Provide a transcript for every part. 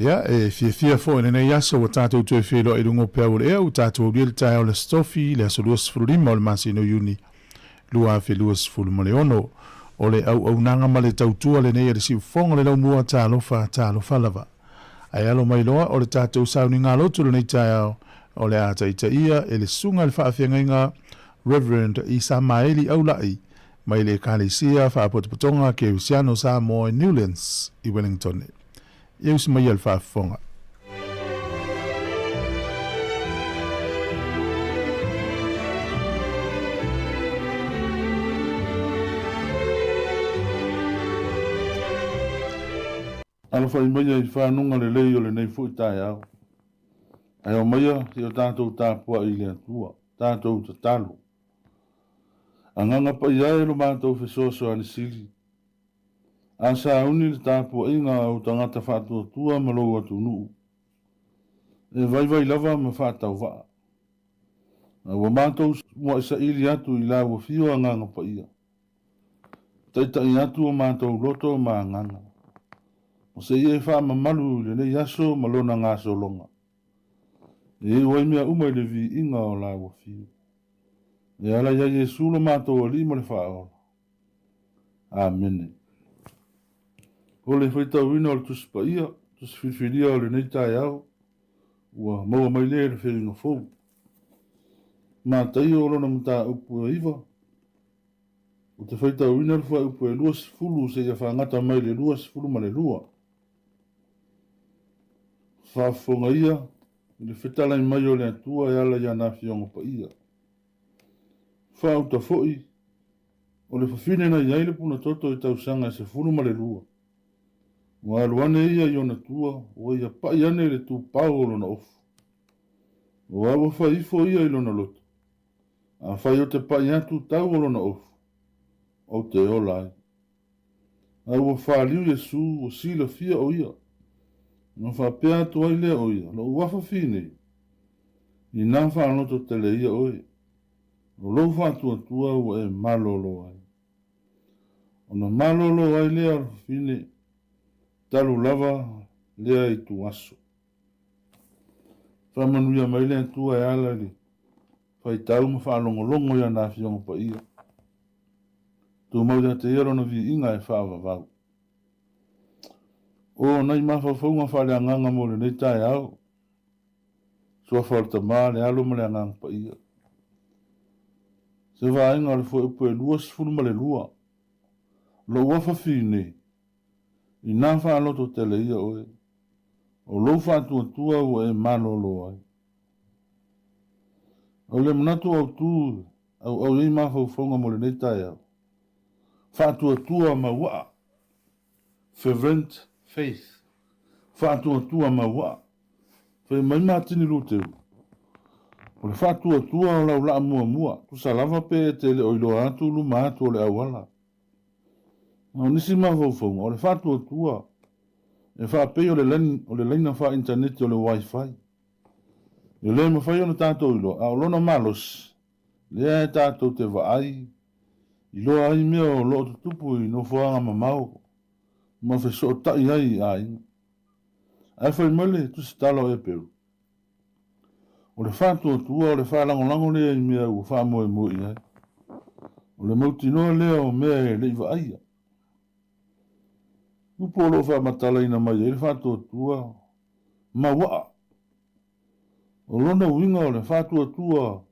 Ia, e fiafia foi i lenei aso ua tatou toe feiloai i luga o peau o le ea, ua tatou aulia le taeao o le Aso Tofi, le aso 25 o le masina o Iuni 2026. O le auaunaga ma le tautua lenei a le Siufofoga o le Laumua, talofa, talofa lava. Ae alo mai loa o le tatou sauniga lotu i lenei taeao, o le a taitaia e le Susuga i le Faafeagaiga Rev. Isamaeli Aulai mai le Ekalesia Faapotopotoga Kerisiano Samoa i Newlands i Wellington. Ia usi maia le faafofoga. Alafai maia i fanuga lelei o lenei foi taeao. Ae omaia se i o tatou tapuai i le Atua, tatou tatalo. Agaga Paia e lo matou fesoasoani sili. A sauni le tapuaiga a ou tagata faatuatua ma lou atunuu, e vaivai lava ma faatauvaa. A ua matou muai saili atu i lau afio Agaga Paia, taitai atu o matou loto ma agaga, ma se i e faamamalu i lenei aso ma lona gasologa, e iu ai mea uma i le viiga o lau afio. E ala ia Iesu lo matou Alii ma le Faaola. Amene. O le faitauina o le Tusi Paia, Tusi Filifilia o lenei taeao, ua maua mai lea i le Feuga Fou. Mataio o lona mataupu e 9, ou te faitauina le fuaiupu e 20 seia fagata mai le 22. Faafofoga ia i le fetalai mai o le Atua e ala i ana Afioga Paia. Faauta foi, o le fafine na i ai le punatoto i tausaga e 12, ua alu ane ia i ona tua, ua ia pa'i ane i le tupao o lona ofu. Ua ua fai ifo ia i lona loto, Afai ou te pa'i atu tau o lona ofu, ou te ola ai. A ua faliu Iesu, ua silafia o ia. Ona faapea atu ai lea o ia, Lou afafi nei, inā faaloto tele ia oe, o lou faatuatua ua e malolo ai. Ona malolo ai lea o le fafine, talu lava lea ituaso. Faamanuia mai le Atua e ala i le faitau ma faalogologo i ana Afioga Paia. Tumau ia te ia lona viiga e faavavau. O nai mafaufauga faaleagaga mo lenei taeao, Suafa o le Tama, le Alo ma le Agaga Paia. Se vaega o le fuaiupu e 22, Lou afafi nei, inā faaloto tele ia oe, o lou faatuatua ua e malolo ai. O le manatu autu auau i ai mafaufauga mo lenei taeao, faatuatua mauaa, fervent faith, faatuatua mauaa. Fai mai Matini Luteru, o le faatuatua o lau laa muamua, tusa lava pe e te le o iloa atu luma atu o le auala. A o nisi mafaufauga, o le faatuatua e faapei o le laina faa-initaneti o le Wi-Fi. E le mafai ona tatou iloa, a o lona malosi, lea e tatou te vaai, iloa ai mea o lo o tutupu i nofoaga mamao ma fesootai ai i aiga. Ae fai mai le tusitala o Eperu, O le faatuatua o le faalagolago lea i mea ua faamoemoe i ai. O le mautinoa lea o mea e le i vaaia. Upu o lo o faamatalaina mai ai le faatuatua mauaa. O lona uiga o le faatuatua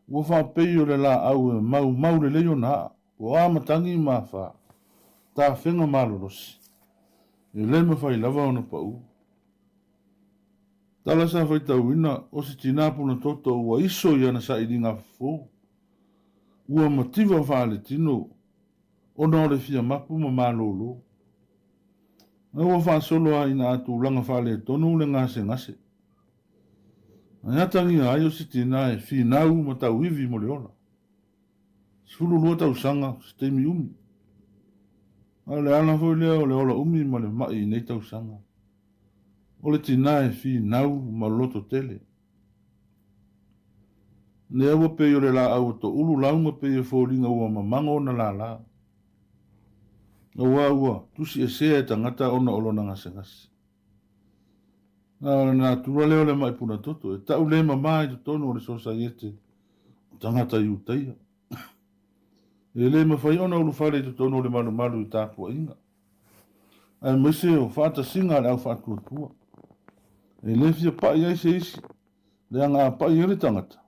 ua faapei o le laau e maumau lelei ona aa, po o a matagi ma afa, tafega malolosi, e le mafai lava ona pau. Tala sa faitauina, o se tinā punatoto ua iso i ana sailiga fofo, ua mativa faaletino ona o le fia mapu ma malolo. A ua faasolo lava ina a tulaga faaletonu le gasegase. Ae atagia ai o se tinā e finau ma tauivi mo le ola. 12 tausaga o se taimi umi. A o le ala foi lea o le ola umi ma le ma'i i nei tausaga. O le tinā e finau ma loto tele. Lea ua pei o le laau e toulu lauga pei e foliga ua mamago ona lala. Aua ua tusiesea e tagata ona o lona gasegase. A o le natura lea o le ma'i punatoto, e tau le mama i totonu o le sosaiete o tagata Iutaia. E le mafai ona ulufale i totonu o le malumalu i tapuaiga, aemaise o faatasiga a le au faatuatua. E le fia pa'i ai se isi, leaga a pa'i ai le tagata,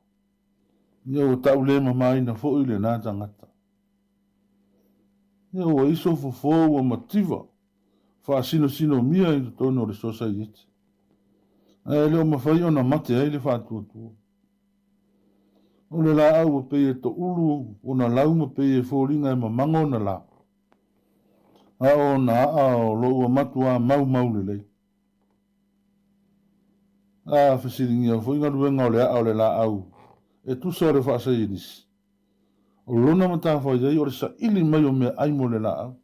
ia ua tau le mamaina foi lena tagata. Ia ua iso fofo ua mativa faasinosinomia i totonu o le sosaiete, ae le o mafai ona mate ai le faatuatua. O le laau ua pei e toulu ona lau ma pei e foliga e mamago ona la, a o ona aa o lo ua matuā maumau lelei. A fesiligia foi galuega o le aa o le laau e tusa o le faasaienisi, o lona matafaioi o le saili mai o meaai mo le laau.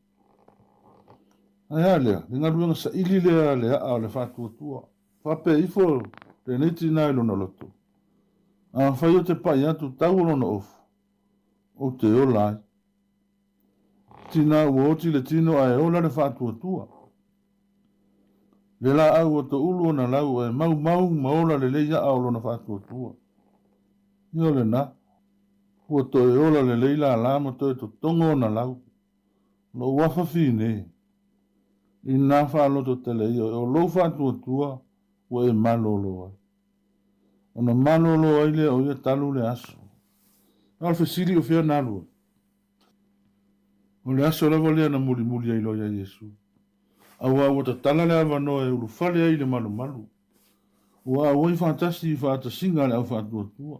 Ae a lea, le galuega saili lea a le aa o le faatuatua. Faapea ifo lenei tinā i lona loto, Afai ou te pai atu tau o lona ofu, ou te ola ai. Tinā ua oti le tino ae ola le faatuatua. Le laau ua toulu ona lau ae maumau ma ola lelei aa o lona faatuatua. Ia o lena, ua toe ola lelei lala ma toe totogo ona lau. Lou afa fine, inā faalototele ia o lou faatuatua ua e malolo ai. Ona malolo ai lea o ia talu le aso. A o le fesili o fea na alu ai? O le aso lava lea na mulimuli ai loa iā Iesu. Auā ua tatala le avanoa e ulufale ai i le malumalu. Ua auai faatasi i faatasiga a le au faatuatua.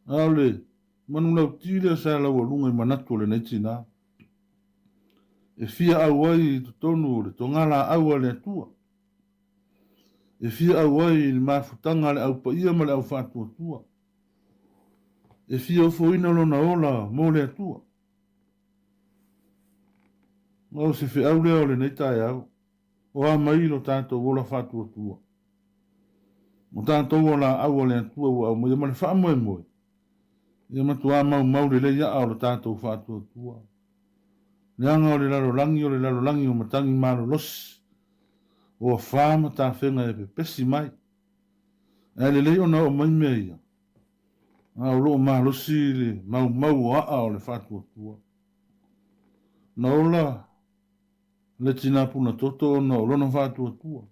A o le manulauti lea sa laualuga i manatu o lenei tinā, e fia auai i totonu o le togalaau a le Atua. E fia auai i le mafutaga a le au paia ma le au faatuatua. E fia ofoina lona ola mo le Atua. O se feau lea o lenei taeao, o a mai lo tatou ola faatuatua. O tatou o laau a le Atua ua aumaia ma le faamoemoe, ia matuā maumau lelei aa o lo tatou faatuatua. Leaga o le lalolagi o le lalolagi o matagi malolosi, o afā ma tafega e pepesi mai. Ae lelei ona oo mai mea ia, a o lo o malosi le maumau o aa o le faatuatua. Na ola le tinā puna toto ona o lona faatuatua.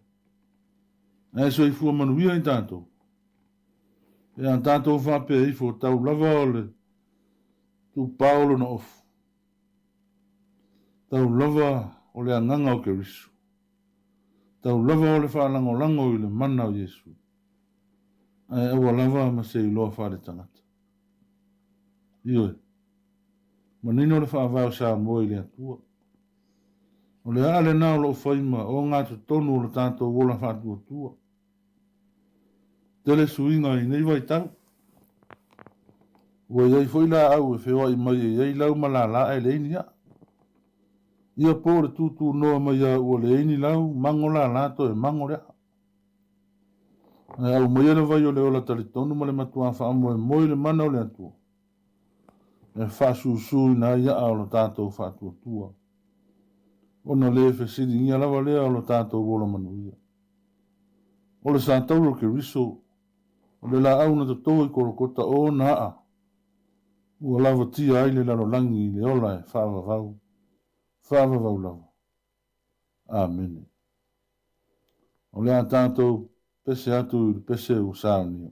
Ae soifua manuia i tatou. Pe a tatou faapea ifo tau lava o le tuupao lona ofu, tau lava o le agaga o Keriso, tau lava o le faalagolago i le mana o Iesu, ae aua lava ma se iloa faaletagata. Ioe, manino le faavae o Samoa i le Atua. O le aa lena o lo o fai ma ogatotonu o lo tatou ola faatuatua. Tele suiga i nei vaitau. Ua i ai foi laau e feoai mai e i ai lau ma lala ae leai ni aa. Ia po o le tutunoa mai lava ua leai ni lau, mago lala toe mago le aa. Ae aumaia le vai o le ola talitonu ma le matuā faamoemoe i le mana o le Atua e faasusuina ai aa o lo tatou faatuatua, ona le fesiligia lava lea o lo tatou ola manuia. O le satauro o Keriso, o le laau na toto i Kolokota o ona aa, ua lavatia ai le lalolagi i le ola e faavavau, faavavau lava. Amene. O le a tatou pese atu i le pese ua saunia.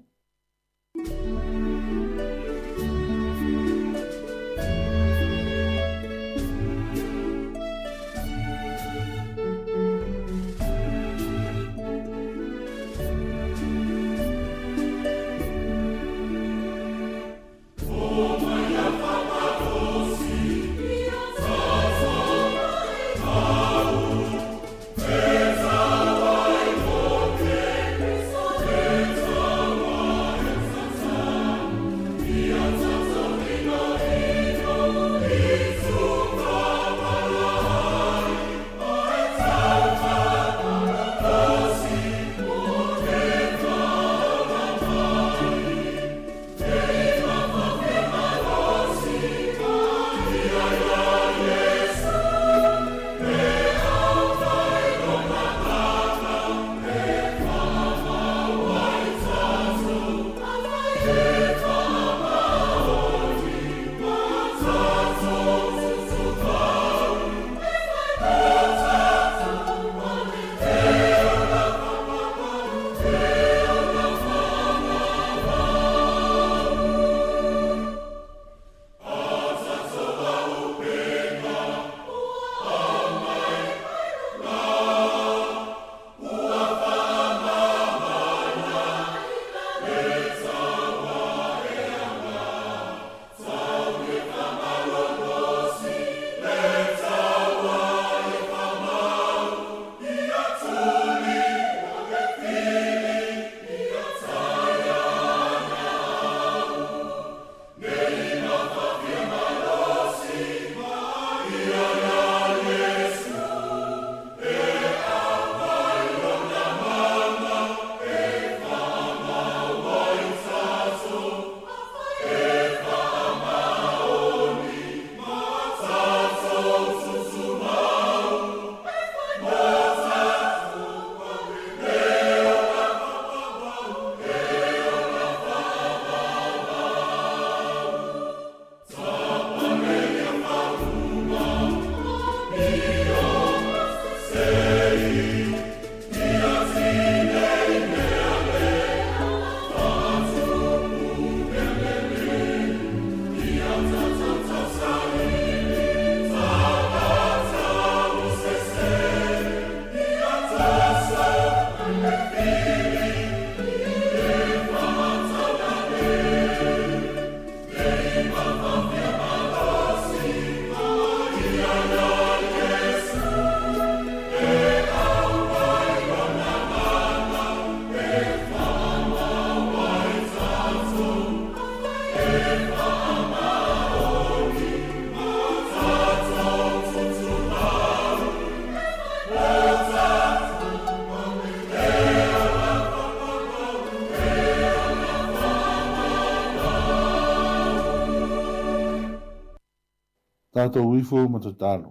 Tatou ifo ma tatalo.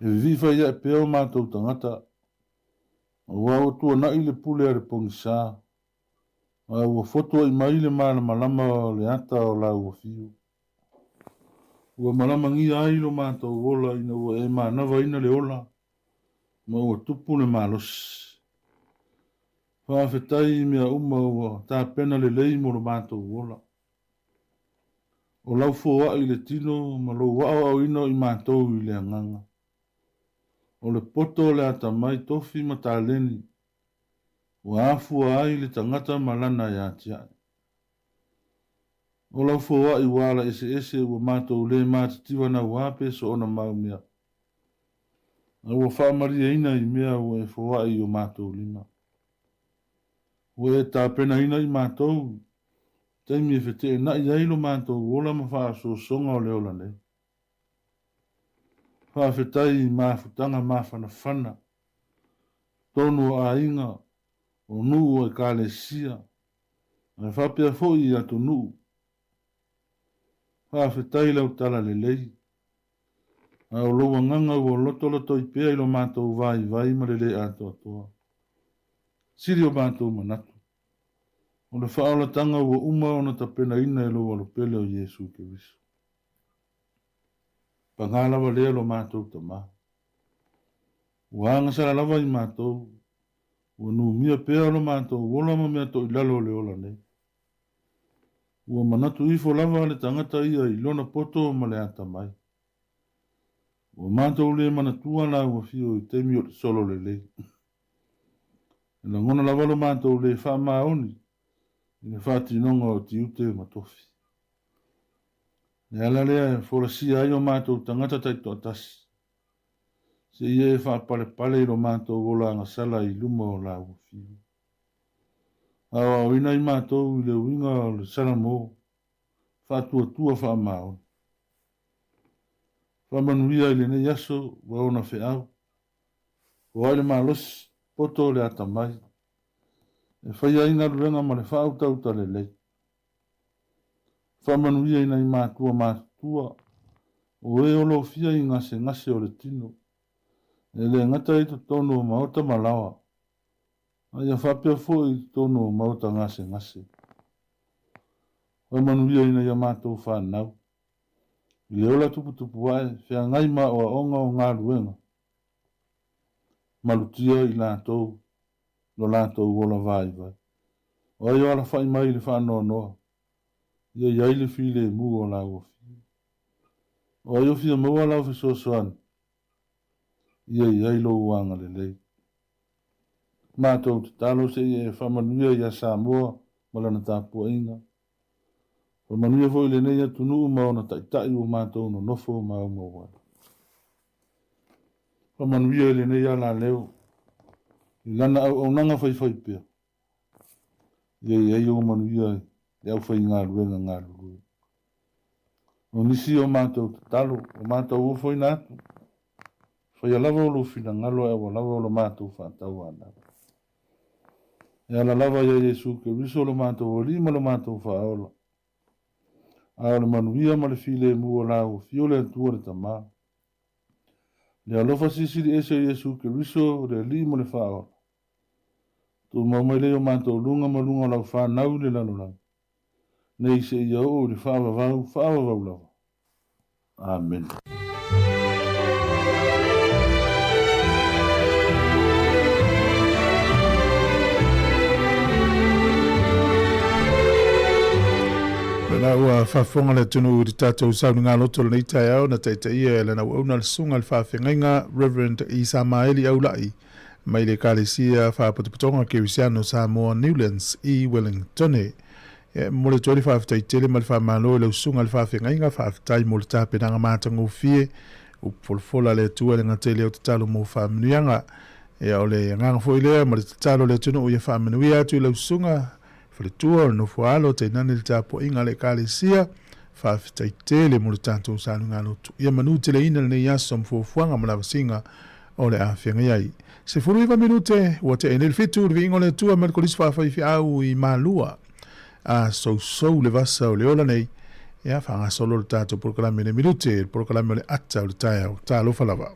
E vivii fai ae pea o matou tagata, aua ua tuanai le pule a le pogisa, a ua fotuaʻi mai le malamalama o le ata o lau afio. Ua malamagia ai lo matou ola ina ua e manavaina le ola ma ua tupu le malosi. Faafetai i mea uma ua tapena lelei mo lo matou ola. O lau foai i le tino ma lou aoaoina o i matou i le agaga. O le poto o le atamai tofi ma taleni ua afua ai le tagata ma lana e atiae. O lau foai ua ala eseese ua matou le matitiva naua pe soona mau mea, a ua faamalieina i mea ua e foai i o matou lima. Ua e tapenaina i matou i taimi e feteenai ai lo matou ola ma faaosoosoga o le ola nei. Faafetai i mafutaga mafanafana, totonu o aiga, o nuu o Ekalesia, ae faapea foi i atunuu. Faafetai lau talalelei, a o lou agaga ua lotolotoi pea i lo matou vaivai ma le le atoatoa. Sili o matou manatu, o le faaolataga ua uma ona tapenaina e lou Alopele o Iesu Keriso. Paga lava lea lo matou Tama. Ua agasala lava i matou, ua numia pea lo matou ola ma mea toilalo o le ola nei. Ua manatu ifo lava le tagata ia i lona poto ma le atamai. Ua matou le manatua lau afio i taimi o le solo lelei. E lagona lava lo matou le faamaoni i le faatinoga o tiute ma tofi. Le ala lea e folasia ai o matou tagata taitoatasi, seia e faapalepale i lo matou ola agasala i luma o lau afio. Aoaoina i matou i le uiga o le Salamo faatuatua faamaoni. Faamanuia i lenei aso ua ona feau, o ai le malosi, poto o le atamai, e faia ai galuega ma le faautauta lelei. Faamanuia i nai matua matutua, o e o lofia i gasegase o le tino, e le gata i totonu o maota ma laoa, a ia faapea foi i totonu o maota gasegase. Faamanuia i nai a matou fanau, i le ola tuputupu ae, feagai ma aoaoga o galuega, malutia i latou lo latou ola vaivai. O ai o alafai mai i le faanoanoa, ia i ai le filemu o lau afio. O ai o fia maua lau fesoasoani, ia i ai lou agalelei. Matou tatalo se i e faamanuia ia Samoa ma lana tapuaiga. Faamanuia foi lenei atunuu ma ona taitai ua matou nonofo maumau ai. Faamanuia i lenei alaleo i lana auaunaga faifaipea. Ia i ai ou manuia i le aufaigaluega galulue. O nisi o matou tatalo, o matou ofoina atu, faia lava o lou finagalo ae aua lava o lo matou faatauanau. E ala lava ia Iesu Keriso lo matou Alii ma lo matou Faaola. A o le manuia ma le filemu o lau Afio le Atua le Tama. Le alofa silisili ese o Iesu Keriso le Alii ma le Faaola. Tumau mai lea i o matou luga ma luga o lau fanau i le lalolagi, nei seia oo i le faavavau faavavau lava. Amene. faafofoga le atunuu i le tatou saunigaloto lenei taeao na taitaia e lana auauna le susuga i le faafeagaiga Reverend Isamaeli Aulai mai le Ekalesia Faapotopotoga Kerisiano Samoa Newlands i Wellingtone. E momoli atu ai le faafetai tele ma le faamalo i lau susuga i le faafeagaiga, faafetai mo le tapenaga matagofie, upu folafola a le Atua e le gata i lea o tatalo mo faamanuiaga. Ia o le agaga foi lea ma le tatalo a le atunuu ia faamanuia atu i lau susuga faletua o le nofo alo tainane le tapuaiga a le Ekalesia. Faafetai tele mo le tatou saluga-lotu. Ia manuteleina lenei aso ma fuafuaga ma lavasiga o le a feagai ai. 19 minute ua tea nei le 7, le viiga o le Atua mai le Kolisi Faafaifeau i Malua. A sousou le vasa o le ola nei, ia faagasolo le tatou polokalame nei minute, le polokalame o le ata o le taeao. Talofa lava.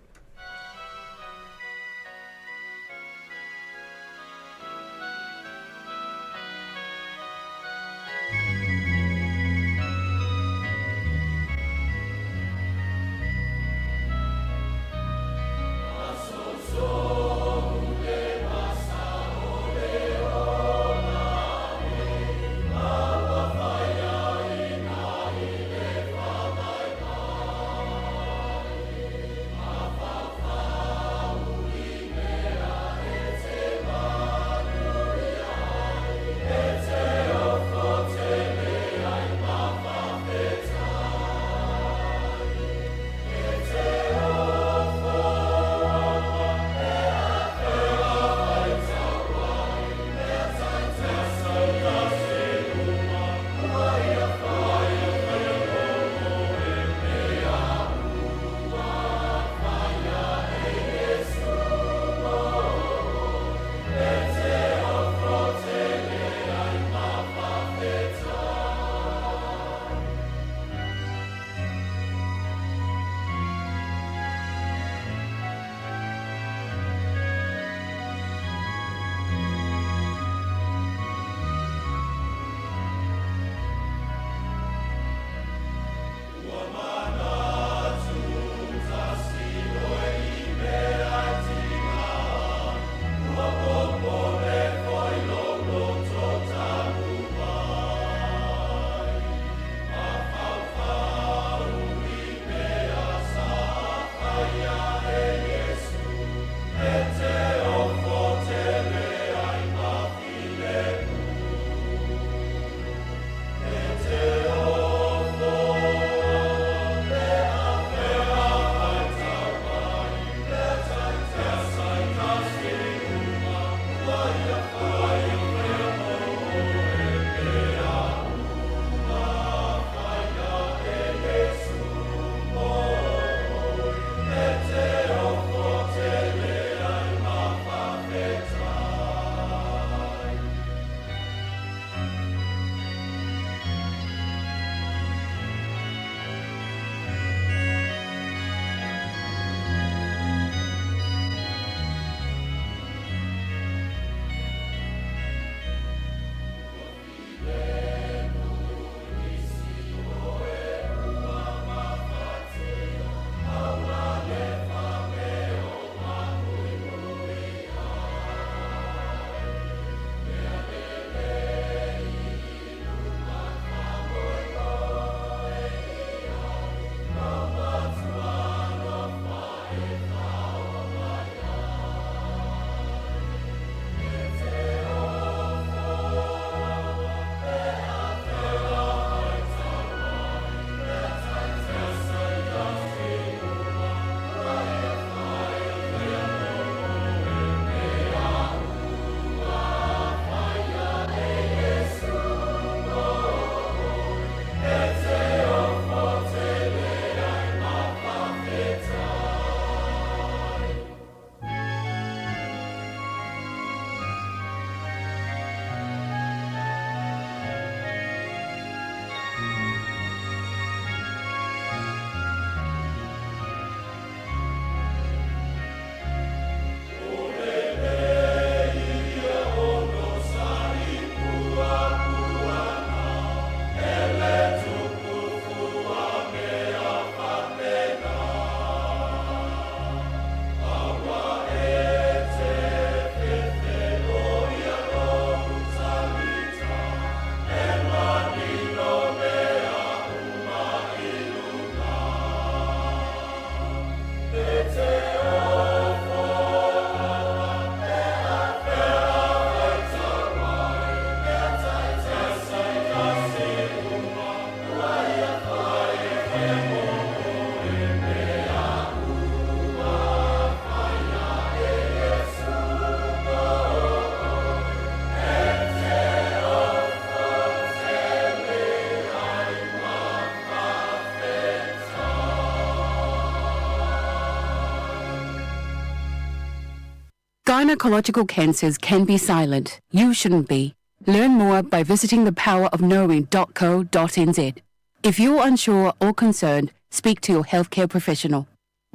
Gynecological cancers can be silent. You shouldn't be. Learn more by visiting thepowerofknowing.co.nz. If you're unsure or concerned, speak to your healthcare professional.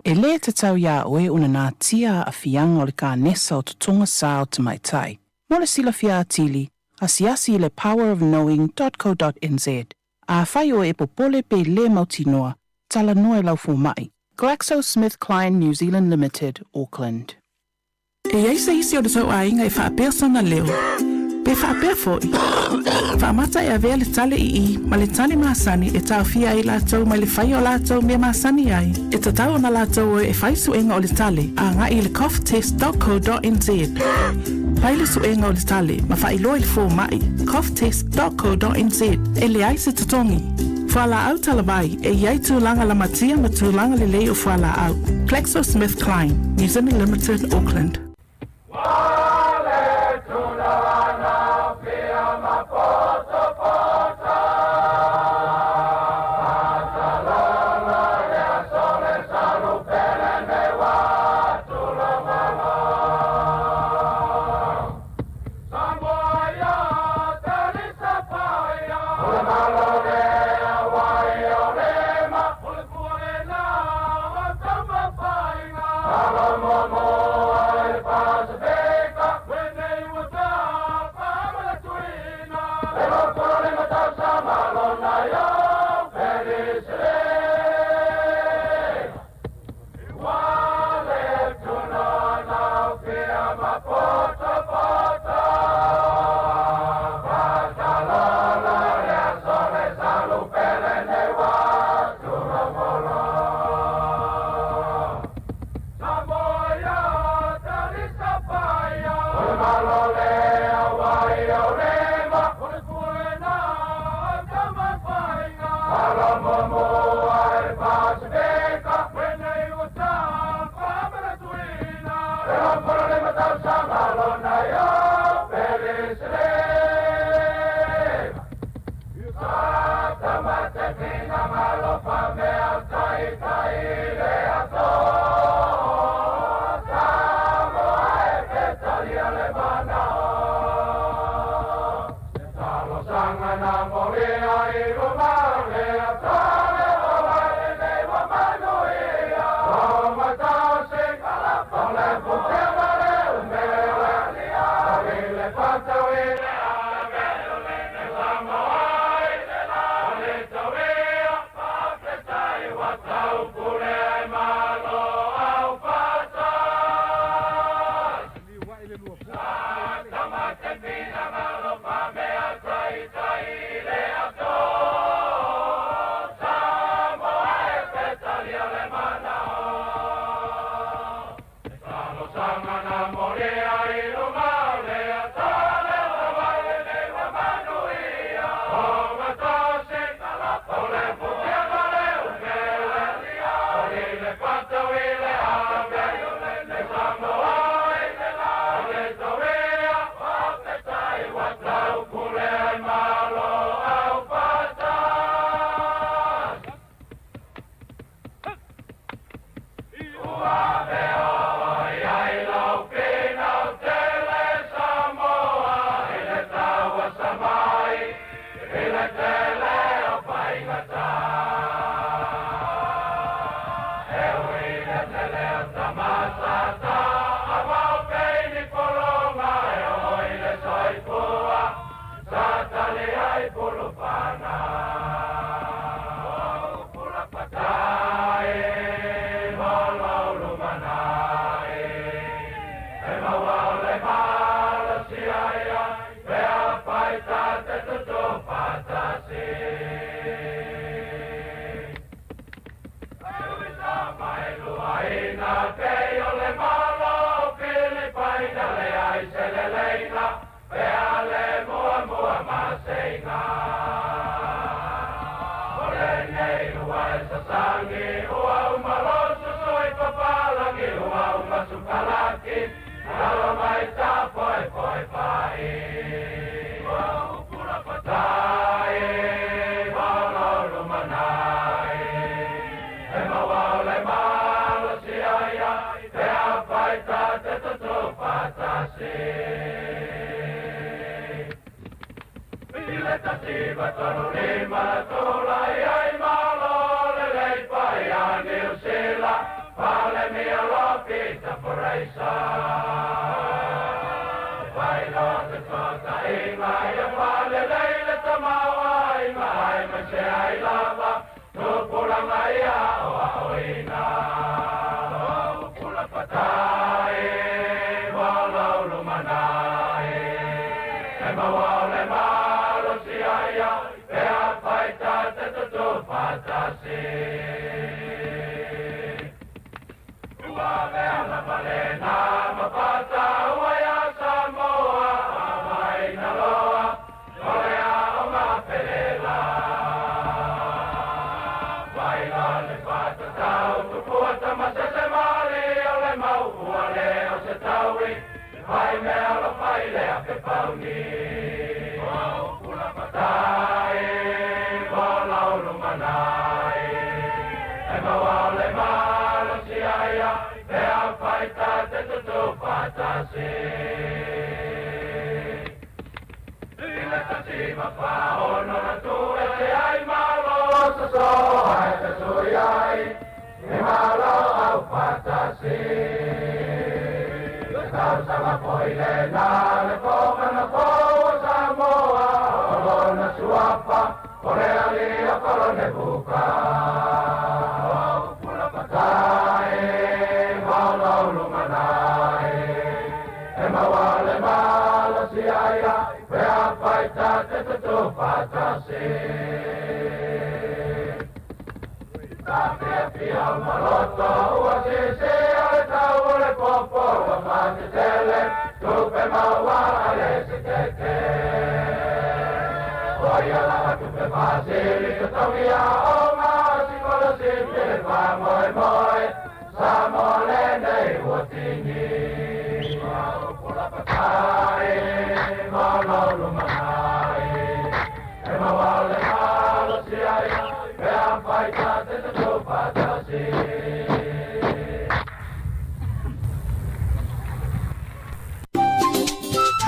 E lē tatau iā oe ona natia aafiaga o le kanesa o totoga sā o tamaitai. Mo le silafia atili, asiasi i le powerofknowing.co.nz. Afai oe e popole pe lē mautinoa, talanoa i lau fomaʻi. GlaxoSmithKline New Zealand Limited, Auckland. E i ai se isi o le tou aiga e faapea sona leo, pe faapea foi. Faamata e avea le tale ii ma le tale masani e taofia ai latou mai le faia o latou mea masani ai. E tatau ona latou o e fai suega o le tale agai i le coughtest.co.nz. Fai le suega o le tale ma faailoa i le fomaʻi coughtest.co.nz. E leai se totogi. Fualaau talavai, e i ai tulaga lamatia ma tulaga lelei o fualaau. GlaxoSmithKline, New Zealand Limited, Auckland.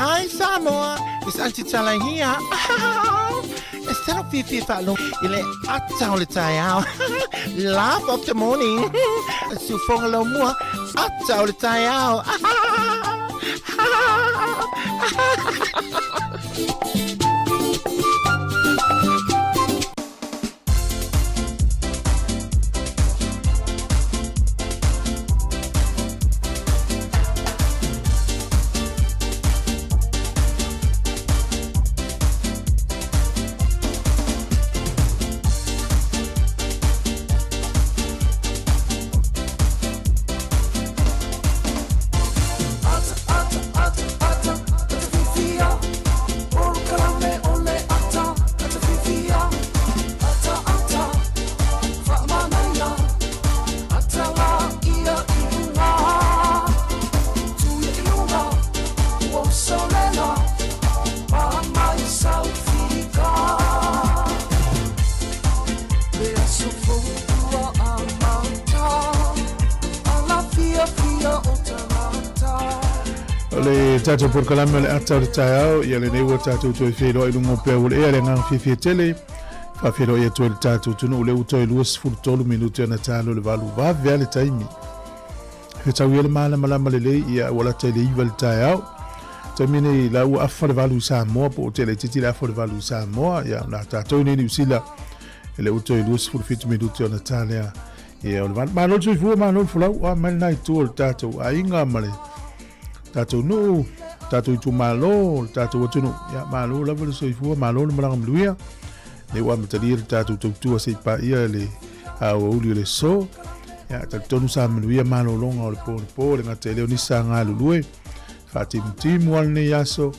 Hi Samoa, it's Auntie Tala here. E selo fifi whaalo i le ata o le taeao. Laugh of the morning. Siufonga lau mua, ata o le taeao. O le tatou polokalame o le ata o le taeao, ia lenei ua tatou toe feiloai i luga o pea ua le ea le agaga fiafia tele. Faafeiloai atu ai le tatou atunuu lea ua toe 23 minute ona talo le valu vave lava le taimi. Fetau ia le malamalama lelei ia ua lata i le 9 le taeao. Taimi nei la ua afa le valu i Samoa po o tele itiiti le afa o le valu i Samoa ia na tatou nei Niu Sila e le ua toe 27 minute ona ta lea ia o le valu. Malo le soifua, malo le folau, a mai lena itu o le tatou aiga ma le tatou nuu, tatou itumalo, le tatou atunuu. Ia malo lava le soifua, malo le malaga manuia. Lea ua amatalia le tatou tautua se i paia le aoauli o le aso. Ia, talitonu sa manuia malologa o le po le po, le gata i lea o nisi sa galulue, faatimutimu lava lenei aso.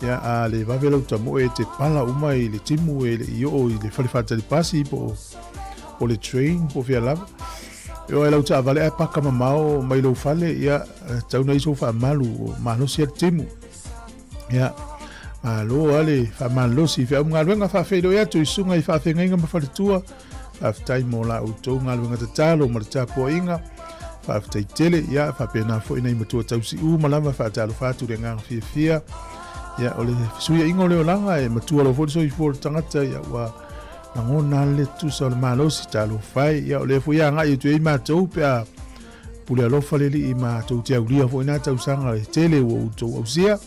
Ia, a le vave lau tamoe e te pala uma i le timu e le i oo i le fale faatali pasi po o le train po o fea lava. E oo ai lau taavale ae paka mamao mai lou fale, ia, tau na i sou faamalu o malosi le timu. Ia, malo lava le faamalolosi i feau ma galuega faafeiloai atu i susuga i faafeagaiga ma faletua. Faafetai mo la outou galuega tatalo ma le tapuaiga. Faafetai tele, ia, faapena foi nai matua tausiu ma lava faatalofa atu le agaga fiafia. Ia, o le fesuiaiga o le olaga e matua loa foi le soifua o le tagata, ia ua lagona lava le tutusa o le malosi, talofa e. Ia o lea foi e agai atu i ai matou pe a pule alofa le Alii matou te aulia foi na tausaga e tele ua outou ausia.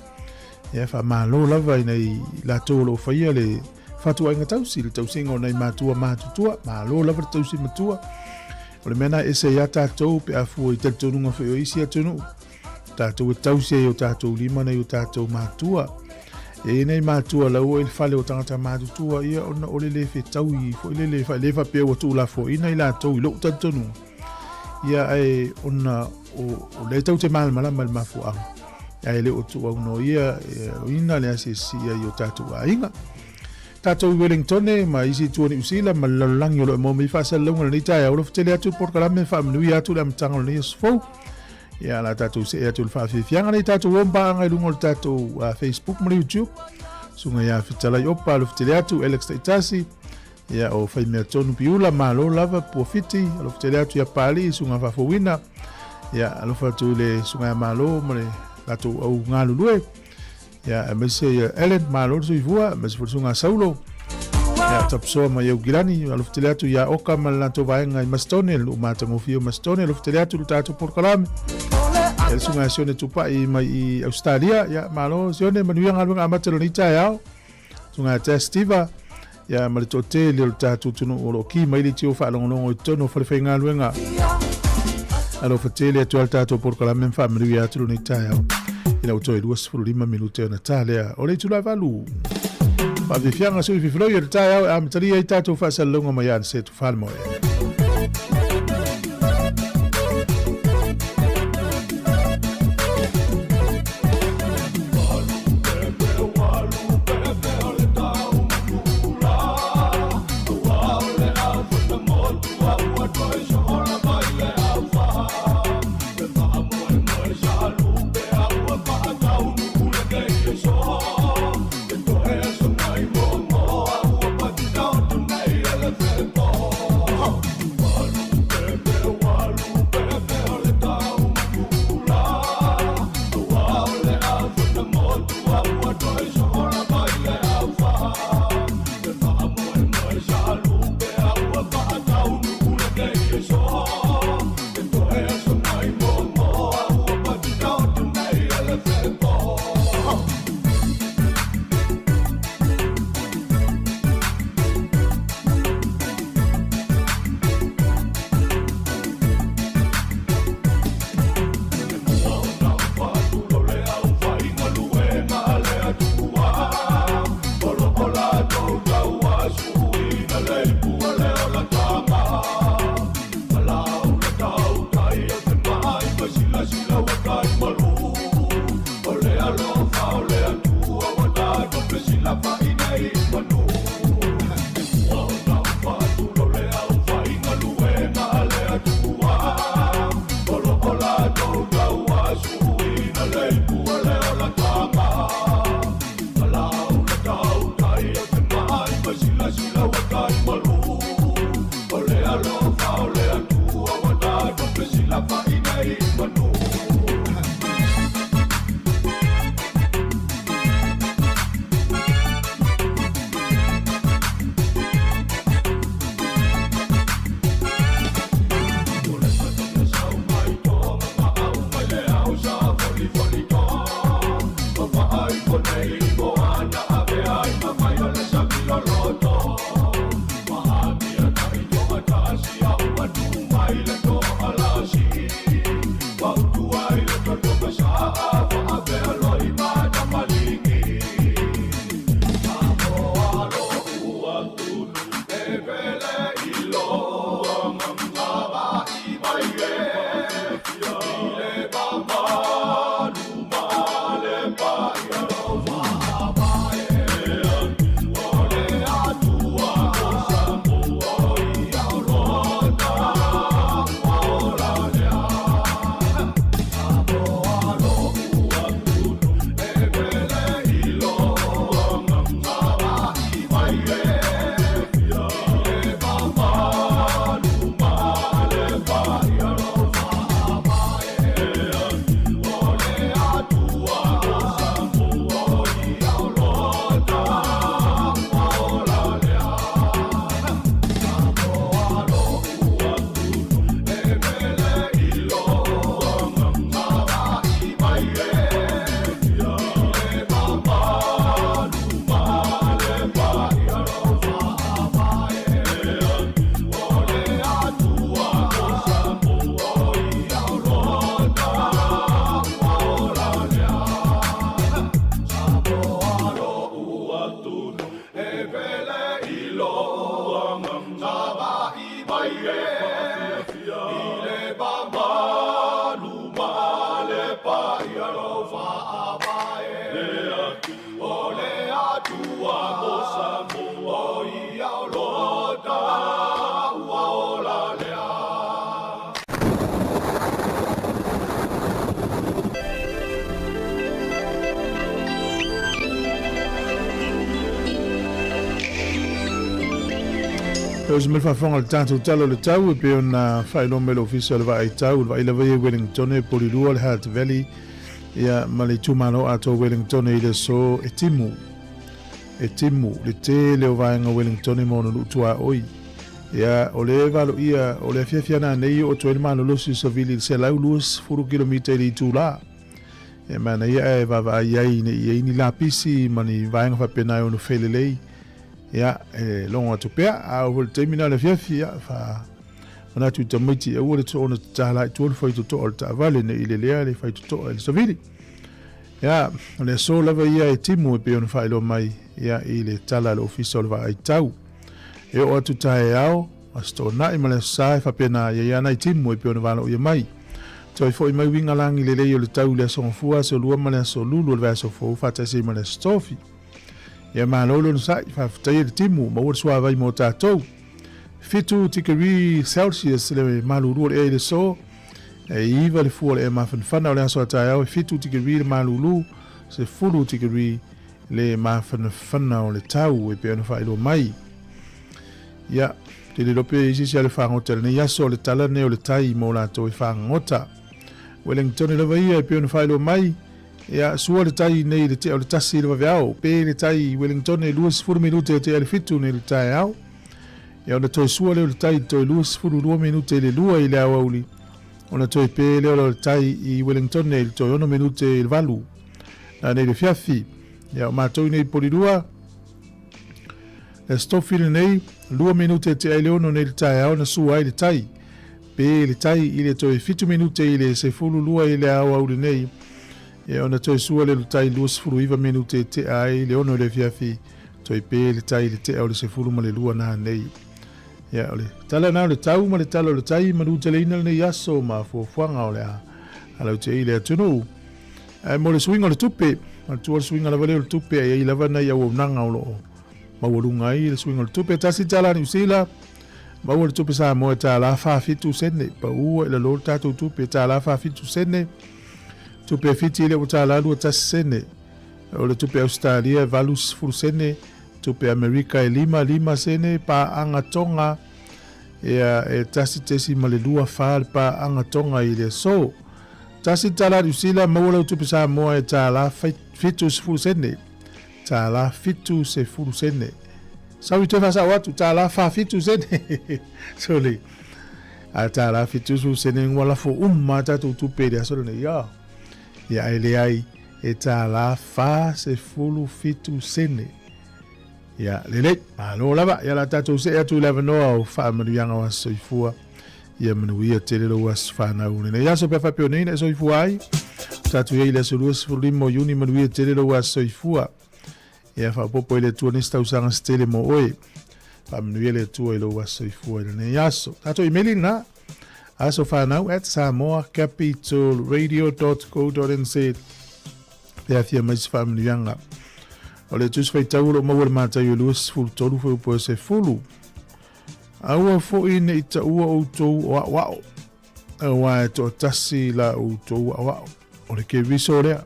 Ia faamalo lava i nai latou o lo o faia le fatuaiga tausi, le tausiga o nai matua matutua, malo lava le tausi matua. O le mea na ese ia tatou pe a fua i talitonuga foi o isi atunuu, tatou e tausi ai o tatou lima nai o tatou matua. E i nei matua laua i le fale o tagata matutua ia ona o le le fetaui foi le le le faapea ua tuulafoaina i latou i lou talitonuga. Ia ae ona o lea tau te malamalama i le mafuaaga. Ae le o tuuaunoia ina le asiasi i o tatou aiga. Tatou i Wellingtone ma isi itu o Niu Sila ma le lalolagi o lo o maua mai faasalalauga lenei taeao. Alofa tele atu le polokalame faamanuia atu le amataga o lenei aso fou. Ia la tatou see atu le faafiafiaga nei tatou o paaga i luga o le tatou Facebook ma le YouTube. Susuga ia Fetalai Opa, alofa tele atu, Alex Taitasi, ia o Faimea Tonu Piula, malo lava, Puafiti, alofa tele atu ia Pali, Susuga Faafouina, ia alofa atu i le Susuga ia Malo ma le latou au galulue. Ia, aemaise ia Ellen, malo le soifua, aemaise foi le susuga Saulo. Ia, tapusoa mai Aukilani, alofa tele atu ia Oka ma le latou vaega i Masitone, le nuu matagofie o Masitone, alofa tele atu le tatou polokalame. Ia, le susuga Sione Tupai mai i Australia, ia, malo Sione, manuia galuega amata o lenei taeao. Susuga Tea Steva, ia, ma le toatele o le tatou atunuu o lo o ki mai le tio faalogologo i totonu o falefaigaluega. Alofa tele atu ai le tatou polokalame ma faamanuia atu lenei taeao. Ina ua toe 25 minute ona ta lea o le itula e valu. Faafiafiaga sui fifiloi o le taeao e amatalia ai tatou faasalalauga mai Anisetu Falemoe. E osi mai le faafofoga i le tatou Tala o le Tau e pei ona faailoa mai le Ofisa o le Vaai Tau, le vaai lava ia i Wellingtone, Polilua, le Hutt Valley, ia ma le itumalo atoa o Wellingtone i le aso e timu. E timu le tele o vaega o Wellingtone ma ona nuu tuaoi. Ia, o le valoia, o le afiafi ana nei e oo atu ai le malolosi o savili i le 120 kilomita i le itula. E manaia ae vaavaai ai ne i ai ni lapisi ma ni vaega faapena e ono felelei. Ia, e logo atu pea, a oo foi i le taimi lena o le afiafi, ia, fa manatu i tamaiti aua le soona tatala i tua le faitotoa o le taavale ne i lelea le faitotoa i le savili. Ia, o le aso lava ia e timu e pei ona faailoa mai ia i le tala a le Ofisa o le Vaai Tau. E oo atu taeao, Aso Toonai ma le Aso Sa e faapena ia i ana i timu e pei ona valoia mai. Toe foi mai uiga lagi lelei o le tau i le Aso Gafua, Aso Lua ma le Aso Lulu o le vaiaso fou faatasi ai ma le Aso Tofi. Ia malo le onosai, faafetai e le timu, maua le suavai mo tatou. 7 tikeri Celsius le malulu o le ea i le aso, e 9 le fua o le ea mafanafana o le aso a taeao, e 7 tikeri le malulu, 10 tikeri le mafanafana o le tau e pei ona faailoa mai. Ia, te le lope i sisi a le fagota lenei aso o le tala nei o le tai mo latou e fagota. Wellington lava ia e pei ona faailoa mai, Ia, sua le tai nei i le tea o le 1 i le vaveao, pe le tai i Wellington e 20 minute o tea le 7 nei i le taeao. Ia, ona toe sua lea o le tai i le toe 22 minute i le 2 i le aoauli, ona toe pe lea o le tai i Wellington i le toe 6 minute i le 8 na nei le fiafi. Ia, o matou nei i Polilua, le stofi lenei, 2 minute tea i le 6 nei i le taeao na sua ai le tai. Pe le tai i le toe 7 minute i le 12 i le aoauli nei, ia ona toe sua lea o le tai 29 minute e tea ai le 6 i le afiafi, toe pe le tai i le tea o le 12 na nei. Ia, o le tala na o le tau ma le tala o le tai manuteleina lenei aso ma fuafuaga o le a alautia i le atunuu. Ae mo le suiga o le tupe, manatua le suiga lava lea o le tupe e i ai lava nai auaunaga o lo o maualuga ai le suiga o le tupe. $1 Niu Sila, Maua le tupe Samoa e tālā 47 sene, pau ai lalo le tatou tupe e tālā 47 sene, tupe Fiti le ua tālā 21 sene, o le tupe Ausetalia e 80 sene, tupe Amerika e 5, 5 sene, paaga Tonga ia e 1.24 le paaga Tonga i le aso. $1 Niu Sila, maua lau tupe Samoa e tālā 70 sene, tālā 70 sene. Sau i toe faasao atu, tālā 47 sene. Sorry. A tālā 70 sene ngua lafo uma tātou tupe i le aso lenei. Ia, ia ai le ai e tālā 47 sene. Ia, lelei, malo lava. Ia la tātou se atu i le avanoa o faamanuiaga o aso soifua. Ia manuia tele lou aso whanau. Lenei aso pea whapeo nei na soifua ai. Tātou ia i le aso 25 o Iuni manuia tele lou aso soifua. Ia faaopoopo i le Atua nisi tausaga se tele mo oe. Faamanuia le Atua i lou aso soifua i lenei aso. Tatou imeli lena, asofanau at samoacapitalradio.co.nz pe afia mai se faamanuiaga. O le tusi faitau o lo o maua le Mataio 23 fuaiupu e 10. Aua foi ne i taua outou o aoao, auā e toatasi la outou aoao. O le Keriso lea.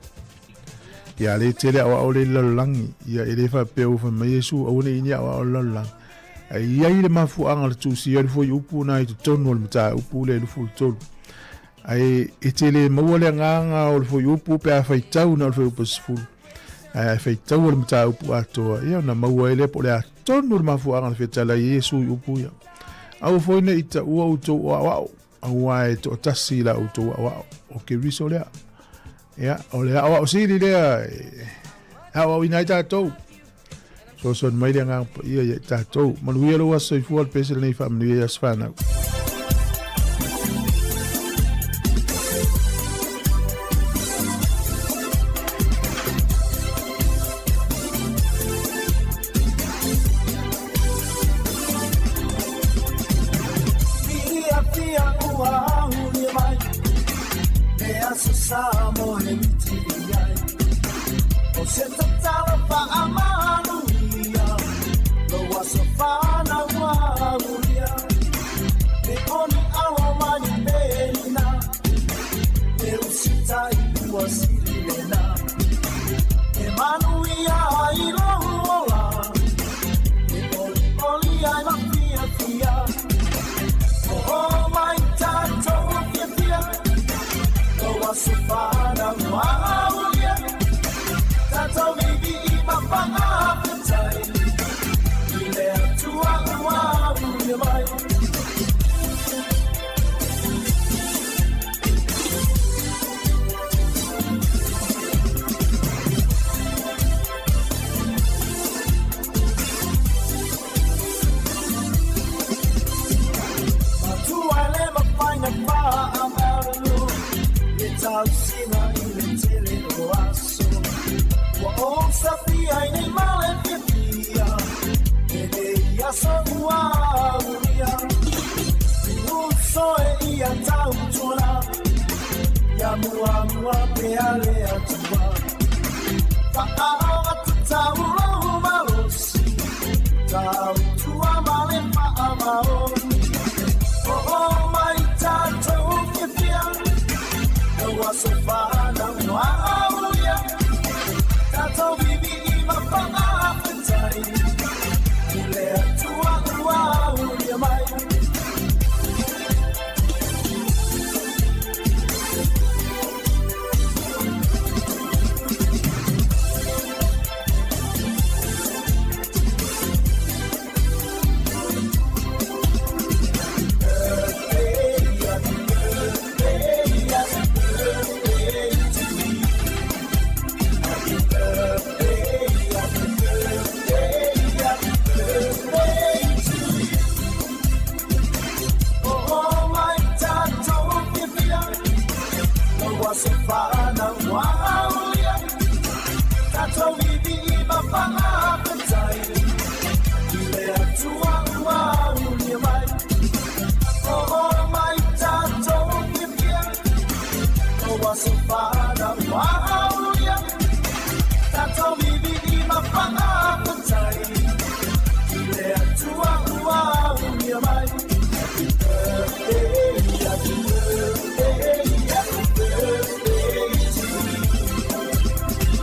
Ia le tele aoao le lalolagi. Ia e le faapea ua fai mai Iesu aua ne i ni aoao le lalolagi. Ae i ai le mafuaaga o le tusia o le fuaiupu na i totonu o le mataupu lea 23. Ae e te le maua le agaga o le fuaiupu pe a faitau na o le fuaiupu 10. Ae a faitau o le mataupu atoa, ia ona maua ai lea po o le a tonu le mafuaaga o le fetalai e Iesu i upu ia. Aua foi ne i taua outou o aoao, auā e toatasi la outou aoao, o Keriso lea. Ia, o le aoao sili lea e aoaoina ai tatou. Soasoani mai le Agaga Paia ia i tatou. Manuia lou aso soifua le pese lenei faamanuia i aso fanau. lena E manuia ai lou ola E olioli ai ma fiafia O mai tatou fiafia O aso fanau aulia Tatou vivi ma faafetai I le Atua ua aulia mai. Matua le mafai na faamalu E tausina i le tele o aso Ua ou safia ai nei ma le fiafia E nei aso ua aulia Uso e ia tautuana Ia muamua pea le Atua Faaogatatau lou malosi Tautua ma le faamaoni Oo mai tatou fiafia Lau aso fanau aulia Tatou vivi ma faafetai I le Atua ua aulia mai. Oo mai tatou fiafia Lau aso fanau aulia Tatou vivi ma faafetai I le Atua ua aulia mai Oo mai tatou fiafia Lau aso fanau aulia Tatou vivi ma faafetai I le Atua ua aulia mai. Happy birthday, happy birthday, happy birthday to you.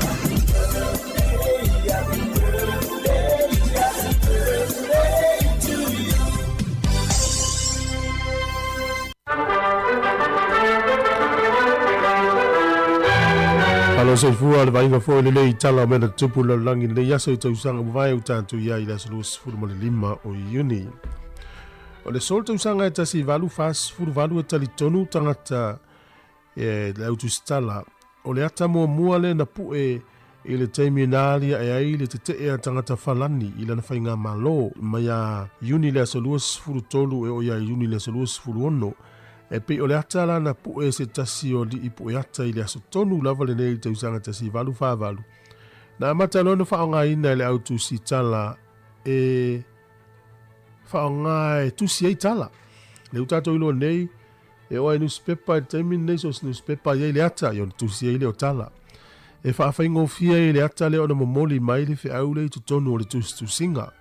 Happy birthday, happy birthday, happy birthday to you. Alo soifua le vaaiga foi lenei tala o mea na tutupu i le lalolagi i lenei aso i tausaga ua mavae ua tatou i ai i le aso 25 o Iuni. O le solo tausaga e 1848 e talitonu tagata e le autusitala o le ata muamua lea na pue i le taimi na aliae ai le tetee a tagata falani i lana faigamalo mai ia Iuni le aso 23 e oo ia Iuni le aso 26. E pei o le ata la na pue se tasi o alii pue ata i le aso tonu lava lenei i le tausaga 1848. Na amata loa ona faaaogaina e le au tusi tala e faaaoga e tusi ai tala. Lea ua tatou iloa nei, e oo lava i nusipepa i le taimi lenei, so o se nusipepa e i ai le ata, ia ona tusi ai lea o tala. E faafaigofie ai le ata lea ona momoli mai le feau lea i totonu o le tusitusiga.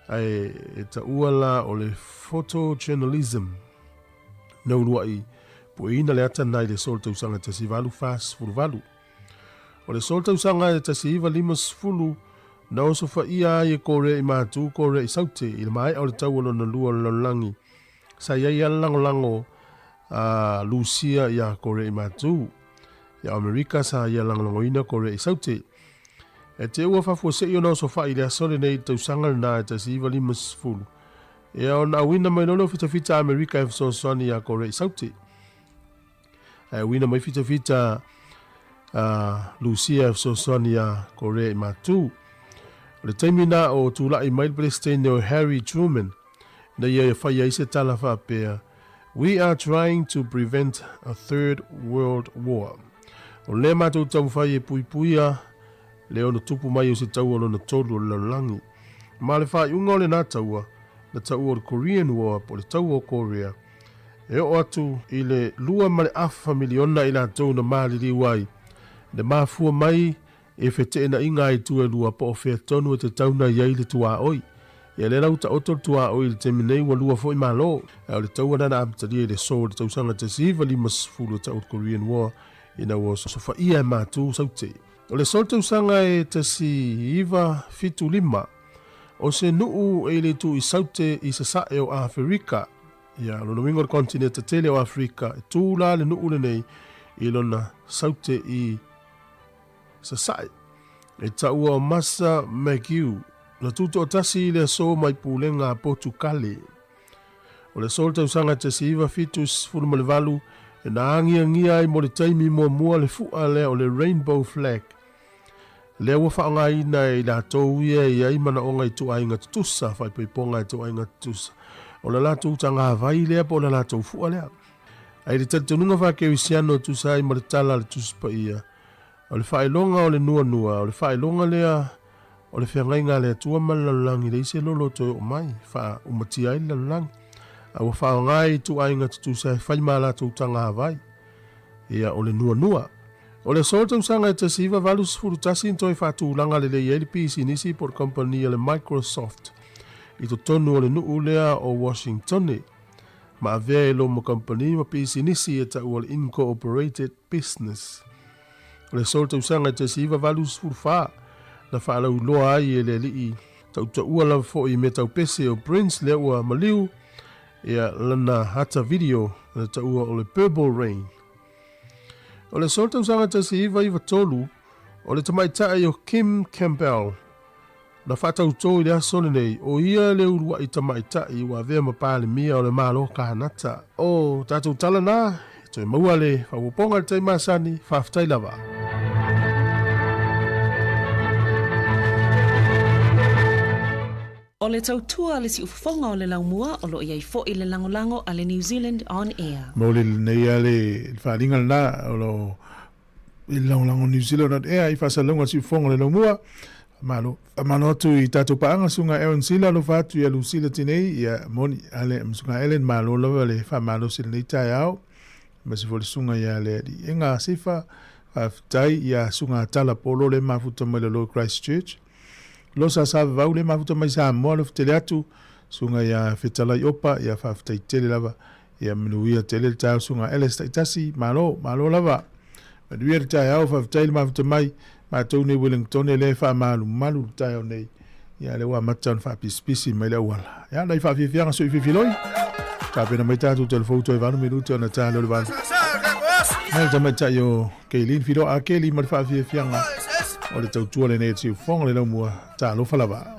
Ae e taua la o le photojournalism na uluai pueina le ata na i le solo tausaga 1848. O le solo tausaga e 1950 na osofaia ai e Korea i Matu, Korea i Saute i le maea o le taua lona lua o le lalolagi sa i ai lava le lagolago a Lusia iā Korea i Matu. Ia Amerika sa ia lagolagoina Korea i Saute. E te ua faafuasei ona osofai i le aso lenei i le tausaga lena e 1950, ea ona auina mai loa lea o fitafita a Amerika e fesoasoani iā Korea i Saute. Ae auina mai fitafita a Lusia e fesoasoani iā Korea i Matu. O le taimi na o tulai mai le Peresetene o Harry Truman na ia e fai ai se tala faapea, We are trying to prevent a third world war. O lea matou taumafai e puipuia le ono tupu mai o se taua lona tolu o le lalolagi. Ma le faaiuga o lena taua, na taua o le Korean War po o le Taua o Korea, e oo atu i le 2.5 miliona i latou na maliliu ai, na mafua mai E feteenaiga ai itu e lua po o fea tonu e tatau na i ai le tuaoi. Ia lea la ua taoto le tuaoi i le taimi nei ua lua foi malo. Ae o le taua lena na amatalia i le aso o le tausaga 1950 e tau o le Korean War ina ua osofaia e matou Saute. O le aso tausaga e 1975, o se nuu e i le itu i Saute i sasae o Aferika, ia, lona uiga o le konetineta tele o Aferika, e tu la le nuu lenei i lona Saute i Sasae. E taua o Masa Magiu, na tutoatasi i le aso mai pulega a Potukale. O le aso o le tausaga 1978 na agiagia ai mo le taimi muamua le fua lea o le Rainbow Flag, lea ua faaaogaina e i latou ia e i ai manaoga i ituaiga tutusa, faaipoipoga i ituaiga tutusa. O le latou tagavai lea po o le latou fua lea. Ae i le talitonuga faakerisiano e tusa ai ma le tala a le Tusi Paia, O le faailoga o le nuanua, o le faailoga lea o le feagaiga a le Atua ma le lalolagi, leai se lolo o toe oo mai, faaumatia ai le lalolagi. A ua faaaoga e ituaiga tutusa e fai ma a latou tagavai. Ia, o le nuanua. O le aso o le tausaga e 1981 na toe faatulaga lelei ai le pisinisi po o le kamupani a le Microsoft i totonu o le nuu lea o Washingtone, ma avea e loma kamupani ma pisinisi e taua o le Incorporated Business. O le aso o le tausaga e 1984 na faalauiloa ai e le alii tautaua lava foi i mea tau pese o Prince lea ua maliu ia lana ata video na taua o le Purple Rain. O le aso o le tausaga e 1993 o le tamaitai o Kim Campbell Na faatautō i le aso lenei, o ia le uluai tamaitai ua avea ma Palemia o le Malo Kanata. O tatou tala na, e toe maua le faaopoopoga i le taimi masani, faafetai lava. O le tautua a le siufofoga o le laumua o lo o i ai foi le lagolago a le New Zealand On Air. Mauli lenei a le faaaliga lena o lo i le lagolago New Zealand on Air i faasalalauga siufofoga o le laumua. Malo, faamalo atu i tatou paaga susuga Aaron Sila, alofa atu ia Lucila Tinei, ia moni ale ma susuga Ellen, malo lava le faamalosi i lenei taeao. Aemaise foi le susuga ia le Aliiga Sifa, faafetai ia susuga Tala Polo le mafuta mai lalo i Christchurch. Losa Savavau le mafuta mai Samoa, alofa tele atu, susuga ia Fetalai Opa, ia faafetai tele lava. Ia manuia tele le taeao susuga Alice Taitasi, malo, malo lava. Manuia le taeao, faafetai le mafuta mai, matou nei Wellingtone lea e faamalumalu le taeao nei. Ia lea ua amata ona faapisipisi mai le auala. Ia nai faafiafiaga sui fifiloi. Tapena mai tatou telefou toe 8 minute ona ta lea o le 8. Mai le tamaitai o Kaylene Filoa Akeli ma le faafiafiaga o le tautua lenei e Siufofoga le laumua. Talofa lava.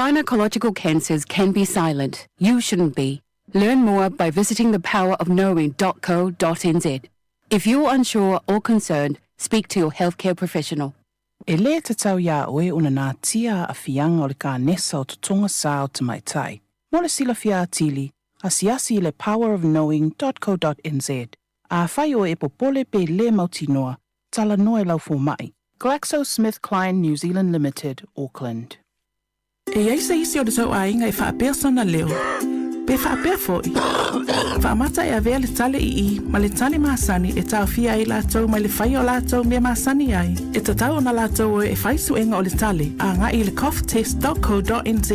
Gynecological cancers can be silent. You shouldn't be. Learn more by visiting thepowerofknowing.co.nz. If you're unsure or concerned, speak to your healthcare professional. E lē tatau iā oe ona natia aafiaga o le kanesa o totoga sa o tamaitai. Mo le silafia atili, asiasi i le powerofknowing.co.nz. Afai oe e popole pe lē mautinoa, talanoa i lau fomaʻi. GlaxoSmithKline New Zealand Limited, Auckland. E i ai se isi o le tou aiga e faapea sona leo, pe faapea foi. Faamata e avea le tale i i ma le tale masani e taofia ai latou mai le faia o latou mea masani ai. E tatau ona latou o e fai suega o le tale agai i le coughtest.co.nz.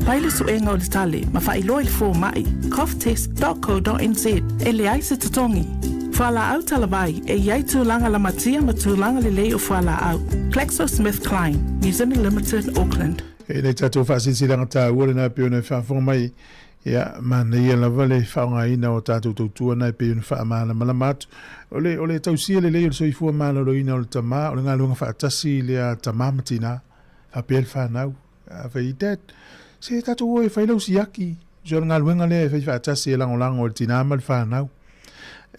Fai le suega o le tale ma faailoa i le fomai, coughtest.co.nz, e leai se totogi. Fualaau talavai, e i ai tulaga lamatia ma tulaga lelei o fualaau. GlaxoSmithKline, New Zealand Limited, Auckland. E nei tatou faasilasilaga taua lena e pei ona e faafofoga mai, ia, manaia lava le faaaogaina o tatou tautua na e pei ona faamalamalama atu. O le, o le tausia lelei o le soifua maloloina o le tama, o le galuega faatasi lea a tama ma tina, faapea le fanau. A fai ai, Dad, se tatou o e fai lau siaki. So o le galuega lea e fai faatasi e lagolago e le tina ma le fanau.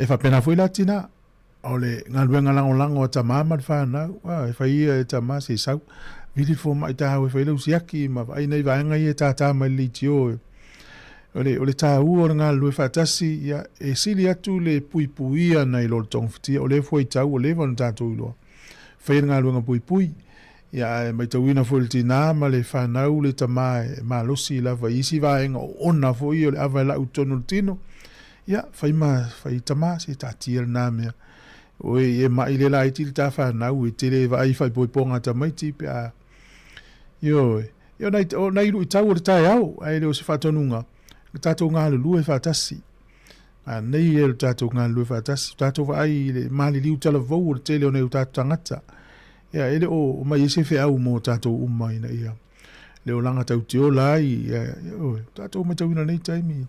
E faapena foi la tina, o le galuega lagolago a tama ma le fanau, a, e fai ia e tama se sau. Vili le fomai tāua e fai lau siaki ma vaai nai vaega ia e tātā mai le leitio. O le, o le tāua o le galulue faatasi, ia, e sili atu le puipuia nai lo le togafitia. O lea foi tau, ua leva ona tatou iloa. Faia le galuega puipui. Ia, ae matauina foi le tinā ma le fanau le tama e malosi lava i isi vaega oona foi ia o le ava e lau i totonu o le tino. Ia, fai ma fai tama, se taatia lena mea. Oe, e mai le laiti le ta fanau, e tele e vaai i faaipoipoga a tamaiti pe a... Ioe. Ia, o nai, o nai luitau o le taeao, ae le o se faatonuga, le tatou galulue faatasi. Manaia le tatou galulue faatasi, tatou vaai i le maliliu talavou o le tele o nai o tatou tagata. Ia, e le o omai ai se feau mo tatou uma ina ia le olaga tau te ola ai. Ia, ioe, tatou matauina nei taimi,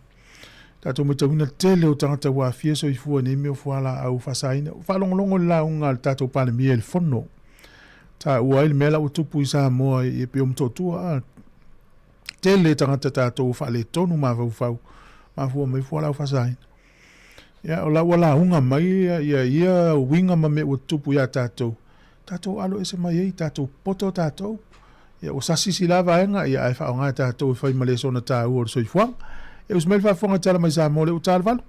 tatou matauina le tele o tagata ua aafia soifua i nei mea o fualaau faasaina. Ua faalogologo i le lauga a le tatou Palemia i le Fono, taua ai le mea la ua tupu i Samoa e pei o Motootua, a tele tagata tatou ua faaletonu mafaufau, mafua mai fualaau faasaina. Ia, o la ua lauga mai ia, ia, ia uiga ma mea ua tutupu iā tatou, tatou alo ese mai ai, tatou poto tatou. Ia, ua sasi si la vaega, ia, ae faaaoga e tatou e fai ma lesona taua o le soifuaga. Ia, usu mai le faafofoga i Tala Mai Samoa, lea ua ta le valu.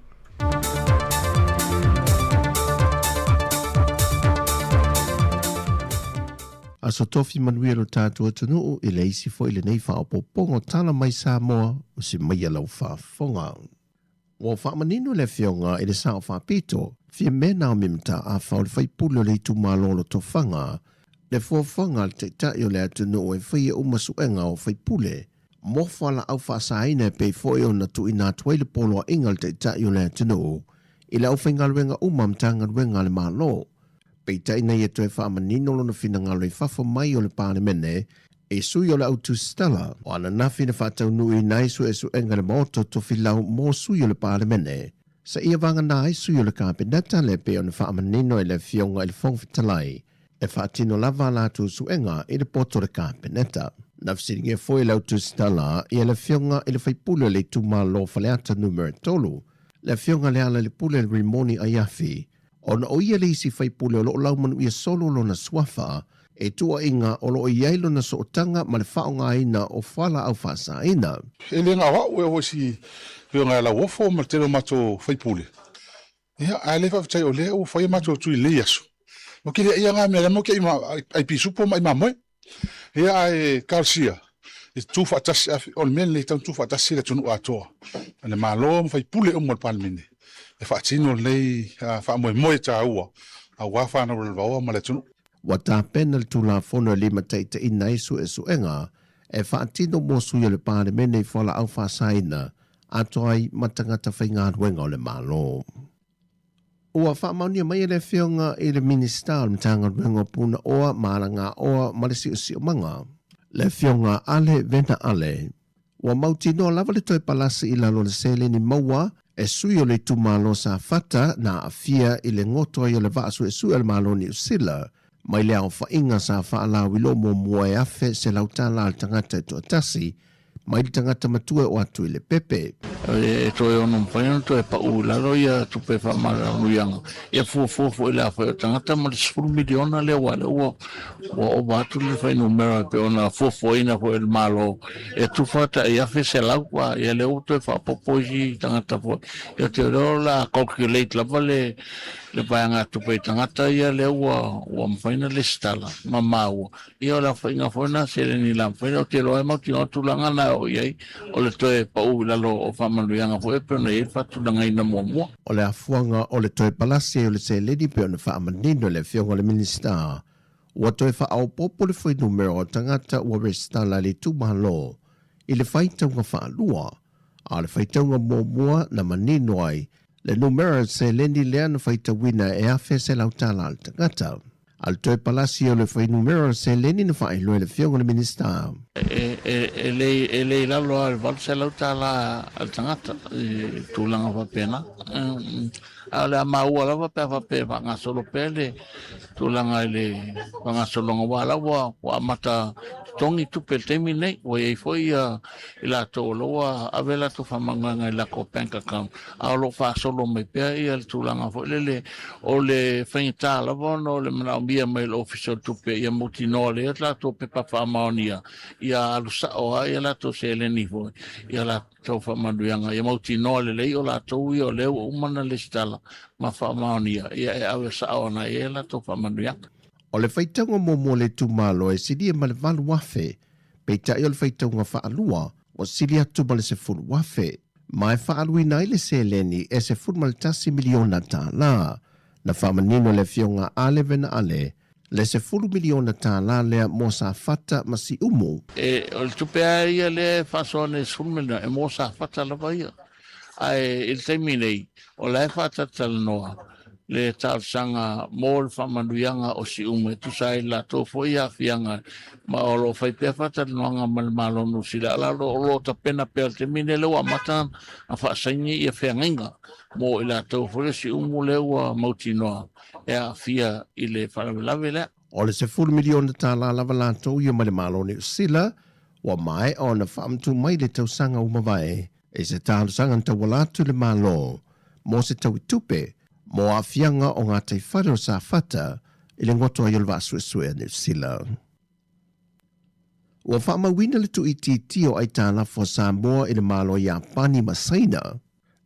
Aso Tofi manuia lo tatou atunuu i le isi foi lenei faaopoopoga o Tala Mai Samoa o se maia lau faafofoga. Ua faamanino le Afioga i le Sao Faapito, Fiame Naomi Mataafa o le faipule o le itumalo o Lotofaga, le fuafuaga a le Taitai o le atunuu e faia uma suega o faipule mo fualaau faasaina e pei foi ona tuuina atu ai le poloaiga a le Taitai o le atunuu i le aufaigaluega uma a Matagaluega a le Malo. Peitai na ia toe faamanino lona finagalo i fafo mai o le Palemene i sui o le au tusitala o ananafi na faataunuuina ai suesuega i le Maota o Tofilau mo sui o le Palemene seia vagana ai sui o le Kapeneta le pei ona faamanino e le Afioga i le Fofoga Fetalai e faatino lava a latou suega i le poto o le Kapeneta. Na fesiligia foi e le au tusitala ia le Afioga i le Faipule o le Itumalo o Faleata Numera 3, le Afioga Lealailepule Rimoni Aiafi, Ona o ia le isi faipule o lo o laumanuia solo lona suafa e tuuaiga o lo o i ai lona sootaga ma le faaaogaina o fualaau faasaina. E le na o au e oo i si afioga ia Lauofo ma le tele o matou faipule, ia, ae le faafetai o lea ua fai a matou tui i lenei aso. Ou te le aia na mea, lea matou te ai pisupo ma ai mamoe. Ia, ae talosia, e tutu faatasi, o le mea lenei e tatau ona tutu faatasi le atunuu atoa, le Malo ma faipule uma o le Palemene e faatino lenei faamoemoe taua aua fanau lalovaoa ma le atunuu. Ua tapena le Tulafono e limataitaiina ai suesuega e faatino mo sui o le Palemene i fualaau faasaina atoa ai ma tagata faigaluega o le Malo. Ua faamaonia mai e le Afioga i le Minisita o le Matagaluega o Punaoa ma Alagaoa ma le Siosiomaga, le Afioga Ale Vena Ale, ua mautinoa lava le toe palasi i lalo o le seleni maua e sui o le itumalo Safata na aafia i le goto ai o le vaa suesue a le Malo o Niu Sila. mai le aofaiga sa faalauiloa muamua e $1,100 a le tagata e toatasi mai le tagata matua e oo atu i le pepe. E toe ono mafai ona toe pau i lalo ia tupe faamalanuiaga ia fuafua foi i le afai o tagata ma le 10 miliona lea aua lea ua ua ova atu le fuainumera e pei ona fuafuaina foi e le Malo e tufa tai 1,100 a ia lea ua toe faaopoopo isi tagata foi. Ia ou te iloa o le a calculate lava le le vaegatupe i tagata ia lea ua ua mafai ona lesitala ma maua Ia o le aofaiga foi lena seleni la mafai ona, ou te iloa e mautinoa tulaga na e oo i ai, o le toe pau i lalo o faamanuiaga foi e pei ona i ai le faatulagaina muamua. O le afuaga o le toe palasi ai o le seleni pei ona faamanino e le Afioga i le Minisita, ua toe faaopoopo le fuainumera o tagata ua resitala i le itumalo i le faitauga faalua, a o le faitauga muamua na manino ai le numera o le seleni lea na faitauina e $1,100 a le tagata. A le toe palasi o le fuainumera o le seleni na faailoa e le Afioga i le Minisita. E le i lalo lava i le $800 a le tagata i tulaga faapena. A o le a maua lava pe a faapea e faagasolo pea le tulaga i le faagasologa aua o la ua amata totogi tupe i le taimi lenei. Ua i ai foi i latou o la ua ave a latou faamanuiaga i latou bank account, a o lo o faasolo mai pea le tulaga foi lele o le faigata lava ona o le manaomia mai o le Ofisa o le Tupe ia mautinoa lelei a latou pepa faamaonia ia alu sao lava ia latou seleni foi ia latou faamanuiaga ia mautinoa lelei o latou ia o lea ua uma ona lesitala ma faamaonia ia e ave sao ana i ai latou faamanuiaga. O le faitauga muamua o le itumalo e silia ma le 8,000 Peitai o le faitauga faalua, ua sili atu ma le 10,000, ma e faaaluina ai le seleni e $11 miliona tala. Na faamanino e le Afioga Ale Venaale le $10 miliona tala lea mo Safata ma Siumu. E, o le tupe lava ia lea e faasoa nei e $10 miliona, e mo Safata lava ia. Ae i le taimi nei, o la e faatalatalanoa le talosaga mo le faamanuiaga o Siumu e tusa ai le latou foi aafiaga ma o lo o fai pea faatalanoaga ma le Malo o Niu Sila a o lo o tapena pea i le taimi lenei lea ua amata ona faasaini ia feagaiga mo i latou foi o Siumu lea ua mautinoa e aafia i le faalavelave lea. O le $10 miliona lava latou ia mai le Malo o Niu Sila ua maea ona faamatuu mai i le tausaga ua mavae. I se talosaga na tauala atu i le Malo mo se tauitupe mo aafiaga o gataifale o Safata i le goto ai o le Vaa Suesue a Niu Sila. Ua faamauina le tuuitiitia o aitalafu a Samoa i le Malo Iapani ma Saina.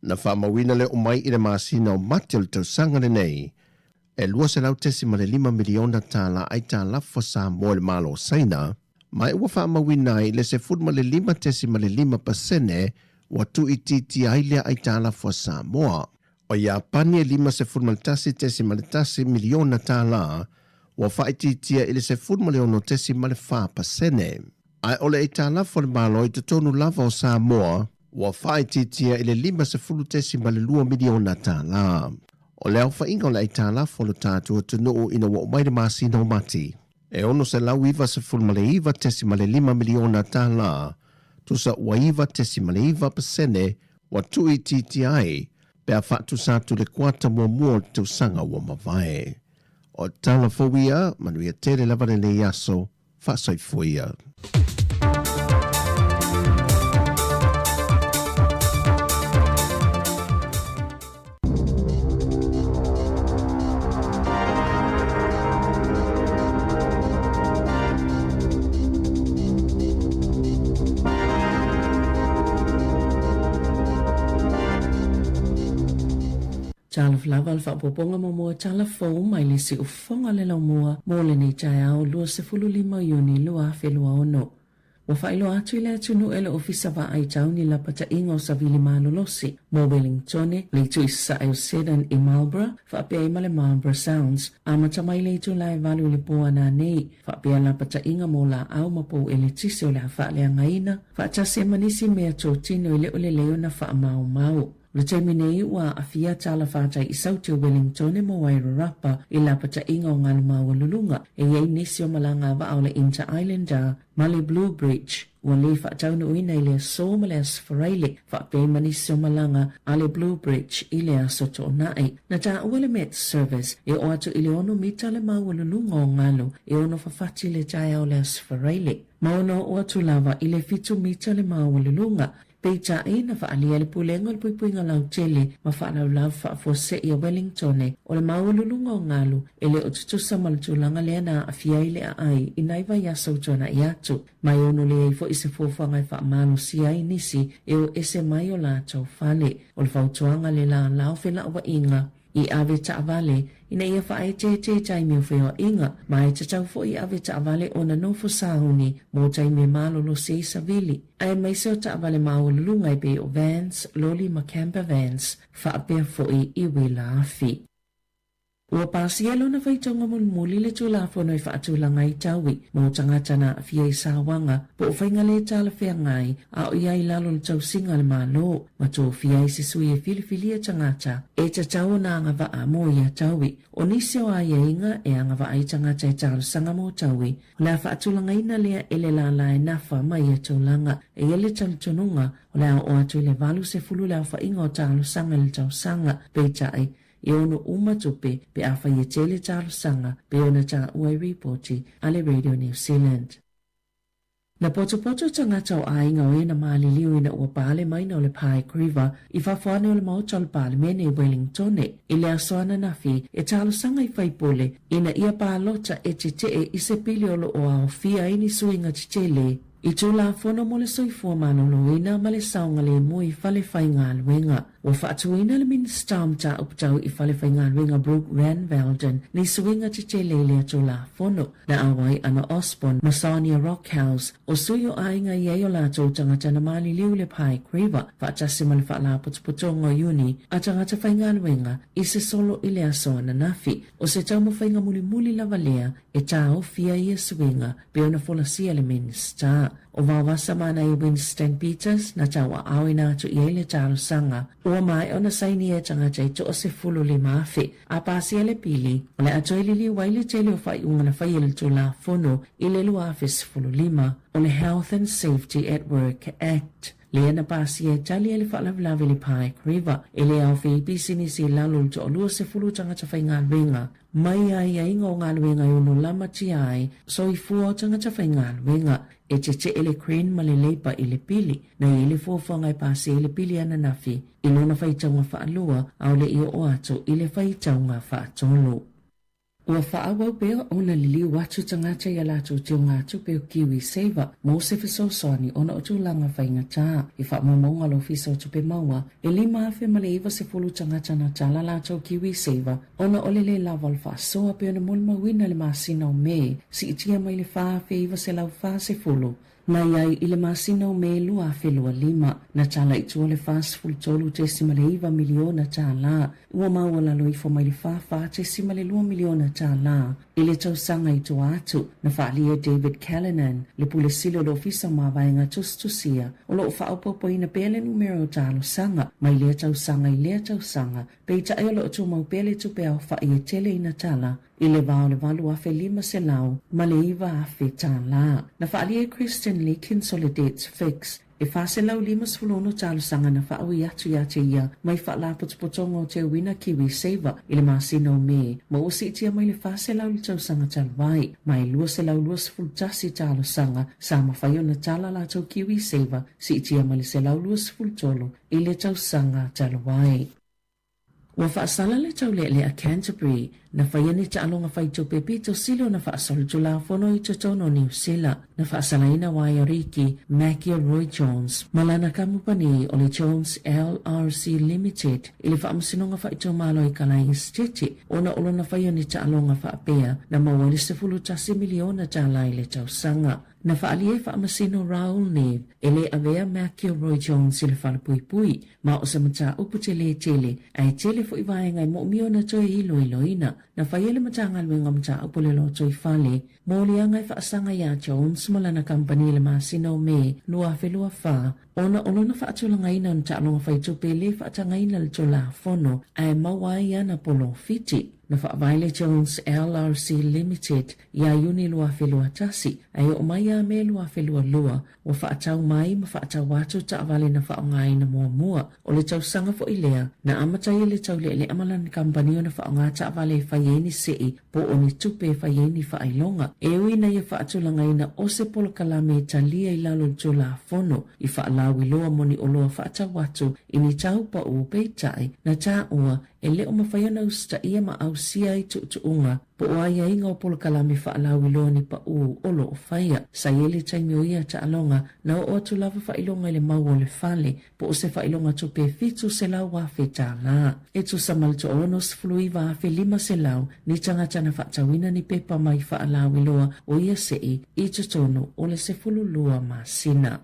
Na faamauina le oo mai i le masina o Mati o le tausaga lenei e $200.5 miliona tala aitalafu a Samoa i le Malo o Saina, ma ua faamauina ai le 15.5% ua tuuitiitia ai lea aitalafu a Samoa. O Iapani e $51.1 miliona tala ua faaitiitia i le 16.4%. Ae o le aitalafu a le Malo i totonu lava o Samoa ua faaitiitia i le $50.2 miliona tala. O le aofaiga o le aitalafu a lo tatou atunuu ina ua oo mai le masina o Mati, e $699.5 miliona tala, tusa ua 9.9% ua tuuitiitia ai pe a faatusa atu i le kuata muamua o le tausaga ua mavae. O tala fou ia, manuia tele lava lenei aso, faasoifua ia. Talofa lava le faaopoopoga muamua tala fou mai le siufofoga le laumua mo lenei taeao 25 Iuni 2026. Ua faailoa atu i le atunuu e le Ofisa Vaai Tau ni lapataiga o savili malolosi mo Wellingtone, le itu i sasae o Seddon i Marlborough, faapea ai ma le Marlborough Sounds. Amata mai le itula e 8 i le po a nanei, faapea lapataiga mo laau ma pou eletise o le a faaleagaina, faatasi ai ma nisi mea totino e le o lelei ona faamaumau. O le taimi nei ua aafia tala fatai i Saute o Wellingtone mo Wairarapa i lapataiga o galu maualuluga e i ai nisi o malaga a vaa o le Inter Islander ma le Blue Bridge. Ua le faataunuuina i le aso ma le Aso Faraile, faapea ma nisi o malaga a le Blue Bridge i le Aso Toonai. Na taua le Met Service e oo atu i le ono mita le maualuluga o galu e ono fafati i le taeao o le Aso Faraile, ma ono oo atu lava i le fitu mita le maualuluga. Peitai, na faaalia e le Pulega o le Puipuiga Lautele ma Faalaulau Faafuasei a Wellingtone o le maualuluga o galu e le o tutusa ma le tulaga lea na aafia ai le aai i nai vaiaso ua tuanai atu. Ma e ono leai foi se fuafuaga e faamalosia ai nisi e o ese mai o latou fale. O le fautuaga le lalau felauaiga i ave taavale ina ia faaeteete i taimi o feoaiga, ma e tatau foi i ave taavale ona nofo sauni mo taimi e malolosi ai savili, aemaise o taavale maualuluga e pei o vans, loli ma camper vans, faapea foi i uila afi. Ua pasia lona faitauga mulimuli le Tulafono e faatulaga ai taui mo tagata na aafia i sauaga po o faiga le talafeagai a o i ai i lalo o le tausiga a le Malo, ma tofia ai se sui e filifilia tagata e tatau ona agavaa mo ia taui. O nisi o aiaiga e agavaa ai tagata e talosaga mo taui, o le a faatulagaina lea e le lala e nafa ma ia tulaga. E i ai le talitonuga, o le a oo atu i le 80 le aofaiga o talosaga i le tausaga, peitai, E ono uma tupe pe afai e tele talosaga pei ona taua i ripoti a le Radio New Zealand. Na potopoto tagata o aiga o e na maliliu ina ua pale maina o le Pike River i fafo ane o le Maota o le Palemene i Wellingtone i le aso ananafi e talosaga i faipule ina ia palota e tetee i se pili o lo o aofia ai ni suiga tetele i Tulafono mo le Soifua Maloloina ma le Saogalemu i fale faigaluega. Ua faatuina le Minisita o Mataupu Tau i Fale Faigaluega Brooke Van Velden ni suiga tetele i lea Tulafono. Na auai Anna Osborne ma Sonia Rockhouse, o sui o aiga i ai o latou tagata na maliliu i le Pike River faatasi ma le Faalapotopotoga o Iuni a Tagata Faigaluega i se solo i le aso ananafi. O se taumafaiga mulimuli lava lea e taofia ia suiga pei ona folasia le Minisita o Vaovasa Manaia Winston Peters na tauaaoina atu i ai le talosaga ua maea ona sainia e tagata e 15,000 a pasia le pili o le a toe liliu ai le tele o faaiuga na faia i le Tulafono i le 2015 o le Health and Safety at Work Act lea na pasia e tali ai le faalavelave i le Pike River e le aofia ai pisinisi i lalo o le toalua sefulu tagata faigaluega Mai aiaiga o galuega e ono lamatia ai soifua o tagata faigaluega, e tetee le Green ma le Labour i le pili, na i ai le fuafuaga e pasia ai le pili ananafi i lona faitauga faalua a o le i oo atu i le faitauga faatolu. Ua faaauau pea ona liliu atu tagata i a latou teugatupe o KiwiSaver mo se fesoasoani ona o tulaga faigata. I faamaumauga a le Ofisa o Tupe Maua, e 5,090 tagata na tala latou KiwiSaver Ona o le lē lava o le faasoa pei ona molimauina i le masina o Me, siitia mai le 4,940 na i ai i le masina o Me 2025, na tala i tua le $43.9 miliona tālā, ua maualalo ifo mai le $44.2 miliona tālā i le tausaga i tua atu, na faaalia e David Callanan, le Pule Sili o le Ofisa o Mavaega Tusitusia, o lo o faaopoopoina pea le numera o talosaga mai lea tausaga i lea tausaga Peitai o lo o tumau pea le tupe aofai e tele ina tala i le va o le $8,500 ma le $9,000 tālā. Na faaalia e Kristen Leakins o le Debts Fix e 456 talosaga na faaui atu iā te ia mai Faalapotopotoga o Teuina KiwiSaver i le masina o Me ma ua siitia mai le 400 i le tausaga talu ai, ma e 221 talosaga sa mafai ona tala latou KiwiSaver siitia mai le 123 i le tausaga talu ai. Ua faasala le taulealea a Canterbury na faia ni taaloga faitupe pito sili ona faasolo Tulafono i totonu o Niu Sila. Na faasalaina Waiariki Mackie Roy Jones ma lana kamupani o le Jones LRC Limited i le Faamasinoga Faaitumalo i Kalaesetete ona o lona faia o ni taaloga faapea na maua ai le $11 miliona tālā i le tausaga. Na faaalia e Faamasino Raoul Neve e le avea Matthew Roy Jones i le falepuipui, ma o se mataupu telē tele, ae tele foi vaega e moomia ona toe iloiloina. Na faia e le Matagaluega o Mataupu o le Lotoifale moliaga e faasaga iā Jones ma lana kamupani i le masina o Me 2024 ona o lona faatulagaina o ni taaloga faitupe e le faatagaina i le Tulafono ae maua ai ana polofiti. Na faavae le Jones LRC Limited ia Iuni 2021, ae oo mai ia Me 2022, ua faatau mai ma faatau atu taavale na faaaogaina muamua. O le tausaga foi lea, na amata ai le taulealea ma lana kamupani ona faaaoga taavale e fai ai ni sei po o ni tupe e fai ai ni faailoga. E ui ina ia faatulagaina o se polokalame e talia i lalo o le Tulafono i faalauiloa mo ni oloa faatau atu i ni tau pau, peitai, na taua e le o mafai ona usitaia ma ausia ai tuutuuga po o aiaiga o polokalame faalauiloa ni paʻū o lo o faia. Sa i ai le taimi o ia taaloga na oo atu lava faailoga i le mau o le fale po o se faailoga tupe $700,000. E tusa ma le 69,500 ni tagata na faatauina ni pepa mai faalauiloa o ia sei i totonu o le 12 masina.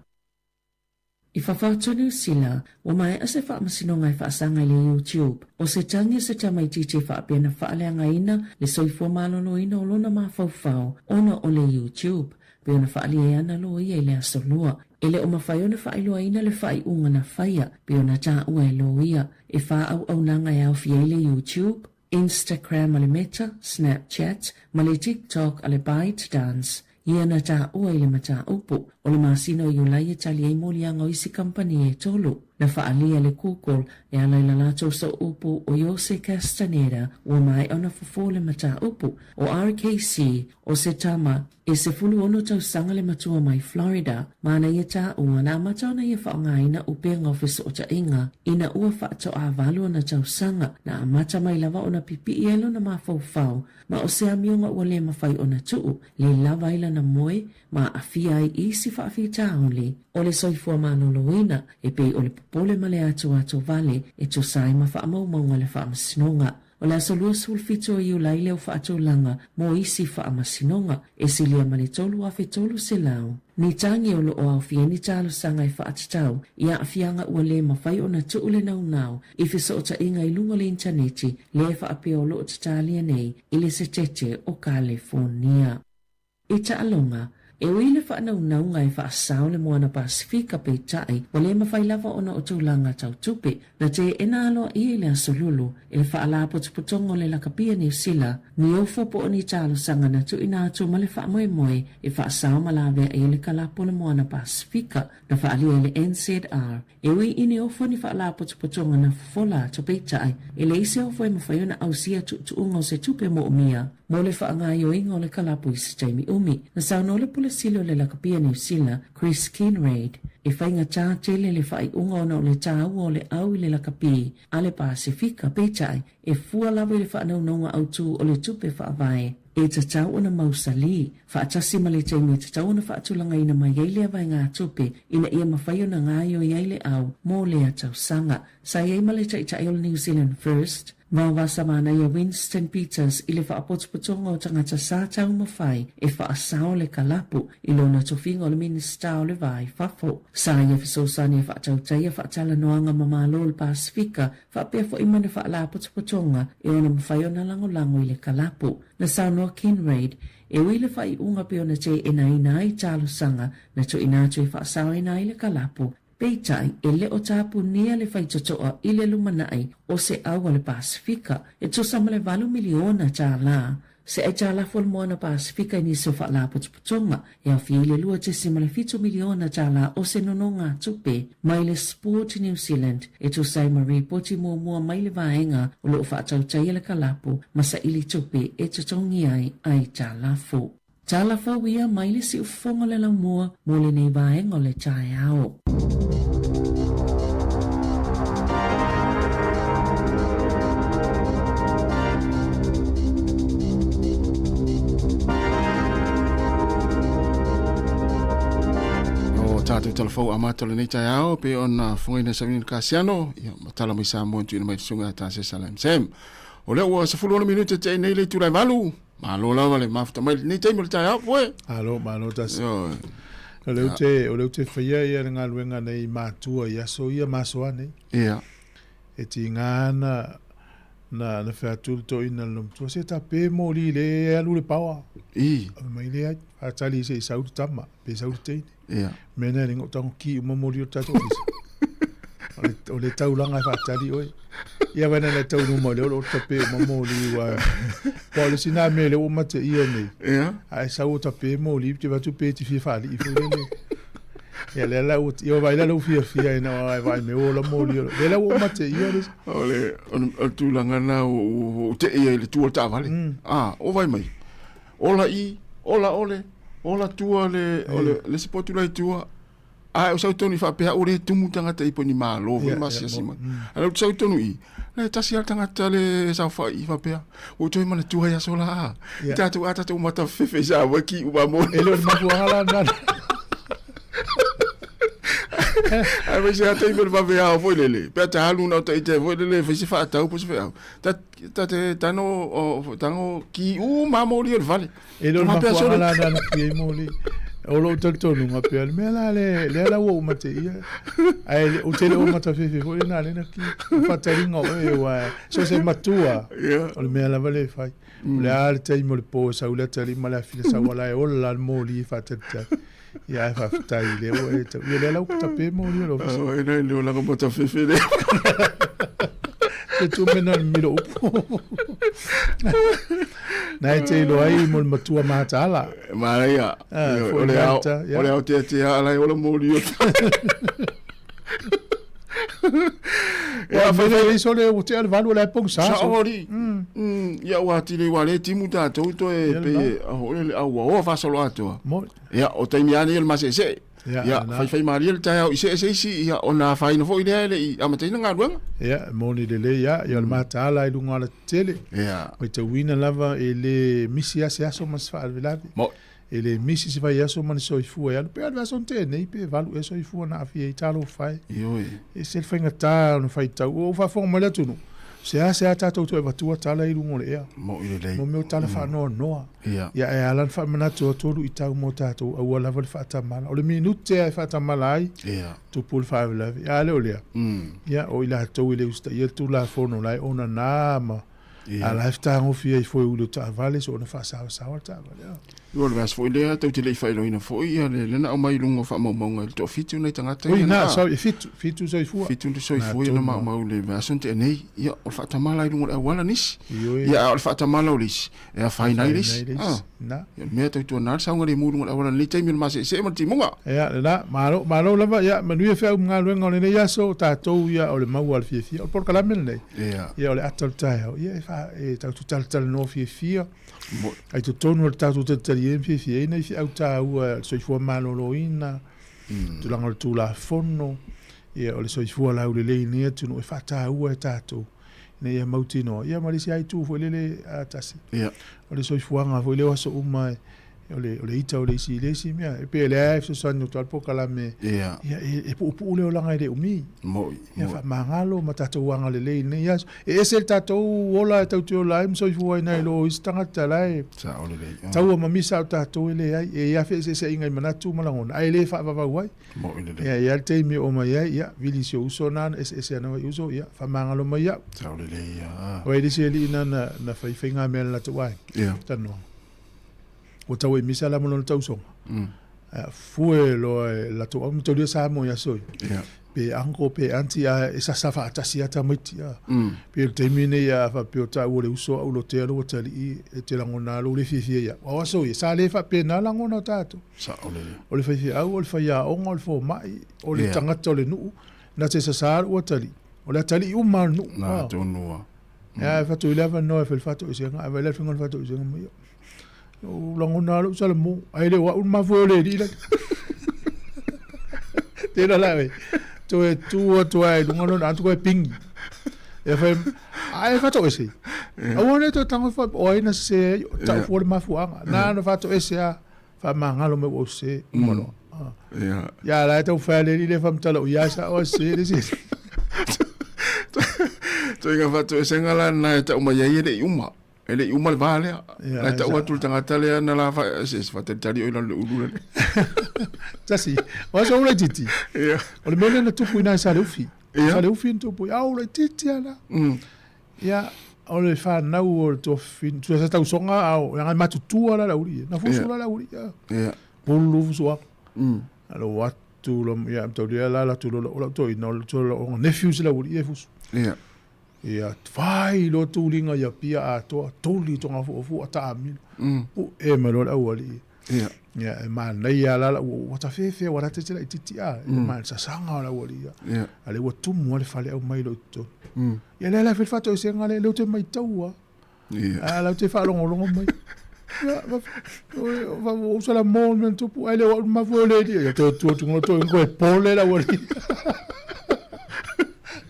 I fafo atu o Niu Sila, ua maea se faamasinoga e faasaga i le YouTube o se tagi o se tamaitiiti e faapea na faaleagaina le soifua maloloina o lona mafaufau ona o le YouTube, pei ona faaalia ai ana loia i le Aso Lua. E le o mafai ona faailoaina le faaiuga na faia, pei ona taua e loia, e faaauaunaga e aofia ai le YouTube, Instagram a le Meta, Snapchat, ma le TikTok a le ByteDance, ia na taua i le mataupu. O le masina o Iulai e tali ai moliaga o isi kamupani e tolu. Na faaalia le Google e ala i la latou sooupu o Jose Castaneda ua maea ona fofo le mataupu. O RKC, o se tama E 16 tausaga le matua mai Florida, ma na ia taua na amata ona ia faaaogaina upega o fesootaiga ina ua faatoa valu ona tausaga, na amata mai lava ona pipii ai lona mafaufau ma o se amioga ua le mafai ona tuu, le lava ai lana moe ma aafia ai i isi faafitauli o le soifua maloloina e pei o le popole ma le atoato vale e tusa ai ma faamaumauga a le Faamasinoga. O le aso 27 o Iulai lea o faatulaga mo isi faamasinoga e silia ma le 3,300 ni tagi o lo o aofia ai ni talosaga e faatatau i aafiaga ua le mafai ona tuu le naunau i fesootaiga i luga o le initaneti lea e faapea o lo o tatalia nei i le Setete o Kalefonia. I taaloga, e ui le faanaunauga e faasao le Moana Pasifika peitai ua le mafai lava ona o tulaga tau tupe, na teena aloaia i le Aso Lulu e le Faalapotopotoga o le Lakapi a Niu Sila ni ofo po o ni talosaga na tuuina atu ma le faamoemoe e faasao ma laveai ai le kalapu o le Moana Pasifika na faaalia e le NZR. E ui i ni ofo ni faalapotopotoga na fofola atu peitai, e leai se ofo e mafai ona ausia tuutuuga o se tupe moomia mo le faagaoioiga o le kalapu i se taimi umi. Na saunoa le Pule Sili o le Lakapi a Niu Sila, Chris Kinraid, e faigata tele le faaiuga ona o le taua o le au i le lakapi a le Pasefika, peitai, e fua lava i le faanaunauga autū o le tupe faavae. E tatau ona mausali, faatasi ma le taimi e tatau ona faatulagaina mai ai lea vaegatupe ina ia mafai ona gaoioi ai le au mo lea tausaga. Sa i ai ma le Taitai o le New Zealand First, Vaovasa Manaia Winston Peters i le faapotopotoga o tagata sa taumafai e faasao le kalapu i lona tofiga o le Minisita o le Va i Fafo. Sa ia fesoasoani e faatautaia faatalanoaga ma Malo o le Pasefika faapea foi ma ni faalapotopotoga e ono mafai ona lagolago i le kalapu. Na saunoa Kinraid, e ui le faaiuga pei ona teeenaina ai talosaga na tuuina atu e faasaoina ai le kalapu, peitai e le o tapunia le faitotoa i le lumanai o se au a le Pasefika e tusa ma le $8 miliona. Se aitalafu o le Moana Pasefika i nisi o faalapotopotoga e aofia ai le $2.7 miliona o se nonogatupe mai le Sport New Zealand e tusa ai ma ripoti muamua mai le vaega o lo o faatautaia le kalapu ma saili tupe e totogi ai aitalafu. Tala fou ia mai le siufofoga o le laumua mo lenei vaega o le taeao. O tātou talafou amata o lenei taeao pe ona fogaina Savini Kasiano ia ma tala mai Samoa tuuina mai le susuga ia Tase Salam Sam. O lea ua 16 minute te nei le itula e valu. Malo lava le mafuta mai lenei taimi o le taeao foe. Malo, malo tasi. O lea ou te, o lea ou te faia ia le galuega nei matua i aso ia ma aso ane. Ia. E tiga ana na, na fai atu le toeaina i le matua, se ta pe moli le e alu le paoa. I. Fai mai leai, faatali se i sau le tama, pe sau le teine. Ia. Mea nei le tago ki uma moli o le tatou ofisa. O le o le taulaga e faatali oe. Ia vaai na taunuu mai lea o lo o tape uma moli ua. Aua o le isi na mea lea ua mateia nei. Ia. A e sau o tape moli, ou te vaai atu pe e te fia faalii foi lele. Ia lea la ua, ia vaai la lou fiafia ina ua e vaai mai ua ola moli o lo. Lea la ua ou mateia le isi. O le, o le, o le tulaga lena ua, ua, ua tei ai i le tu o le taavale. Ah, o vaai mai. Ola i, ola ole, ola tua le, o le, le isi potu la i tua. A o sau tonu i faapea ua le tumu tagata i po ni malo foi ma asiasi mai. A lea ou te sau tonu i, le tasi lava le tagata le saofai i faapea, ua ou toe manatua i aso la. I tatou a tatou matafefefe i Samoa ki uma mo. E le o le mafuaaga la lena. Ae mai se ata i mea vave ao foi lele. Pe ata alu na o taite foi lele fai se faatau po se feau. Ta ta te tano o tango ki uma moli o le fale. E le o le mafuaaga la lena na ki ai moli. O lou talitonuga pea, le mea la le, lea la ua ou mateia. Ae ou te le o matafefe foi lena lea na ki. O faataliga o oe aua so o se matua, o le mea lava lea e fai. O le a le taimi o le po e sau le atalii ma le afine sau ala e ola la le moli e faatalitali. Ia ae faafetai lea ua e tau. Ia lea la ua tape moli o le ofisa. Oi nei le olaga matafefe lea. Te tumena le milo upu. Na e te iloa ai mo le matua mataala. Manaia. Ah, O le ao, o le ao teatea ala e ola moli o. Ia, fai fai le sole ua tea le valu o le pongisa. Sa ori. Ia ua atili ua le timu tatou toe pe o le au ua oa faasolo atoa. Ia o taimi lava nei o le maseesee. Ia faifai malie le taeao i see se isi ia ona afaina foi lea e le i amataina galuega. Ia moni lelei lava ia o le mataala i luga o alatetele. Ia. Matauina lava e le misi lava se aso ma se faalavelave. E le misi se vaiaso ma ni soifua e alu pe alu aso tenei pe valu ea soifua na aafia ai talofa e. Ioe. E ese le faigata ona faitau. Ua ou faafofoga mai le atunuu, seasea tatou toe avatua tala i luga o le ea. Moi lelei. Mo mea o tala faanoanoa. Ia. Ia ae ala ona faamanatu atu o luitau mo tatou aua lava le faatamala. O le minute lava e faatamala ai, Ia. tupu le faalavelave. A le o lea, ia o i latou e le usitaia le Tulafono la e onana ma Ia. A la e fetagofi ai foi uli o taavale so ona faasaosaoa le taavale. Ah. O le vaiaso foi lea tou te le i faailoaina foi ia le lea na aumai i luga o faamaumauga i le toafitu nai tagata Oi ia na, na sorry, e fitu, fitu soifua. Fitu le soifua ia na maumau i le vaiaso na tea nei. Ia o le faatamala i luga o le auala nisi. Ioe. Ia a o le faatamala o le isi, e afaina ai le isi. Ah. Na. Ia o le mea tautuana le saogalemu i luga o le auala i lenei taimi o le maseesee ma le timuga. Ia, lena, malo, malo lava, ia, manuia feau ma galuega o lenei aso, o tatou ia o le maua a le fiafia. O le polokalame lenei, Ia. ia o le ata o le taeao, ia e, fa, e tatou talatalanoa fiafia, ai totonu o le tatou talitali ma fiafia ai nai feau taua o le soifua maloloina, tulaga o le Tulafono, ia o le soifua laulelei i lenei atunuu e faataua e tatou ina ia mautinoa, ia ma le isi lava itu foi lele a tasi, Ia. o le soifuaga foi lea o aso uma e, o le, o le ita o le isi i le isi mea. E pei o lea e fesoasoani atu lava le polokalame, Ia. ia, e, e puupuu le olaga e le umi. Moi. Ia Moi. faamagalo ma tatou agalelei i lenei aso. E ese le tatou ola e tatou te ola ai ma soifua ai nai lo isi tagata la e Sao lelei. taua mamisa o tatou e leai. E i ai feeseeseaiga i manatu ma lagona, ae le faavavau ai. Moi lelei. Ia, e i ai le taimi e oo mai ai, ia, vili si ou uso na, na eseese ana ai uso, ia, faamagalo mai au. Sao lelei, ia. Ua i le isi alii na, na, na faifai ngā mea le latou aiga. Ia. Talanoa. Ua tau e misa la ma lona tausoga. Fue loa e latou au mataulia Samoa i aso ia. Ia. Pe uncle pe auntie a e sasa faatasi a tamaiti a. Pe o le taimi nei a faapea o taua le uso au lotea lo talii e te lagona lo le fiafia ia. O aso ia sa le faapena lagona o tatou. Sao lelei. O le faifeau, o le faiaoga, o le fomai, o le Ia. tagata o le nuu, na te sasa ua talii. O le atalii uma o le nuu. Na tonu a. Ia, e fatu i le avanoa e fai le faatoesega, ae vaai la le faiga o le faatoesega mai ia. O lagona lou salamo, ae le o au le mafoe o le alii lea. Tēnā la oe, toe tū atu ai i lunga lona atu koe pingi. E whai, ai e whatoese. Aua ne toe tango wha, o ai na se, tau fua le mafuanga. Nā na whatoese a, whamangalo me wau se, umaloa. Ia. Ia la e tau whai le le whamtala o ia sa o se, le se. Toiga whatoesenga la na e tau mai ai e le i uma. E le i uma le va lea. Ia, Na e tau sa- atu le tagata lea na la fa se se fatalitali oi lalo le ulu lele. Tasi, o aso ula titi. Ia. O le mea lea na tupu ina i Saleufi. Ia. Saleufi na tupu i, au ula titi ala. Ia, o le whanau o le tofi, tua sa tausoga au, ia ngai matutua la lauli. Na fusu Ia. la lauli. Ia. Ia. Pulu fusu aka. Alo tu lo ia tau le la la tu lo lo to ina o to lo o nephew se la uli e fusu. Ia. Ia fai lo tuliga ia pia atoa toli tonga fuafua taamilo. Pu'e mai loa le aualii. Ia. Ia e manaia la la ua tafefe ua latete laitiiti a i le masasaga o le aualii ia. Ia. A lea ua tumu lava le fale aumai loa i totonu. Ia lea la e fai le faatoesega lea, lea ou te maitaua. Ia. A la ou te faalogologo mai. Ia, ua usa la mo le mea na tupu, ae le o au le mafua o le alii. Ia toe tu atu toe koe pole le aualii.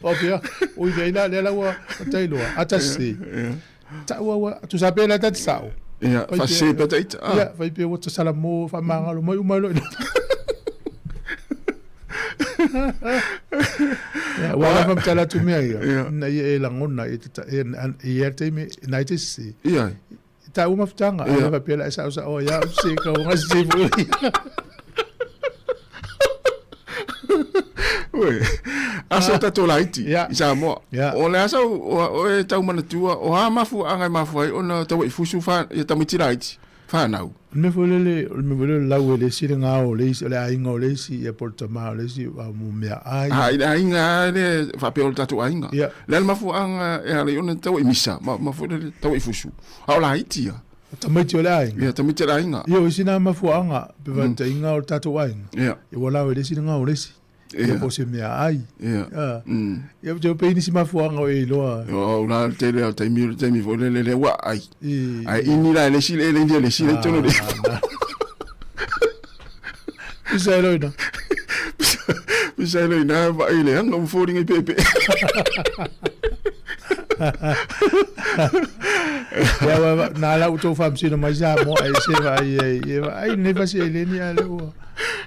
Faapea, ui nei la, lea la ua tailoa, a ta sese. Ta'u au, tusa pe la ta te sa'o. Ia, faasese pea ta ita. Ia, fai pea ua tasala mo faamagalo mai uma loa. Ia, ua la whamtala atu mea ia. Na ia e lagona i te i ia taimi, nai te sese. Ia. Ta'u mafutaga, a faapea la e sa'osa'o ai au se ka unga sese foi. Ue, aso tatou laiti Ia. i Samoa. Ia. O le asa o e tau manatua, o a mafuaaga e mafua ai ona tau i fusu fa, ia tamaiti laiti, whanau. O le mea foi lele, o le mea foi lele o le lau e le isi le gao o le isi, o le aiga o le isi, ia po o le tama o le isi, a mo meaai. A, i le aiga lava le faapea o le tatou aiga. Ia. Le a le mafuaaga e ala ai ona tau i misa, ma, ma foi lele tau i fusu. A o laiti ia. O tamaiti o le aiga. Ia, tamaiti o le aiga. Ia, o isi na mafuaaga, pe faataitaiga o le tatou aiga. Ia. Ia ua lau e le isi le gao o le isi. Ia Ia. po o se meaai. Ia. A. Ia, ou te iloa pe i ai nisi mafuaaga o e iloa. O la le tele o taimi, o le taimi foi lele lea ua aai. I. Ae ini la e le isi le ele ini a le isi le i tonu le. Pisa e loina. Pisa e loina vaai le anga ua foliga i peepee. Ia ua na la ua tou faamasino mai Samoa ai se vaai ai ia vaai lenei fasi eleni a lea ua.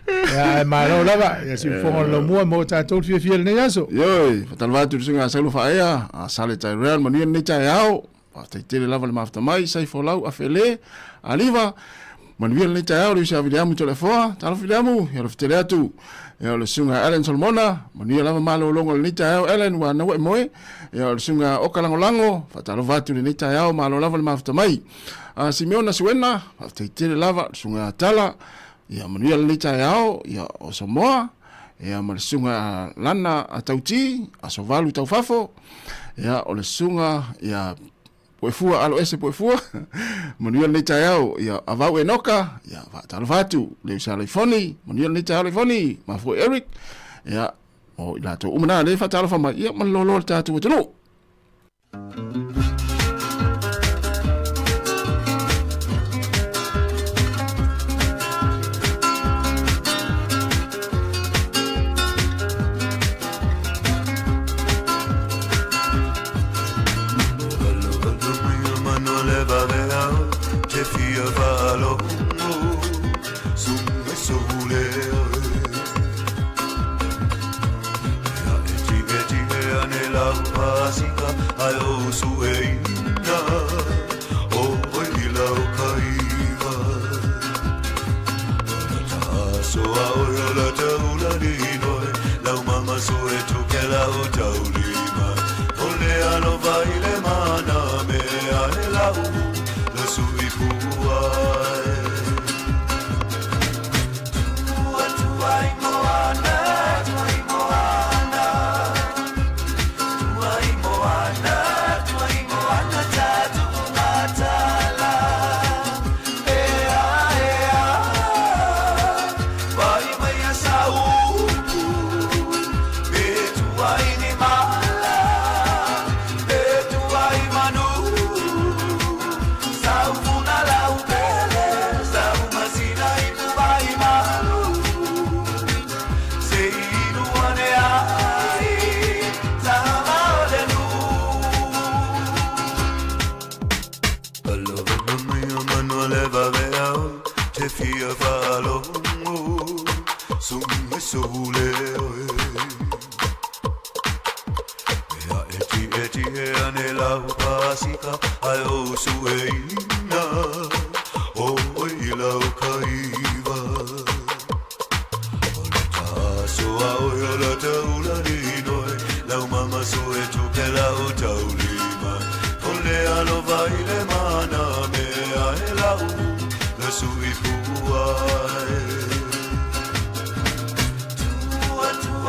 Ia ae malo lava ia siufofoga o le laumua mo tatou le fiafia i lenei aso. Ioe, faatalofa atu i le susuga ia Saulo Faaea, a Sale Tyrell, manuia lenei taeao. Faafetai tele lava le mafuta mai, Saifolau Afele, Aliva, manuia lenei taeao le uso ia Viliamu Toleafoa, talofa Viliamu, ia alofa tele atu. Ia o le susuga ia Allen Solomona, manuia lava malologa o lenei taeao Allen ua naua e moe. Ia o le susuga ia Oka Lagolago, faatalofa atu i lenei taeao, malo lava le mafuta mai. A Simeona Suena, faafetai tele lava le susuga ia Tala, ia manuia lenei taeao, ia o Samoa, ia ma le susuga ia Lana a Tauti, Aso Valu Taufafo, ia o le susuga ia Puefua alo ese Puefua, manuia lenei taeao, ia Avau Enoka, ia faatalofa atu, le uso a Laifoni, manuia lenei taeao Laifoni, mafua Eric, ia o i latou uma na le faatalofa mai, ia ma le loaloa le tatou atunuu.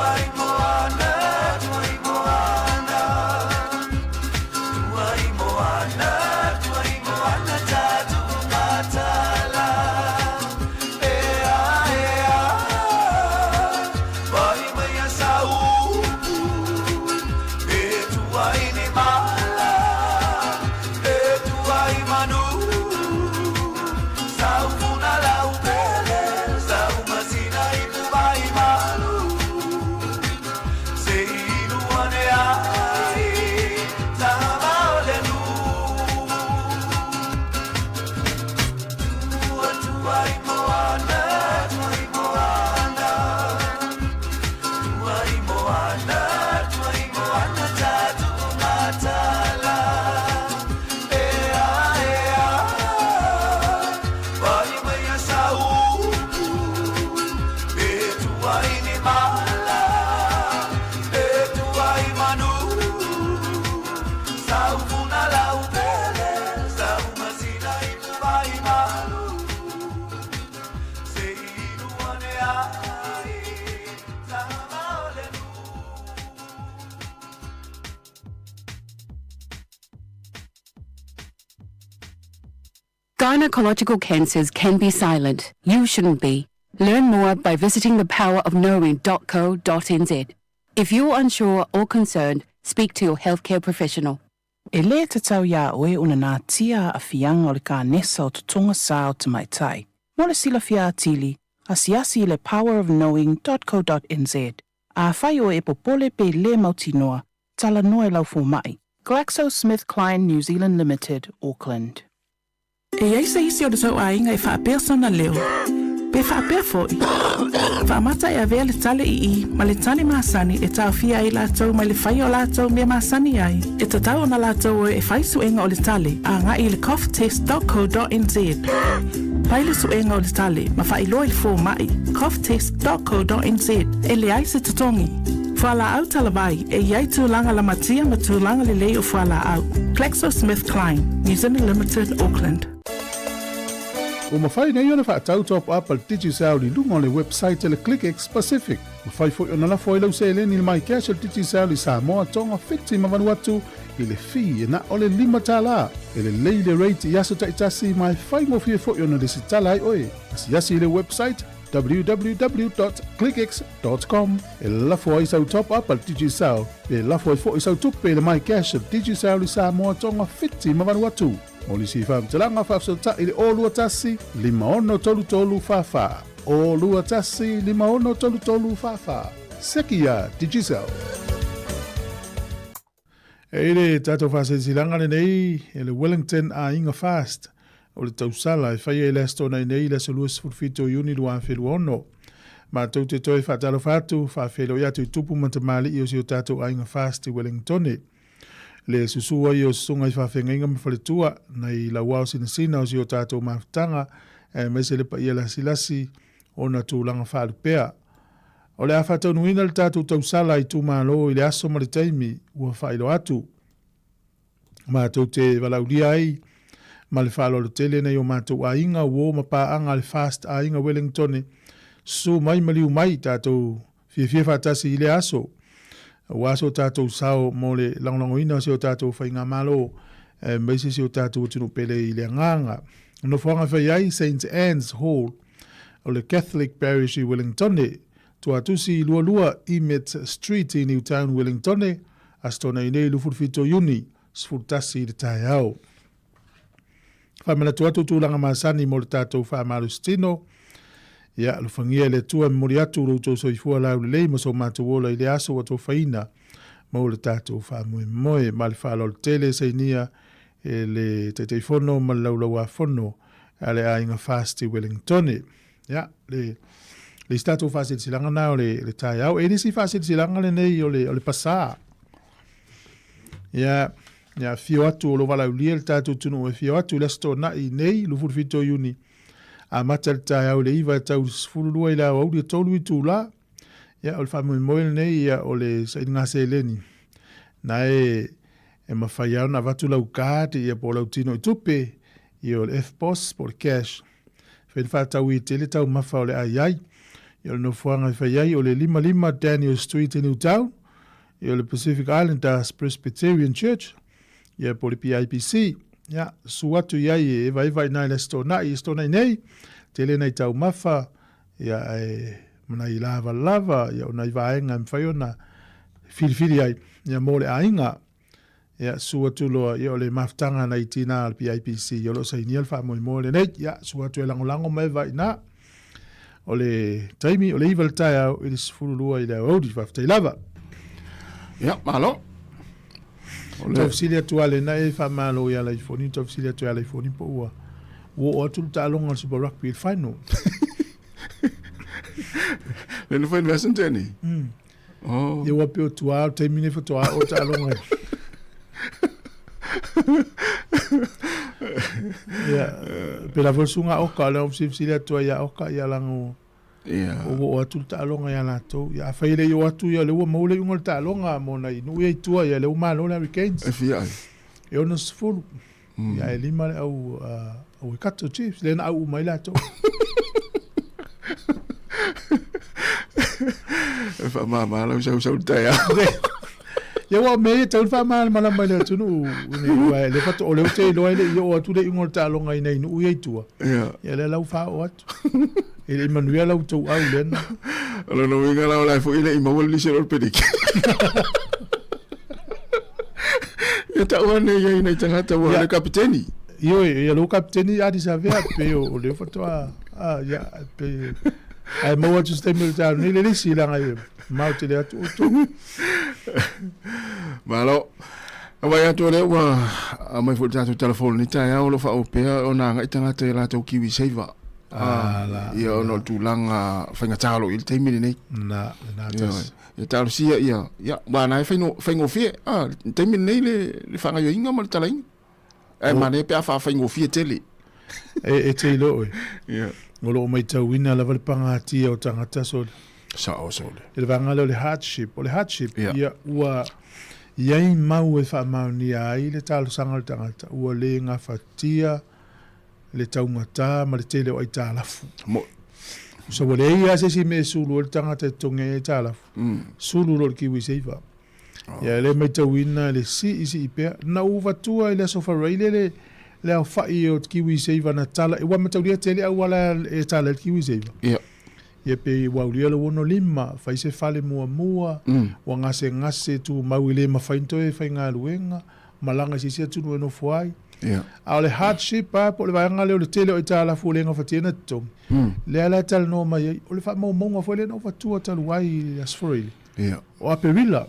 Tuai moana, tuai moana. Tuai moana, tuai moana tatou matala. Ea, ea, vai mai a saupu. E tuai ni mala, e tuai manu. Saufuna lau pele, saumasina ipu vai malu. Se inu ane ai, tama o le nuu. Tua tuai moana, tuai moana. Tuai moana, tuai moana tatou matala. Ea, ea, vai mai a saupu. E tuai ni mala, e tuai manu. Saufuna lau pele, saumasina ipu vai malu. Se inu ane ai, tama o le nuu. Gynecological cancers can be silent. You shouldn't be. Learn more by visiting thepowerofknowing.co.nz. If you're unsure or concerned, speak to your healthcare professional. E lē tatau iā oe ona natia aafiaga o le kanesa o totoga sā o tamaitai. Mo le silafia atili, asiasi i le powerofknowing.co.nz. Afai oe e popole pe lē mautinoa, talanoa i lau fomaʻi. GlaxoSmithKline New Zealand Limited, Auckland. E i ai se isi o le tou aiga e faapea sona leo, pe faapea foi. Faamata e avea le tale ii ma le tane masani e taofia ai latou mai le faia o latou mea masani ai. E tatau ona latou o e fai suega o le tale agai i le coughtest.co.nz. Fai le suega o le tale ma faailoa i le fomaʻi coughtest.co.nz e leai se totogi. Fualaau talavai e i ai tulaga lamatia ma tulaga lelei o fualaau. GlaxoSmithKline, New Zealand Limited, Auckland. Ua mafai nei ona faatau top up a le Digicel i luga o le website a le ClickX Pacific. Mafai foi ona lafo ai lau seleni i le MyCash a le Digicel i Samoa, Tonga, Fiti ma Vanuatu i le fee e na o le $5. E lelei le rate i aso taitasi ma e faigofie foi ona lesitala ai oe. Asiasi i le website www.clickx.com e lafo ai sau top up a le Digicel pe lafo ai foi sau tupe i le MyCash a le Digicel i Samoa, Tonga, Fiti ma Vanuatu. Mo nisi faamatalaga faafesootai i le 021 5633 44. 021 5633 44. Seki iā Digicel. E i le tatou faasilasilaga lenei e le Wellington Aiga Fast o le tausala e faia i le Aso Toonai nei i le aso 27 o Iuni 2026. Matou te toe faatalofa atu, faafeiloai atu i tupu ma tamalii o si o tatou Aiga Fast i Wellingtone. Le susu ai o susuga i faafeagaiga ma faletua nai lauao sinasina o si o tatou mafutaga aemaise le paia lasilasi ona tulaga faalupea. O le a faataunuina le tatou tausala itumalo i le aso ma le taimi ua faailoa atu. Matou te valaaulia ai ma le faaaloalo tele nai o matou aiga, uo ma paaga a le Fast Aiga Wellingtone, susu mai ma liu mai tatou fiafia faatasi i lea aso. Aua so tatou sao mo le lagolagoina o si o tatou faigamalo aemaise si o tatou atunuu pele i le agaga. Nofoaga e fai ai Saint Anne's Hall o le Catholic Parish i Wellingtone, Tuatusi 22 Emmet Street i Newtown, Wellingtone, Aso Toonai nei 27 Iuni, 11 i le taeao. Faamanatu atu tulaga masani mo le tatou faamalositino. Ia, alofagia e le Atua e momoli atu lo outou soifua laulelei ma so matou ola i le aso ua tofaina mo le tatou faamoemoe. Ma le faaaloalo tele sainia e le Taitaifono ma le Laulauafono a le Aiga Fast i Wellingtone. Ia, le le isi tatou faasilasilaga na o le, le taeao. E le isi faasilasilaga lenei o le, o le pasā. Ia, ia afio atu o lo valaulia le tatou atunuu e afio atu i le Aso Toonai nei, 27 o Iuni, amata le taeao i le 9 e tau 12 i le aoauli e 3 itula. Ia, o le faamoemoe lenei, ia, o le sailiga seleni. Na e, e mafai lava ona avatu lau card, ia, po o lau tino i tupe, ia, o le EFTPOS, po o le cash. Fai le faatau i tele taumafa o le ai ai. Ia o le nofoaga e fai ai o le 55 Daniel Street i Newtown, ia o le Pacific Islanders Presbyterian Church, ia po o le PIPC. Ia, susu atu i ai e evaeva i ina i le Aso Toonai, Aso Toonai nei, tele nai taumafa, ia ae ma nai lavalava, ia o nai vaega e mafai ona filifili ai, ia mo le aiga. Ia, susu atu loa, ia o le mafutaga a nai tinā o le PIPC, ia o lo o sainia le faamoemoe lenei. Ia, susu atu e lagolago ma eva i ina. O le taimi o le 9 i le taeao i le 12 i le aoauli. Faafetai lava. Ia, malo. Tau fesili atu a lena e faamalo ia Laifoni, tau fesili atu ia Laifoni po ua ua oo atu le taaloga o le Super Rugby i le final. Le no fai investment teni. Oh. Ia ua peo tua o taimi nei faatoa oo taaloga. Ia, pe la foi suga oka, le ofisifisili atu ai ia oka ia lago Ia. Ua oo atu le taaloga ia latou. Ia afai e le i oo atu ia lea ua maua le iuga o le taaloga mo nai nuu ia i tua ia lea ua malo le Hurricanes. E fia ai? E 60. Ia ae 5 le au au Waikato Chiefs lea na au uma ai latou. E faamama lau sausau le taeao. Ia ua o mea ia e tatau ona faamalamalama i le atunuu nei aua le faatoa o lea ou te iloa e le i oo atu le iuga o le taaloga i nai nuu ia i tua. Ia. Ia lea la ua faaoo atu. E le i manuia la outou au lea na. O lona uiga la o la e foi e le i maua le lisi o le peleke. Ia tau ane ia i nai tagata ua le kapiteni. Ioe, ia lou kapiteni Adi Savea pe o lea faatoa ah, ia pe ae maua atu se taimi o le taeao nei le lisi leaga e mamao tele atu outou. Malo. Aua atu o lea ua aumai foi le tatou telefoni nei taeao o lo o faaopea ona agai tagata i latou kiwi saver. Ah, la, ia ona o le tulaga faigata o lo o i ai le taimi lenei. Na, na tasi. Ia talosia ia, ia, aua na e faigofie, ah, le taimi lenei le, le faagaoioiga ma le talaiga. Ae manaia pe a faafaigofie tele. E, e te iloa oe. Ia. O lo o maitauina lava le pagatia o tagata sole. Sao sole. I le vaega lea o le hardship. O le hardship, Ia. ia ua i ai mau e faamaonia ai le talosaga a le tagata, ua le gafatia le taugata ma le tele o aitalafu. Mo. So ua leai lava se isi mea e sulu ai le tagata e totogi ai aitalafu. Sulu loa le kiwi saver. Ia e le maitauina le siisii pea. Na ou avatua i le Aso Faraile le le aofai o kiwi saver na tala, ua mataulia tele auala e tala ai le kiwi saver. Ia. Ia pe ua aulia le 65, fai se fale muamua, ua gasegase tumau e le mafai ona toe faigaluega, malaga i se isi atunuu e nofo ai. Ia. A o le hardship lava po o le vaega lea o le tele o aitalafu ua le gafatia ona totogi, lea la e talanoa mai ai, o le faamaumauga foi lea na ou avatua talu ai i le Aso Faraile. Ia. O Aperila.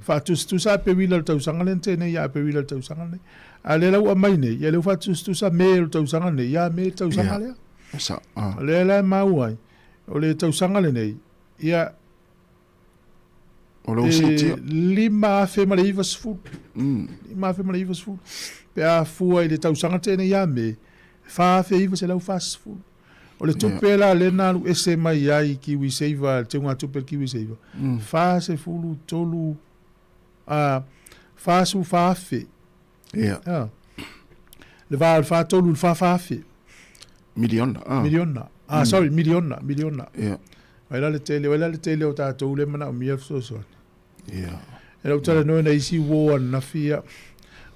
Faatusatusa Aperila i le tausaga lea na tea nei ia Aperila i le tausaga lenei. A o lea la ua aumai nei, ia lea ua faatusatusa Me o le tausaga lenei ia Me o le tausaga lea. Sa, ah. O lea la e maua ai, o le tausaga lenei, ia O lea ua siitia. E 5,090. 5,090. Pe a fua i le tausaga tea nei ia Me, 4,940. O le tupe la lea na alu ese mai ai i KiwiSaver, le teugatupe a le KiwiSaver, 43, a, 44,000. Ia. A. Le va o le 43 i le 44,000. Miliona. Ah. Miliona. Ah, sorry, miliona, miliona. Ia. O ai la le tele, o ai la le tele o tatou lea e manaomia le fesoasoani. Ia. E lau talanoa na isi uo ananafi ia,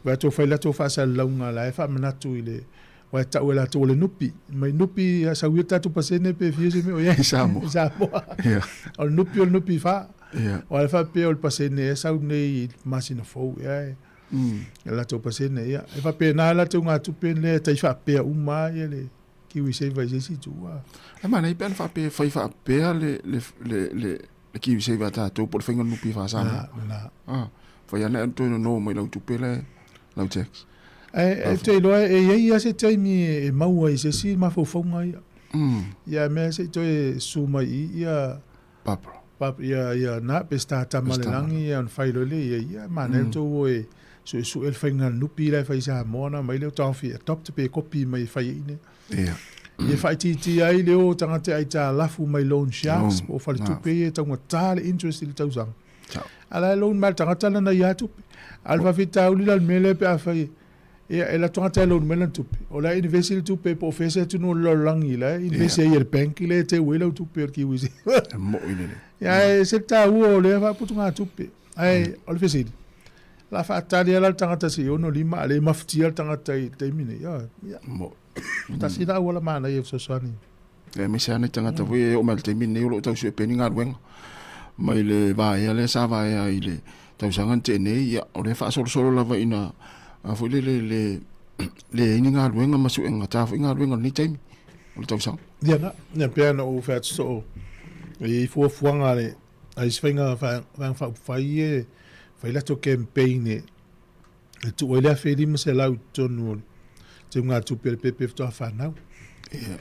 ua latou fai latou faasalalauga la e faamanatu i le, ua e tau e latou o le nupi. Mai nupi ia sau ia tatou pasene pe fia se mea o i ai. I Samoa. I Samoa. Ia. O le nupi o le nupi fa. Ia. O le faapea o le pasene e sau nei i masina fou ia e. E latou pasene ia. E faapena latou ngā tupe lea e tai faapea uma ia le kiwi saver i se isi itu. E manaia pe ana faapea e fai faapea le, le, le, le, le kiwi saver a tatou po o le faiga o le nupi faa-Samoa. Na, na. Ah, fai ana e toe nono mai lau tupe la e, lau tax. Ae ou te iloa e i ai lava se taimi e maua ai se isi mafaufauga ia. Ia mea se i toe susu mai i i ia Barbara. Barbara, ia, ia na, Peseta Tamaolelangi ia ona fai loa lea ia ia, manaia le tou o e suesue le faiga nupi la e fai i Samoa ona aumai lea o taofi e adopt pe kopi mai e fai ai i inei. Ia. Ia faaitiitia ai le o tagata e aitalafu mai loan sharks po o faletupe ia e taugata le interest i le tausaga. A la e loan mai le tagata lana ia tupe. A o le faafitauli la o le mea lea pe a fai Ia, e latou tagata e loan mai lana tupe. O la e invest i le tupe po o fea se atunuu o le lalolagi, la e invest ai e le bank lea e teu ai lau tupe o le Kiwis. E mo'i lelei. Ia, e ese le taua o lea faaputugatupe. Ae o le fesili, o le a faatali lava la le tagata se i 65 a le mafatia le tagata i le taimi nei. Ia, Mo'i. tasi la auala manaia e fesoasoani. Aemaise lava nai tagata foi e oo mai i le taimi lenei o lo o tau sue pea ni galuega mai le vaea lea sa vaea i le tausaga na tea nei, ia, o lea e faasolosolo lava ina a foi lele le leai ni galuega ma suega ta foi galuega o lenei taimi o le tausaga. Ia na, ia pei ona ou fai atu soo, e i ai fuafuaga a le a isi faiga vaega faaupufai ia e fai latou campaign e e tuu ai le 1500 i totonu o le teugatupe a le pepe faatoa fanau. Ia.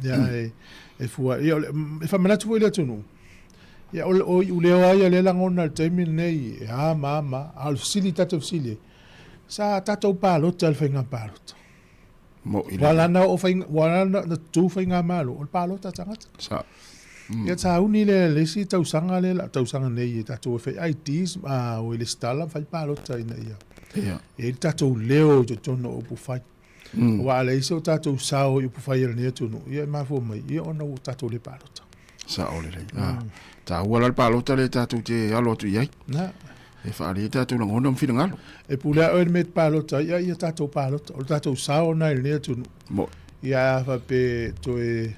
Ia, e, e fua, ia, e faamanatu foi i le atunuu. Ia, o, o iuleo lava ia lea e lagona i le taimi lenei, e a ma a ma a, a o le fesili tatou fesili ai, sa tatou palota i le faiga palota. Mo'i Ua ala ona oo faiga, ua ala ona tutū faigamalo, o le palota a tagata. Sa. Ia sauni lea i le isi tausaga lea, tausaga nei e tatou e fai IDs ma o e lesitala ma fai palota ina ia Ia. e i ai le tatou leo i totonu o upufai. Aua a leai se o tatou sao i upufai a lenei atunuu, ia e mafua mai ia ona ua tatou le palota. Sao lelei. Ah. Taua la le palota lea tatou te alo atu i ai. Na. E faaali ai tatou lagona ma finagalo. E pule a oe i le mea e te palota ai, ia, ia tatou palota. O le tatou sao lena i lenei atunuu. Mo'i. Ia a faapea toe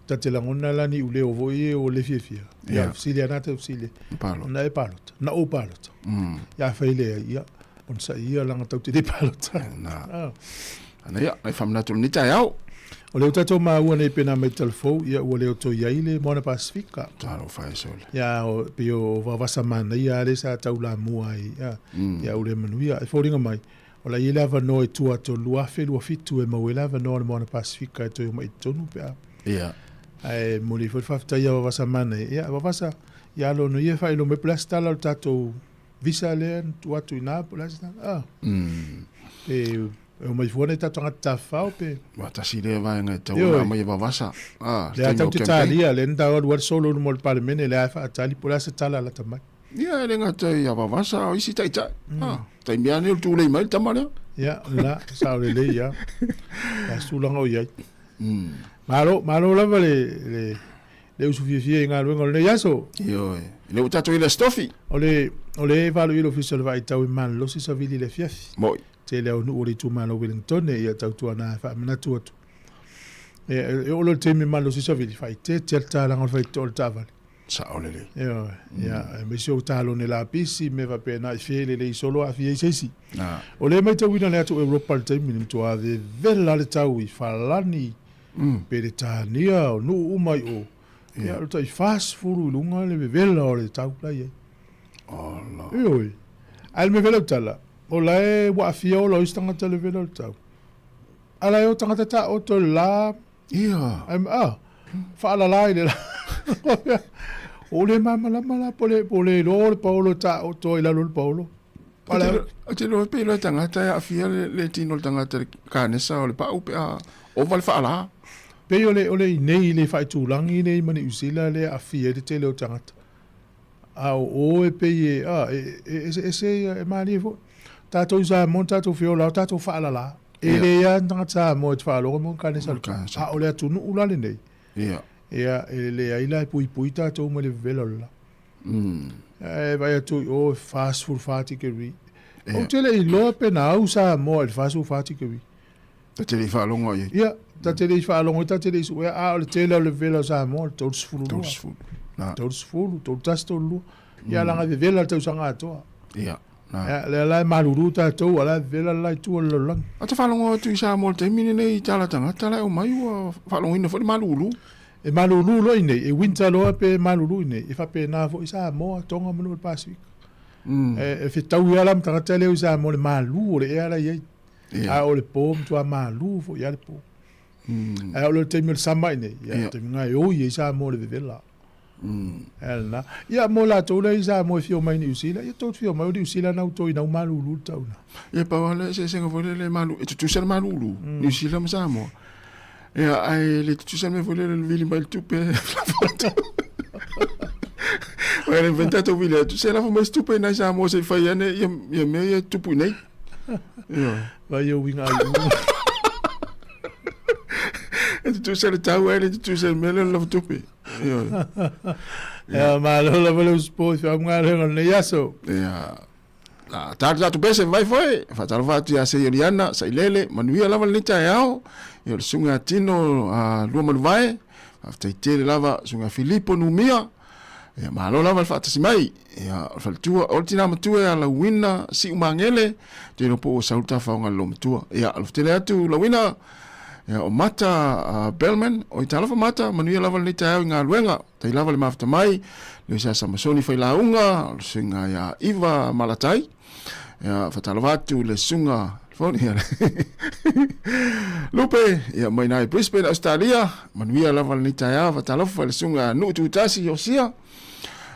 ta te lagona la ni iuleo foi ia ua le fiafia. Ia, Ia. fesili lava na te fesili. Palota. Na e palota. Na ou palota. Ia afai leai, ia, onosai ia leaga tatou te le palota. Na. Ah. Ana ia, nai faamanatu o lenei taeao. O lea ua tatou maua nei pe na mai talafou, ia ua le o toe i ai le Moana Pasifika. Talofa e sole. Ia, o, pei o vavasa manaia lava lea sa taulamua ai, ia, ia ua le manuia. E foliga mai, o la e i ai le avanoa i tua atu o le 2027 e maua ai le avanoa o le Moana Pasifika e toe omai i totonu pe a. Ia. Ae momoli foi le faafetai ia Vavasa manaia. Ia, Vavasa, ia alo no ia e faailoa mai po o le a se tala o le tatou visa lea na tuu atu i ina po o le a se tala. Ah. Pe e omai fua nai tatou tagata tafafao pe. Ua tasi lea vaega e tatau Ioe. ona aumai e Vavasa. Ah, Lea taimi tatou o te campaign. talia, lea na tau alu ai le solo i luma o le Palemene, lea e faatali po o le a se tala lata mai. Ia, e le gata ia Vavasa, a o isi taitai. Ah, taimi lava nei o le tulei mai le tama lea. Ia, lena, sao lelei lava. O le a se tulaga o i ai. Malo, malo lava le, le, le usu fiafia i galuega o lenei aso. Ioe. Lea ua tatou i le Aso Tofi. O le, o le e valo i le Ofisa o le Vaai Tau i malolosi savili i le afiafi. Mo'i. Tele au nuu o le itumalo o Wellingtone, ia tautuana e faamanatu atu. E, e oo loa i le taimi e malolosi savili, faaeteete lava le talaga o le faitotoa o le taavale. Sao lelei. Ioe, ia, aemaise o talone lapisi, mea faapena i fea e lelei solo aafia ai se isi. Na. O lea e matauina le atu Europa i le taimi lenei, matua vevela le tau i Falani, Peretania, o nuu uma i o. Ia, o le tai 40 i luga le vevela o le tau la e i ai. Ola. Ioe. Ae le mea vela o tala, o la e ua aafia ola o isi tagata i le vevela o le tau. A la e o tagata taoto i le la, Ia. Ai, ah, faalala i le la. O le malamalama la po le, po le iloa o le paolo e taoto ai i lalo o le paolo. Ou te iloa pe iloa e tagata e aafia le, le tino o le tagata i le kanesa o le pau pe a ova le faalā. Pei o le, o le inei i le faaitulagi nei ma Niu Sila lea e aafia ai le tele o tagata. A o o e pei e, a, e, e eseese ia, e malie foi. Tatou i Samoa na tatou feola o tatou faalalā. E leai lava ni tagata Samoa e te faalogo mai o kanesa o le pau. A o le atunuu la lenei, ia, e leai la e puipui tatou mai le vevela o le la. E vaai atu i o e 44 tikeri. Ou te le i iloa pe na au Samoa i le 44 tikeri. Ta te le i faalogo i ai. Ia, ta te le i faalogo ai, ta te le i suea, a o le tele o le vevela o Samoa o le 32. 30. Na. 30, 31, 32. Ia, leaga e vevela le tausaga atoa. Ia, na. Ia, lea la e malulu tatou, a o la e vevela le la i tua o le lalolagi. Ou te faalogo atu i Samoa i le taimi lenei i tala tagata la e omai ua faalogoina foi le malulu. E malulu loa i inei, e winter loa pe malulu i inei, e faapena foi Samoa, Tonga ma nuu o le Pasifika. E fetaui lava la ma tagata lea i Samoa i le malu o le ea la e i ai. A o le po, matua malu foi lava le po. Ae oo loa i le taimi o le sama i inei, ia, o le taimi lena e oi ai Samoa i le vevela. E lena. Ia, mo latou lea i Samoa e fia omai i Niu Sila, ia tou te fia omai o Niu Sila na outou ina ua malulu le tau ina. Ia, pau lava le eseesega foi lele malu, e tutusa le malulu, Niu Sila ma Samoa. Ia, ae le tutusa le mea foi lele le vili mai le tupe. Aua e le mafai ona tatou vili atu, se lafo mai se tupe i nai Samoa se i fai ane ia, ia mea ia e tupu i inei. Ioe. Vai o uiga ai. E tutusa le tau ai le tutusa le mea lea o le lafatupe. Ioe. Ia, malo lava le usupo i faamgaluega o lenei aso. Ia. La tatu tatu pese vai foi, faatalofa atu ia Sei Oliana, Sailele, manuia lava lenei taeao. Ia o le susuga ia Tino a Lua Manuvae, faafetai tele lava susuga Filipo Numia. Ia malo lava le faatasi mai. Ia o le faletua, o le tina matua ia Lauina Siu Magele, te iloa po ua sau le tafaoga le loomatua. Ia alofa tele atu Lauina. Ia o Mata Bellman, oi talofa Mata, manuia lava lenei taeao i galuega. Tai lava le mafuta mai, le sa Samasoni Failauga, o le suiga ia Iva Malatai. Ia faatalofa atu le susuga ia Lupe, ia mai nai Brisbane, Australia, manuia lava lenei taeao, faatalofa le susuga Nuu Tutasi Iosia,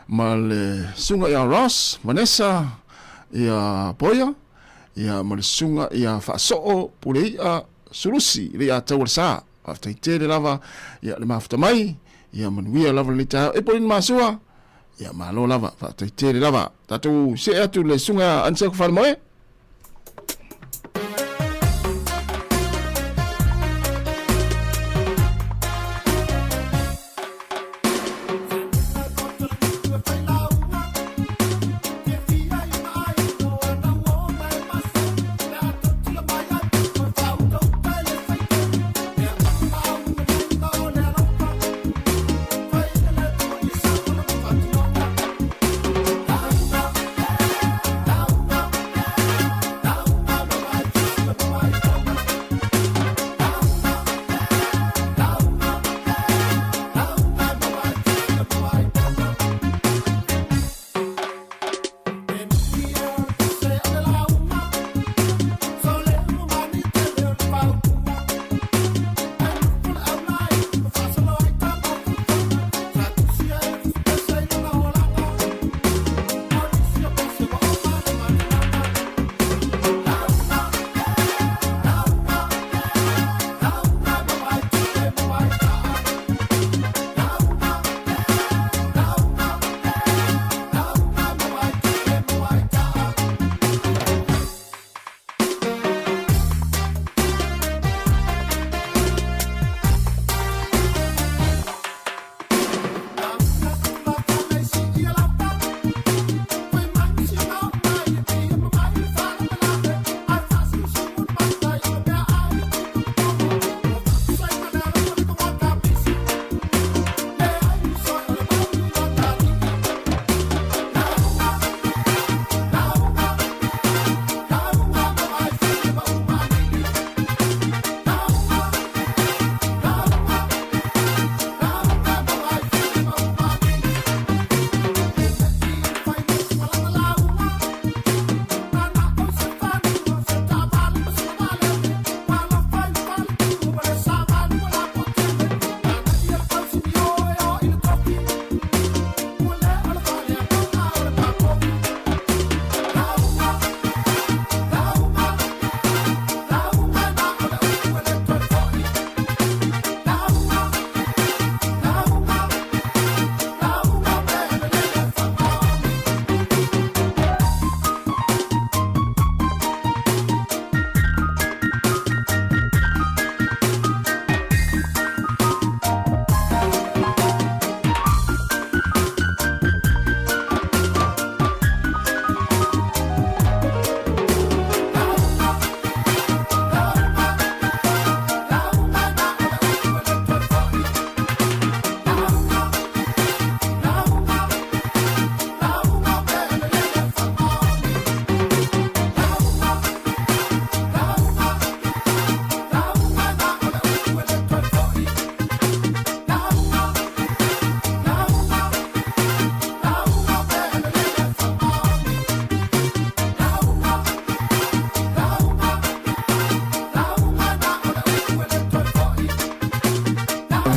ma le susuga ia Ross, Vanessa, ia Boia, ia ma le susuga ia Faasoo Pulei'a Sulusi, le ia Taualesa. Faafetai tele lava ia le mafuta mai, ia manuia lava lenei taeao. E Pauline Masua, ia malo lava, faafetai tele lava. Tatou see atu le susuga Aniseko Falemoe.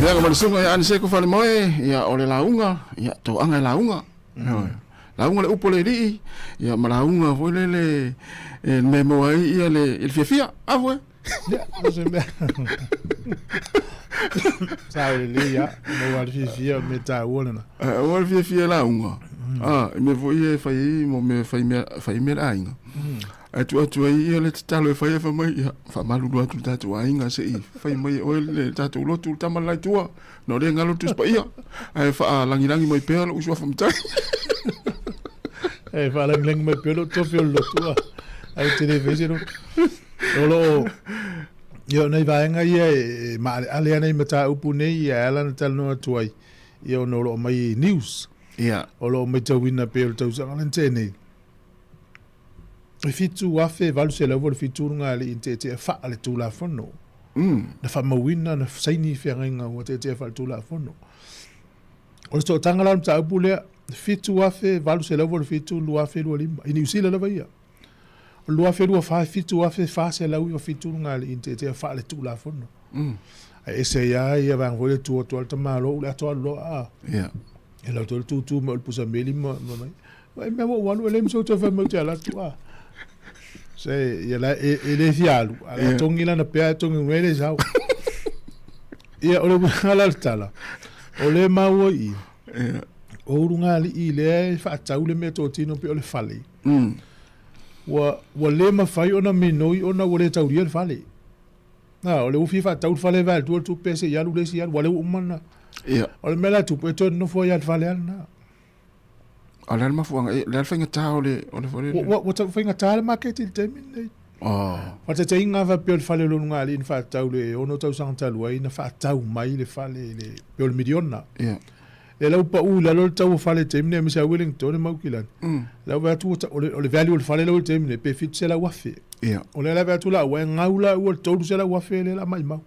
Ia ma le susuga ia Aniseko Falemoe, ia o le lauga, ia toaga e lauga. Mm. Lauga le upu le alii, ia ma lauga foi lele e mea maua ai ia le, le fiafia. A foi. Ia, o se mea. Sa o lelei ia, maua le fiafia o le mea taua lena. Maua le fiafia e lauga. Ah, e mea foi e fai ai mo mea fai mea fai mea le aiga. Mm. Ae tuu atu ai ia le tatalo e fai ai fai mai, ia, faamalulu atu i le tatou aiga se i fai mai e oe le tatou lotu le tama le la i tua, ona o lea e galo le Tusi Paia, ae faalagilagi mai pea lou suafa matai. E faalagilagi mai pea lou tofi o le lotu, a. Ae ou te le fai se lotu. O lo o, ia o nai vaega ia e maaleale ana i mataupu nei, ia e ala ona talanoa atu ai, ia ona o lo o mai i news. Ia. O lo o matauina pei o le tausaga lea na tea nei. E 7,887 luga alii na teetea faa le Tulafono. Na faamauina, na saini i feagaiga ua teetea faa le Tulafono. O le sootaga la o le mataupu lea, 7,887 2025, i Niu Sila lava ia. O le 2024, e 7,497 luga alii na teetea faa le Tulafono. Ae ese ai lava ia vaega foi lea tu atu lava le tamaloa ule ato alu loa a. Ia. E lau toe tūtū mai o le pusa meli ma ma mai. Ai mea ua alu e le miso toe fai mai te ala atu a. Se ia la e e le fia alu. A la tongi lana pea e tongi ngue le sau. Ia o le uiga la le tala. O le maua i. O ulugalii lea e faatau le mea totino pei o le fale. Ua ua le mafai ona minoi ona ua le taulia le fale. Na, o le ua fia faatau le fale vae atu le tupe se i alu le isi alu, ua le ua uma na. Ia. O le mea la tupu, e toe nofo ai lava i le fale lava lena. A o le a le mafuaaga, e, o le a le faigata o le, o le fale lea? Ua, ua tau faigata le maketi i le taimi lenei. Oh. Faataitaiga faapea o le fale o le Ulugalii na faatau le 6 tausaga talu ai, na faatau mai le fale i le, pei o le miliona. Ia. Lea la ua pau i lalo le tau o fale i le taimi lenei aemaise lava Wellington ma Aukilani. La ua vaai atu ua o le, o le value o le fale la ua i le taimi lenei pe $700,000. Ia. O lea la e vaai atu la ua e gau la ua le $300,000 lea la maimau.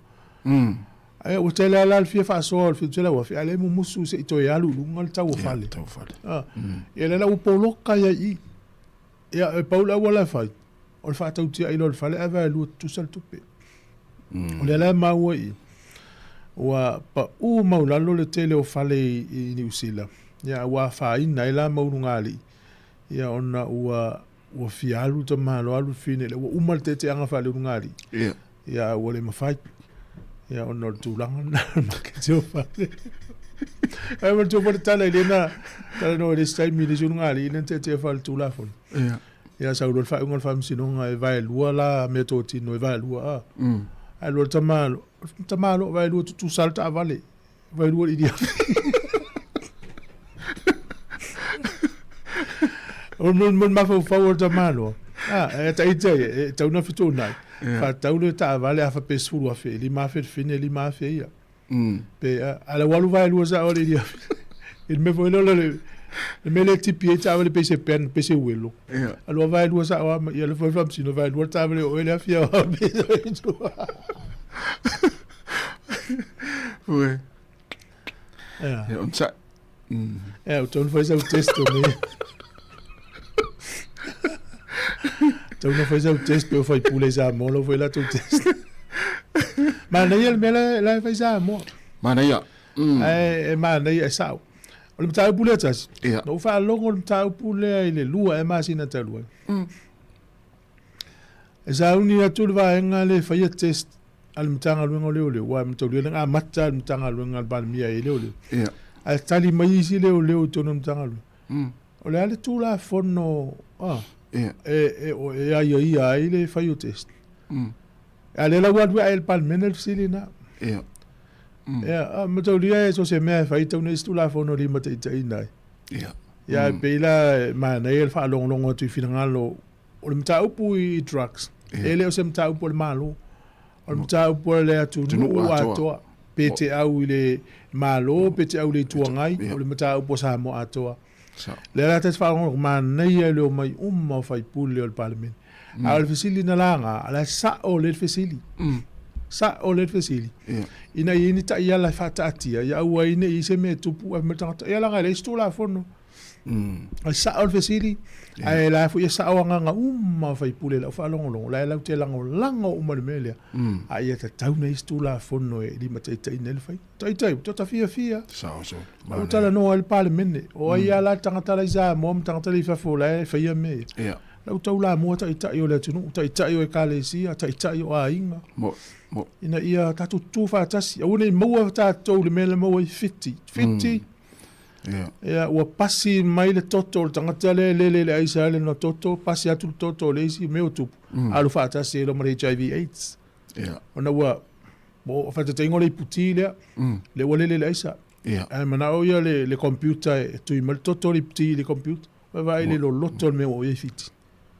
Ae ua tele lava la le fia faasoa o le $700,000 ae lea e mumusu se i toe alu i luga le tau o fale. Ia, tau o fale. Ah. Ia lea la ua poloka ai i i. Ia e pau le auala e fai, o le faatautiai loa o le fale ae vaelua tutusa le tupe. O lea la e maua i i, ua pau maulalo le tele o fale i Niu Sila, ia ua afaina ai la ma ulugalii, ia ona ua ua fia alu le tamaloa alu le fine lea ua uma le teeteaga faale-ulugalii. Ia. Ia a ua le mafai. Ia ona o le tulaga lena o le maketi o fale. Ae manatua foi le tala i lena talanoa i le isi taimi i le isi ulugalii lea na teetea faale-tulafono. Ia. Ia sau loa le faaiuga o le faamasinoga e vaelua la meatotino e vaelua a. Ae lua le tamaloa, tamaloa vaelua tutusa le taavale, vaelua le iliafi. O le mo le mafaufau o le tamaloa, a, e taiti ai, e tau na fetuunai, faatau le taavale a faapea 10,000, 5,000 le fine, 5,000 ia. Pe, a la ua alu vaelua sao le iliafi. I le mea foi lea o le, le mea lea e tipi ai taavale pei se pen, pei se uelo. Ia. Alu a vaelua sao lava ma ia le foi faamasino vaelua le taavale o oe le afi au pe i tua. Ue. Ia. Ia, on sa. Ia, ua tau na fai sau test o mea. Tau na fai sau test pe o faipule i Samoa lau fai latou test. Manaia le mea la, la e fai Samoa. Manaia. Ae e manaia e sao. O le mataupu lea tasi. Ia. Na ou faalogo le mataupu lea i le 2 ea masina talu ai. E sauni atu le vaega lea e faia test a le Matagaluega o Leoleo, aua e mataulia le amata a le Matagaluega a le Palemia e Leoleo. Ia. Ae tali mai isi leoleo i totonu o le Matagaluega. O le a le Tulafono a, Ia. e, e, e aiaia ai le fai o test. A lea la ua alu ae i le Palemene le fesili lena. Ia. Ia, a, mataulia e so o se mea e fai tau nei se Tulafono e limataitaiina ai. Ia. Ia, e pei la e manaia le faalogologo atu i finagalo o le mataupu i drugs, e le o se mataupu a le Malo. O le mataupu a le atunuu atoa. Pe te au i le Malo, pe te au i le Itu Agai, o le mataupu a Samoa atoa. Lea la ta te faalogologo, manaia le omai uma o faipule o le Palemene. A o le fesili na laga, o la e sao lelei le fesili. Sao lelei le fesili. Ina ia i ai ni taiala e faataatia, ia aua ai ne i i ai se mea e tupu ae fai mai le tagata, ia leaga e leai se Tulafono. Ae sao le fesili, ae la foi e sao agaga uma o faipule i lau faalogologo, la e latou te lagolago uma i le mea lea. A ia tatau ona i ai se Tulafono e limataitaiina ai le faiga. Taitai, ua tota fiafia. Sao, sao. Ua talanoa ai le Palemene. O ai lava la le tagata la i Samoa ma tagata la i fafo la e faia mea ia. Ia. Lau taulamua taitai o le atunuu, taitai o ekalesia, taitai o aiga. Mo, mo. Ina ia tatou tutu faatasi. Aua ne i maua tatou i le mea le maua ai Fiti. Fiti. Ia, ua pasi mai le toto o le tagata lea e lele i le aisa ai lona toto, pasi atu le toto o le isi mea ua tupu, alu faatasi ai loa ma le HIV AIDS. Ona ua, o faataitaiga o le iputi lea, lea ua lele i le aisa. Ae manao ia le computer e tui mai le toto o le iputi i le computer, vaavaai i le loloto o le mea ua oo i ai Fiti.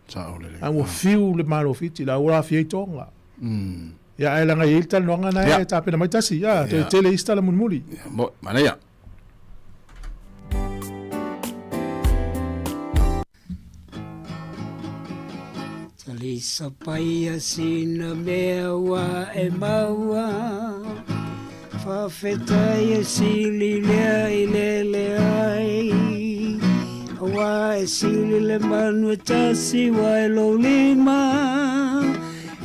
Sao lelei. Ae ua fiu le Malo o Fiti, la ua aafia ai Tonga. Ia, ae leaga e i ai le talanoaga na e tapena mai tasi, ia, toe tele isi tala mulimuli. Ia, mo, manaia. Talisa paia sina mea ua e maua Faafetai e sili lea i le leai Aua e sili le manu e tasi ua e lou lima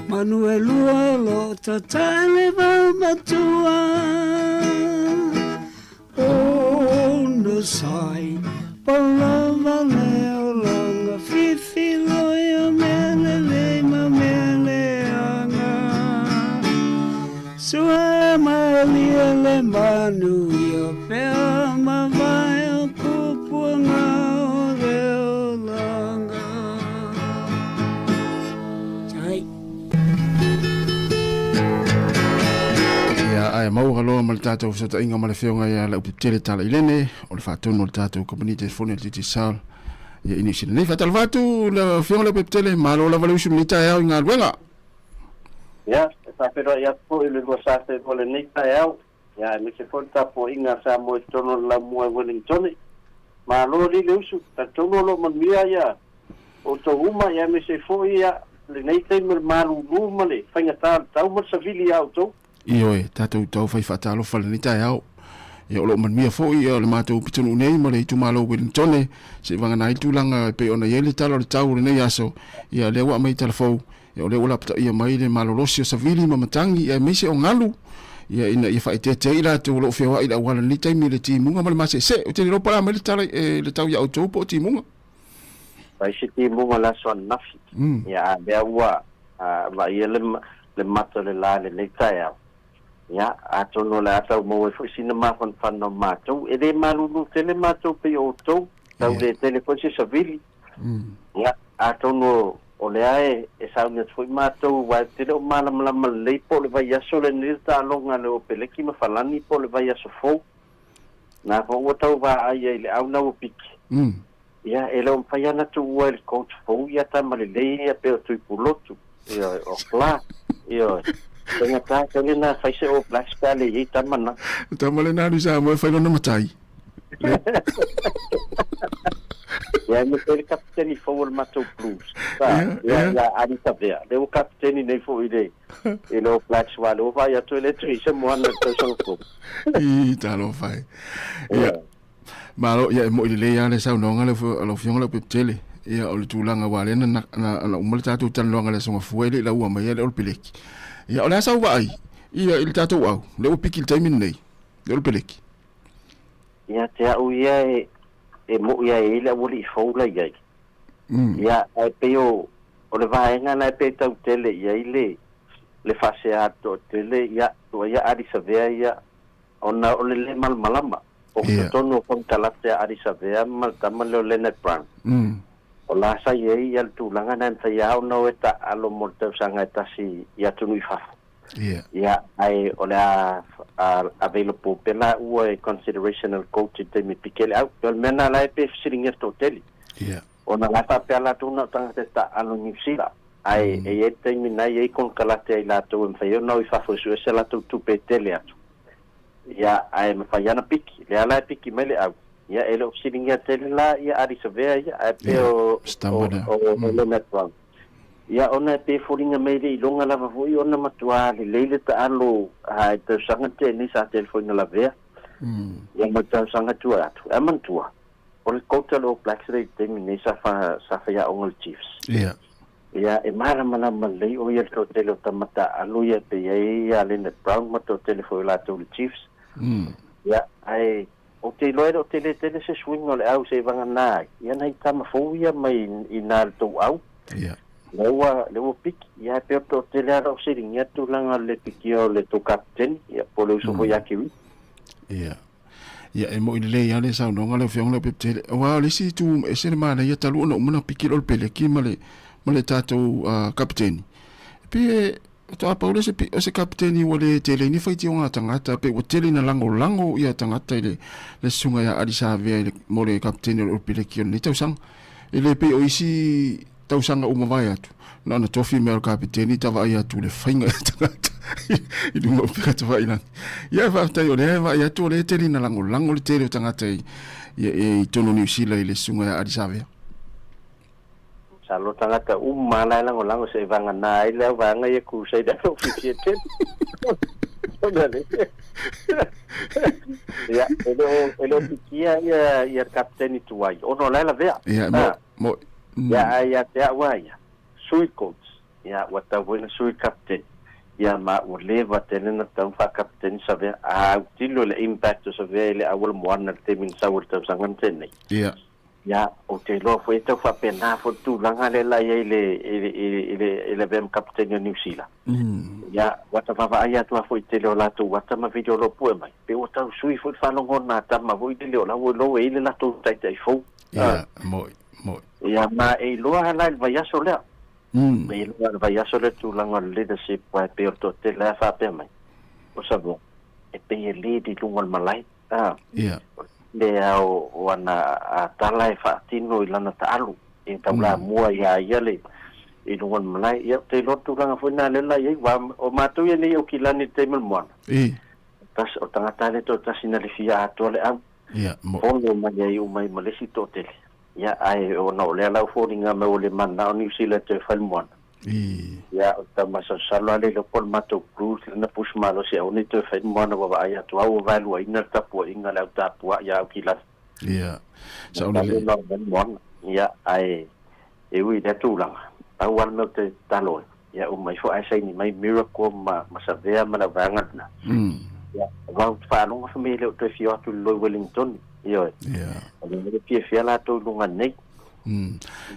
Manu e lua o loo tatae le vaumatua Onosai palava le olaga Fifiloia mea lelei ma mea leaga Sua malie le manuia pea mavae o puapuaga o le olaga. Tai. Ia, ae maua loa ma le tatou fesootaiga ma le Afioga ia Leupitele Talailene, o le faatonu o le tatou kamupani telefoni o le Digicel ia i Niu Sila nei. Faatalofa atu le Afioga Leupitele, malo lava le usu i lenei taeao i galuega. Ia, e faafeiloai atu foi i le lua sa feiloa lenei taeao, ia aemaise foi le tapuaiga a Samoa i totonu o le laumua i Wellingtone. Malo alii le usu, talitonu o lo o manuia ia outou uma, ia aemaise foi ia lenei taimi o le malulu ma le faigata o le tau ma le savili ia outou. Ioe, tatou tau fai faatalofa i lenei taeao. Ia o lo o manuia foi ia le matou pitonuu nei ma le itumalo o Wellingtone, se i vagana ai le tulaga e pei ona i ai le tala o le tau o lenei aso, ia lea ua aumai tala fou, ia o lea ua lapataia mai le malolosi o savili ma matagi, ia aemaise o galu, ia ina ia faaeteete ai i latou o lo o feoai i le auala i lenei taimi i le timuga ma le maseese. Ou te le iloa po o le a mai le tala i le tau ia outou po o timuga. Fai se timuga i le aso ananafi, ia a lea ua vaaia le le mata o le la i lenei taeao. Ia, atonu o le a tau maua ai foi sina mafanafana o matou. E le malulu tele matou pei o outou, tau le tele foi se savili. Ia, atonu o lea e, e sauni atu foi matou, aua ou te le o malamalama lelei po o le vaiaso lenei le taaloga a le Opeleki ma Falani po o le vaiaso fou. Na foi ua tau vaai ai i le au na ua piki. Ia, e le o mafai lava ona tuua e le coach fou ia tama lelei ia pei o Tuipulotu, ioe, o Clark, ioe. Faigata tele na fai se All Blacks pe a le i ai tama na. Le tama lena alu i Samoa e fai lona matai. Ia, e mea le kapiteni fou o le matou Blues. Sa, ia, ia, Adi Savea. Lea ua kapiteni nei foi i le, i le All Blacks, aua lea ua vaai atu e le toe i se moana i le tausaga fou. I, talofa e. Ia, Malo, ia e mo'i lelei lava le saunoaga lea a lau Afioga Leupepetele. Ia o le tulaga aua lea na, na, na uma le tatou talanoaga i le Aso Gafua e le i laua mai le All Peleki. Ia o le a sau vaai ia i le tatou au, lea ua piki i le taimi lenei, le All Peleki. Ia te au ia e, e mo'i lava e i ai le aualii fou la i ai. Ia, ae pei o, o le vaega lena e pei e tau tele i ai le, le faasea toatele, ia, tua ia Ardie Savea ia, Ona o le le malamalama o totonu o konekarate a Ardie Savea ma le tama lea o Leonard Brown. O la sa i ai le tulaga na e mafai lava ona o e taaalo mo le tausaga e tasi i atunuu i fafo. Ia, ae o le a available pea laua i consideration a le coach i le taimi e piki ai le au. O le mea lena la e pei e fesiligia le toatele. Ona la e faapea latou na o tagata e taaalo i Niu Sila, ae e i ai le taimi na i ai konekarate a i latou e mafai ai ona o i fafo e sue se latou tupe e tele atu. Ia, ae mafai lava ona piki. Lea la e piki mai le au. Ia, e le o fesiligia tele la ia Ardie Savea ia, ae pei o, o, o Leonard Brown. Ia, ona e pei e foliga mai le iloga lava foi ona matua lelei le taalo i le tausaga tea nei sa tele foi ina lavea. Ia ma le tausaga tua atu. Ae manatua, O le coach a le All Blacks lea i le taimi nei sa fa sa faiaoga i le Chiefs. Ia. Ia e malamalama lelei o ia i le toatele o tama taaalo ia e pei ai ia Leonard Brown ma toatele foi o latou i le Chiefs. Ia ae ou te iloa e le o tele tele se suiga o le au seivagana ai ia nai tama fou ia mai i na le tou au. Ia. Lea ua lea ua piki ia e pei o le toatele lava o siligia tulaga o le pikia o le tou kapiteni ia po o le uso foi ia Kiwi. Ia. Ia, e mo'i lelei lava le saunoaga lau Afioga Leaupepe Tele. Aua o le isi itu e ese le manaia talu ona uma ona piki loa le peleki ma le, ma le tatou kapeteni, e pei e faatoa pau lea o se, o se kapeteni ua le tele ai ni faitioga a tagata, pei ua tele ina lagolago ia tagata i le, le susuga ia Adi Savea i le, mo le kapeteni o le Peleki o lenei tausaga. E le pei o isi tausaga ua mavae atu, na ona tofi mai o le kapeteni ta vaai atu i le faiga e tagata i luga o upega tafailagi. Ia, faafetai o lea e vaai atu o lea e tele ina lagolago le tele o tagata i, i, i totonu o Niu Sila i le susuga ia Adi Savea. Masalo tagata uma la e lagolago se i vagana ai le au vaega ia Crusader o lo o fiafia tele. Ona le. Ia, e le o, e le o pikia ia, ia le kapeteni tuai, ona o la e lavea. Ia, mo, mo, Ia, ae ia te au a ia, sui coach, ia, ua tau foi ona sui kapeteni. Ia, ma ua leva tele ona tatau ona faakapeteni Savea. A autilo i le impact o Savea i le auala moana i le taimi na sau ai le tausaga na tea nei. Ia. Ia, ou te iloa foi e tau faapena foi le tulaga lea la i ai i le, i le, i le, i le, i le avea ma kapeteni o Niu Sila. Ia, ua ta vaavaai atu lava foi i le tele o latou ata ma video o lo o pue mai, pei ua tau sui foi le faalogona a tama foi lele o la ua iloa ua i ai le latou taitai fou. Ia, mo'i, mo'i. Ia, ma e iloa lava la i le vaiaso lea. E iloa i le vaiaso lea le tulaga o le leadership, aua e pei o le toatele lava e faapea mai, o Samoa, e pei e lead i luga o le malae. A, Ia. Le ao o ana a tala e faatino i lana taalu, e taulamua ia ia le i luga o le malae. Ia, ou te iloa le tulaga foi lena lea la i ai, aua o matou ia nei i Aukilani i le taimi o le moana, tas, o tagata lava lea e toatasi na le fia atoa le au, Ia, mo. fono mai ai uma ai ma le isi toatele. Ia, ae ona o lea la ua foliga mai ua le mananao Niu Sila e toe fai le moana. Ia, o le taumasalosalo lava lea iloa po o le matou cruise lea na push malosi aua ne i toe fai ni moana ua vaai atu a ua vaeluaina le tapuaiga a le au tapuai ia Aukilani. Ia, sa o le. Moana. Ia, ae e ui i lea tulaga, pau lava le mea ou te tatalo ai, ia uma ifo ae saini mai Miracle ma, ma Savea ma le au vaega lena. Ia, aua ou te faalogo fai mai e le o toe fia o atu i le loi Wellington. Ioe. Ia. O le fiafia latou i luga nei.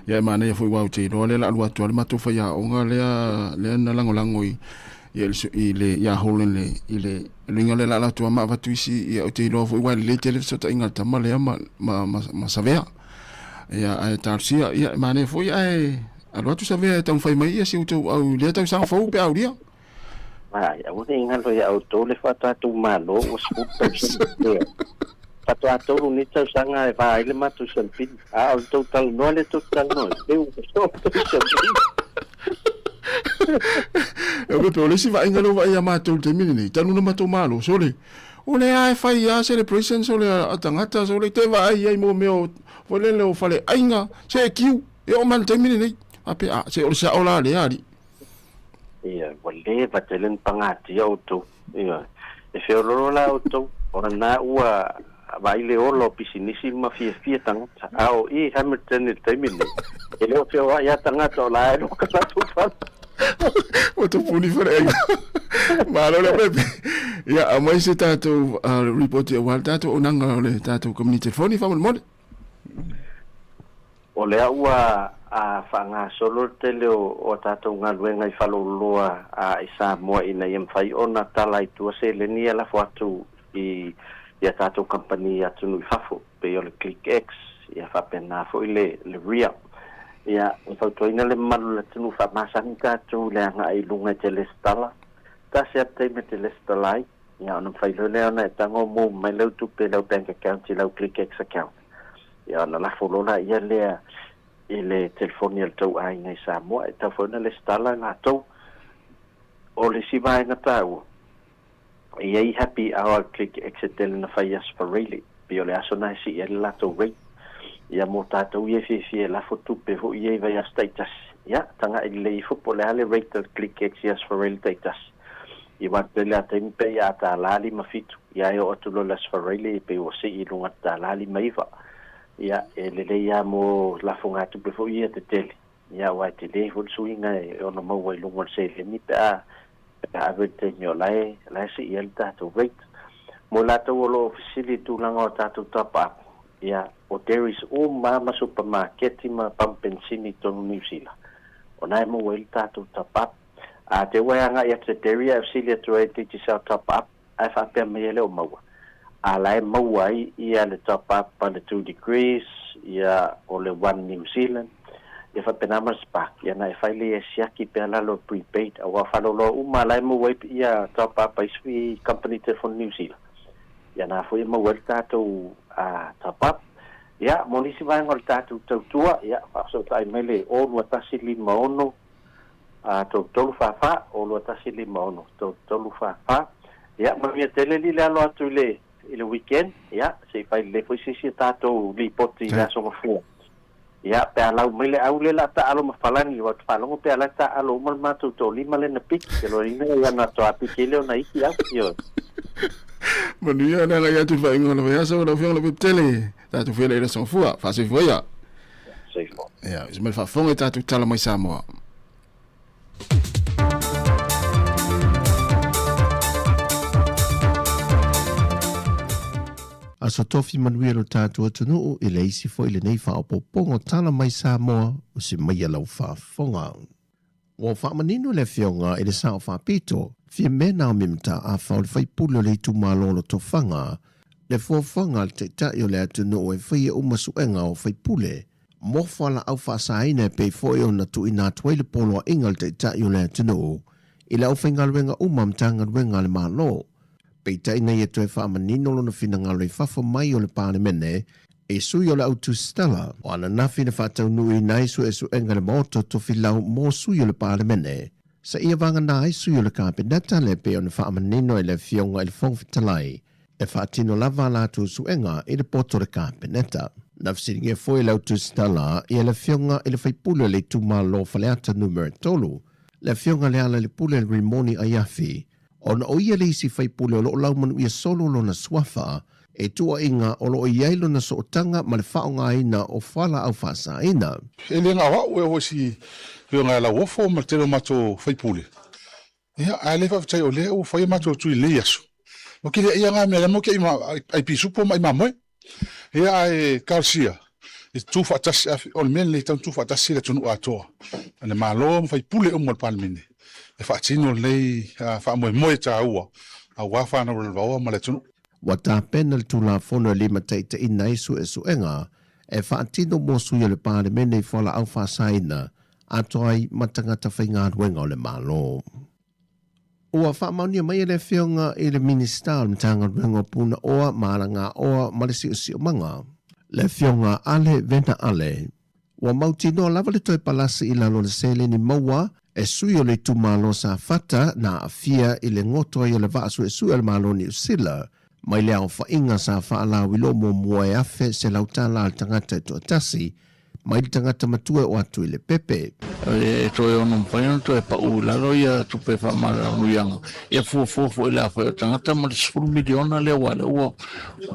Ia e manaia foi aua ou te iloa lea o le a alu atu lava le matou faiaoga lea lea na lagolago i i le i le ia Holland le i le luiga lea o le a alu atu lava ma avatu isi ia ou te iloa foi aua e lelei tele fesootaiga a le tama lea ma ma ma, ma Savea. Ia ae talosia ia e manaia foi ae alu atu Savea e taumafai mai ia si outou au i lea tausaga fou pe a aulia. Ai, aua ne i galo ia outou le faatoa malo ua 10 tausaga. Ioe. Faatoa tolu nei tausaga e va ai le matou siampini. A o le tou talanoa lea tou te talanoa ai, pei ua soo le tou siampini. E pe o le isi vaaiga lea ua vaai ia matou i le taimi lenei, talu ona matou malo, sole, o lea lava e fai lava celebrations o le a tagata, sole, te vaai ai mo mea o, foi lele o faleaiga, se e kiu, e oo mai i le taimi lenei. Faapea, a, se o le sao la lea, alii. Ia, ua leva tele ona pagatia outou. Ioe. E feoloolo la outou, o lena ua vaai le ola o pisinisi ma fiafia tagata. A o i Hamilton i le taimi lenei, e le o feoai lava tagata o la e loka latou fale. Ua tupuni faleaiga. Malo le pepe. Ia, aumai se tatou report aua le tatou auaunaga o le tatou community telefoni faamolemole. O lea ua faagasolo le tele o a tatou galuega i Faleoloa i Samoa ina ia mafai ona tala i tua seleni ia lafo atu i a tatou kamupani i atunuu i fafo, pei o le ClickX, ia faapena foi le Ria. Ia, e fautuaina le mamalu o le atunuu faamasani tatou i le agai i luga e te lesitala. Tasi lava le taimi e te lesitala ai, ia ona mafai loa lea ona e tago mou mai lau tupe i lau bank account i lau ClickX account. Ia ona lafo loa laia lea i le telefoni a le tou aiga i Samoa, e tatau foi ona lesitala latou. O le isi vaega taua, e i ai happy hour click exit na fai i Aso Faraile, pei o le aso na e sii ai le latou rate. Ia mo tatou ia e fiafia e lafo tupe foi ia i vaiaso taitasi, ia tagai lelei ifo po o le a le rate a le click ex i Aso Faraile taitasi. I aua tele lava taimi pei a $1.57, ia e oo atu loa i le Aso Faraile e pei ua sii i luga i le $1.59. Ia, e lelei lava mo lafogatupe foi ia tetele, ia aua e tele foi le suiga e ono maua i luga o le seleni pe a pe a ave i le taimi o la e la e sii ai le tatou rate. Mo i latou o lo o fesili i le tulaga o tatou top up, ia, o dairies uma lava ma supamaketi ma pamu penisini i totonu o Niu Sila, o na e maua ai le tatou top up. A te ua e agai atu i te dairy ae fesili atu ai i le Digicel top up, ae faapea mai e le o maua. A la e maua ai ia le top up a le 2 Degrees, ia o le One New Zealand, ia faapena ma le Spark, ia ona e fai lea e siaki pea lalo o prepaid, aua o faaloloa uma la e maua ai ia top up a isi kamupani telefoni New Zealand, ia na foi e maua ai le tatou top up. Ia, mo nisi vaega o le tatou tautua, ia, faafesootai mai le 021 56 33 44, 021 56 33 44. Ia, manuia tele alii le alo atu i le i le weekend, ia, se i fai lelei foi se isi a tatou lipoti i le Aso Gafua. Ia, pe a lau mai le au lea o le a taalo ma Falani, aua ou te faalogo pe a la e taalo uma le matou toalima lea na piki, te loaina ia na toa piki ai lea o na isi au, ioe. Manuia le agai atu i le faaiuga o le vaiaso lau Afioga Lopepetele. Tatou feiloai i le Aso Gafua. Faasoifua ia. Soifua. Ia, se mai le faafofoga i tatou tala mai Samoa. Aso Tofi manuia lo tatou atunuu i le isi foi lenei faaopoopoga o tala mai Samoa o se maia lau faafofoga. Ua faamanino le Afioga i le Sao Faapito, Fiame Naomi Mataafa o le faipule o le itumalo o Lotofaga, le fuafuaga a le Taitai o le atunuu e faia uma suega o faipule mo fualaau faasaina e pei foi ona tuuina atu ai le poloaiga a le Taitai o le atunuu i le aufaigaluega uma a Matagaluega a le Malo. Peitai ina ia toe faamanino lona finagalo i fafo mai o le Palemene i sui o le au tusitala o ananafi na faataunuuina ai suesuega i le Maota o Tofilau mo sui o le Palemene seia vagana ai sui o le Kapeneta le pei ona faamanino e le Afioga i le Fofoga Fetalai e faatino lava a latou suega i le poto o le Kapeneta. Na fesiligia foi e le au tusitala ia le Afioga i le Faipule o le Itumalo Faleata Numera 3, le Afioga Lealailepule Rimoni Aiafi, Ona o ia le isi faipule o lo o laumanuia solo lona suafa e tuuaiga o lo o i ai lona sootaga ma le faaaogaina o fualaau faasaina. E le na o au e oo i si afioga ia Lauofo ma le tele o matou faipule, ia, ae le faafetai o lea ua fai a matou tui i lenei aso. Ua kiliaia na mea lea matou te ai pisupo ma ai mamoe. Ia ae talosia e tutu faatasi, o le mea lenei e tatau ona tutu faatasi le atunuu atoa, le Malo ma faipule uma o le Palemene e faatino lenei faamoemoe taua aua fanau lalovaoa ma le atunuu. Ua tapena le Tulafono e limataitaiina ai suesuega e faatino mo sui o le Palemene i fualaau faasaina atoa ai ma tagata faigaluega o le Malo. Ua faamaonia mai e le Afioga i le Minisita o le Matagaluega o Punaoa ma Alagaoa ma le Siosiomaga, le Afioga Ale Vena Ale, ua mautinoa lava le toe palasi i lalo o le seleni maua e sui o le itumalo Safata na aafia i le goto ai o le vaa suesue a le Malo o Niu Sila mai le aofaiga sa faalauiloa muamua e $1,100 le tagata e toatasi mai le tagata matua e o atu i le pepe. E toe ono mafai ona toe pau i lalo ia tupe faamalaluiaga ia fuafua foi le afai o tagata ma le 10 miliona lea aua lea ua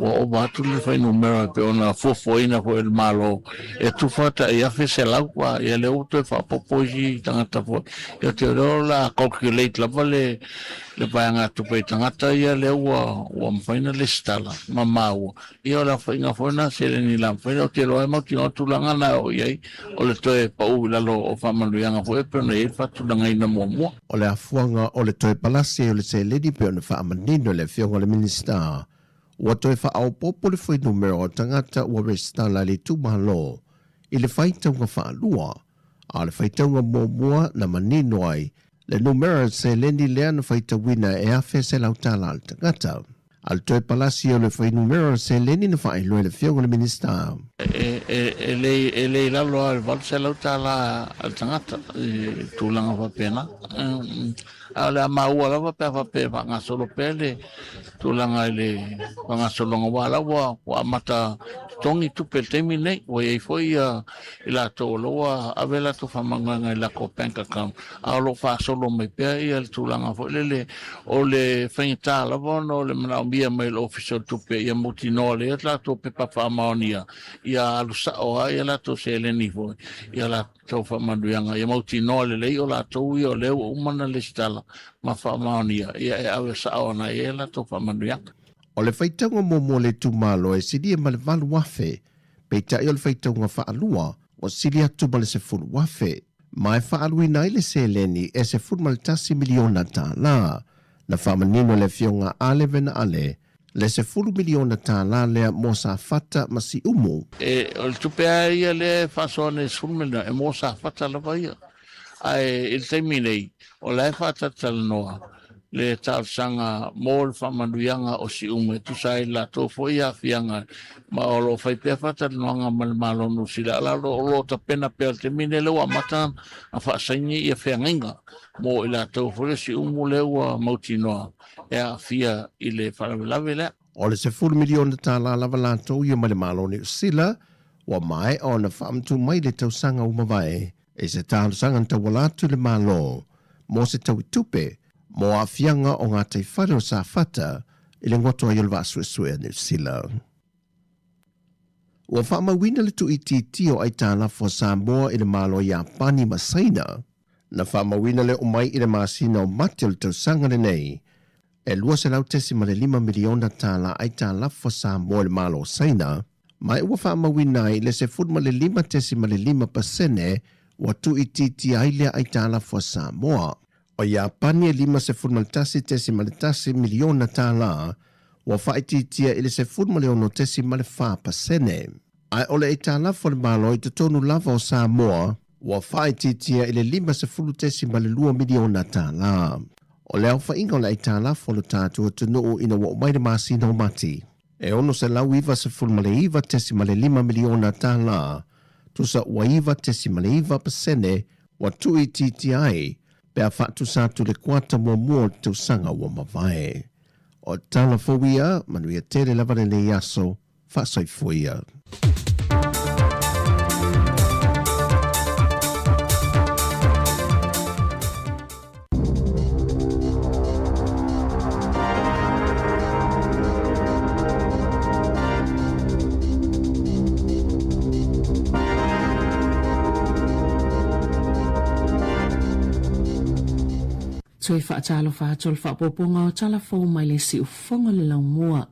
ua ova atu le fuainumera e pei ona fuafuaina foi e le Malo e tufa tai 1,100 a ia lea ua toe faaopoopo isi tagata foi. Ia ou te iloa o le a calculate lava le le vaegatupe i tagata ia lea ua ua mafai ona lesitala ma maua. Ia o le aofaiga foi lena seleni la mafai ou te iloa e mautinoa tulaga na e oo i ai o le toe pau i lalo o faamanuiaga foi e pei ona i ai le faatulagaina muamua. O le afuaga o le toe palasi ai o le seleni pei ona faamanino e le Afioga i le Minisita, ua toe faaopoopo le fuainumera o tagata ua resitala i le itumalo i le faitauga faalua, a o le faitauga muamua na manino ai le numera seleni lea na faitauina e $1,100 le tagata. A le toe palasi o le fuainumera seleni na faailoa e le Afioga i le Minisita. E le i lalo lava i le $800 a le tagata i tulaga faapena. A o le a maua lava pe a faapea e faagasolo pea le tulaga i le faagasologa, aua o la ua amata totogi tupe i le taimi lenei. Ua i ai foi i latou o la ua ave a latou faamanuiaga i latou bank account, a o lo o faasolo mai pea ia le tulaga foi lele o le faigata lava ona o le manaomia mai e le Ofisa o le Tupe ia mautinoa lelei a latou pepa faamaonia ia alu sao lava ia latou seleni foi ia latou faamanuiaga ia mautinoa lelei o latou ia o lea ua uma ona lesitala ma faamaonia ia e ave sao ana i ai latou faamanuiaga. O le faitauga muamua o le itumalo e silia ma le 8,000, peitai o le faitauga faalua ua sili atu ma le 10,000. Ma e faaaluina ai le seleni e $11 miliona. Na faamanino e le Afioga Ale Venaale, le $10 miliona lea mo Safata ma Siumu. E, o le tupe lava ia lea e faasoa nei $10 miliona, e mo Safata lava ia. Ae i le taimi nei, o la e faatalatalanoa le talosaga mo le faamanuiaga o Siumu e tusa ai le latou foi aafiaga, ma o lo o fai pea faatalanoaga ma le Malo o Niu Sila, a o lo o tapena pea i le taimi lenei lea ua amata ona faasaini ia feagaiga mo i latou foi o Siumu lea ua mautinoa e aafia i le faalavelave lea. O le $10 miliona lava latou ia mai le Malo o Niu Sila ua maea ona faamatuu mai le tausaga ua mavae e se talosaga na tauala atu i le Malo mo se tauitupe mo aafiaga o gataifale o Safata i le goto ai o le vaasuesue a Niu Sila. Ua faamauina le tuuitiitia o aitalafu a Samoa i le Malo o Iapani ma Saina. Na faamauina le oo mai i le masina o Mati o le tausaga lenei e $200.5 miliona aitalafu a Samoa i le Malo o Saina, ma ua faamauina ai le 15.5% ua tuuitiitia ai lea aitalafu a Samoa. O Iapani e $51.1 miliona ua faaitiitia i le 16.4%. Ae o le aitalafu a le Malo i totonu lava o Samoa ua faaitiitia i le $50.2 miliona. O le aofaiga o le aitalafu o le tatou atunuu ina ua oo mai le masina o Mati e $699.5 miliona, tusa ua 9.9% ua tuuitiitia ai pe a faatusa atu le kuata muamua o le tausaga ua mavae. O tala fou ia, manuia tele lava lenei aso, faasoifua ia. Toe faatalofa atu o le faaopoopoga o tala fou mai le siufofoga o le laumua.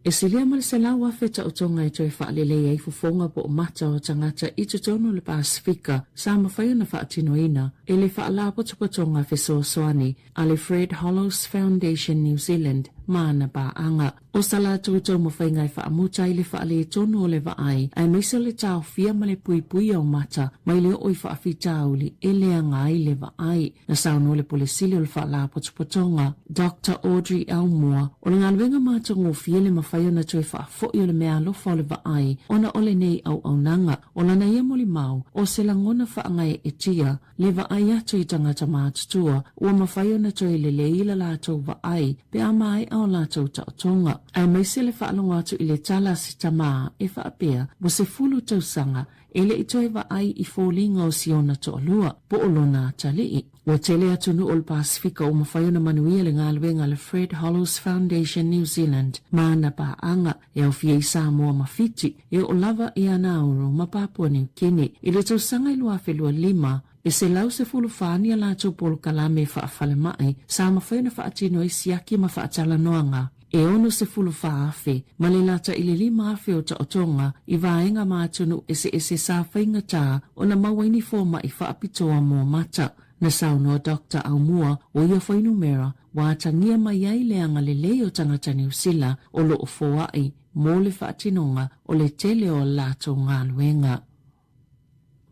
E silia ma le 100,000 taotoga e toe faalelei ai fofoga po o mata o tagata i totonu o le Pasefika sa mafai ona faatinoina e le Faalapotopotoga Fesoasoani a le Fred Hollows Foundation New Zealand ma ana paaga. O sa latou taumafaiga e faamuta ai le faaletonu o le vaai aemaise o le taofia ma le puipuia o mata mai le oo i faafitauli e leaga ai le vaai. Na saunoa le Pule Sili o le Faalapotopotoga, Doctor Audrey Elmore, o le galuega matagofie le mafai ona toe faafoi o le meaalofa o le vaai ona o lenei auaunaga. O lana ia molimau, o se lagona faagaeetia le vaai atu i tagata matutua ua mafai ona toe lelei la latou vaai pe a maea o latou taotoga. Aemaise le faalogo atu i le tala a se tamā e faapea ua 10 tausaga e le i toe vaai i foliga o si ona toalua, po o lona atalii. Ua tele atunuu o le Pasefika ua mafai ona manuia le galuega a le Fred Hollows Foundation New Zealand ma ana paaga e aofia i Samoa ma Fiti, e oo lava i Anauru ma Papua Niu Kini. I le tausaga i 2025, e 114 ni a latou polokalame faafalemai sa mafai ona faatino ai siaki ma faatalanoaga e 64,000 ma le lata i le 5,000 o taotoga i vaega ma atunuu eseese sa faigata ona maua ai ni fomai faapitoa mo mata. Na saunoa Doctor Aumua o ia fuainumera ua atagia mai ai le agalelei o tagata Niu Sila o lo o foai mo le faatinoga o le tele o a latou galuega.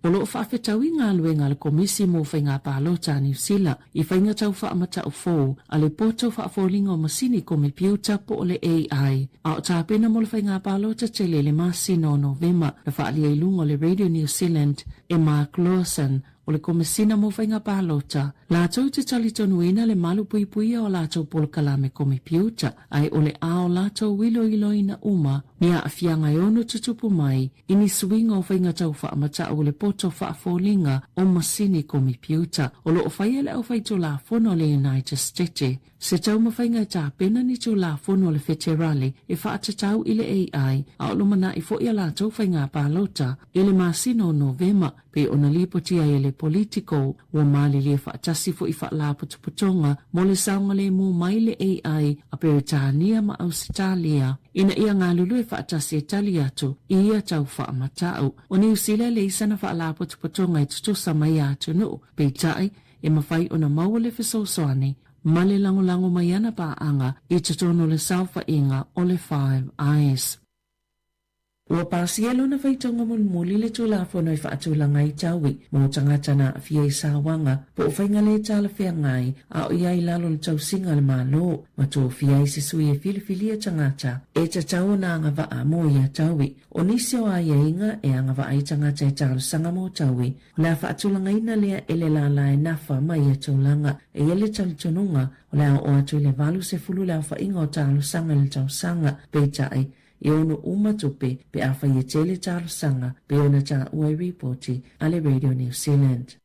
O lo o faafetaui galuega a le Komisi mo Faiga Palota a Niu Sila i faiga tau faamatau fou a le Poto Faafoliga o Masini Komepiuta po o le AI, a o tapena mo le faiga palota tele i le masina o Novema. Na faaalia i luga o le Radio New Zealand e Mark Lawson o le Komesina mo Faiga Palota, latou te talitonuina le malupuipuia o latou polokalame komepiuta, ae o le a o latou iloiloina uma ni aafiaga e ono tutupu mai i ni suiga o faiga tau faamatau o le poto faafoliga o masini komepiuta o lo o faia e le Aufaitulafono a le United Stete se taumafaiga e tapena ni Tulafono a le Feterale e faatatau i le AI a o lumanai foi a latou faiga palota i le masina o Novema pei ona lipoti ai e le Politico. Ua malilie faatasi foi faalapotopotoga mo le saogalemu mai le AI a Peretania ma Ausetalia ina ia galulue faatasi e tali atu i ia tau faamatau. O Niu Sila e leai sana faalapotopotoga e tutusa mai ia atunuu, peitai e mafai ona maua le fesoasoani ma le lagolago mai ana paaga i totonu o le saofaiga o le Five Eyes. Ua pasia lona faitauga mulimuli le Tulafono e faatulaga ai taui mo tagata na aafia i sauaga po o faiga le talafeagai a o i ai i lalo o le tausiga a le Malo, ma tofia ai se sui e filifilia tagata e tatau ona agavaa mo ia taui. O nisi o aiaiga e agavaa ai tagata e talosaga mo taui, o le a faatulagaina lea e le lālā e nafa ma ia tulaga. E i ai le talitonuga, o le a oo atu i le 80 le aofaiga o talosaga i le tausaga, peitai, e ono uma tupe pe afai e tele talosaga pei ona taua i ripoti a le Radio New Zealand.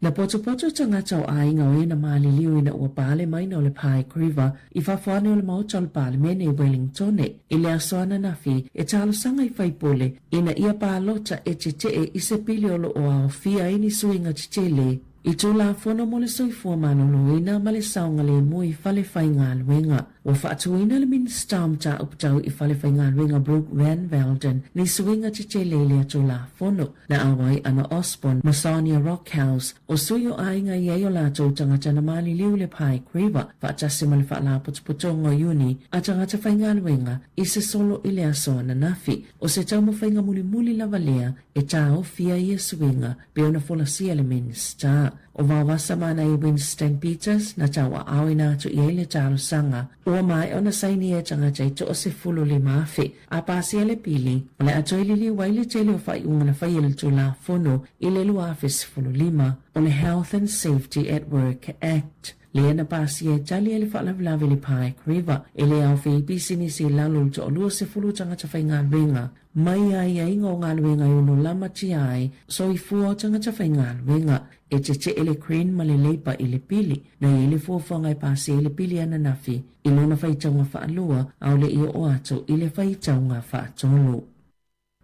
Na potopoto tagata o aiga o e na maliliu ina ua pale maina o le Pike River i fafo ane o le Maota o le Palemene i Wellingtone i le aso ananafi e talosaga i faipule ina ia palota e tetee i se pili o lo o aofia ai ni suiga tetele i Tulafono mo le Soifua Maloloina ma le Saogalemu i fale faigaluega. Ua faatuina le Minisita o Mataupu Tau i Fale Faigaluega Brooke Van Velden ni suiga tetele i lea Tulafono. Na auai Anna Osborne ma Sonia Rockhouse, o sui o aiga i ai o latou tagata na maliliu i le Pike River faatasi ma le Faalapotopotoga o Iuni a Tagata Faigaluega i se solo i le aso ananafi. O se taumafaiga mulimuli lava lea e taofia ia suiga pei ona folasia le Minisita o Vaovasa Manaia Winston Peters na tauaaoina atu i ai le talosaga ua maea ona sainia e tagata e 15,000 a pasia le pili o le a toe liliu ai le tele o faaiuga na faia i le Tulafono i le 2015 o le Health and Safety at Work Act lea na pasia e tali ai le faalavelave i le Pike River e le aofia ai pisinisi i lalo o le toalua sefulu tagata faigaluega Mai aiaiga o galuega e ono lamatia ai soifua o tagata faigaluega, e tetee le Green ma le Labour i le pili, na i ai le fuafuaga e pasia ai le pili ananafi i lona faitauga faalua a o le i oo atu i le faitauga faatolu.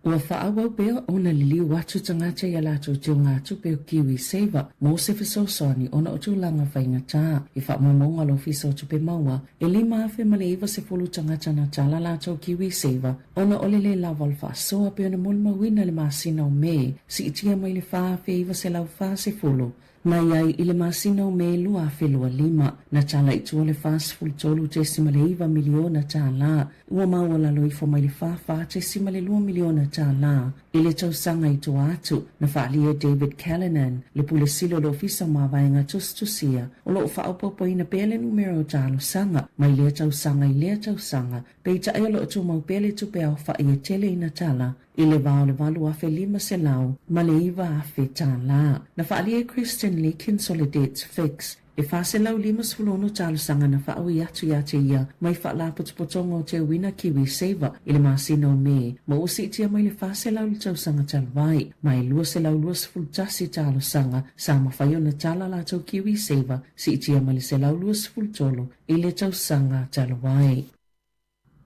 Ua faaauau pea ona liliu atu tagata i a latou teugatupe o KiwiSaver mo se fesoasoani ona o tulaga faigata. I faamaumauga a le Ofisa o Tupe Maua, e 5,090 tagata na tala latou KiwiSaver Ona o le lē lava o le faasoa pei ona molimauina i le masina o Me, siitia mai le 4,940 na i ai i le masina o Me 2025, na tala i tua le $43.9 miliona tālā, ua maualalo ifo mai le $44.2 miliona tālā i le tausaga i tua atu, na faaalia e David Callinan, le Pule Sili o le Ofisa o Mavaega Tusitusia, o lo o faaopoopoina pea le numera o talosaga mai lea tausaga i lea tausaga Peitai o lo o tumau pea le tupe aofai e tele ina tala i le va o le $8,500 ma le $9,000 tālā. Na faaalia e Kristen Leekins o le Debts Fix e 456 talosaga na faaui atu iā te ia mai Faalapotopotoga o Teuina KiwiSaver i le masina o Me ma ua siitia mai le 400 i le tausaga talu ai, ma e 221 talosaga sa mafai ona tala latou KiwiSaver siitia mai le 123 i le tausaga talu ai.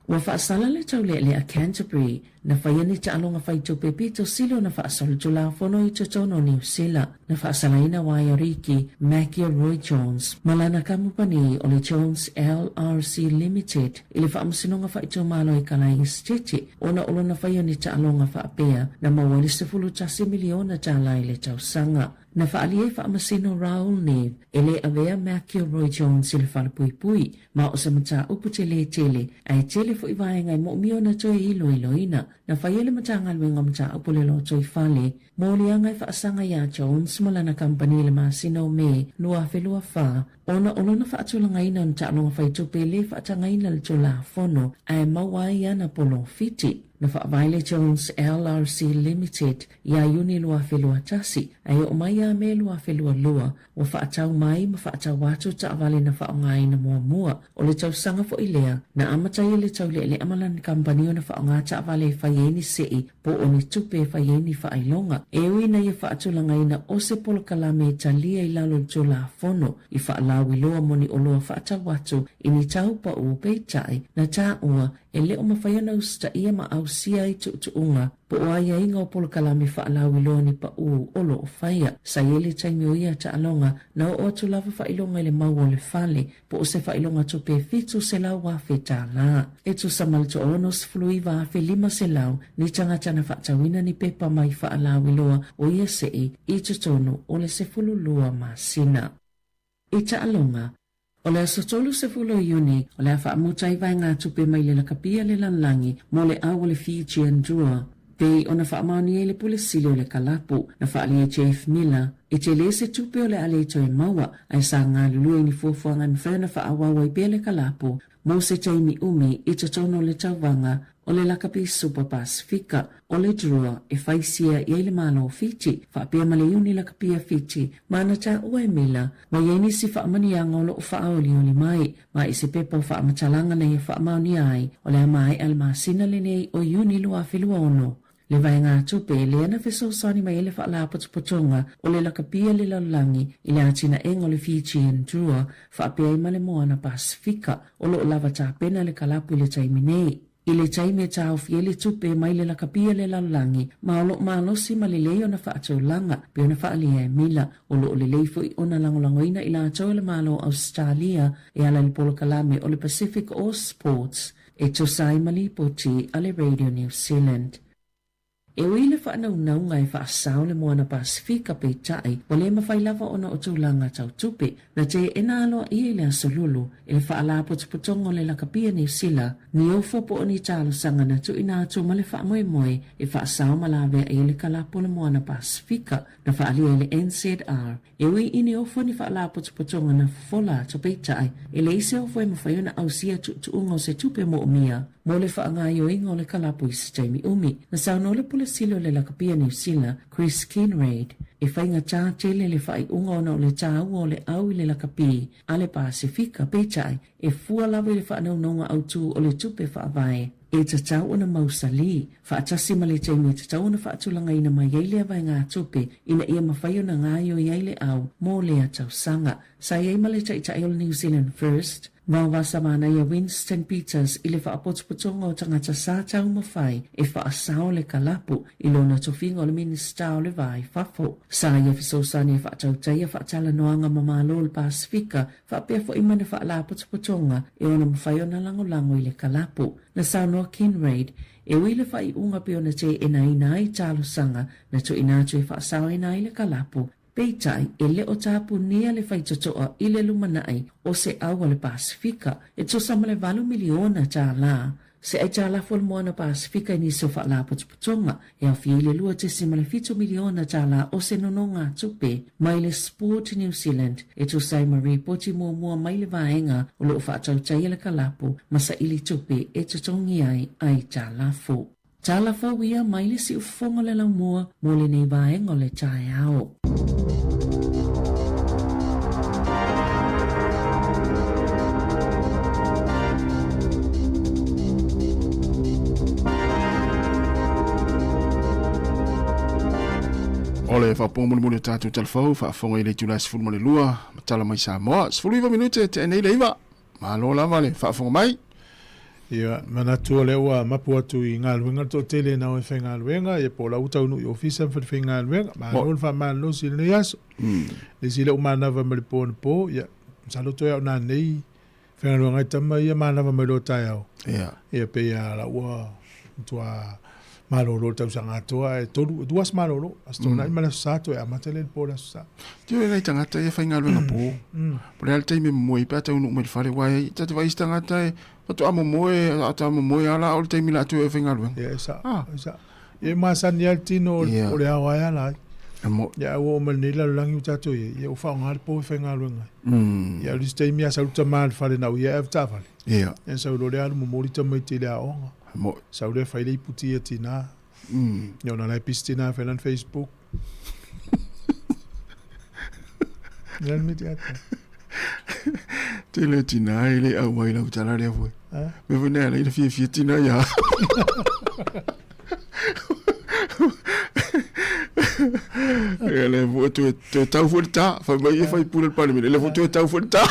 Ua faasala le taulealea a Canterbury na faia ni taaloga faitupe pito sili ona faasolo Tulafono i totonu o Niu Sila. Na faasalaina Waiariki Mackie Roy Jones ma lana kamupani o le Jones LRC Limited i le Faamasinoga Faaitumalo i Kalaesetete ona o lona faia o ni taaloga faapea na maua ai le $11 miliona tālā i le tausaga. Na faaalia e Faamasino Raoul Neve e le avea Matthew Roy Jones i le falepuipui, ma o se mataupu telē tele, ae tele foi vaega e moomia ona toe iloiloina. Na fai e le Matagaluega o Mataupu le Lotoifale moliaga e faasaga iā Jones ma lana kamupani i le masina o Me 2024 ona o lona faatulagaina o ni taaloga faitupe e le faatagaina i le Tulafono ae maua ai ana polofiti. Na faavae le Jones LRC Limited Ia Iuni 2021, ae oo mai ia Me 2022, ua faatau mai ma faatau atu taavale na faaaogaina muamua. O le tausaga foi lea, na amata ai e le taulealea ma lana kamupani ona faaaoga taavale e fai ai ni sei po o ni tupe e fai ai ni faailoga. E ui ina ia faatulagaina o se polokalame e talia i lalo o le Tulafono i faalauiloa mo ni oloa faatau atu i ni tau pau peitai na taua e le o mafai ona usitaia ma ausia ai tuutuuga po o aiaiga o polokalame faalauiloa ni paʻū o lo o faia. Sa i ai le taimi o ia taaloga na oo atu lava faailoga i le mau o le fale po o se faailoga tupe e $700,000 tālā. E tusa ma le 69,500 ni tagata na faatauina ni pepa mai faalauiloa o ia sei i totonu o le 12 masina. I taaloga. O le aso 30 o Iuni, o le a faamuta ai vaegatupe mai le lakapia le lalolagi mo le au o le Fijian Drua. Pei ona faamaonia i le Pule Sili o le Kalapu, na faaalia e Jeff Miller, e tele se tupe o le a le toe maua, ae sa galulue i ni fuafuaga e mafai ona faaauau ai pea le kalapu mo se taimi umi i totonu o le tauvaga o le Lakapi Supa Pasifika o le Drua e faisia i ai le Malo o Fiti faapea ma le Iuni Lakapia Fiti ma na taua e Miller ua i ai nisi faamanuiaga o lo o faaolioli mai ma i se pepa o faamatalaga na ia faamaonia ai o le a maea le masina lenei o Iuni 2026. Le vaegatupe lea na fesoasoani mai ai le Faalapotopotoga o le Lakapia le Lalolagi i le atinaega o le Fijian Drua faapea ai ma le Moana Pasifika o lo o lava tapena le kalapu i le taimi nei. I le taimi e taofi ai le tupe mai le lakapia le lalolagi ma o lo o malosi ma lelei ona faatulaga pei ona faaalia e Mila. O lo o lelei foi ona lagolagoina i latou e le Malo o Ausetalia e ala i le polokalame o le Pacific All Sports e tusa ai ma lipoti a le Radio New Zealand. E ui i le faanaunauga e faasao le Moana Pasifika peitai, ua le mafai lava ona o tulaga tau tupe, na teena aloaia i le Aso Lulu e le Faalapotopotoga o le Lakapia Niu Sila ni ofo po o ni talosaga na tuuina atu ma le faamoemoe e faasao ma laveai ai le kalapu o le Moana Pasifika na faaalia e le NZR. E ui i ni ofo ni faalapotopotoga na fofola atu peitai, e leai se ofo e mafai ona ausia tuutuuga o se tupe moomia mo le faagaoioiga o le kalapu i se taimi umi. Na saunoa le Pule Sili o le Lakapia Niu Sila, Chris Kinraid, e faigata tele le faaiuga ona o le taua o le au i le lakapi a le Pasefika, peitai, e fua lava i le faanaunauga autū o le tupe faavae. E tatau ona mausali, faatasi ma le taimi e tatau ona faatulagaina mai ai lea vaegatupe ina ia mafai ona gaoioi ai le au mo lea tausaga. Sa i ai ma le Taitai o le New Zealand First, Vaovasa Manaia Winston Peters i le faapotopotoga o tagata sa taumafai e faasao le kalapu i lona tofiga o le Minisita o le Va i Fafo. Sa ia fesoasoani e faatautaia faatalanoaga ma Malo o le Pasefika faapea foi ma ni faalapotopotoga e ono mafai ona lagolago i le kalapu. Na saunoa Kinraid, e ui i le faaiuga pei ona teenaina ai talosaga na tuuina atu e faasaoina ai le kalapu, peitai e le o tapunia le faitotoa i le lumanai o se au a le Pasefika e tusa ma le $8 miliona. Se aitalafu o le Moana Pasefika i nisi o faalapotopotoga e aofia ai le $2.7 miliona o se nonogatupe mai le Sport New Zealand e tusa ai ma ripoti muamua mai le vaega o lo o faatautaia le kalapu ma saili tupe e totogi ai aitalafu. Tala fou ia mai le siufofoga o le laumua mo lenei vaega o le taeao. O le faapopoga mulimuli o tatou talafou, faafofoga i le itula e 12 ma tala mai Samoa. 19 minute tea nei le 9. Malo lava le faafofoga mai. Ia, manatu o lea ua mapu atu i galuega le toatele na o e faigaluega, ia po o la ua taunuu i ofisa ma falefaigaluega. Malo le faamalolosi i lenei aso. Le isi lea ua manava ma le po anapo, ia, masalo toe au nanei faigaluega ai tama ia manava mai loa taeao. Ia. Ia, pei lava la ua matua malolo le tausaga atoa, ae tolu, e 2 aso malolo, Aso Toonai ma le Aso Sa, toe amata lea i le po o le Aso Sa. Te o nai tagata ia faigaluega po. Po o le a le taimi e momoe ai pe a taunuu mai i le fale, aua e ta te vaai isi tagata e faatoa momoe, a ta momoe lava la o le taimi la a toe e faigaluega. Ia, e sao, e sao. Ia e masani lava le tino o le ao ae ala ai. Ia, a ua oo mai lenei lalolagi ua tatou i ai, ia ua faaaoga le po e faigaluega ai. Ia, o le isi taimi a sau le tama i le fale na o ia e ave taavale. Ia. Ia sau loa lea alu momoli tamaiti i le aoga. Sau lea fai le iputi ia tina. Ia ona la e busy tina e fai lana Facebook. Ia le miti ata. Tele tina e le au mai lau tala lea foi. Me foi nea lei le fiafia tina ia. Ia le foi toe toe tau foi le ta. Fai mai e fai pule le palemene. Le foi toe tau foi le ta.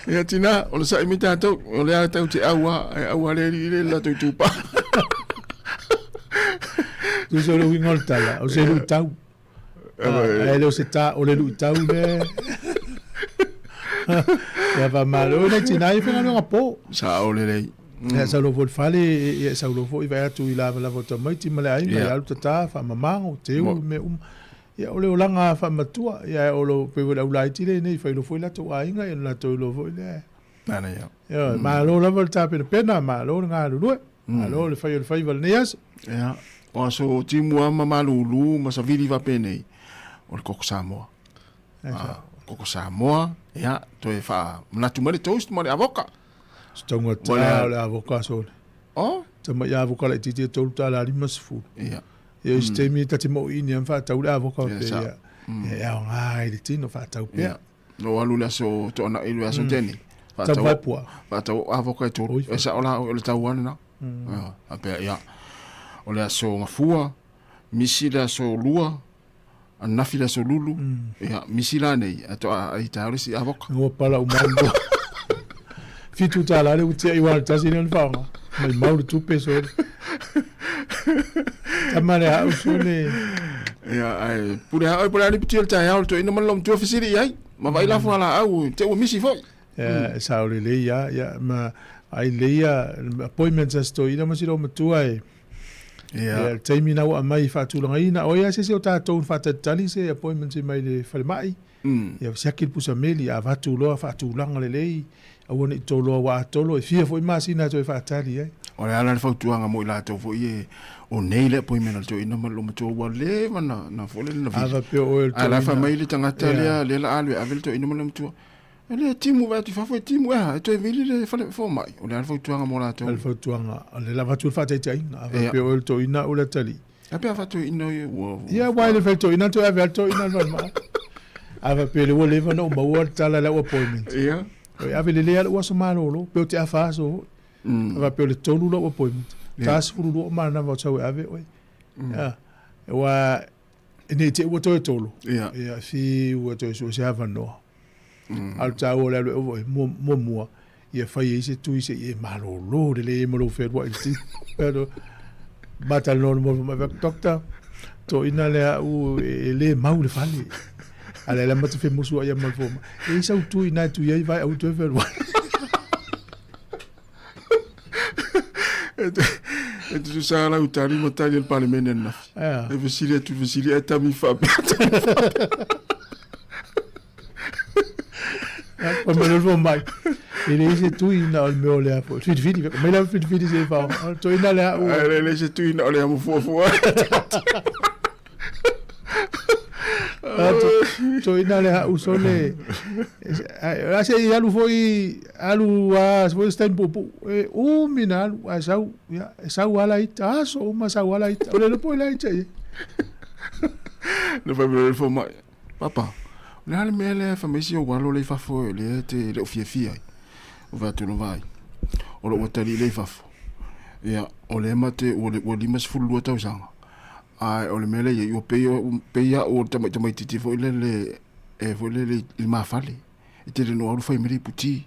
Ia tina, o le sa'i mai tātou, o le a tau te aua, e aua le li le la tau tūpa. Tusa o le uiga o le tala, o se luitau. Ae le o se tā, o le luitau le. Ia faamalo, o nai tina ia faigaluega po. Sao lelei. Ia sau loa foi i le fale, ia sau loa foi vaai atu i lavalava o tamaiti ma le aiga, ia alu tata, faamamago, teu mea uma. Ia, o le olaga faamatua, ia, o lo, pei foi le aulaiti lenei, fai loa foi latou aiga, ia, ona latou iloa foi lea. Manaia. Ia, malo lava le tapenapena, malo le galulue, malo le fai o le faiva i lenei aso. Ia, o aso timu lava ma malulu ma savili faapenei, o le koko Samoa. Ah, koko Samoa, ia, toe faamanatu mai le toast ma le avoka. Se taugata o le avoka sole. Oh? Tamai avoka laitiiti e $3.50. Ia. Ia, i se taimi ta te moʻiini lava ma faatau le avoka Ia, pe sa. ia. Ia, e aoga i le tino faatau pea. Ia. No alu le aso toanai le aso teni. Tau vaipua. Faatau avoka e tolu. E sao la o le tau lava lena. Ia, faapea, ia. O le aso Gafua, misi le aso Lua, ananafi le aso Lulu. Ia, misi la nei, ae toa ai taeao le isi avoka. Ua pala uma ai lua. $7 le ua tiai aua o le tasi lea o le faaaoga. Maimau le tupe sole. Tama le au sole. Ia, ae pule lava oe po o le a le pitia o le taeao le toeaina ma le loomatua fesili i ai. Ma vaai la fualaau te ua misi foi. Ia, e sao lelei lava. Ia, ma ai lelei ia appointments a si toeaina ma si loomatua e. Ia. Ia, le taimi na ua aumai e faatulagaina. O ai lava se isi o tatou na faatalitali se appointment mai le falemai. Ia siaki le pusa meli, a avatu loa faatulaga lelei, aua ne i toloa ua atolo, e fia foi masina e toe faatali ai. O le a la le fautuaga mo i latou foi e o nei le appointment a le toeaina ma le loomatua ua leva na na foi lele na vili. A faapea oe o le Ae la toeaina. fai mai le tagata Ia. lea lea la alu e ave le toeaina ma le loomatua. E le timu vae atu i fafo e timu e a e toe vili le fale fomai. O le a le fautuaga mo latou. O le fautuaga, o le la avatu le faataitaiga, a Ia. faapea oe o le toeaina o le atalii. A pe a faatoeaina ia ua Ia, aua e le faitoeaina toe ave lava le toeaina i le falemai. A faapea o lea ua leva ona ou maua le tala i lau appointment. Ia. Oi, ave lelei lava lou aso malolo, pe ou te afa aso foi. A faapea o le 3 lau appointment, 42 o manava o sau e ave oe. Ia, aua ne i te i ua toe tolo, Ia. ia, fiu e toe sue se avanoa. A o le taua o le alu e ova oe, muamua, ia fai ai se tui seia e malolo lelei ai ma lou fealuai i le tino. Pero, matalanoa le moe mai fai atu, Doctor, toeaina lea au e le mau le fale. A o lea la ma te femusuai ia ma le fomai. E i ai sau tui na e tui ai vae aua toe fealuai. E tutusa lau tali ma tali a le Palemene ananafi. Ea. E fesili atu fesili ae tami faapea tami faapea. Fai mai loa le fomai, e leai se tui na o le mea o le a foi. Filifili, mai la filifili se i faaaoga. O le toeaina lea au. Ae leai se tui na o le amofuafua. Toeaina lea au sole. A se i alu foi, alu a foi se taimi puupuu. E umi na alu, ae sau, ia, e sau lava laita, aso uma sau lava laita. O le iloa po o laita i ai. Na fai mai loa le fomai, Papa, o le a le mea lea e fai mai si ou alo lea i fafo lea e te le o fiafia ai? Ou fai atu lava ai, o lou atalii lea i fafo. Ia, o lea ma te, ua, ua 52 tausaga. Ae o le mea lea e i ai, ua pei, pei au o le tamaitamaitiiti foi lele, e foi lele i le mafale. E tele no alu fai mai le iputi.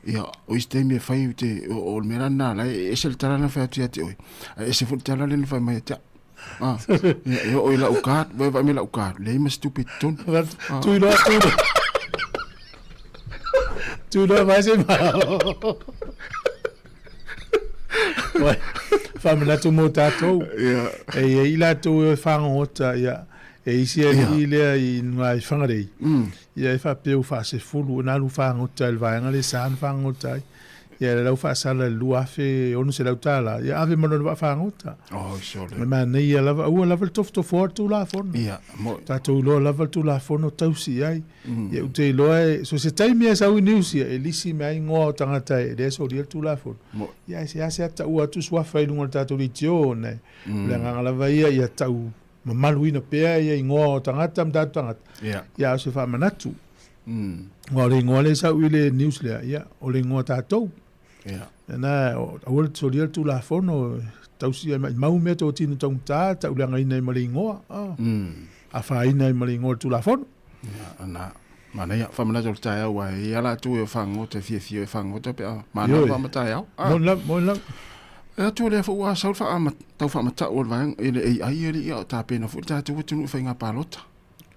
Ia, o isi taimi e fai ou te, o, o le mea la lena la e ese le tala na fai atu ia te oe. Ae ese foi le tala lea na fai mai ia te au. Ah, ia, e oo i lau card, vaai vaai mai lau card, leai ma se tupe i totonu. Ah. Tui loa, tui loa. Tui loa vai se mau. Wai, faamanatu mo tatou. Ia. E i ai i latou e fagogota, ia, e isi alii lea i luga i Whangarei. Ia e faapea ua faasefulu ona alu fagota i le vaega lea sa na fagogota ai. Ia le lau faasala i le $2,600, ia ave ma lona vaa fagota. Oh, sole. E manaia lava, aua lava le tofotofoa le Tulafono. Ia, mo'i. Tatou iloa lava le Tulafono tausi i ai. Ia ou te iloa e, so se taimi e sau i news ia, e lisi mai ai igoa o tagata e le solia le Tulafono. Mo'i. Ia e seasea taua atu suafa i luga o le tatou leitio ona o le agaga lava ia ia tau mamaluina pea ia igoa o tagata ma tatou tagata. Ia. Ia a o se faamanatu. Aua o le igoa lea e sau i le news lea, ia, o le igoa tatou. Ia. Na, aua le solia le Tulafono, tausi ai maimau mea totino taugata, tauleagaina ai ma le igoa, afaina ai ma le igoa o le Tulafono. Ia, na, manaia, faamanatu o le taeao, aua e i ai lava latou e fagogota, e fiafia e fagogota pe a manava Ioe. ma taeao. Moni lava, moni lava. E atu o lea foi ua sau le faa, tau faamatau o le vaega, i le AI alii a o tapena foi le tatou atunuu i faiga palota.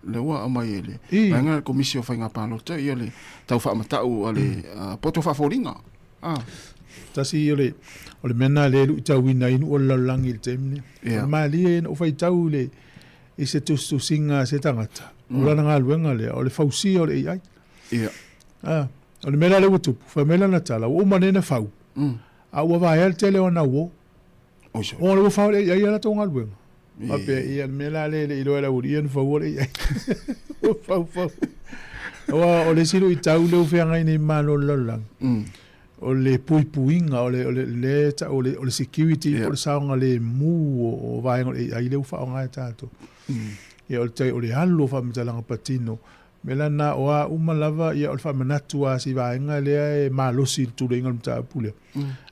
Lea ua aumai e le vaega a le Komisi o Faiga Palota ia le tau faamatau a le poto faafoliga. Ah. Tasi o le, o le mea lena lea e luitauina ai nuu o le lalolagi i le taimi lenei. Ia. O le malie na ou faitau i le, i se tusitusiga a se tagata, o lana galuega lea, o le fausia o le AI. Ia. A, o le mea la lea ua tupu, fai mai lana tala, ua uma nei ona fau, a ua vaea le tele o ana uo. Ona ua fau le AI a latou galuega. Faapea, ia, le mea la lea e le i iloa e le aualii ia ona faua le AI. Ua faufau. Aua o le isi luitau lea ua feagai nei ma Malo o le lalolagi, o le puipuiga, o le, o le, lea e tau o le, o le security po o le saogalemu o vaega o le AI lea ua faaaoga e tatou. Ia, o le tai, o le alu o faamatalaga patino. O le mea la lena, o a uma lava, ia, o le faamanatu lava o si vaega lea e malosi i le tuleiga o le mataupu lea,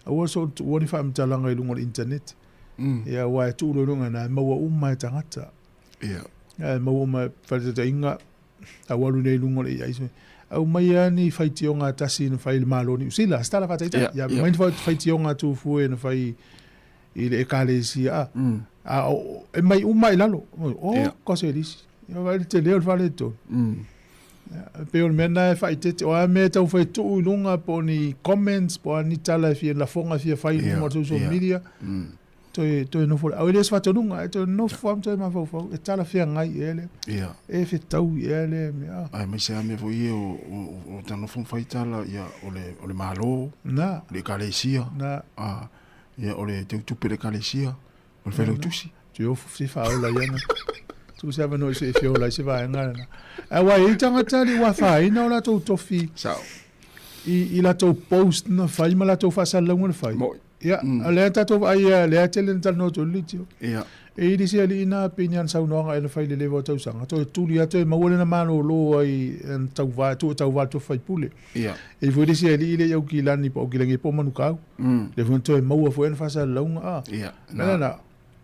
aua soona tuua ni faamatalaga i luga o le internet. Ia, aua e tuu loa i luga i ina, e maua uma e tagata. E maua uma, faataitaiga, tau alu nei i luga o le AI, aumai lava ni faitioga tasi na fai i le Malo o Niu Sila, se tala faataitai. Ia, aumai ni faitioga tufue na fai i le Ekalesia, a, a o, e mai uma i lalo. O, ko se lisi. Ia, vaai le tele o le faaletonu. Ia, pei o le mea lena e faaeteete, o a mea e taumafai e tuu i luga po o ni comments, po o a ni tala e fia, lafoga e fia fai i luga o le social media, toe, toe nofo, au e le o se faatonuga, ae toe nofo lava ma toe mafaufau, e talafeagai ea lea, e fetaui ea lea mea. Aemaise lava mea foi ia o ta nofo ma fai tala, ia, o le Malo, Na. o le Ekalesia, Na. a, ia, o le teutupe i le Ekalesia, o le failautusi. Toe ofo se faaola ia na. Tuu se avanoa i se e fia ola ai se vaega lena. Aua e i ai tagata alii ua afaina o latou tofi Sao. i latou post na fai ma latou faasalalauga na fai. Moi. Ia, o lea tatou vaai ia, lea tele na talanoa atu ai le leitio. Ia. E i ai le isi alii na pei ni ana saunoaga ea na fai i le leva o tausaga, toe tuli atu e maua lena malolo ai ana tauva, tuu e tauva i le tofi faipule. Ia. E i ai foi le isi alii lea i Aukilani po o Aukilagi po o Manukau. Lea foi na toe maua foi ana faasalalauga, a. Ia. Na, na,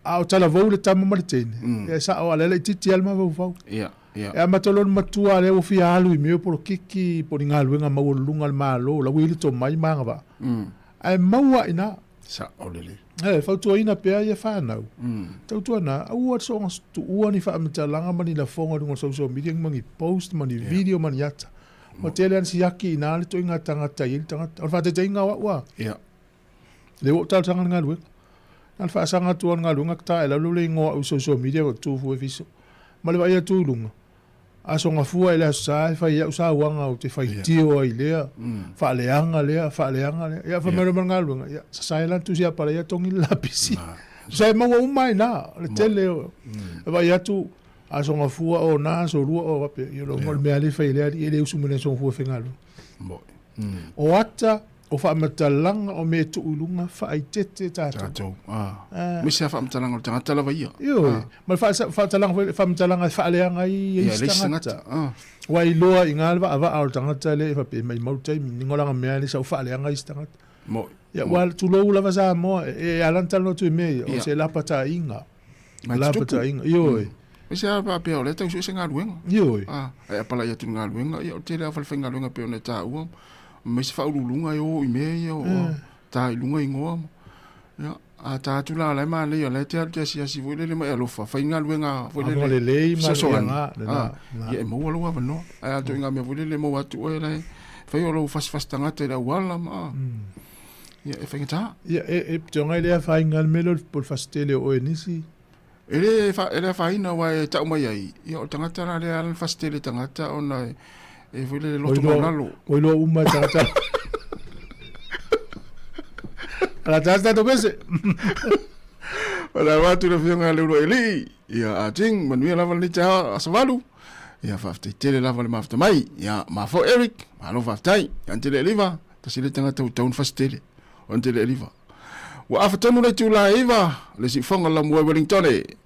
a o talavou le tama ma le teine, ia e sao lava, o lea e laitiiti lava le mafaufau. Ia. Ia. E amata loa ona matua lea ua fia alu i mea o polokiki po o ni galuega maualuluga a le Malo, la ua i ai le tomai ma agavaa. Ae mau lava i ina. Sao lelei. E fautuaina pea ia fanau, tautuana, aua le soona tuua ni faamatalaga ma ni lafoga i luga o social media ma ni post ma ni video ma ni ata. Ua tele lava na siaki i ina le ituaiga tagata e i ai le tagata. O le faataitaiga o au a, lea ua ou talosaga i le galuega. Na o le faasaga atu lava o le galuega, ta e lalo le igoa o au i social media, ua tu fua e fiso. Ma le vaai atu i luga, Aso Gafua i le Aso Sa e fai ai au sauaga ou te faitio ai lea, faaleaga lea, faaleaga lea. Ia fai mai loa ma le galuega, ia sasae la le tusi apala ia togi le lapisi. Sa e maua uma ai na, o le tele o e vaai atu Aso Gafua o na, Aso Lua o faapea, ia lona o le mea lea e fai e le alii e le usu mai le Aso Gafua e faigaluega. O ata O faamatalaga o mea e tuu i luga, faaeteete tatou. Tatou, a. Aemaise lava faamatalaga o le tagata lava ia. Ioe, ma le faamatalaga foi, faamatalaga e faaleaga ai isi tagata. Ua iloa i ina le vaavaa o le tagata lea e faapea e maimau le taimi, ni ngolaga mea lea sa ou faaleaga isi tagata. Moi. Ia, ua tulou lava Samoa, e ala ona talanoa atu i mea ia, o se lapataiga. Lapataiga, ioe. Aemaise lava faapea o lea e tau sue se galuega. Ioe. Ae apalai atu i le galuega, ia o le tele lava o falefaigaluega e pei ona e taua, ma isi faauluuluga e o i mea ia o ta i luga igoa ma ia a ta atu la la e manaia o la e te alu te asiasi foi lele ma e alofa fai galuega foi lele lelei ma ia e maua lou avanoa ae a ituaiga mea foi lele maua atu oe la e fai o lou fasifasi tagata i le auala ma ia e faigata ia e pitoga i le afaina le mea lea o le fasitele o oe nisi E le e le afaina aua e tau mai ai, ia o le tagata la lea e ala ona fasitele i tagata ona e foi lele loto maualalo. Ua iloa uma e tagata. Ala tasi tatou pese. Faatalofa atu i le Afioga ia Leuluailii, ia Ah Ching, manuia lava lenei taeao aso 8. Ia faafetai tele lava le mafuta mai. Ia mafo Eric, malo faafetai. Ia Antele Eliva, tasi lea tagata ua tatau ona fasitele. O Antele Eliva. Ua afa tonu le itula e 9, le siufoga Lamuai Wellingtone.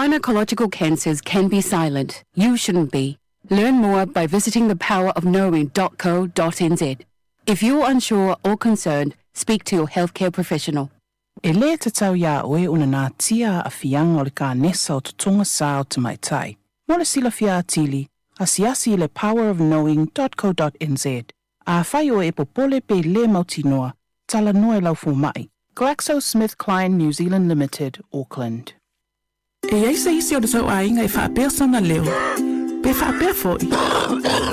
Gynecological cancers can be silent. You shouldn't be. Learn more by visiting thepowerofknowing.co.nz. If you're unsure or concerned, speak to your healthcare professional. E lē tatau iā oe ona natia aafiaga o le kanesa o totoga sa o tamaitai. Mo le silafia atili, asiasi i le powerofknowing.co.nz. Afai oe e popole pe lē mautinoa, talanoa i lau fomaʻi. GlaxoSmithKline New Zealand Limited, Auckland. E i ai se isi o le tou aiga e faapea sona leo, pe faapea foi.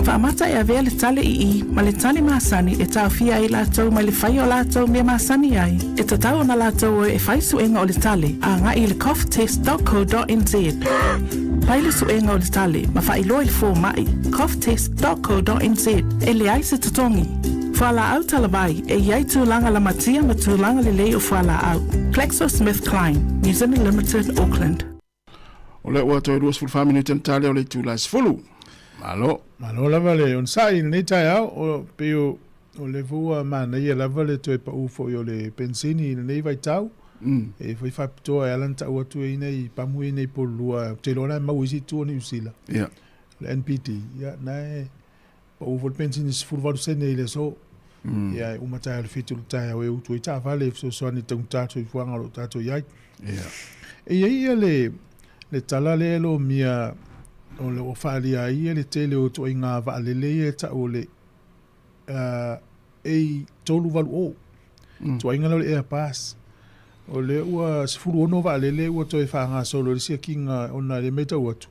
Faamata e avea le tale ii ma le tale masani e taofia ai latou mai le faia o latou mea masani ai. E tatau ona latou o e fai suega o le tale agai i le coughtest.co.nz. Fai le suega o le tale ma faailoa i le fomaʻi coughtest.co.nz e leai se totogi. Fualaau talavai e i ai tulaga lamatia ma tulaga lelei o fualaau. GlaxoSmithKline, New Zealand Limited, Auckland. O lea ua toe 24 minute na tale o le itula e 10. Malo. Malo lava le onosai i lenei taeao, o pei o o lea foi ua manaia lava le toe pau foi o le penisini i lenei vaitau. E foi faapitoa e ala ona tau atu e nei pamu ia nei polulua, ou te iloa la e maua i isi itu o Niu Sila. Le NPD, ia na e pau foi le penisini 18 sene i le aso. Ia e uma taeao i le 7 o le taeao e utu ai taavale e fesoasoani i le taugata o le soifuaga o lo o tatou i ai. E i ai ia le le tala lea e lomia o lo o faaalia ai ia le tele o ituaiga vaalele ia e tau o le A380. Tuaiga lea o le Airbus. O lea ua 16 vaalele ua toe faagasolo i le siakiga ona e matau atu,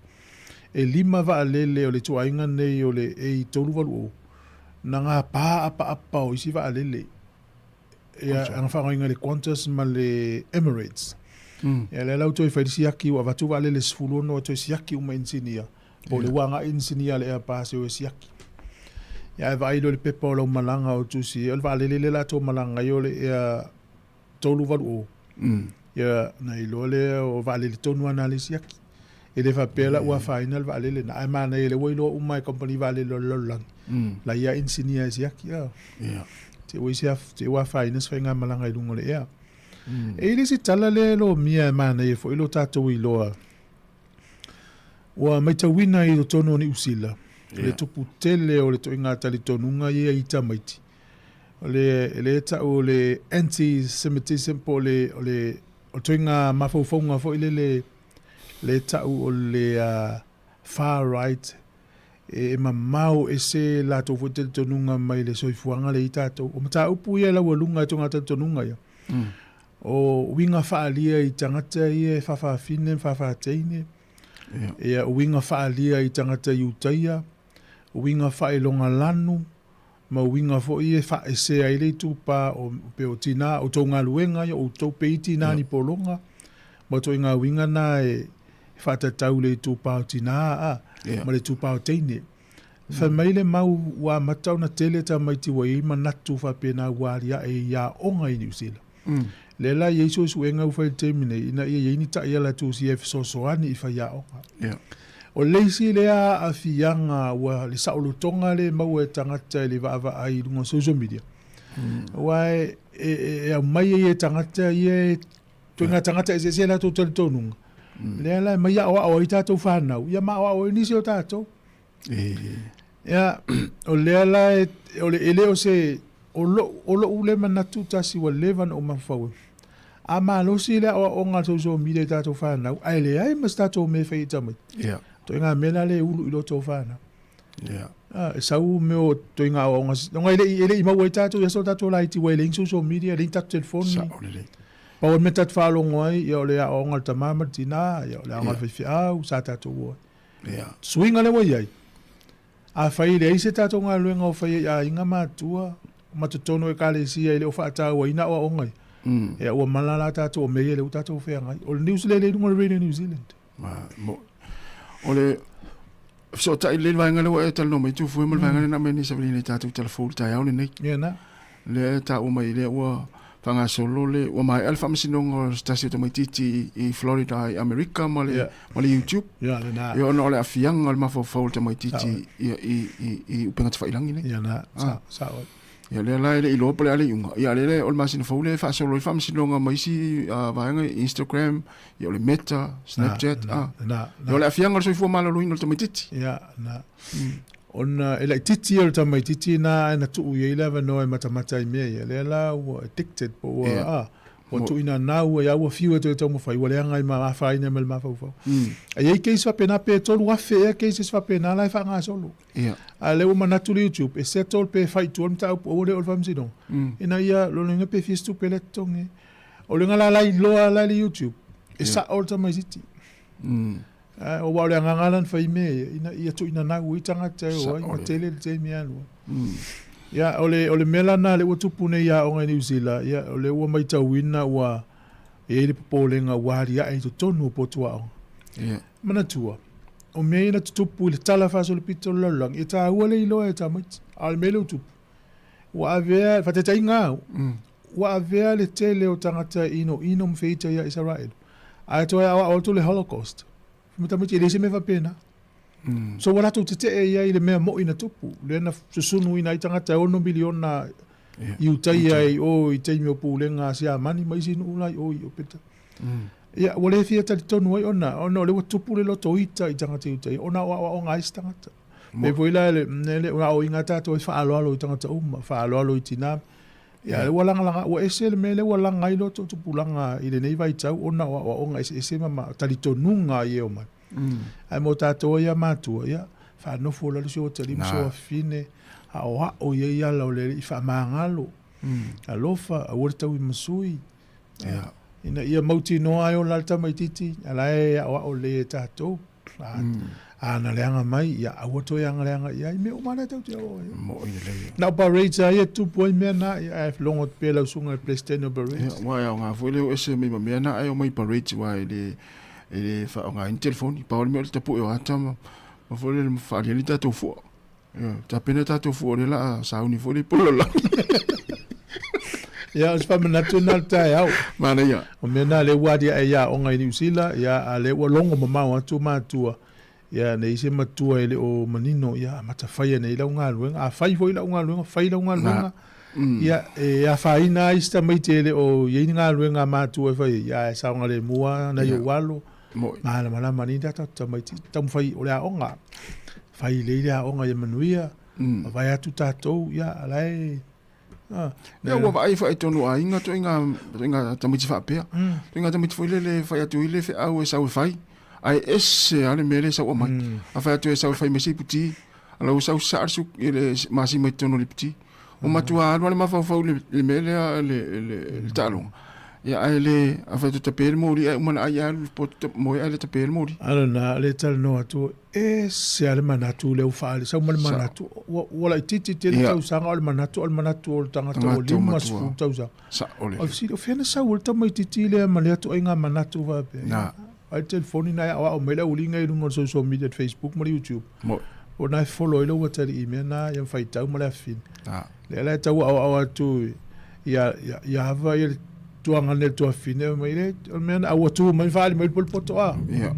e 5 vaalele o le ituaiga nei o le A380 na gapa apaapa o isi vaalele ia na faaaogaina e le Qantas ma le Emirates. Ia lea la ua toe fai le siaki ua avatu vaalele 16 e toe siaki uma inisinia po o le ua agai inisinia a le Airbus e o e siaki. Ia ae vaai loa i le pepa o lau malaga o tusi o le vaalele lea la tou malaga ai o le Air 380. Ia na iloa lea o vaalele tonu lava na le siaki. E le faapea la ua afaina le vaalele na, ae manaia lea ua iloa uma e kamupani vaalele o le lalolagi, la ia inisinia e siaki. Te ua isi te ua afaina se faigamalaga i luga o le ea. E i ai le isi tala lea e lomia e manaia foi lo tatou iloa. Ua matauina i totonu o Niu Sila, le tupu tele o le ituaiga talitonuga ia i tamaiti. O le, lea e tau o le anti-Semitism po o le, o le, o le ituaiga mafaufauga foi lele, lea e tau o le far right, e mamao ese latou foi talitonuga mai le soifuaga lea i tatou. O mataupu ia e laualuga i ituaiga talitonuga ia. O uiga faaalia i tagata ia e faafafine ma faafateine. Ia, uiga faaalia i tagata Iutaia, uiga faailoga lanu, ma uiga foi ia e faaesea ai le itupa o pei o tina, o tou galuega ia, o outou pei tina ni pologa, ma ituaiga uiga na e faatatau i le itupa o tina a, ma le itupa o teine. Fai mai le mau ua amata ona tele tamaiti ua i ai manatu faapena ua aliae i aoga i Niu Sila. Lea la e i ai suesuega ua fai i le taimi nei ina ia i ai ni taiala e tusia e fesoasoani i faiaoga. O le isi lea aafiaga ua le saolotoga lea e maua e tagata i le vaavaai i luga o social media, aua e aumai ai e tagata ia e ituaiga tagata eseese latou talitonuga, lea la e mai aoao ai tatou fanau, ia ma aoao ai nisi o tatou. Ia, o lea la e, o le, e le o se, o lou, o lou lea manatu tasi ua leva ona ou mafaufau ai. A malosi le aoaoga a le social media i tatou fanau, ae leai ma se tatou mea e fai ai tamaiti. Ituaiga mea la lea e ulu i loto o fanau. Ah, e sau mea o ituaiga aoaoga, ona e le i, e le i maua ai tatou i aso o tatou laiti ua e leai ni social media, leai ni tatou telefoni. Sao lelei. Pau o le mea tatou te faalogo ai, ia o le aoaoga a le tama ma le tina, ia o le aoga a le faifeau, sa tatou o ai. Suiga lea ua i ai, afai e leai se tatou galuega o faia i aiga ma atua ma totonu o ekalesia e le o faatauaina aoaoga ia, ia ua mala la tatou o mea ia lea ua tatou feagai. O le news lea e i luga o le Radio New Zealand. O le fesootai lelei le vaega lea ua e talanoa mai Tufue ma le vaega lea na aumai nei savaliina i tatou tala fou i le taeao lenei. Ia na. Lea e taua mai lea ua faagasolo le ua maea le faamasinoga o se tasi o tamaitiiti i Florida i Amerika ma le, yeah. ma le YouTube. Yeah, le na. Ia ona o le aafiaga o le mafaufau o le tamaitiiti yeah. i, i, i, i upega tafailagi nei. Ia na, sa, ah. sa oi. Ia lea la e le iloa po o le a le iuga. Ia lea o le masina fou lea e faasolo ai faamasinoga ma isi vaega Instagram, ia o le Meta, Snapchat, na, ah. Na, na. Ia o le aafiaga o le soifua maloloina o le tamaitiiti. Ia, na. Ona e laitiiti ia o le tamaitiiti na ae na tuu i ai le avanoa e matamata i mea ia, lea la ua addicted po ua, yeah. ua tuuina nau ai ua fiu e toe taumafai, ua leaga ai ma afaina ai ma le mafaufau. E i ai case faapena pe 3,000 ea cases faapena la e faagasolo. Yeah. A lea ua manatu le YouTube e settle pe fai i tua le mataupu aua le oo i le faamasinoga. Ina ia lona uiga pe fia se tupe lea e totogi ai. O le uiga la la iloa la le YouTube e sao le tamaitiiti. Aua o le agaga la na fai mea ia, ina ia tuuina nau ai tagata e o ai, ma tele le taimi e alu ai. Ia, o le, o le mea la lena lea ua tupu nei i aoga i Niu Sila, ia, o lea ua matauina ua i ai le popolega ua aliae i totonu o potu aoga. Yeah. Manatua, o mea ia na tutupu i le tala faasolopito o le lalolagi, e taua le iloa e tamaiti. A o le mea lea ua tupu, ua avea, faataitaiga au, ua avea le tele o tagata e inoino ma feita ia Isaraelu, ae toe aoao atu le Holocaust. Ma tamaiti, e leai se mea faapena. So ua latou tetee i ai i le mea moi na tupu, lea na susunuina ai tagata e 6 miliona i Iutaia i o i taimi o pulega a Siamani ma isi nuu la i o i Opeta. Ia, ua le fia talitonu ai ona, ona o lea ua tupu le loto ita i tagata Iutaia, ona o aoaoga a isi tagata. Pei foi la le, le aoaiga a tatou e faaaloalo i tagata uma, faaaloalo i tina. Ia, ua lagalaga, ua ese le mea lea ua laga ai loto tupulaga i lenei vaitau ona o aoaoga eseese ma, ma talitonuga i e omai. Ae mo tatou ai a matua, ia, faanofo la le si o atalii ma si o afafine, aoao i ai ala o le alii faamagalo. Alofa, aua le tauimasui. Ia. Ina ia mautinoa ai ola le tamaitiiti, a la e aoao lelei e tatou. A, a na leaga mai, ia aua toe agaleaga i ai. Mea uma lea tatou te aoao ai. Mo'i lelei. Na o parades lava ia e tupu ai mea na, ia, ae logo atu pea lau susuga i le Peresetene o parades. Ia, aua e aoga foi le o ese mai ma mea na ae omai i parades aua e le, e le faaaogaina telefoni. Pau le mea o le tapue o ata ma, ma foi le faaliali tatou fua. Ia, tapena tatou fua o lea o le a sauni foi le ipu lalolagi. Ia, o se faamanatu lena o le taeao. Manaia. O mea na lea ua aliae i aoga i Niu Sila, ia, a lea ua logo mamao atu matua, ia, nei se matua e le o manino, ia, amata faia nei lau galuega. A fai foi lau galuega, fai lau galuega. Ia, e afaina ai si tamaiti e le o i ai ni galuega a matua e fai ai, ia, ae saogalemu lava nai ou alo. Malamalama nei tatou tamaiti, taumafai o le aoga. Fai lelei le aoga ia manuia, vae atu tatou, ia, a la e Ia ua vaai foi i totonu o aiga ituaiga ituaiga tamaiti faapea. Ituaiga tamaiti foi lele e fai atu i le feau e sau e fai, ae ese lava le mea lea e sau aumai. A fai atu e sau e fai mai se iputi, a la ua sau saa le le masima i totonu o le iputi. Ua matua alu lava le mafaufau i le mea lea le le taaloga. Ia ae le, a fai atu e tape le moli ae uma ona ai alu i le poto moe ae le tape le moli. A lena, le talanoa atu, ese lava le manatu lea ua faaali, sau ma le manatu, ua laitiiti tele tausaga, o le manatu, o le manatu o le tagata ua 50 tausaga. Sao lelei. O le fesili, o fea na sau ai le tamaitiiti lea ma lea ituaiga manatu faapea? Na. Ai le telefoni na e aoao mai le auliga i luga o le social media, le Facebook ma le YouTube. Moi. O na e follow ai lou atalii i mea na, ia ma faitau ma le afafine. Na. Lea la e tau aoao atu ia, ia, ia ava ia le tuaga nei le tuafafine, fai mai le, o le mea na, a ua tu mai ma faaali mai le potopoto a. Ia.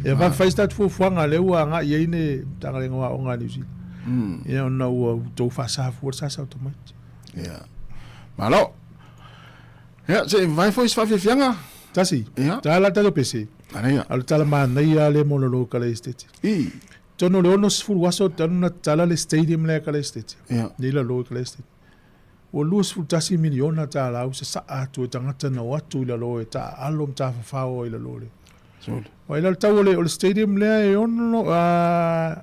Ia fa fai se tatou fuafuaga lea ua agai i ai le Matagaluega o Aoga a Niu Sila. Ia ona ua outou faasafua le sasa o tamaiti. Ia. Malo. Ia, se i vae foi se faafiafiaga. Tasi. Ia. Tala tatou pese. Manaia. A o le tala manaia lava lea mo lalo o Kalaesetete. I. Tonu o le 60 aso talu na tatala le stadium lea i Kalaesetete. Ia. Nei lalo i Kalaesetete. Ua $21 miliona tala ua sasaa atu e tagata na o atu i lalo e taaalo ma tafafao ai i lalo lea. Sole. Aua i lalo tau o le, o le stadium lea e ono, a,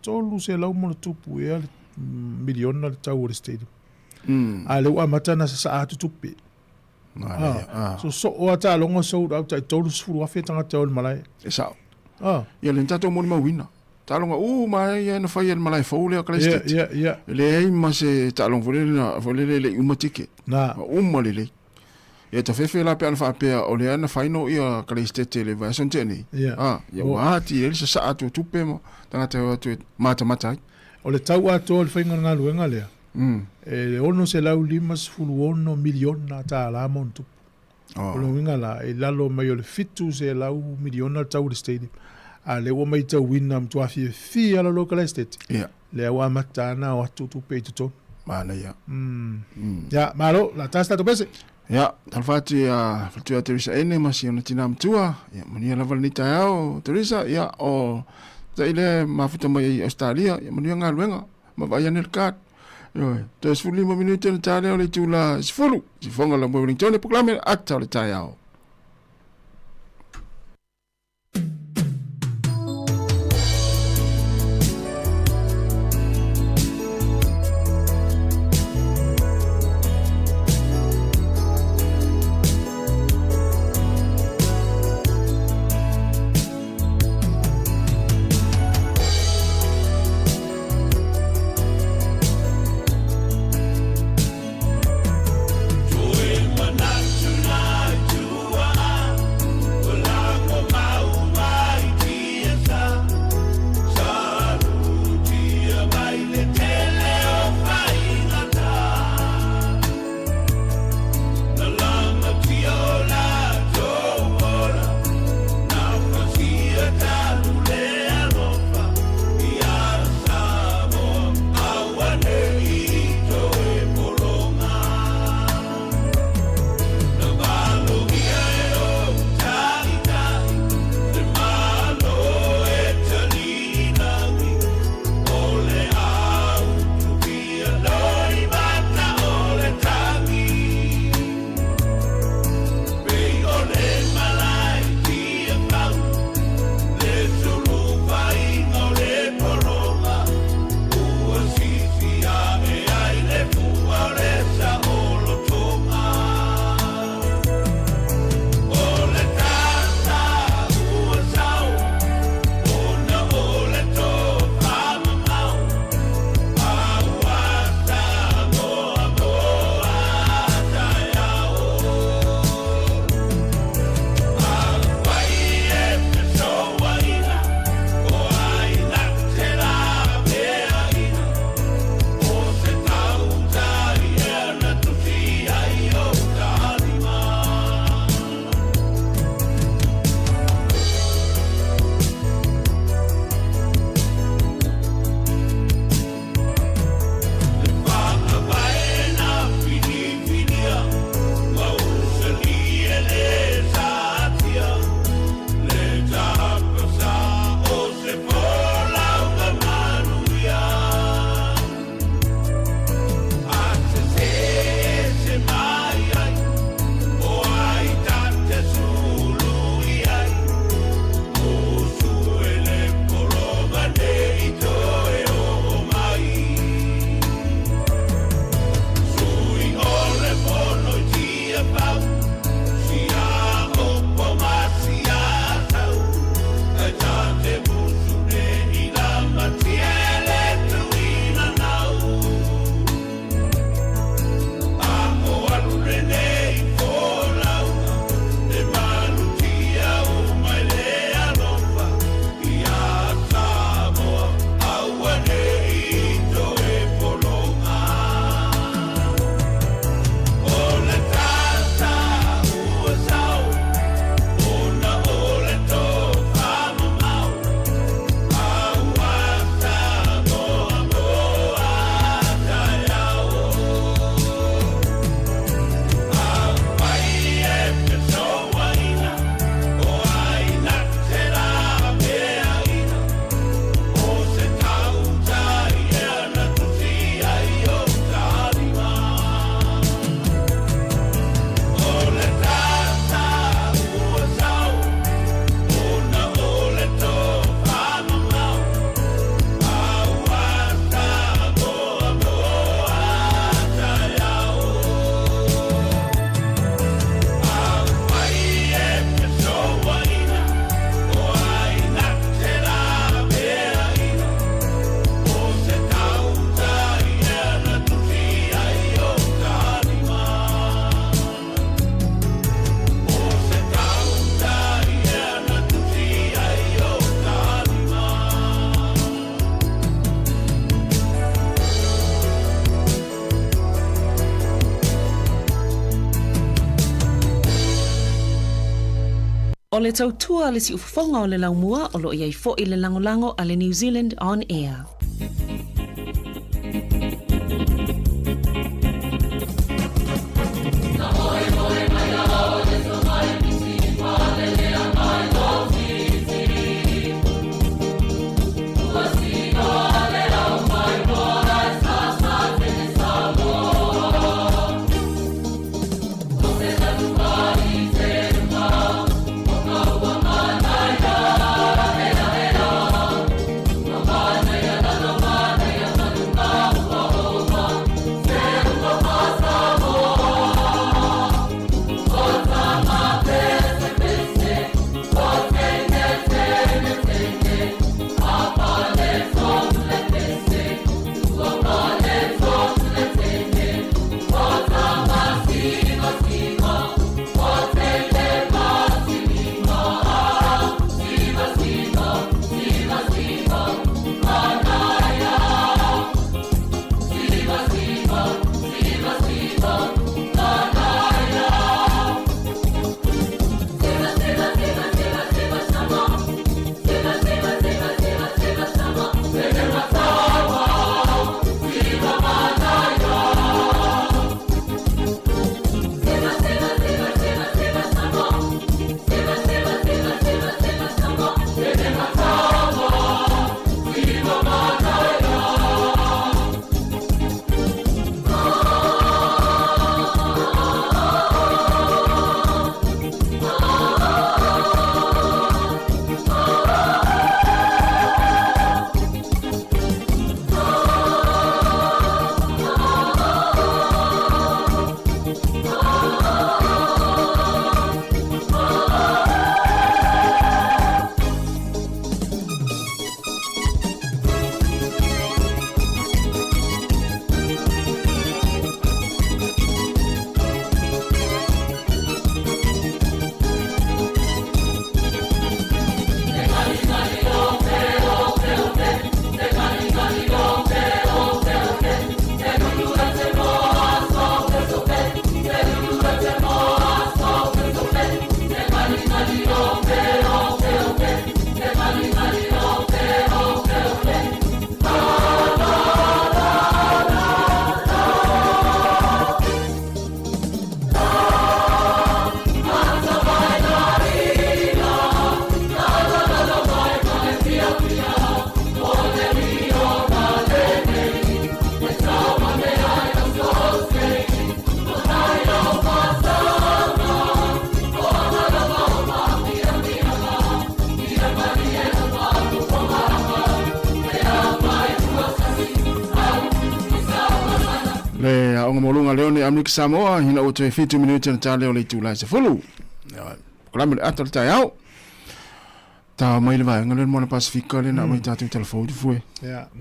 300 ma ona tupu ea le miliona le tau o le stadium. A lea ua amata ona sasaa atu tupe. So soo lava taaloga sold out tai 30,000 tagata o le malae. E sao. Ah. Ia lea na tatou molimauina. Taaloga uma lava ia na fai e le malae fou lea o Kalaisetete. Ia, ia, ia. E leai ma se taaloga foi lele na foi lele e le i uma ticket. Na. Ua uma lelei. Ia tafefe la pe ana faapea o lea na fai no ia Kalaisetete i le vaiaso na tea nei. Ia. Ah, ia ua ati ai le sasaa atu o tupe ma tagata e o atu e matamata ai. O le tau atoa o le faiga o le galuega lea, E $656 miliona tala ma ona tupu. O lona uiga la, e i lalo mai o le $700 miliona le tau o le stadium. A lea ua matauina matua fiafia lalo o Kalaesetete. Lea ua amata ana o atu tupe i totonu. Manaia. Ia, malo, la tasi tatou pese. Ia, talofa atu ia faletua Teresa Ene ma si ona tina matua. Ia, manuia lava lenei taeao, Teresa. Ia, o tai lea e mafuta mai ai Australia. Ia, manuia galuega. Ma vaai ane le card. Ioe, toe 15 minute ona ta lea o le itula 10. Sifoga la moe Wellington e polokalame ata o le taeao. O le tautua a le siufofoga o le laumua o lo o i ai foi le lagolago a le New Zealand On Air. Le aoga maualuga lea o nei Amerika Samoa, ina ua toe 7 minute na ta lea o le itula e 10. Kalame le ata o le taeao. Ta mai le vaega lea o le Moana Pasifika lea na aumai tatou talafou i fue.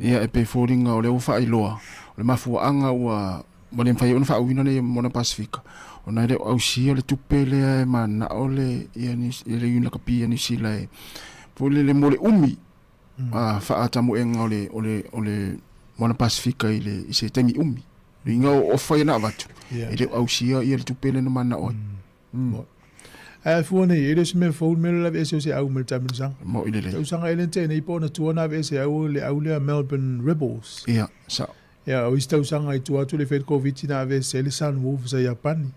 Ia e pei foliga o lea ua faailoa o le mafuaaga ua ua le mafai ai ona faauiina le Moana Pasifika ona e le o ausia le tupe lea e mananao le ia le Iuni Lakapi a Niu Sila e foi lele mo le umi faatamuega o le o le o le Moana Pasifika i le i se taimi umi. Luiga o ofa ia na avatu e le o ausia ia le tupe lea na mananao ai. Ae fua nei, e le o se mea fou le mea lea o le aveese o se au mai le taamilosaga. Mo'i lelei. Tausaga ea lea na tea nei po o na tua na aveese au le au lea Melbourne Rebels. Ia, sao. Ia, o isi tausaga i tua atu le fai le Koviti na aveese ai le Sunwolves a Iapani.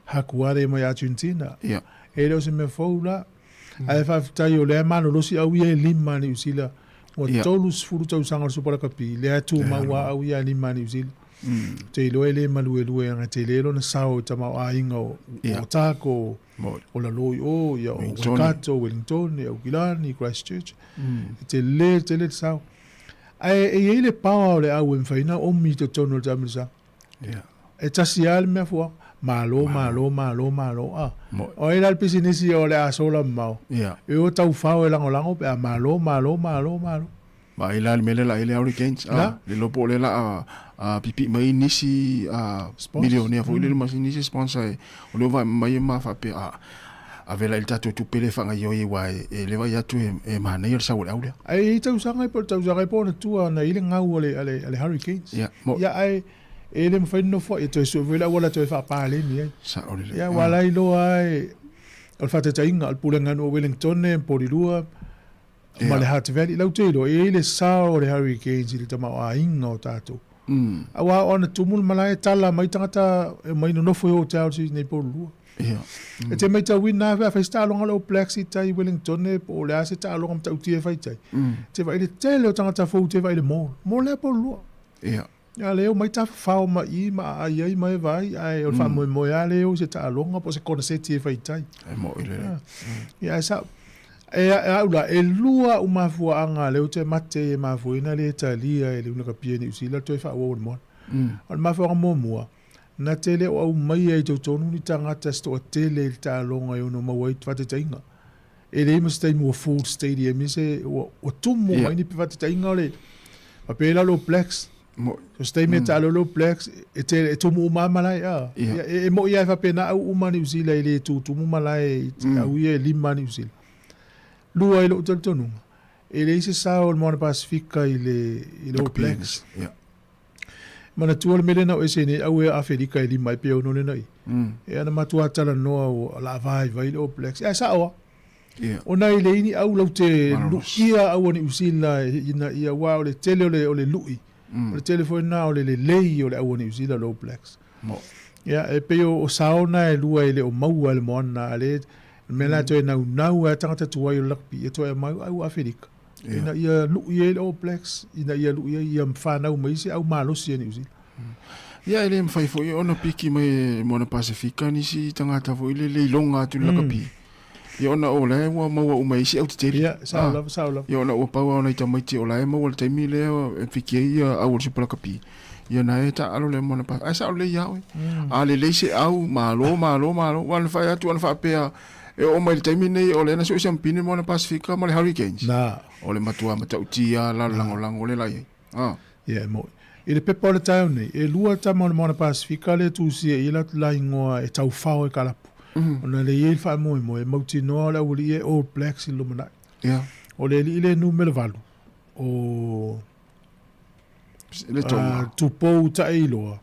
Hakuare mai Argentina. Ia. E le o se mea fou la. Ae faafetai o lea e malolosi au ia e lima a Niu Sila. Ua 30 tausaga o le Supa Lakapi, lea e tumau lava au ia e lima a Niu Sila. Ou te iloa e le maluelue aga tele lona sao i tamaoaiga o Otago, o lalo i o, ia o Waikato, Wellington, Aukilani, Christchurch. E tele tele le sao. Ae e i ai le power o le au e mafai ona omi i totonu o le taamilosaga. E tasi lava le mea fua, malo, malo, malo, malo, a. O ai la le pisinisi o le a sola mamao? E o taufao e lagolago pe a malo, malo, malo, malo. Vaai la le mea lea la ai le Hurricanes, a, le iloa po o lea la a pipii mai nisi milionea foi lele ma nisi sponsor e, o lea ua vaai mai ma faapea, a, ave la i le tatou tupe lea e faagaoioi ai aua e le vaai atu e manaia le sau o le au lea. Ae i ai tausaga po o le tausaga po o ona tua na i ai le gau a le Hurricanes. Ia, mo. Ia, ae e le mafai ona nofoai, e toe sue foi le auala e toe faapaleni ai. Sao lelei. Ia, aua la iloa lava e. O le faataitaiga, o le pulega nuu o Wellingtone, Porirua, ma le Hutt Valley, lau te iloa, e i ai le sao o le Hurricanes i le tamaoaiga o tatou. Aua o ana tumu le malae, tala mai tagata e omai nonofo i hotels i nei Porirua. E te matauina lava pe a fai se taaloga a le All Blacks i tai i Wellingtone po o le a se taaloga matautia e fai i tai, e te vaai i le tele o tagata fou te vaai i le mall. Mall lea Porirua. Ia lea e omai tafafao mai i ma aai ai ma e vaai, ae o le faamoemoe lava lea e o i se taaloga po o se koneseti e fai i tai. E mo'i lelei. Ia ae sao. E a au la, e lua au mafuaaga lea ou te mate ai e mafua ai ona le talia e le Unakapia i Niu Sila le toe faaauau o le moana. O le mafuaaga muamua, na te le o aumaia i totonu ni tagata se toatele i le taaloga e ono maua ai faataitaiga. E leai ma se taimi ua full stadium i se ua tumu mai ni faataitaiga o le faapea la le All Blacks. So se taimi e taalo le All Blacks e te e tumu uma lava malae a. E mo'i lava e faapena au uma Niu Sila e le tutumu malae i au ia e lima Niu Sila. Lua i lou talitonuga, e leai se sao o le Moana Pasifika i le i le All Blacks. Manatua le mea lea na o ese nei au e Afelika e lima ai pe ono lena i. E ana matua talanoa o la vaivai le All Blacks. Ae sao lava. Ona e leai ni au lau te luia au a Niu Sila ina ia aua o le tele o le o le lui. O le tele foi lena o le lelei o le au a Niu Sila le All Blacks. Ia e pei o sao na e lua e le o maua e le moana a le mea la toe naunau ai tagata tuai o le rugby ia toe aumai au Afelika. Ina ia lui ai le All Blacks, ina ia lui ai ia whanau mai se au malosi a Niu Sila. Ia e le mawhai foi ona piki mai e Moana Pasifika nisi tangata foi le le iloga atu i le lakapi. Ia ona o la e ua maua uma e isi au tetele. Ia, sao lava, sao lava. Ia ona ua pau lava nai tamaiti o la e maua le taimi lea e piki ai ia au o le Super Lakapi. Ia na e taalo le Moana Pasifika. Ae sao lelei ia oe. A lelei se au, malo, malo, malo. Ua na whai atu ona whaapea E oo mai i le taimi lenei, o lea na sue siampini mo le Pasifika ma le Hurricanes. Na. O le matua matautia la le lagolago lea la i ai. Ah. Ia, e moʻi. I le pepa o le taeao nei, e lua tama o le Moana Pasifika lea e tusia i ai latou la igoa e taufao e kalapu. Ona lea e i ai le faamoemoe, e mautinoa o le aualii e All Blacks i le lumanai. Ia. O le alii lea e numera 8, o Le Tonga. Tupou Taeiloa,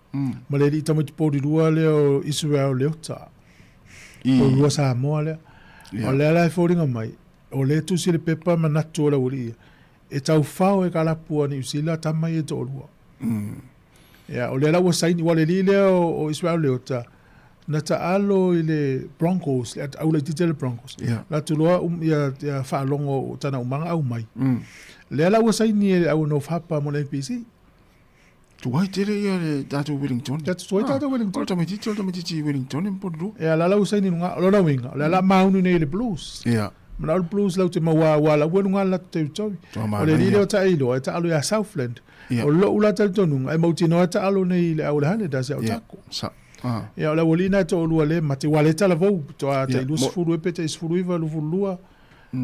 ma le alii tamaiti polilua lea o Israel Leota. Polilua Samoa lea. O lea la e foliga mai, o lea e tusi le pepa manatu o le aualii ia, e taufao e kalapu a Niu Sila tama ia e toalua. Ia, o lea la ua saini, ua le alii lea o Israel Leota, na taalo i le Broncos, le au laitiiti a le Broncos. Latou loa ia, ia faalogo o tana umaga aumai. Lea la ua saini e le au North Harbour mo le NPC. Tuai tele ia le tatou Wellington. Ia tuai tatou Wellington. O le tamaitiiti, o le tamaitiiti Wellington e Porirua. Ia la la ua saini luga, o lona uiga, o lea la maunu nei i le Blues. Ia. Manao le Blues lau te maua ua la ua luga la te utovi. O le alii lea o Taeiloa e taalo ia Southland. O lou la talitonuga e mautinoa e taalo nei i le au o le Highlanders ia Otago. Sa. Ia o le aualii na e toalua le mate, ua le talavou, toa tai 20 e pe tai 19, 22.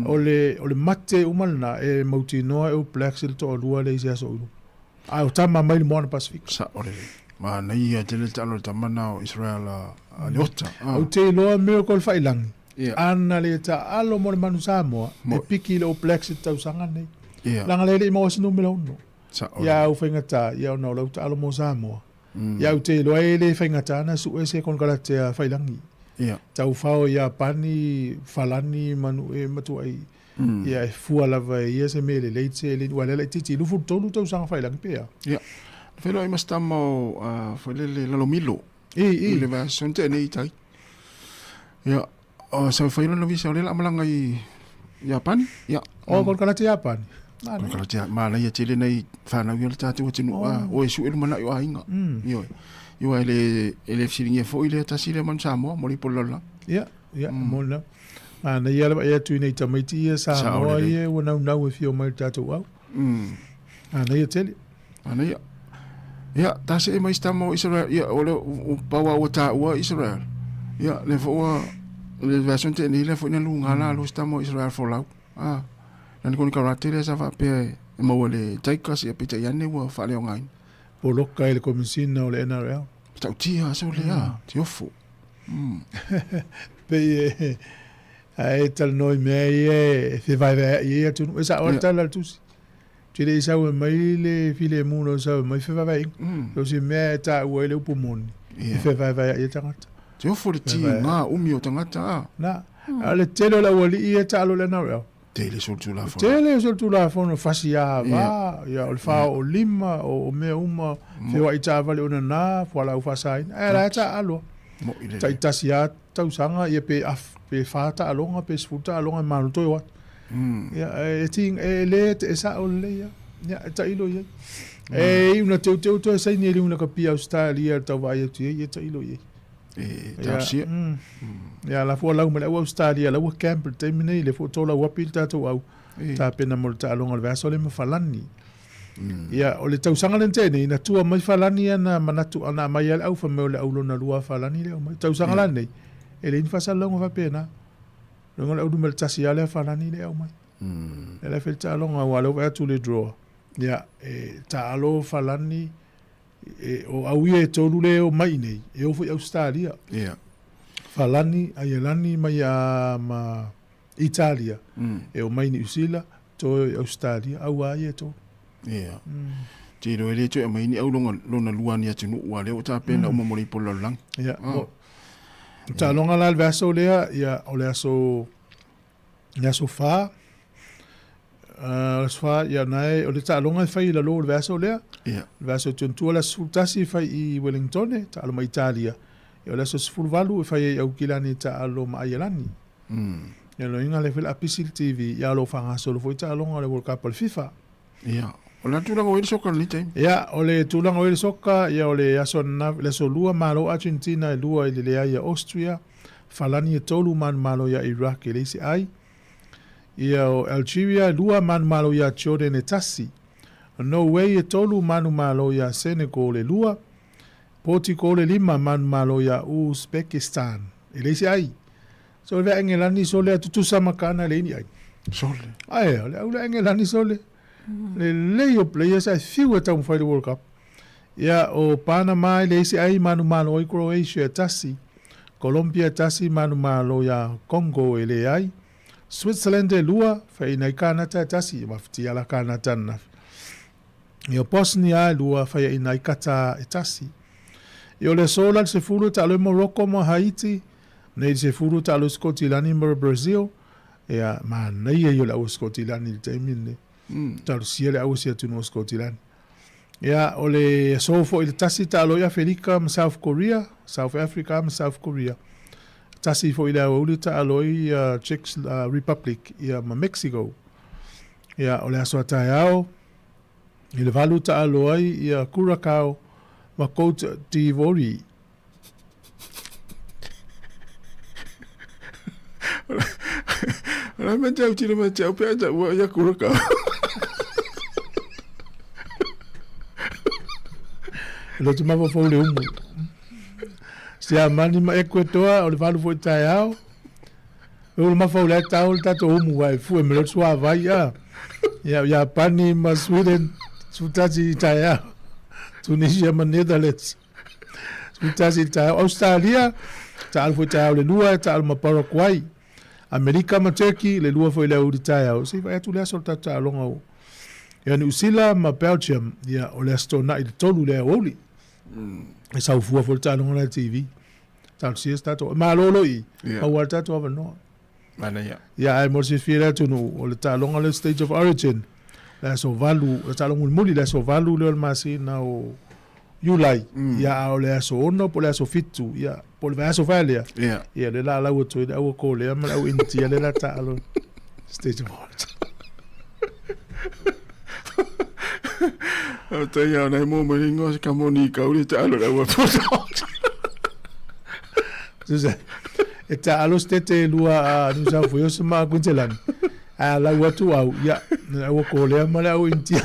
O le o le mate uma lena e mautinoa e All Blacks i le toalua lea i se aso i luma. Ae o tama mai le Moana Pasifika. Sao lelei. Manaia tele le taalo a le tama na o Israel a Leota. Ou te iloa Miracle Failangi. Ana le taalo mo le manu Samoa e piki i le All Blacks i le tausaga lenei. Leaga lea e le i maua se numera 6. Ia au faigata ia ona o lau taalo mo Samoa. Ia ou te iloa e le faigata ona sue se konekarate a Failangi. Taufao ia Pani, Falani ma Nue ma Tuai. Ia e fua lava e ia se mea lelei se le ua lea laitiiti 23 tausaga Failangi pe a. Ia. Feiloai ma se tama o foi lele Lalomilo. I le vaiaso na tea nei i tai. Ia, o sa fai lona visa o lea la malaga i Iapani. Ia. O konekarate Iapani. Konekarate manaia tele nei whanau ia le tātou atunuu. O e sue lumanai o aiga. Ioe. Ioe e le e le fesiligia foi lea tasi lea manu Samoa mo le ipo le lalolagi. Ia, ia, mo le manaia lava e atu i nei tamaiti ia Samoa ia ua naunau e fia omai i le tātou au. Manaia tele. Manaia. Ia, ta see mai se tama o Israel, ia, o le, o pau a ua taua Israel. Ia, le fo ua, le version te nei le fo ina lunga la lo se tama o Israel folau. Ah, nani koni karate le sa faapea e, e maua le Tigers ia peitai ane ua faaleaogaina. Poloka i le Komisina o le NRL. Matautia aso lea, te ofo. Pei e, ae talanoa i mea ia e fevaevaea'i ai atunuu. E sao lava le tala a le tusi. Te le i sau e mai le filemu na sau e mai fevaevaeaiga. So se mea e taua ai le upu moni, e fevaevaea'i ai tagata. Te ofo le ti ngā umi o tagata, a. Na. A o le tele o le aualii ia e taalo i le NRL. Tele solitulafono. Tele solitulafono, fasi ava, ia, o le 45, o mea uma, feoai taavale onana, fualaau faasaina, ae la e taaalo. Taitasi lava tausaga, ia pe, pe 4 taaloga, pe 10 taaloga e malo toe o atu. Ia, e, ti, e le e sao lelei lava. Ia, e tailo i ai. E iu na teuteu toe saini e liu na kapia Australia le tau vaai atu i ai, ia tailo i ai. E tausia. Ia, la fua lau ma le au Australia, lau ua camp le taimi nei, le fua tō lau api le tātou au, tapena mo le taaloga o le vaiaso lea ma Falani. Ia, o le tausaga lena tea nei, na tua mai Falani ana manatu, ana aumai lava le au, fai mai o le au lona lua a Falani lea aumai. Tausaga la nei, e leai ni faasalalauga faapena. Loga o le au numera tasi lava lea a Falani lea aumai. Ia la e fai le taaloga, aua o lea ua vaai atu le draw. Ia, e taalo Falani, e, o au ia e tolu le o mai nei, e o foi Australia. Falani, Aielani mai a ma Italia. E o mai Niu Sila, toe i Australia, au a ia e tolu. Te iloa e le toe aumai ni au longa, lona lua ni atunuu, a lea ua tapena uma mo le ipu o le lalolagi. Ia, mo, taaloga la le vaiaso lea, ia, o le aso, le aso 4, aso 4, ia, na e, o le taaloga e fai i lalo o le vaiaso lea. Le vaiaso tuantua le aso 11 e fai i Wellington, taalo ma Italia. Ia, o le aso 18 e fai ai Aukilani e taalo ma Aielani. Ia, loiga le fai le apisi le TV, ia, o lo o faagasolo foi taaloga o le World Cup o le FIFA. Ia, o le tulaga o i le soka lenei taimi. Ia, o le tulaga o i le soka, ia o le aso ananafi, le aso lua malo Argentina e lua i le leai ia Austria, Falani e tolu manumalo ia Iraq e leai se ai. Ia o Algeria e lua manumalo ia Jordan e tasi. Norway e tolu manumalo ia Senegal e lua. Portugal e lima manumalo ia Uzbekistan e leai se ai. So le vea Engelani sole a tutusa ma Kana e leai ni ai. Sole. Ai, o le au le Engelani sole. Le lelei o players ae fiu e taumafai le World Cup. Ia, o Panama e leai se ai manumalo ai Croatia e tasi. Colombia e tasi manumalo ia Congo e leai. Switzerland e lua, faiaina ai Kanata e tasi, e mafatia la Kanata ananafi. Ia, o Bosnia e lua, faiaina ai Qatar e tasi. Ia, o le aso la le 10 e taalo ai Morocco ma Haiti, nei le 10 e taalo ai Sikotilani ma Brazil. Ia, manaia ia o le au Sikotilani i le taimi lenei. Talosia le au si atunuu o Sikotilani. Ia, o le aso foi le tasi taalo ai Afelika ma South Korea, South Africa ma South Korea. Tasi foi le aoauli taalo ai Czech Republic ia ma Mexico. Ia, o le aso a taeao, i le 8 taalo ai ia Curacao ma Cote d'Ivoire. O le mea te au tino mea te au pea te ua ia Curacao. Lotu mafaufau le umu. Siamani ma Ekuetoa, o le 8 foi taeao. E ulu mafau le tau le tatou umu vai fue me lotu suavai a. Ia, Iapani ma Sweden, sutasi i taeao. Tunisia ma Netherlands. Sutasi i taeao. Australia, taalu foi taeao le lua, taalu ma Paraguay. Amerika ma Turkey, le lua foi le aoauli taeao. Se i vaai atu le aso o le tatou taaloga o ia Niu Sila ma Belgium, ia o le aso Toonai le 3 le aoauli. E sau fua foi le taaloga la i le TV. Talosia se tatou, e malolo i, maua le tatou avanoa. Manaia. Ia, ae mo le silafia e le atunuu, o le taaloga lea State of Origin, le aso 8, le taaloga mulimuli, le aso 8 lea o le masina o Iulai, ia, a o le aso 6 po o le aso 7, ia, po o le vaiaso faia lea, ia, lea o le a lau atu ai le au Korea ma le au Initia lea o le a taalo State of Origin. Faafetai lava ona e mua mai le igoa o se kamoni i kauli e taalo i le au Bulldogs. Tusa, e taalo se tete e lua a New South Wales ma Queensland. Ae a lau atu au, ia, le au Korea ma le au Initia.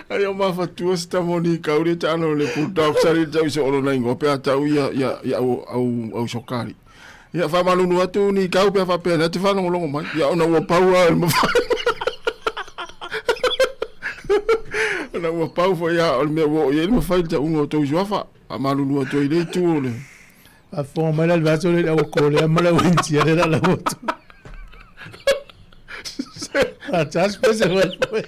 Ai o mafatua se tamoni i kauli e taalo i le Bulldogs ari le tau i se ono na igoa pe a tau ia, ia, ia au, au, au sokari. Ia faamalulu atu ni kau pe a faapea na te faalogologo mai. Ia ona ua pau lava le mafai. Ona ua pau foi lava o le mea ua oo i ai le mafai le tauga o tou suafa. Faamalulu atu ai i le itu o le. Faafofoga mai la le vaiaso lea i le au Korea ma le au Initia lea o le a lau atu. Faatasi pese koe foe.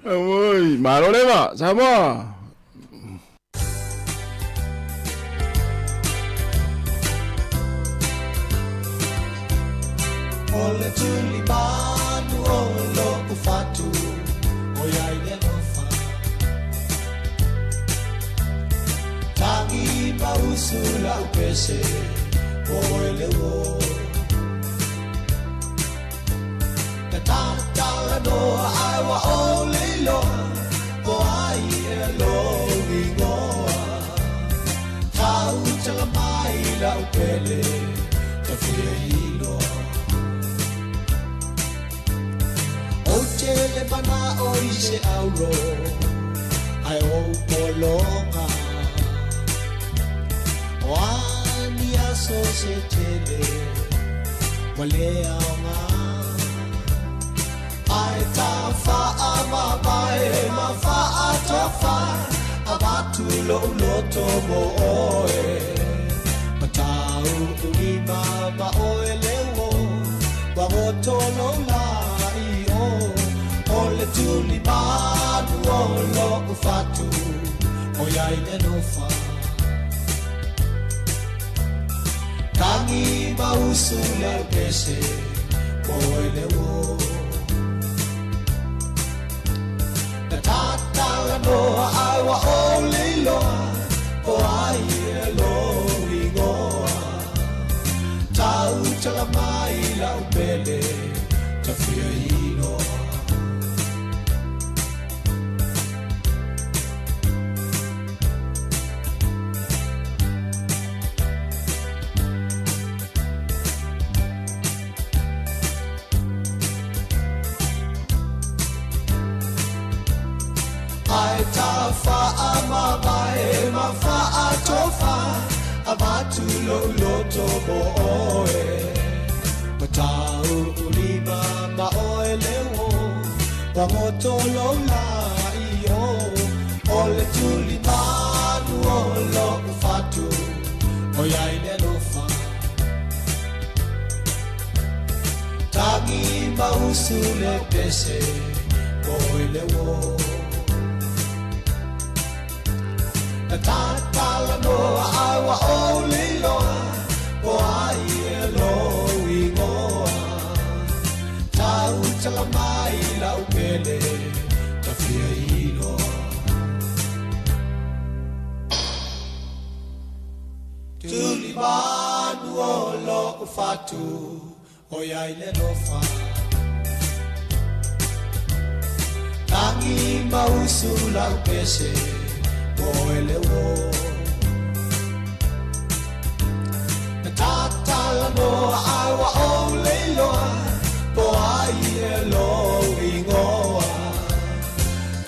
Auoi, malo leva, Samoa. O le tuli manu o lo'u fatu ʻOiai le alofa Tagi ma usu la'u pese Po oe le uō Na tatalanoa ae ua ou le iloa Po ai ea lou igoa Tautala mai la'u pele Ta fia iloa Ou te le mana'o i se auro Ae ou pologa O a ni aso se tele Ua le aoga Ae ta faamamae ma faatofa Avatu lo'u loto mo oe Matau ulima ma oe le uō Ua goto lou lā i o O le tuli manu o lo'u fatu ʻOiai le alofa Tagi ma usu lau pese Po oe le uō Na tatalanoa ae ua ou le iloa Po ai ea lou igoa Tautala mai la'u pele Ta fia iloa. Ae ta faamamae ma faatofa Avatu lo'u loto mo oe Matau ulima ma oe le uō Ua goto lou lā i o O le tuli manu o lo'u fatu ʻOiai le alofa Tagi ma usu le pese Po oe le uō Na tatalanoa ae ua ou le iloa Po ai ea lou igoa Tautala mai la'u pele Ta fia iloa Tuli manu o lo'u fatu ʻOiai le alofa Tagi ma usu la'u pese Po oe le uō Na tatalanoa ae ua ou le iloa Po ai ea lou igoa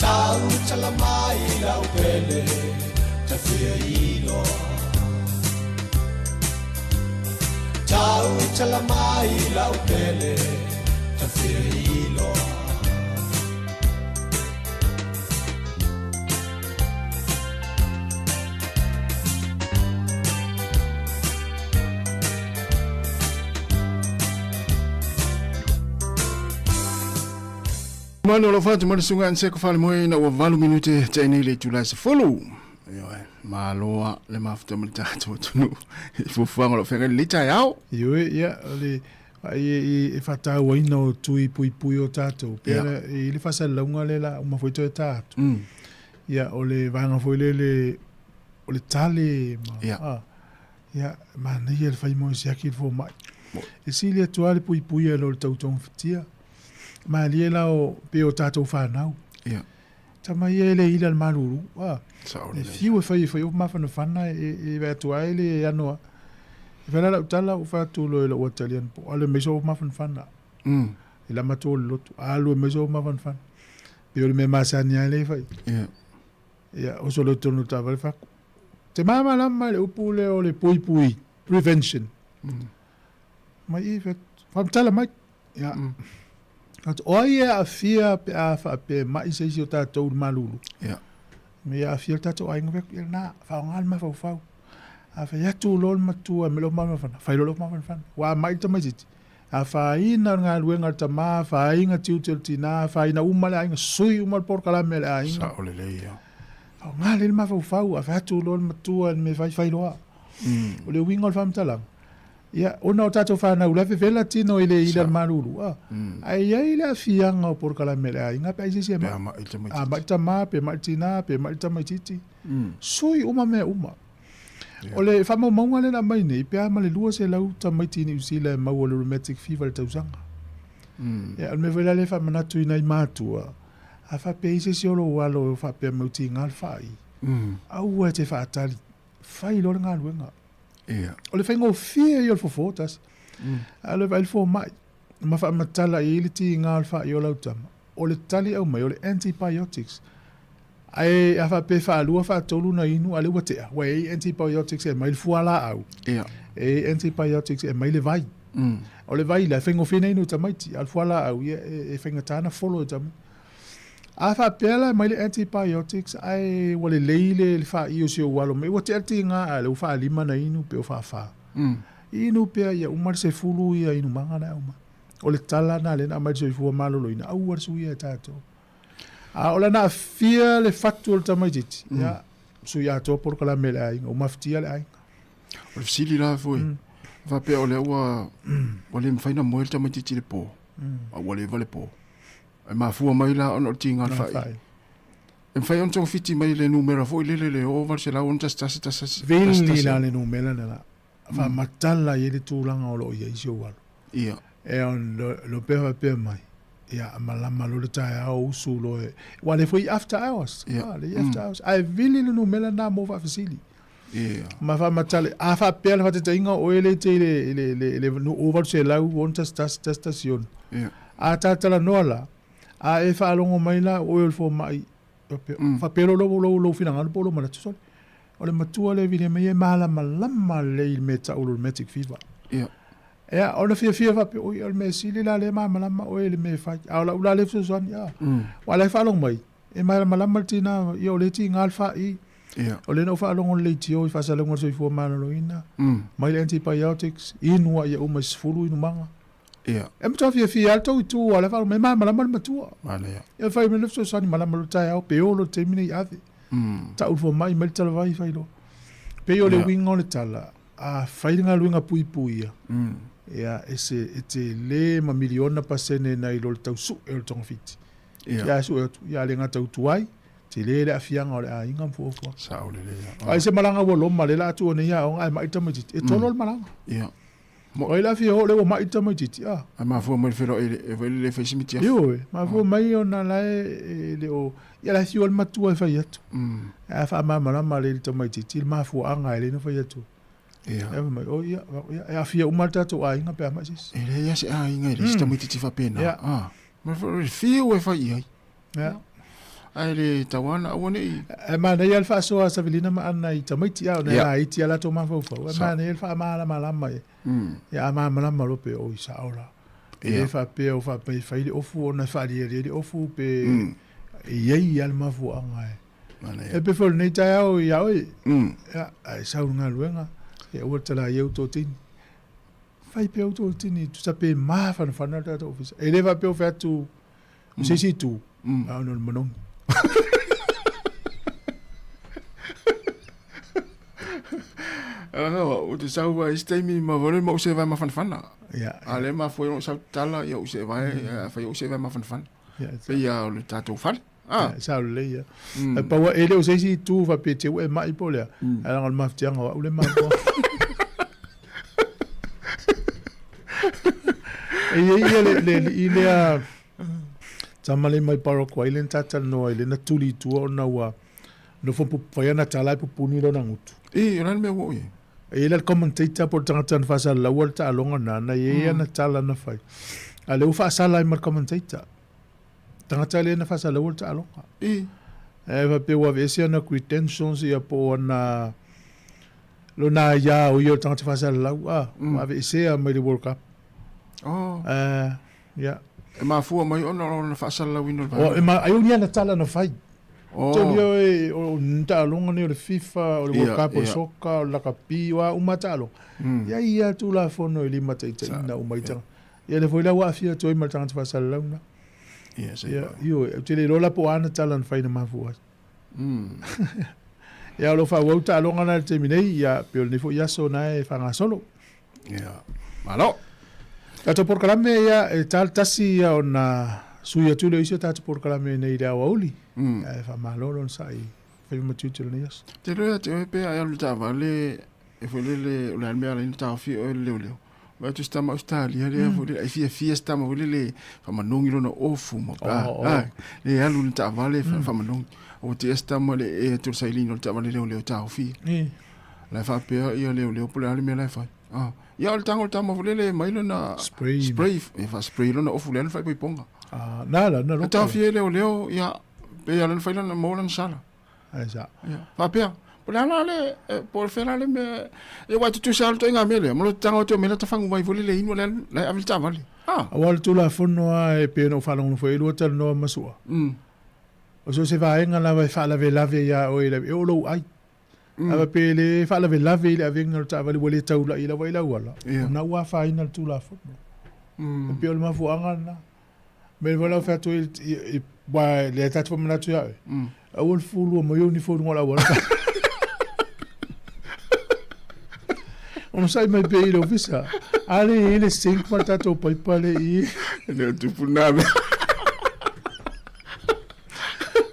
Tautala mai la'u pele Ta fia iloa Tautala mai la'u pele Ta fia iloa. Manu alofa atu mai le susuga Anse Falemoe ina ua 8 minute tea nei le itula e 10. Ioe, malo le mafuta ma le tatou atunuu i fuafuaga o lo o feagai lenei taeao. Ioe, ia, o le e faatauaina o tui puipui o tatou, pea i le faasalalauga lea la uma foi toe ta atu. Ia, o le vaega foi lele, o le tale ma, ia, manaia le fai mo siaki le fomai. E sili atu lava le puipuia i lo le tau togafitia. Malie la o, pei o tatou fanau. Tama ia e le ila le malulu. E fiu e fai e fai o mafanafana e vae atu ai le ano. E fai la lau tala u fai atu loa i lou atali anapo. Alu e mai sou mafanafana. E lama atu o le lotu. Alu e mai sou mafanafana. Pei o le mea masani lava lea e fai. Ia, oso loa i totonu o le taavale fai atu. Te malamalama i le upu lea o le puipui, prevention. Mai i, fai atu, faamatala mai. Ia. Atu, o ai e aafia pe a faapea e ma'i se isi o tatou i le malulu? Ia. Me ia aafia le tatou aiga, fai atu, ia lena, faaaoga le mafaufau. A fai atu loa le matua me lou mafanafana, fai loa lou mafanafana. Ua ma'i le tamaitiiti, afaina le galuega a le tama, afaina tiute o le tinā, afaina uma le aiga, sui uma le polokalame a le aiga. Sao lelei ia. Faaaoga lelei le mafaufau, a fai atu loa le matua i le mea e fai, fai loa. O le uiga o le faamatalaga. Ia, ona o tatou fanau la e vevela tino i le ila le malulu, a. Ae i ai le aafiaga o polokalame a le aiga pe a i se isi e ma'i. A ma'i le tama, pe ma'i le tina, pe ma'i le tamaitiiti. Sui uma mea uma. O le faamaumauga lea na aumai nei, pe a ma le 200 tamaiti i Niu Sila e maua i le rheumatic fever i le tausaga. Ia, o le mea foi la lea e faamanatu i nai matua, a faapea e i ai se isi o lou alo e faapea mai ua tiga le fa'i, aua e te faatali, fai loa le galuega. Ia. O le faigofie ia o le fofo tasi. A o le vaai le fomai ma faamatala i ai le tiga o le fa'i o lau tama, o le tali aumai o le antibiotics. Ae a faapea e faalua faatolu na inu a lea ua tea, ua i ai antibiotics e aumai le fualaau. Ia. E i ai antibiotics e aumai le vai. O le vai la e faigofie na inu e tamaiti, a o le fualaau ia e faigata na folo e tamaiti. A faapea la e aumai le antibiotics ae ua lelei le fa'i o si ou alo mai, ua tea le tiga a lea ua faalima na inu pe ua faafa. Inu pea ia uma le 10 ia inumaga na e aumai. O le tala na lea na aumai e le Soifua Maloloina, aua le suia e tatou. A o lana aafia le fatu o le tamaitiiti, ia, sui atoa polokalame a le aiga, ua mafatia le aiga. O le fesili la foi, faapea o lea ua ua le mafai ona moe le tamaitiiti i le po, a ua leva le po. E mafua mai la ona o le tiga o le fa'i. E mafai ona togafiti mai le numera foi lele le 0800 11 11 Vili la le numera lena la. Faamatala i ai le tulaga o lo o i ai si ou alo. Ia. E on lo, lo pea faapea mai, ia malama loa le taeao usu loa e, aua lea foi i after hours. Ia. Ah, lea i after hours. Ae vili le numera lena mo faafesili. Ia. Ma faamatala, a faapea le faataitaiga o oe lea e te i le, le, le, le 0800 61 11 16. Ia. A ta talanoa la, a e faalogo mai la o oe o le fomai, faapea loa lou, lou, lou finagalo po o lou manatu, sole. O le matua lea e vili mai e malamalama lelei i le mea e tau o le rheumatic fever. Ia. Ia, ona fiafia faapea, oi, o le mea sili la lea e malamalama oe i le mea e fai. A o lau la lea fesoasoani, a. Aua o la e faalogo mai, e malamalama le tina, ia o lea e tiga le fa'i. Ia. O lea na ou faalogo i le leitio i faasalalauga o le soifua maloloina, mai le antibiotics, inu a ia uma i 10 inumaga. Ia. E matua fiafia lava le tou itu aua o la e faalogo mai e malamalama le matua. Manaia. Ia fai mai le fesoasoani malama loa le taeao pe oo loa i le taimi nei ave. Tau le fomai mai le talavai fai loa. Pei o le uiga o le tala, a fai le galuega puipuia, ia e se e tele ma miliona pasene nai lo le tau sue o le togafiti. Ia. Ia sue atu, ia le gata utu ai, tele le aafiaga o le aiga ma fuafuaga. Sao lelei. Ai se malaga ua loma lea la a tuu nei aoga ae mai tamaitiiti, e tolo le malaga. Ia. O ai la fia oo lea ua ma'i le tamaitiiti, a. Ae mafua mai le feiloai e foi le fai simiti afu. Ioe, mafua mai ona la e le o, ia la e fiu lava le matua e fai atu. Ae a faamalamalama lelei i le tamaitiiti le mafuaaga e lelei ona fai atu. Ia. E fai mai, oh ia, ia, e aafia uma lava le tatou aiga pe a ma'i se isi. E leai lava se aiga e leai se tamaitiiti faapena. Ia. A, ma le fiu e fai i ai. Ia. Ae le tau lava ona aua ne i. Ae manaia le faasoa a Savelina ma Anna i tamaiti a, ona e Ia. laiti a latou mafaufau. Ae manaia le faamalamalama i ai. Ia a malamalama loa pe oi sao la. E le faapea o faapea e fai le ofu ona e faaliali ai le ofu pe e i ai lava le mafuaaga e. E pei foi o lenei taeao ia oe, ia, a e sau i le galuega, ia aua le talaia ou totini. Fai pea ou totini, tusa pe mafanafana le tatou ofisa. E le faapea o fai atu o se isi itu, a ona o le manogi. Leaga ou te sau ai isi taimi ma vale ma ou sevae mafanafana. Ia. A lea mafua ai ona ou sau tatala, ia ou sevae, fai ou sevae mafanafana. Ia, Pei lava o le tatou fale. Ah. Ia, sao lelei ia. E pau e le o se isi itu faapea te ua e ma'i po o le a, ae leaga o le mafatiaga o au le mafua. E i ai ia le, le alii lea tama lea mai Paraguay lea na talatalanoa ai lea na tuli i tua ona ua nofo fai ana tala ae pupuni lona gutu. I, o le a le mea ua oo i ai? E i ai la le commentator po o le tagata na faasalalaua le taaloga lena, na i ai ana tala na fai. A o lea ua faasala ai ma le commentator. Tagata lea na faasalaua le taaloga. I. E faapea ua aveese ana credentials ia po o ana lona aia o ia o le tagata faasalalau, a, ua aveesea mai le World Cup. Oh. Ia. E mafua mai ona o lona faasalalauina o le vaega. Oh, e ma, ai o ni ana tala na fai. Oh. Tau ia e, o taaloga nei o le FIFA, o le World Cup, o le Ia. soka, o le lakapi, o a uma taaloga. Ia ia Tulafono e limataitaiina uma i tagata. Ia lea foi la ua aafia atu ai ma le tagata faasalalau lena. Ia, se Ia, ioe, ou te le iloa la po o a ana tala na fai na mafua ai. Ia, o lo o faaauau taaloga na i le taimi nei, ia, pei o lenei foi aso na e faagasolo. Ia. Malo. Tatou polokalame ia e tā le tasi ia ona sui atu lea o isi o tatou polokalame nei i le aoauli. Ae faamalo le onosai i faiva ma tiute o lenei aso. Te iloa ia te oe pe a e alu i le taavale e foi lele o le a le mea e ala ai ona taofia oe e le leoleo. Vaai atu si tama Ausetalia lea foi lele ai fiafia si tama foi lele faamanogi lona ofu ma pa ai le alu i le taavale faamanogi. Ua tea si tama le ee atu o le sailiga o le taavale leoleo e taofia. La e faapea ia leoleo po o le a le mea la e fai. Ah, ia o le tago o le tama foi lele e mai lona spray, spray e faa-spray lona ofu le alu faaipoipoga. Ah, na la, na loka. Taofia e leoleo, ia, pe ia lana fai lana maua lana sala. Ai sa. Ia, faapea, po o le a la le, po o le fea la le mea, ia aua e tutusa lava le ituaiga mea lea, ma lo tago atu o mea la tafagu mai foi lele inu la e ave le taavale. Ah. Aua o le Tulafono lava e pei ona ou faalogologo foi i lua talanoa ma Sua. O so o se vaega lava e faalavelave ia oe e oo lou ai. Ae pe le faalavelave i le avega o le taavale ua le taulai lava i le auala, ona ua afaina le Tulafono. E pei o le mafuaaga lena. Mea foi la ua fai atu ai, aua lea ta te faamanatu ia oe, aua le fulua mai ou nifo i luga o le auala. Onosai mai pea i le ofisa. A le i le sink ma le tatou paipa le i. Le o tupu nā mea.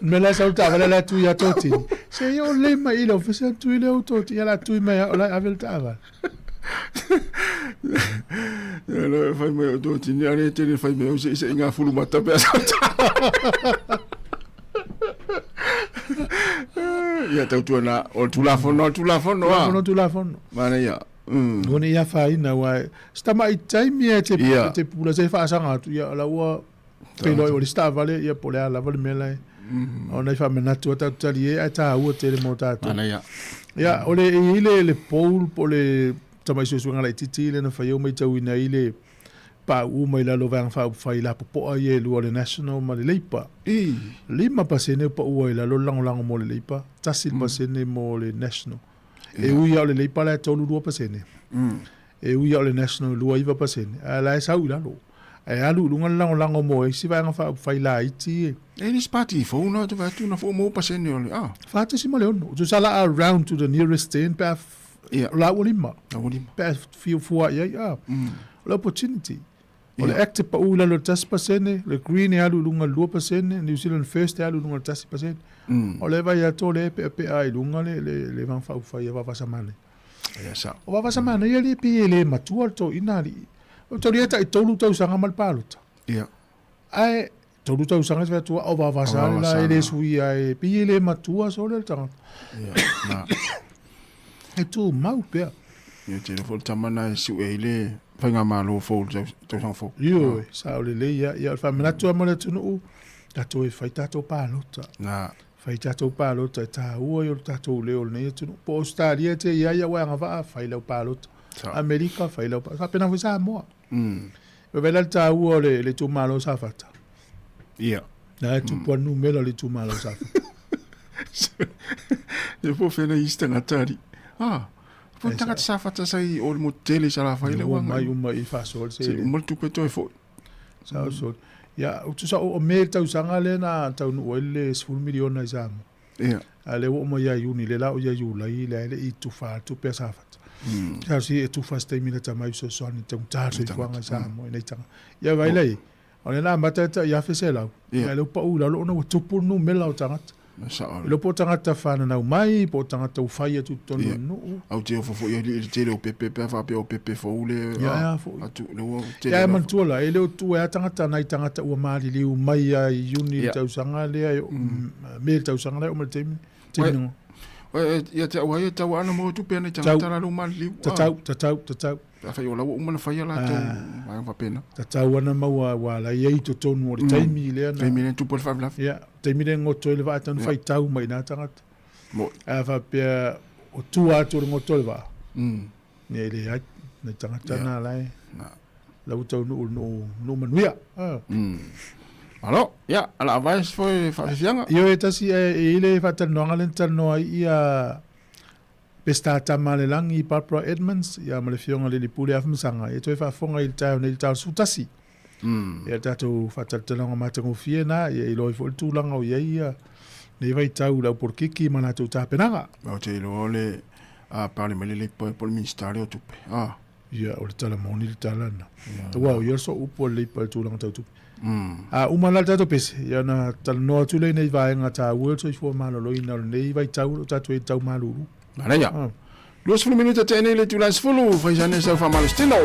Me la sau taavale la tui ia totini. Se i o le mai i le ofisa tui le o totini. Ia la tui mai o la ave le taavale. Ia la fai mai o totini a le tele fai mai o se se ngā fulu mata pe sa. Ia tau tuana o tulafono tulafono a. Tulafono tulafono. Mana ia. Ona ia whaina wa stama i taimi e te te pula se whaasanga atu ia la ua Peiloai o le isi taavale, ia po o le a lava le mea la e. Ona i faamanatu a tatou tali e, ae taua tele mo tatou. Manaia. Ia, o le e i ai le, le poll po o le tamai suesuega laitiiti lea na fai ai ua matauina ai le pauu mai lalo o Vaega Faaupufai lapopoa ia e lua o le National ma le Labour. I. 5% ua pau ai i lalo le lagolago mo le Labour, 1% mo le National. E ui lava o le Labour la e 32%. E ui lava o le National e 29%, ae la e sau i lalo. Ae alu i luga le lagolago mo isi vaega faaupufai laiti e. E le isi pati fou na te vaai atu na fou maua pasene o le, ah. 4.6. Tusa la a round to the nearest ten pe a, Ia. o la ua lima. La ua lima. Pe a fia fua i ai, ah. O le opportunity. O le Act e pau i lalo i le 1%, le Green e alu i luga i le 2%, New Zealand First e alu i luga i le 1%. O le vaai atu o lea e peapea ai i luga le, le, le vaega faaupufai a Vaavasamane. Ia sao. O Vaavasamane ia le pei e le matua le toeaina alii. O tau ia tai tolu tausaga ma le palota. Ia. Ae tolu tausaga se fai atu o Vaavasale la e le suia e pei e le matua sole le tagata. Ia, na. E tumau pea. Ia tele foi le tama na e siu ai le faigamalo fou le tausaga fou. Ioe, sao lelei ia. Ia o le faamanatu lava mo le atunuu, tatou e fai tatou palota. Na. Fai tatou palota e taua ia o le tatou leo o lenei atunuu. Po o Ausetalia e te i ai au e agavaa, fai lau palota. Amerika, fai lau palota. Faapena foi Samoa. E vaai la le taua o le, le itumalo o Safata. Ia. Na e tupu mm. numera o le itumalo o Safata. E po whena i tagata ari. Ah, po tagata Safata sai o le motu tele i Salafai le ua mai uma i whasoa se. Se uma le tupe toe foi. Sa so. Ia, utu sa o me tausaga le na taunuu ai le 10 miliona i Samoa. Ia. A lea ua uma ia Iuni, lea la o ia Iulai, lea e le i tufa atu pea Safata. Sa si e tufa se taimi lata mai fesoasoani i taugata le soifuaga i Samoa i nei tagata. Ia vaai la i ai, o lea na amata e tai 1,100, ia lea ua pau i lalo ona ua tupu le numera o tagata. E iloa po o tagata fananau mai, po o tagata ua fai atu i totonu o le nuu. Au te ofo foi i le tele o pepe pe a faapea o pepe fou le Ia, foi. atu le ua tele. Ia, e manatua la, e le o tua lava tagata nai tagata ua maliliu mai lava i Iuni le tausaga lea, Me le tausaga lea e oo mai le taimi taimi Ia te au ai e tau ana maua tupe ana i tagata la lou maliliu. Tatau, tatau, tatau. Pe afai o la ua uma ona faia latou vaega faapena. Tatau ana maua aua la i ai i totonu o le taimi lea na. Taimi lea na tupu ai le faalavelave. Ia, taimi lea na goto ai le vaa tau na faitau mai na tagata. Moi. A faapea o tua atu o le goto o le vaa. Ia e leai, nai tagata na la e. La ua taunuu i le nuu, nuu manuia. Malo, ia, ala avae se foi faafiafiaga. Ioe tasi e i ai le faatalanoaga lea na talanoa ai ia Peseta Tamaalelagi Barbara Edmonds ia ma le Afioga i le Pule Afamasaga e toe faafofoga i le taeao nei i le taeao 11. Ia le tatou faatalatalanoaga matagofie na ia iloa ai foi le tulaga o i ai ia nei vaitau i le au polokiki ma latou tapenaga. Ou te iloa o le a pale mai le Leipa po o le Minisita lea o Tupe. Ah. Ia, o le tala moni le tala lena. Aua o ia le sooupu a le Leipa i le tulaga tau tupe. A uma la le tatou pese, ia ona talanoa atu lea i nai vaega taua o le soifua maloloina o lenei vaitau o lo o tatou i ai i le tau malulu. Manaia. 20 minute tea nei le itula e 10, fai sane sau faamalositino.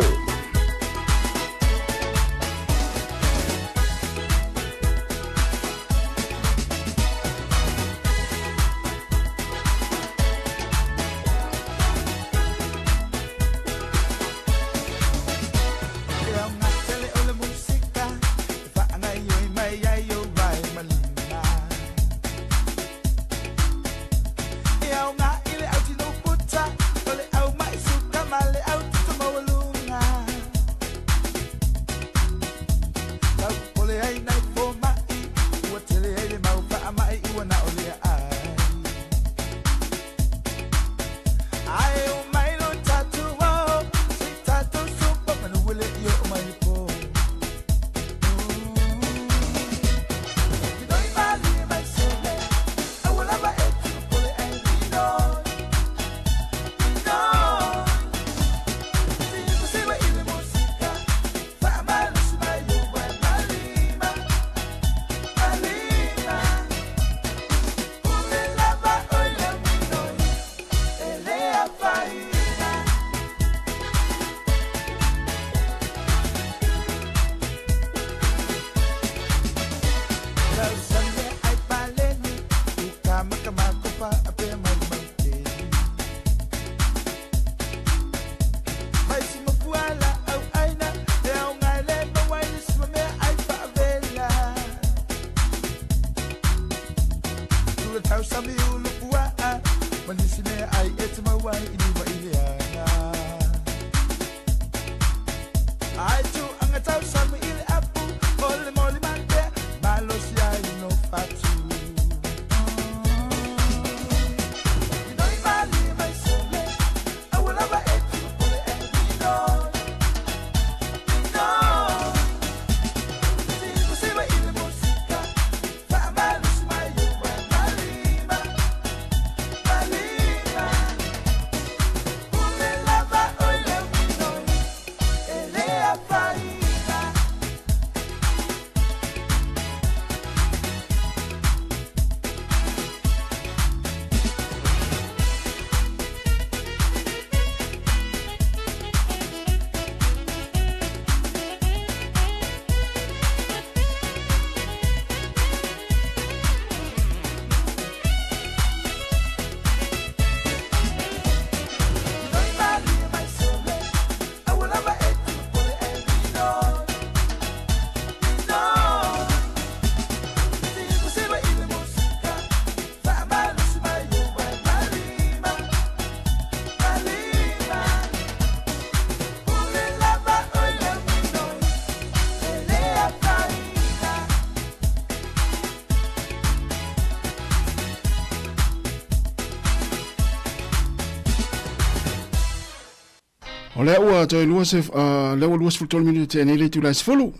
O lea ua toe lua se, lea ua 23 minute tea nei le itula e 10.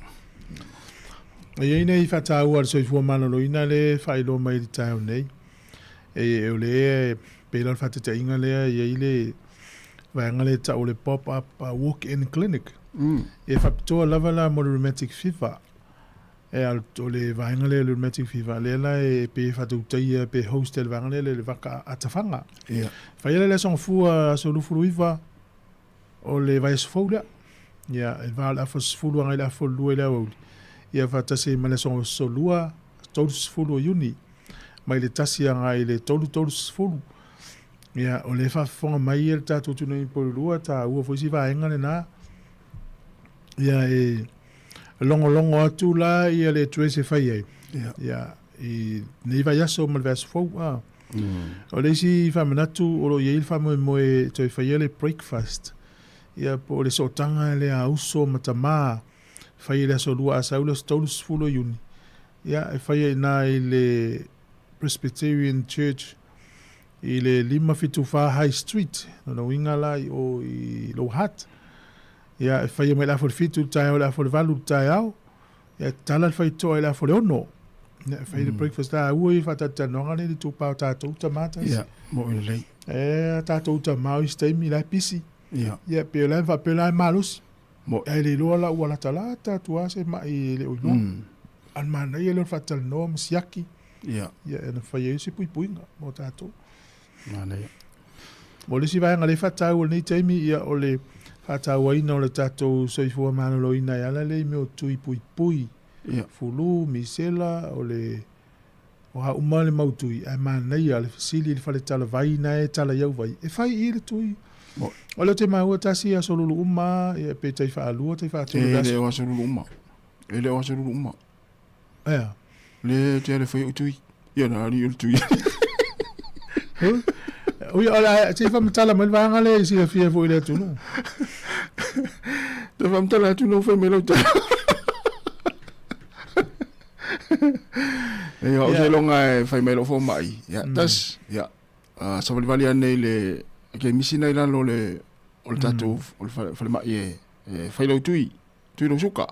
E i ai nei faataua a le soifua maloloina lea e faailoa mai i le taeao nei. E, o le pei la o le faataitaiga lea e i ai le vaega lea e tau o le pop-up walk-in clinic. E faapitoa lava la mo le rheumatic fever. E a o le vaega lea o le rheumatic fever, lea la e pei e faatautaia pe host e le vaega lea le vaka atafaga. Ia. Fai ala le aso gafua, aso 29 o le vaiaso fou lea. Ia, e va o le afa 10 agai le afa o le 2 i le aoauli. Ia faatasi ai ma le aso lua, 30 o Iuni, mai le 1 agai i le 3, 30. Ia, o lea e faafofoga mai le tatou atunuu i Upolu, taua foi si vaega lena. Ia, e logologo atu la ia le address e fai ai. Ia. Ia, i nei vaiaso ma le vaiaso fou. A. O le isi faamanatu o lo o i ai le faamoemoe e toe faia le breakfast. Ia, po o le sootaga lea a uso ma tamā, fai i le aso 2 Asau le aso 30 o Iuni. Ia, e fai ai i ina i le Presbyterian Church i le 574 High Street, lona uiga la i o i Lower Hutt. Ia, e faia mai le afa o le 7 i le taeao i le afa o le 8 i le taeao. Ia, e tatala le faitoa i le afa o le 6. Ia, e fai le breakfast la, aua i faatalatalanoaga nei le itupa o tatou tama tasi. Ia, mo i lelei. E, a tatou tama o isi taimi la e pisi. Ia. Ia, pe o le a faapea la e malosi. Mo. Ae le iloa la ua latalata atu lava se ma'i e le o iloa. A o le manaia lea o le faatalanoa ma siaki. Ia. Ia, e na fai ai se puipuiga mo tatou. Manaia. Mo le isi vaega lea e faataua i lenei taimi, ia o le faatauaina o le tatou soifua maloloina e ala lea i mea o tui puipui, Ia. fulu, misela, o le o a uma le mau tui, ae manaia le fesili i le fale talavai na e tala i au vai, e fai i le tui. Mo. O lea ou te maua tasi aso lulu uma, ia, pe tai faalua, tai faatolu E le le aso. o aso lulu uma. E le o aso lulu uma. Ea. Le te ale fai o tui. Ia na ali o le tui. Huh? Ui, o la, se i faamatala mai le vaega lea i silafia foi i le atunuu. Te faamatala atu nau fai mai lau tala. Ia, o se longa e fai mai lou fomai. Ia, tas, ia, savalivali ane i le kemisi na i lalo o le, o le tatou, o le falemai e, e fai lau tui, tui lau suka.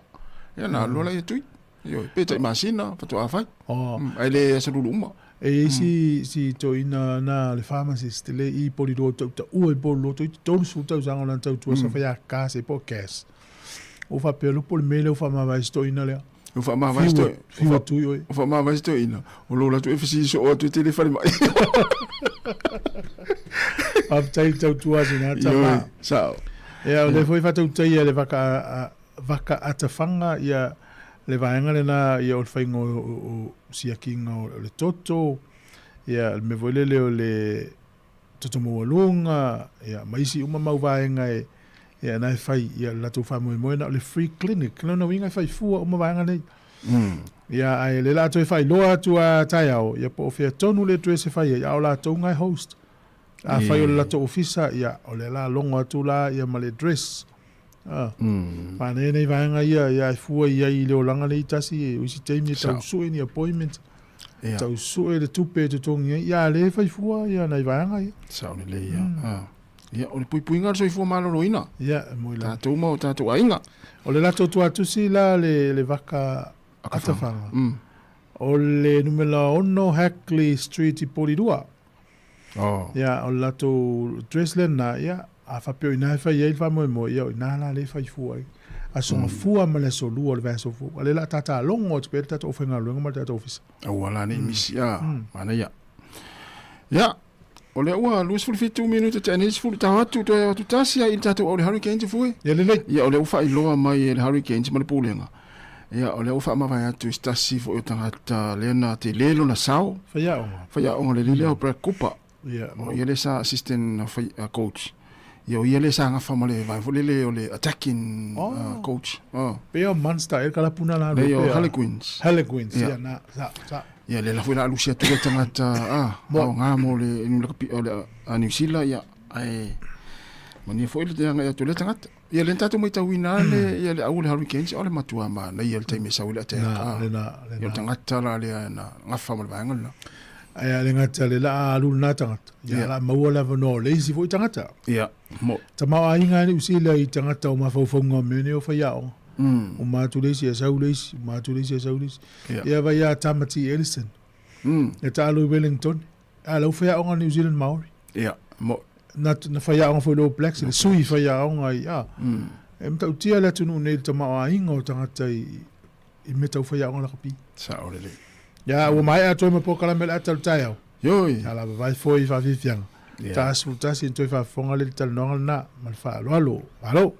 Ia, na alu ala ia tui. Ioe, pe tai masina, faatoa fai. Oh. Ae le aso lulu uma. E i ai si, si toeaina na le pharmacist le i Porirua tau taua i Porirua toi 30 tausaga o lana tautua sa fai a gas e po o gas. Ua faapea loa po o le mea lea ua faamavae si toeaina lea. Ua faamavae si Fiu fiu atu i oe. Ua faamavae si toeaina, o lo latou e fesili soo atu e tele falemai. Faafetai le tautua a sina tama. Ioe, sao. Ia, o lea foi faatautaia le vaka, a, vaka atafaga ia le vaega lena ia o le faiga o, o, o siakiga o le toto, ia le mea foi lele o le toto maualuga, ia ma isi uma mau vaega e ia na e fai ia le latou faamoemoe na o le free clinic. Lona uiga e fai fua uma vaega nei. Ia ae le la toe faailoa atu a taeao, ia po o fea tonu le address e fai ai, a o latou nga e host. Afai o le latou ofisa, ia o lea la logo atu la ia ma le address. Ah. Manaia nei vaega ia, ia e fua i ai i le olaga lea i tasi, o isi taimi e tau sue ni appointment, Ia. tau sue le tupe e totogi ai, ia a lea e fai fua ia nai vaega ia. Sao lelei ia. Ah. Ia, o le puipuiga o le soifua maloloina. Ia, e moi lava. Tatou ma o tatou aiga. O le latou tuatusi la le, le vaka atafaga. O le numera 6 Hackley Street i Porirua. Oh. Ia, o le latou address lena, ia, a faapea o i ina e fai ai le faamoemoe, ia o i ina la lea e fai fua ai. Aso Gafua ma le aso Lua o le vaiaso fou. A lea o le a tatalogo atu pea le tatou aufaigaluega ma le tatou ofisa. Aua la nei misi a, manaia. Ia, o lea ua 27 minute tea nei 10 tau atu toe atu tasi ai i le tatou au le Hurricanes fue. Ia lelei. Ia, o lea ua faailoa mai e le Hurricanes ma le Pulega. Ia, o lea ua faamavae atu i se tasi foi o tagata lea na tele lona sao. Faiaoga. Faiaoga le lea o Brad Cooper. Ia, O ia lea sa assistant coach. Ia, o ia lea sa gafa ma le vaega foi lele o le attacking coach. Oh. Pei o Munster e le kalapuna la Lea o Harlequins. Harlequins, Ia. ia, na, sa, sa. Ia, lea la foi la alusi atu le tagata, ah, aoga mo le nu lakapi o le a New Zealand, ia, ae manuia foi le agai atu o lea tagata. Ia, lea na tatou matauina le, ia, le au o le Hurricanes, o le matua manaia le taimi e sau ai le attack, Na, ah. lena, lena. Ia, o le tagata la lea na gafa ma le vaega lena. Ae a le gata le la alu lena tagata. Ia, Ia. la maua le avanoa o le isi foi tagata. Ia, mo. Tamaoaiga e Niu Sila i tagata o mafaufauga o mea nei o faiaoga. Uma atu le isi e sau le isi, uma atu le isi e sau le isi. Ia. Ia vai ia Tamati Ellison. E taalo i Wellington. A lau faiaoga New Zealand Maori. Ia, mo. Na, na faiaoga foi le All Blacks, le sui faiaoga i, a. E matautia le atunuu nei i le tamaoaiga o tagata i, i mea tau faiaoga lakapi. Sao lelei. Ia, ua maea atoa ma polokalame o le ata o le taeao. Ioi. Ia la vavae foi i faafiafiaga. Ia. Ta 11 na toe faafofoga le talanoaga lena ma le faaaloalo. Malo.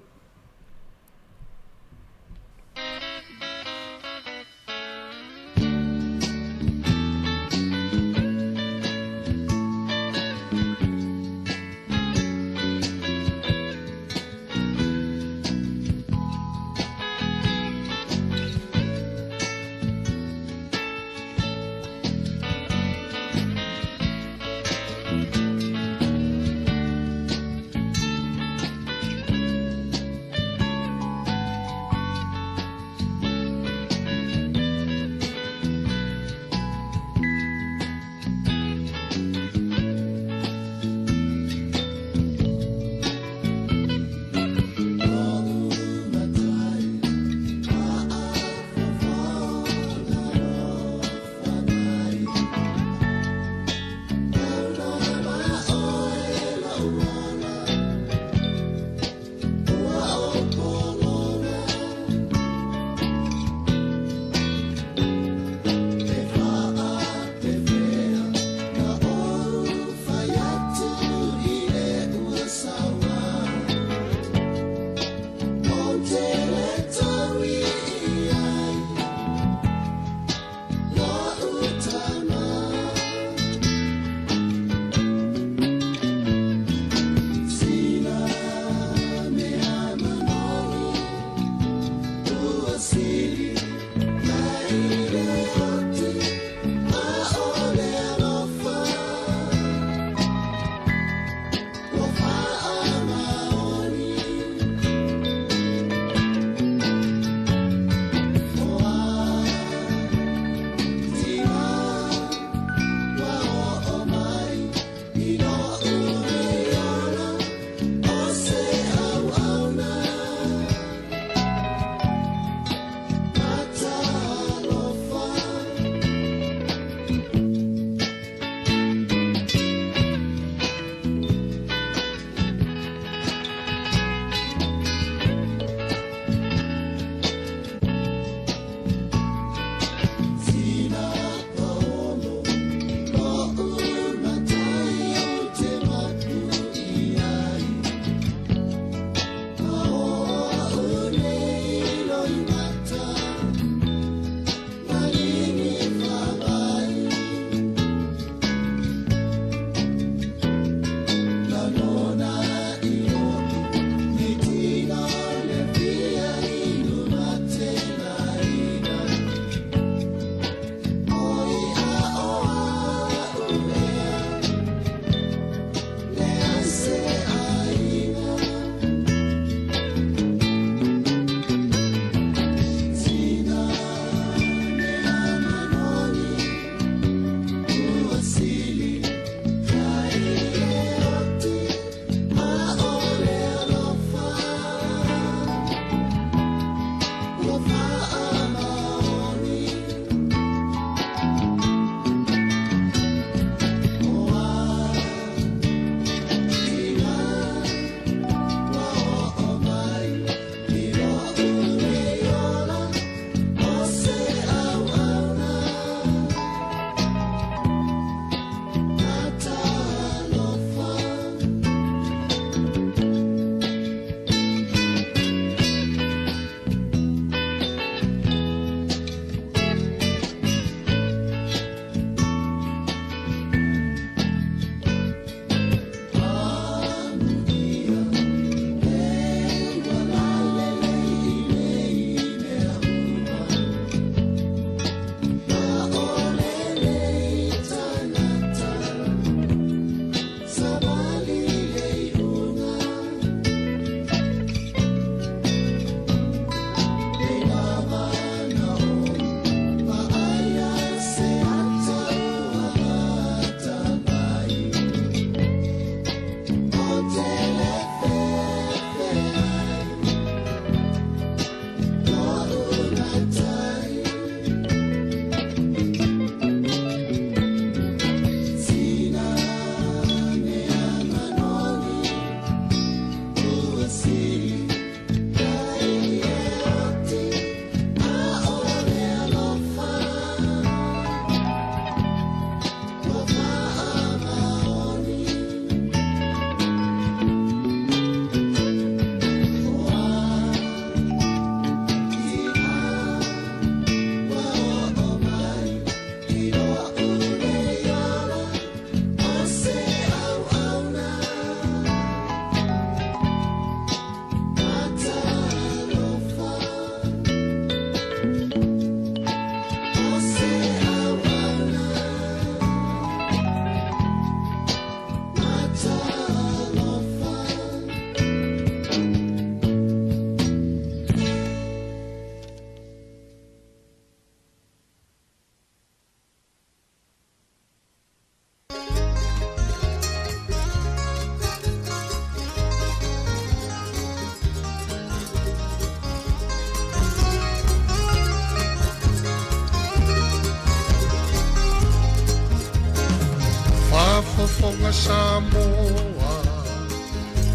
faafofoga Samoa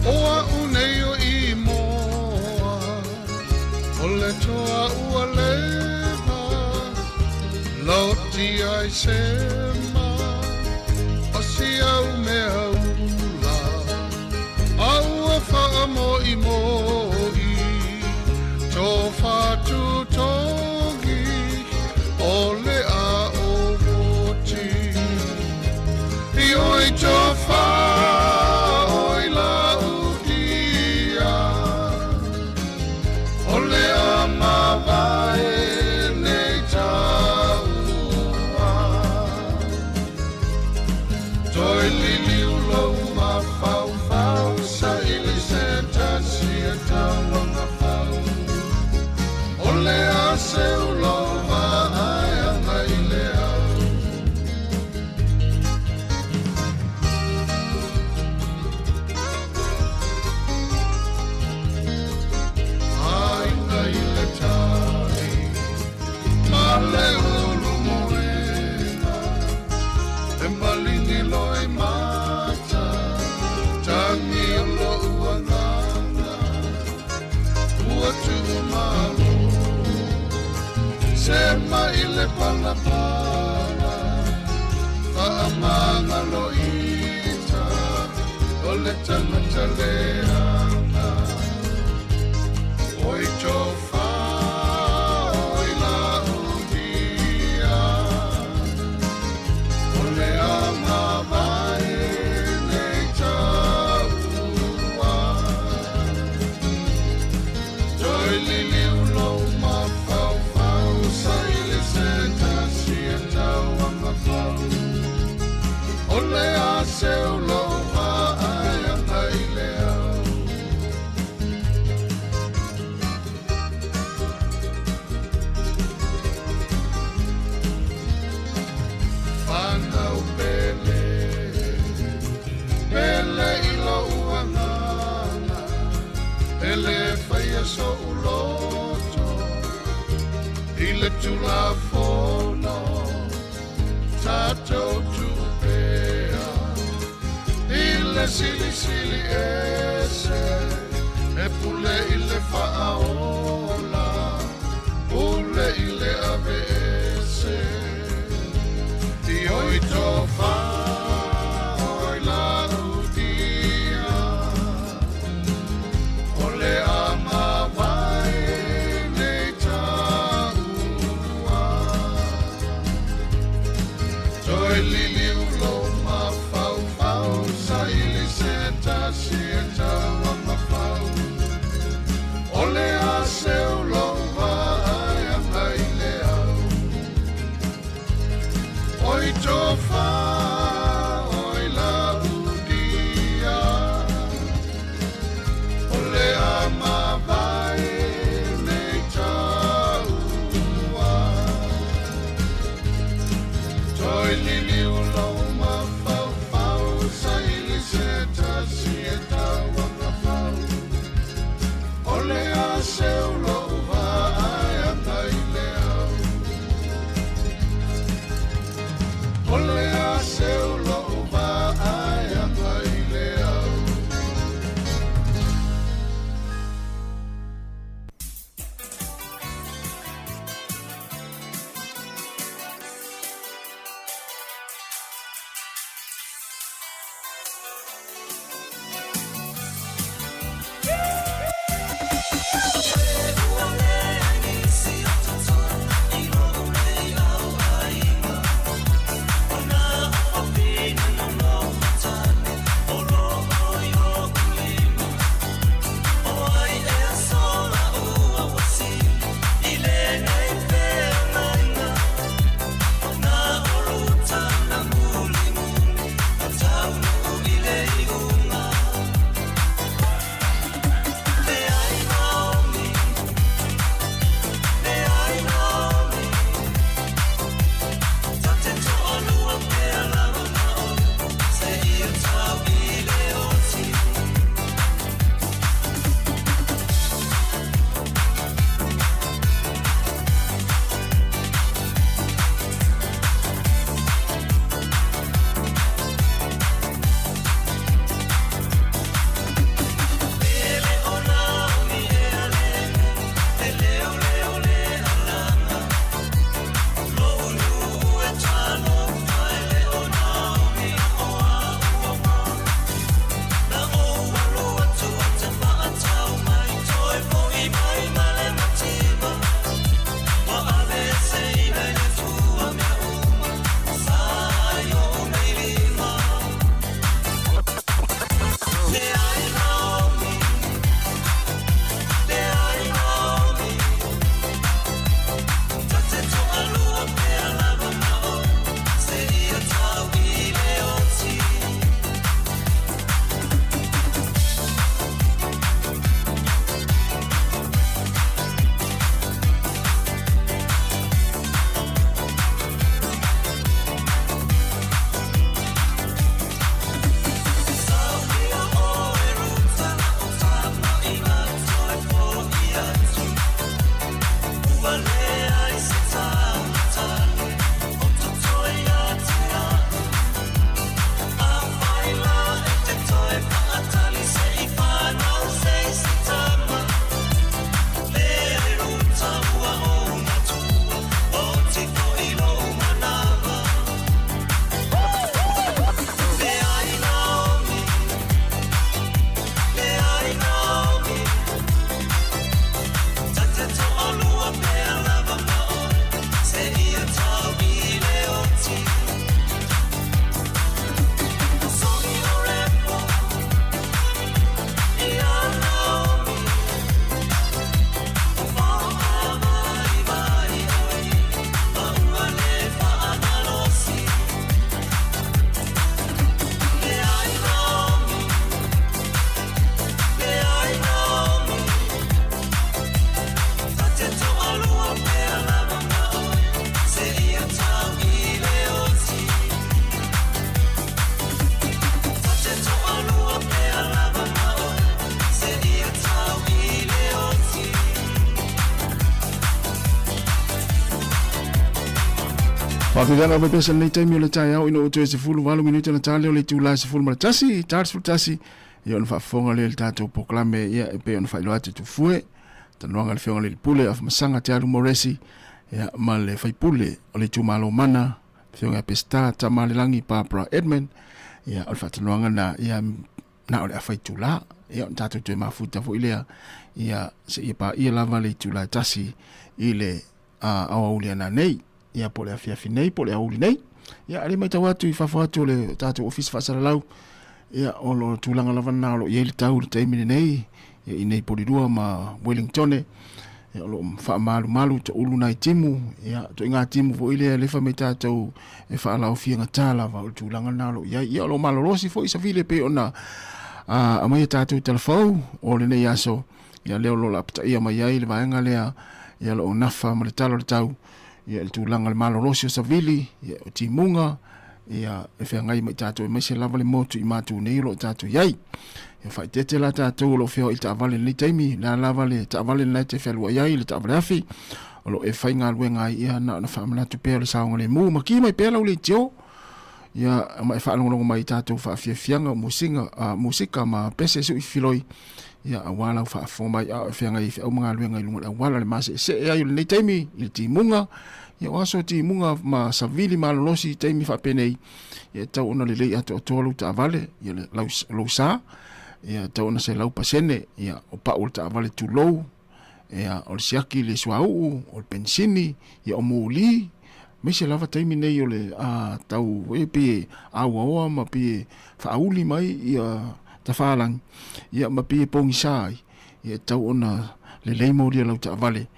o a'u nei o imoa o le toa ua leva loti ai sema o si au mea ula a ua faamoʻimoʻi to fatutogi o le a'o moti i oi tofa oi laudia o le amavae nei taua Toi liliu lou mafaufau saili se tasi e tauagafau o le a seu lou vaaeaga i le au. Aiga i le tai ma le ulu moena e maligi loi mata tagi o lou agaga ua tuumalo sema i le palapala faamagaloita o le tagata leaga oi tofa oi laudia o le agavae nei taua Toi liliu lou mafaufau saili se tasi e tauagafau o le a seu lou vaaeaga i le au. Whanau pele, pele i lou agaga, e le faia so'u loto i le tulafono tatou tupea i le silisili ese e pule i le faaola pule i le ave ese i oi tofa oi laudia o le amavae nei taua Toi liliu lou mafaufau saili se tasi e tauagafau o le a seu lou vaaeaga i le au oi tofa oi laudia o le amavae nei taua Toi liliu lou mafaufau saili se tasi e tauagafau o le a seu lou vaaeaga i le au o le a seu lou vaaeaga i le au. Ile Faafetai mai pea lenei taimi o le taeao ina ua toe 18 minute na tale o le itula e 11, ta 11, ia ona faafofoga lea i le tatou polokalame ia e pei ona faailoa atu tufue talanoaga a le Afioga i le Pule Afamasaga Te Alu Moresi ia ma le faipule o le itumalo Mana Afioga ia Peseta Tamalelagi Barbara Edmund ia o le faatalanoaga na ia na o le afa itula ia ona tatou toe mafuta foi lea ia seia paia lava le itula e tasi i le aoauli ana nei ia po o le afiafi nei po o le aoauli nei ia ale matau atu i fafo atu o le tatou ofisa faasalalau ia o lo tulaga lava na o lo o i ai le tau i le taimi lenei ia i nei Polilua ma Wellington ia o lo o faamalumalu toulu nai timu ia toiga timu foi lea lefa mai tatou e faalaofiagata lava o le tulaga lena o lo o i ai ia o lo o malolosi foi savili e pei ona aumai a tatou talafou o lenei aso ia lea o lo o lapataia mai ai le vaega lea ia o lo o nafa ma le tala o le tau ia le tulaga o le malolosi o savili ia o timuga ia e feagai ma i tatou aemaise lava le motu i matu nei o lo o tatou i ai. Ia faaeteete la tatou o lo o feoai i taavale i lenei taimi, le a lava le taavale lena e te fealuai ai, le taavale afi, o lo o e faigaluega ai, ia na ona faamanatu pea o le saogalemu. Makī mai pea lau leitio, ia ma e faalogologo mai i tatou faafiafiaga o musiga, musika ma pese suifiloi, ia aua lau faafofoga mai a o e feagai ai feau ma galuega i luga o le auala, le maseesee ai o lenei taimi i le timuga, ia o aso timuga ma savili malolosi i taimi faapenei, ia e tatau ona lelei atoatoa lou taavale, ia le, lau, lou sa, ia e tatau ona 100%, ia o pau o le taavale tulou, ia o le siaki le suauu, o le penisini, ia o muli, aemaise lava taimi nei o le a, tau e pei e auaoa ma pei e faauli mai ia tafalagi, ia ma pei e pogisa ai, ia e tatau ona lelei molia lau taavale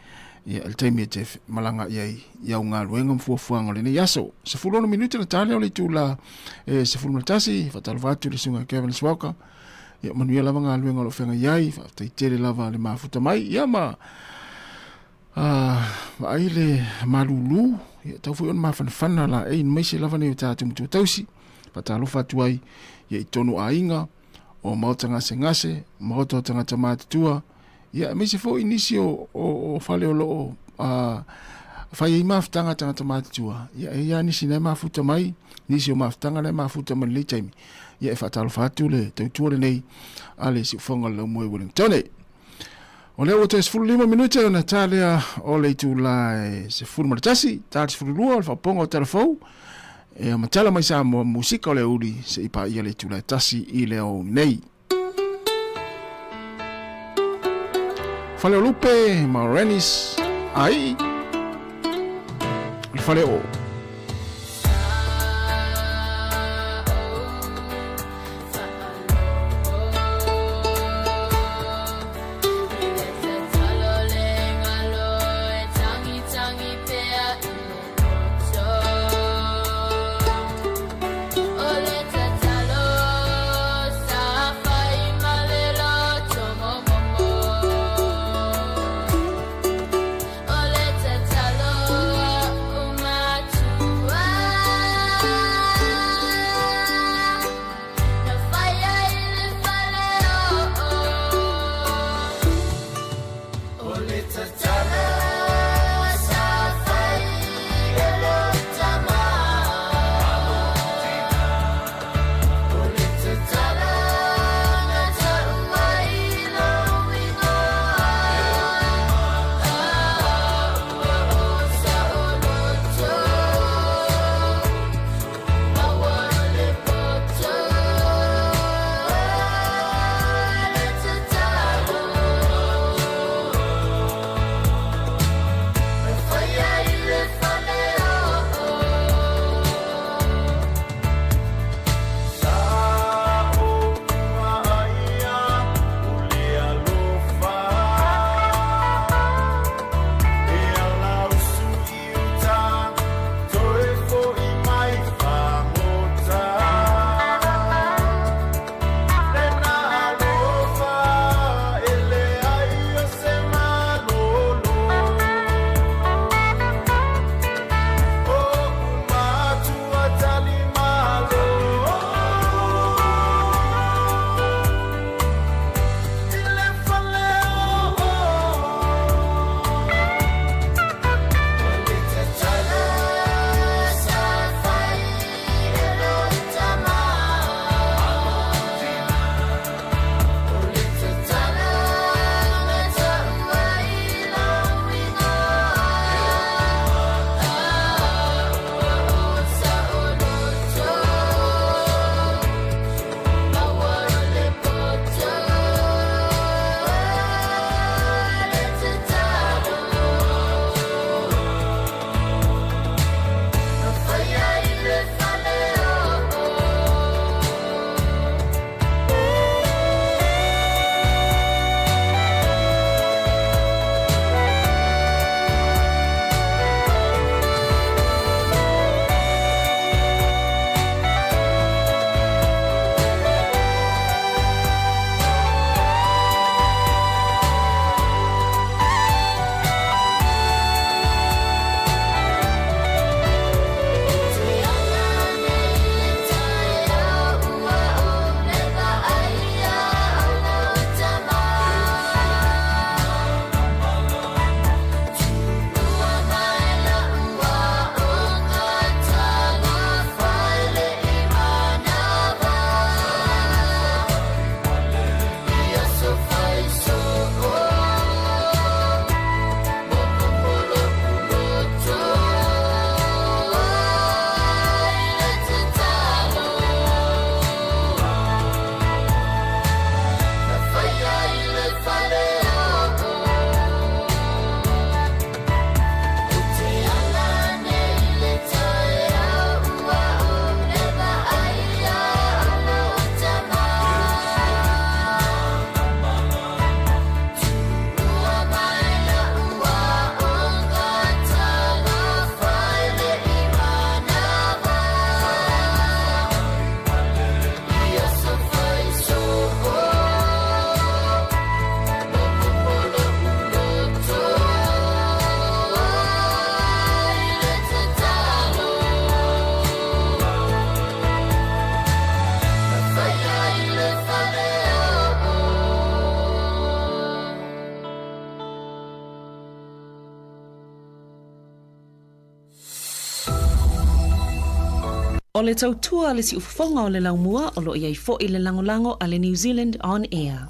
ia le taimi e te malaga i ai i au galuega ma fuafuaga o lenei aso. 16 minute na ta lea o le itula e 11, faatalofa atu i le susuga Kevin Swalker, ia manuia lava galuega o lo o feagai ai, faafetai tele lava le mafuta mai, ia ma vaai le malulu, ia tau foi ona mafanafana la ei maise lava nei o tatou matua tausi, faatalofa atu ai ia i tonu aiga, o maota gasegase, maota o tagata matutua, ia aemaise foi nisi o, o, o fale o lo o fai ai mafutaga a tagata matutua, ia e i ai nisi na e mafuta mai, nisi o mafutaga na e mafuta mai lenei taimi, ia e faatalofa atu le tautua lenei a le siufoga o le Laumua i Wellington. O lea ua toe 15 minute ona ta lea o le itula e 11, ta le 12 o le faapopoga o Talafou, e ma tala mai Samoa musika o le uli se i paia le itula e tasi i le au nei. Fale o Lupe ma Renis ai le fale o. O le tautua a le siufofoga o le laumua o lo o i ai foi le lagolago a le New Zealand On Air.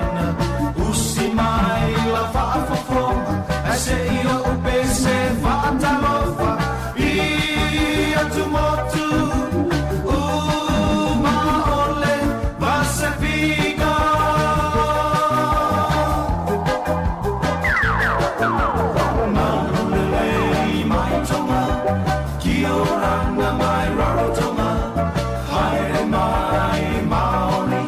Orana. Usi mai la faafofoga ae seʻi loʻu pese faatalofa i atumotu uma o le Pasifika. Malu lelei mai Tonga, kia orana mai Rarotonga, haere mai Māori,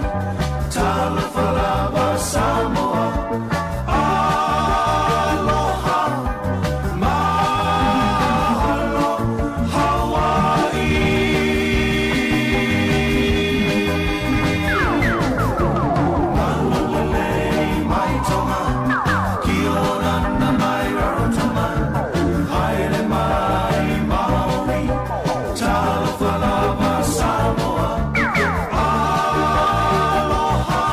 talofa lava Samoa. Aloha, mahalo, Hawaii. Malu lelei mai Tonga, kia orana mai Rarotonga, haere mai Māori, talofa lava Samoa. Aloha,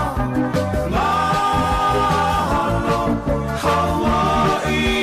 mahalo, Hawaii.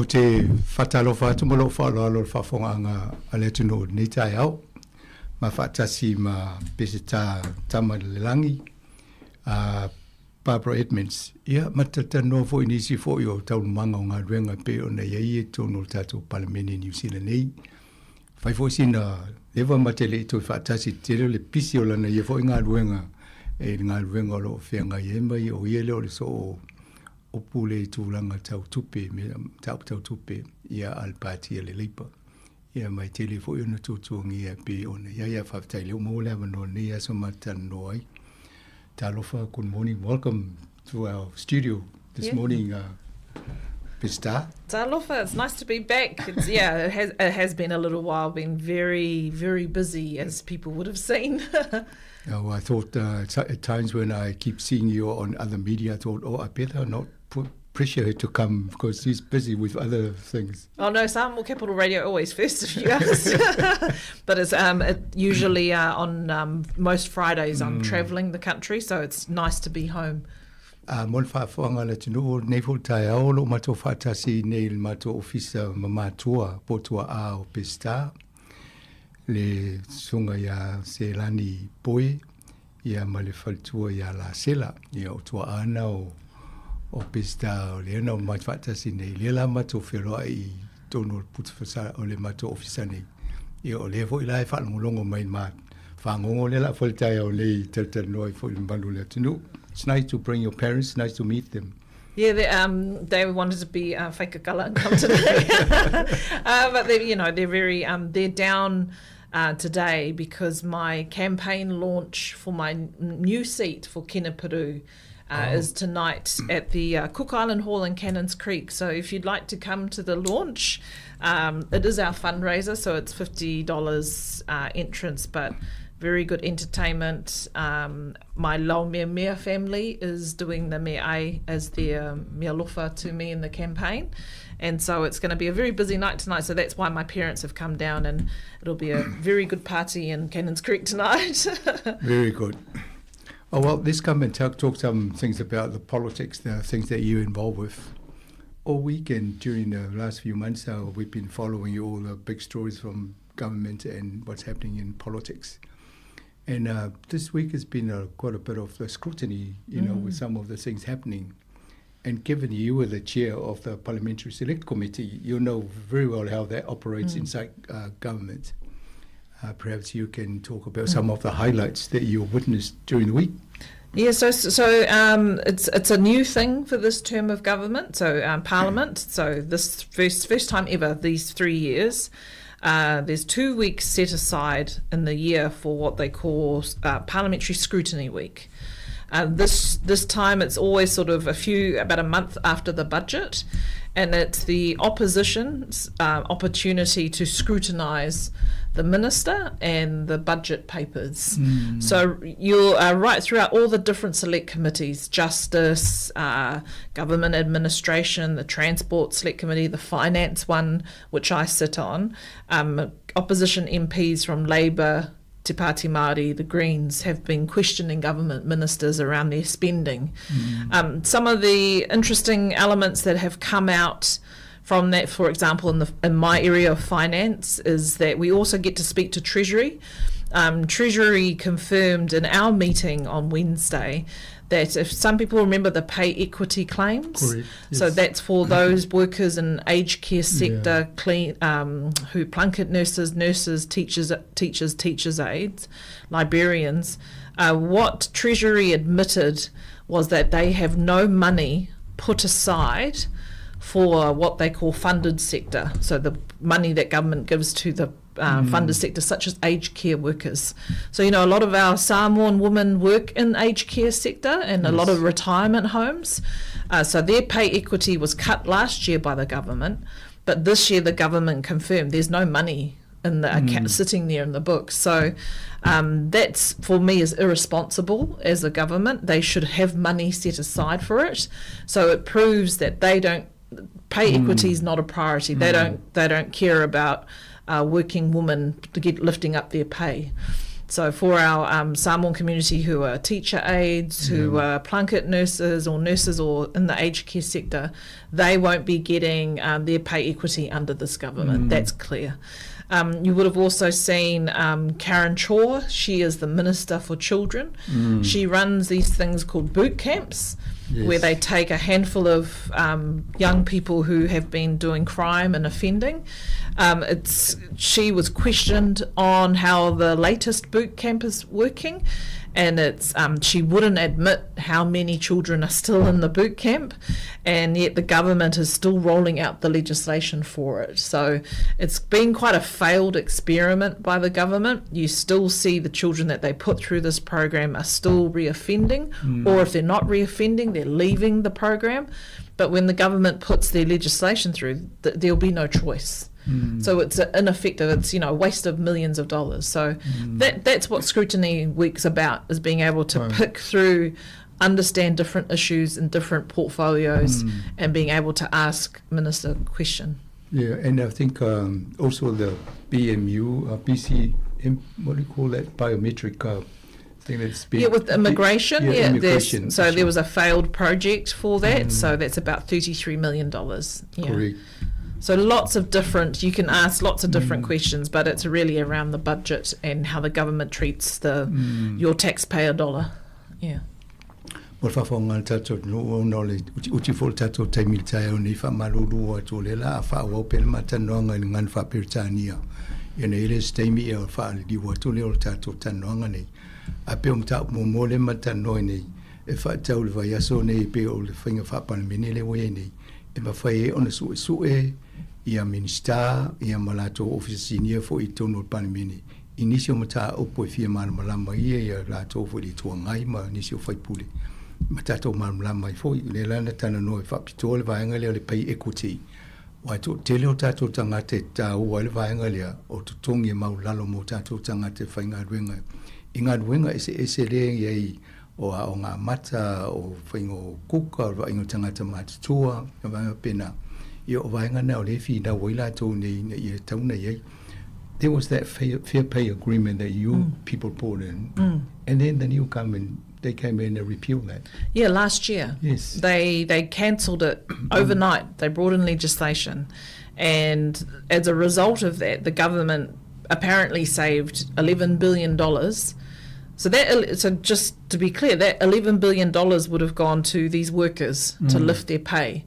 Ou te faatalofa atu ma lou faaaloalo i le faafofogaaga a le atunuu i lenei taeao, ma faatasi ma Peseta Tamailelagi, a Barbara Edmonds, ia, ma talatalanoa foi i nisi foi o taualumaga o galuega e pei ona i ai i totonu o le tatou Palemene i Niu Sila nei. Fai foi sina leva ma te le i toe faatasi i le tele o le pisi o lana ia foi galuega i le galuega o lo o feagai ai ma ia, o ia lea o le soo upu lea i tulaga tau tupe, mea mataupu tau tupe, ia a le Pati a le Labour. Ia ma e tele foi ona tuatuagia e pei ona i ai, ae faafetai o lea ua maua le avanoa i lenei aso ma te talanoa ai. Talofa, good morning, welcome to our studio this morning, Peseta. Talofa, it's nice to be back. It's, yeah, it has, it has been a little while, been very, very busy, as people would have seen. Oh, I thought at times when I keep seeing you on other media, I thought, oh, I better not put pressure her to come because she's busy with other things. Oh no, Samoa Capital Radio always first if you ask. But it's it usually on most Fridays I'm travelling the country, so it's nice to be home. A mo le faafofoga a le atunuu o lenei foi taeao, o lo o matou faatasi nei i le matou ofisa ma matua po o tuaa o Peseta, le susuga ia Selani Poe, ia ma le faletua ia Lasela. Ia o tuaa na o o Peseta o lea na omai faatasi nei, lea la matou feloai i totonu o le putu o le matou ofisa nei. Ia o lea foi la e faalogologo mai ma fagogo lea la foi le taeao nei i talatalanoa ai foi i le mamalu o le atunuu. It's nice to bring your parents, nice to meet them. Yeah, they, they wanted to be faikakala and come today. but they, you know, they're very, they're down today because my campaign launch for my new seat for Kenepuru is tonight at the Cook Island Hall in Cannons Creek. So if you'd like to come to the launch, it is our fundraiser, so it's $50 entrance, but very good entertainment. My Laumea family is doing the me'ai as their mealofa to me in the campaign. And so it's going to be a very busy night tonight. So that's why my parents have come down, and it'll be a very good party in Cannons Creek tonight. Very good. Oh, well, let's come and talk some things about the politics, the things that you're involved with. All weekend during the last few months, we've been following all the big stories from government and what's happening in politics. And this week has been quite a bit of the scrutiny, you know, with some of the things happening. And given you were the chair of the Parliamentary Select Committee, you know very well how that operates inside government. Perhaps you can talk about some of the highlights that you witnessed during the week. Yeah, so it's a new thing for this term of government, so Parliament. So this first time ever, these 3 years, there's 2 weeks set aside in the year for what they call Parliamentary Scrutiny Week. This time it's always sort of a few about a month after the budget, and it's the opposition's opportunity to scrutinise the minister and the budget papers. So you're right throughout all the different select committees: justice, government administration, the transport select committee, the finance one, which I sit on. Opposition MPs from Labour, Te Pāti Māori, the Greens, have been questioning government ministers around their spending. Some of the interesting elements that have come out from that, for example, in my area of finance, is that we also get to speak to Treasury. Treasury confirmed in our meeting on Wednesday that if some people remember the pay equity claims, Correct, so yes. that's for those workers in aged care sector, clean, who Plunket nurses, nurses, teachers, teachers, teachers' aides, librarians. What Treasury admitted was that they have no money put aside for what they call funded sector. So the money that government gives to the funded sector, such as aged care workers. So, a lot of our Samoan women work in aged care sector and a lot of retirement homes. So their pay equity was cut last year by the government, but this year the government confirmed there's no money in the account sitting there in the books. So that's for me is irresponsible as a government. They should have money set aside for it. So it proves that they don't pay equity is not a priority. They don't care about working women to get lifting up their pay. So for our um, Samoan community who are teacher aides, who yeah. are Plunket nurses or nurses or in the aged care sector, they won't be getting um, their pay equity under this government. Mm. That's clear. Um, you would have also seen um, Karen Chor. She is the Minister for Children. Mm. She runs these things called boot camps. Yes. Where they take a handful of um, young people who have been doing crime and offending. Um, it's she was questioned on how the latest boot camp is working, and it's um, she wouldn't admit how many children are still in the boot camp, and yet the government is still rolling out the legislation for it. So it's been quite a failed experiment by the government. You still see the children that they put through this program are still reoffending, mm. or if they're not reoffending, they're leaving the program. But when the government puts their legislation through, th- there'll be no choice. Mm. So it's ineffective. It's you know a waste of millions of dollars. So mm. that that's what scrutiny week's about is being able to right. pick through, understand different issues in different portfolios, mm. and being able to ask minister question. Yeah, and I think um, also the BMU, uh, BC, what do you call that biometric uh, thing that's been yeah with immigration yeah, yeah immigration so there was a failed project for that mm. so that's about 33 million dollars yeah. Correct. So lots of different, you can ask lots of different mm. questions, but it's really around the budget and how the government treats the mm. your taxpayer dollar. Yeah. Mo le faafofoga a le tatou atunuu ona o le utiuti foi o le tatou taimi i le taeao nei, faamalulu atu o lea la a faaauau pea le matalanoaga i le gagana faa-Peretania. Ia na i ai lea o se taimi ia ona faaliliu atu lea o le tatou talanoaga nei. Ae pei o mataupu muamua lea ma talanoa ai nei e faatatau i le vaiaso nei e pei o le faiga faa-Palemene lea ua i ai nei, e mafai ai ona suesue ia Minisita ia ma latou Ofisa Sinia foi i totonu o le Palemene i nisi o mataupu e fia malamalama ai ia latou foi i le Itu Agai ma nisi o faipule ma tatou malamalama ai foi. O lea la na talanoa e faapitoa le vaega lea o le pay equity, aua e toatele o tatou tagata e taua ai le vaega lea o totogi e maulalo mo tatou tagata e faigaluega i galuega eseese lea e i ai o aoga amata, o faiga o kuka, o le vaaiga o tagata matutua, ma vaega faapena. Ia, o vaega na o lea e finau ai latou nei ina ia tatau ona i ai. There was that fair, fair pay agreement that you mm. people brought in, mm. and then the new government, they came in and repealed that. Yeah, last year. Yes. They they cancelled it overnight. They brought in legislation. And as a result of that, the government apparently saved $11 billion. So that so just to be clear, that $11 billion would have gone to these workers mm. to lift their pay.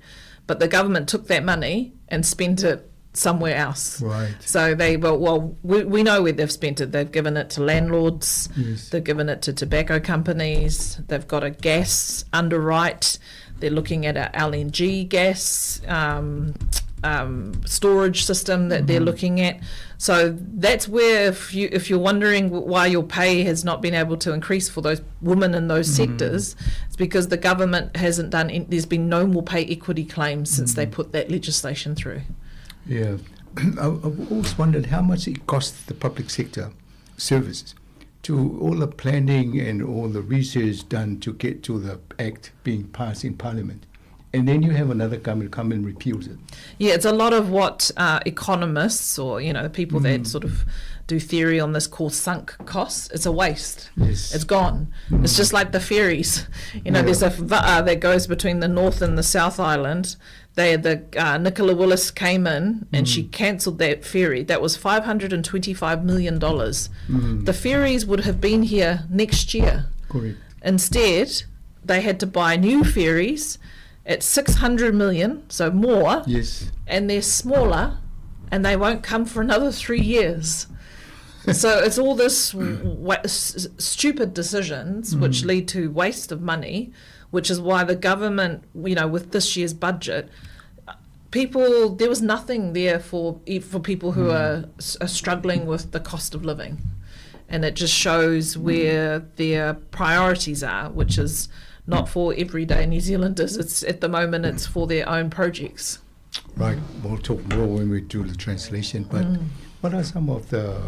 But the government took that money and spent it somewhere else. Right. So they well, well we, we know where they've spent it. They've given it to landlords. Yes. They've given it to tobacco companies. They've got a gas underwrite. They're looking at a LNG gas um, um, storage system that mm-hmm. they're looking at. So that's where if you if you're wondering why your pay has not been able to increase for those women in those mm-hmm. sectors, it's because the government hasn't done. Any, there's been no more pay equity claims since mm-hmm. they put that legislation through. Yeah, I've always wondered how much it costs the public sector services to all the planning and all the research done to get to the act being passed in Parliament. And then you have another government come and repeals it. Yeah, it's a lot of what uh, economists or, you know, the people mm. that sort of do theory on this call sunk costs. It's a waste. Yes. It's gone. Mm. It's just like the ferries. You know, yeah. there's a va'a that goes between the North and the South Island. They, the uh, Nicola Willis came in and mm. she cancelled that ferry. That was $525 million. Mm. The ferries would have been here next year. Correct. Instead, they had to buy new ferries at 600 million, so more. Yes. And they're smaller and they won't come for another three years. so it's all this wa- stupid decisions mm. which lead to waste of money, which is why the government, you know, with this year's budget, people there was nothing there for for people who mm. are, are struggling with the cost of living and it just shows mm. where their priorities are, which is not for everyday New Zealanders. It's at the moment it's for their own projects. Right, we'll talk more when we do the translation. But mm. what are some of the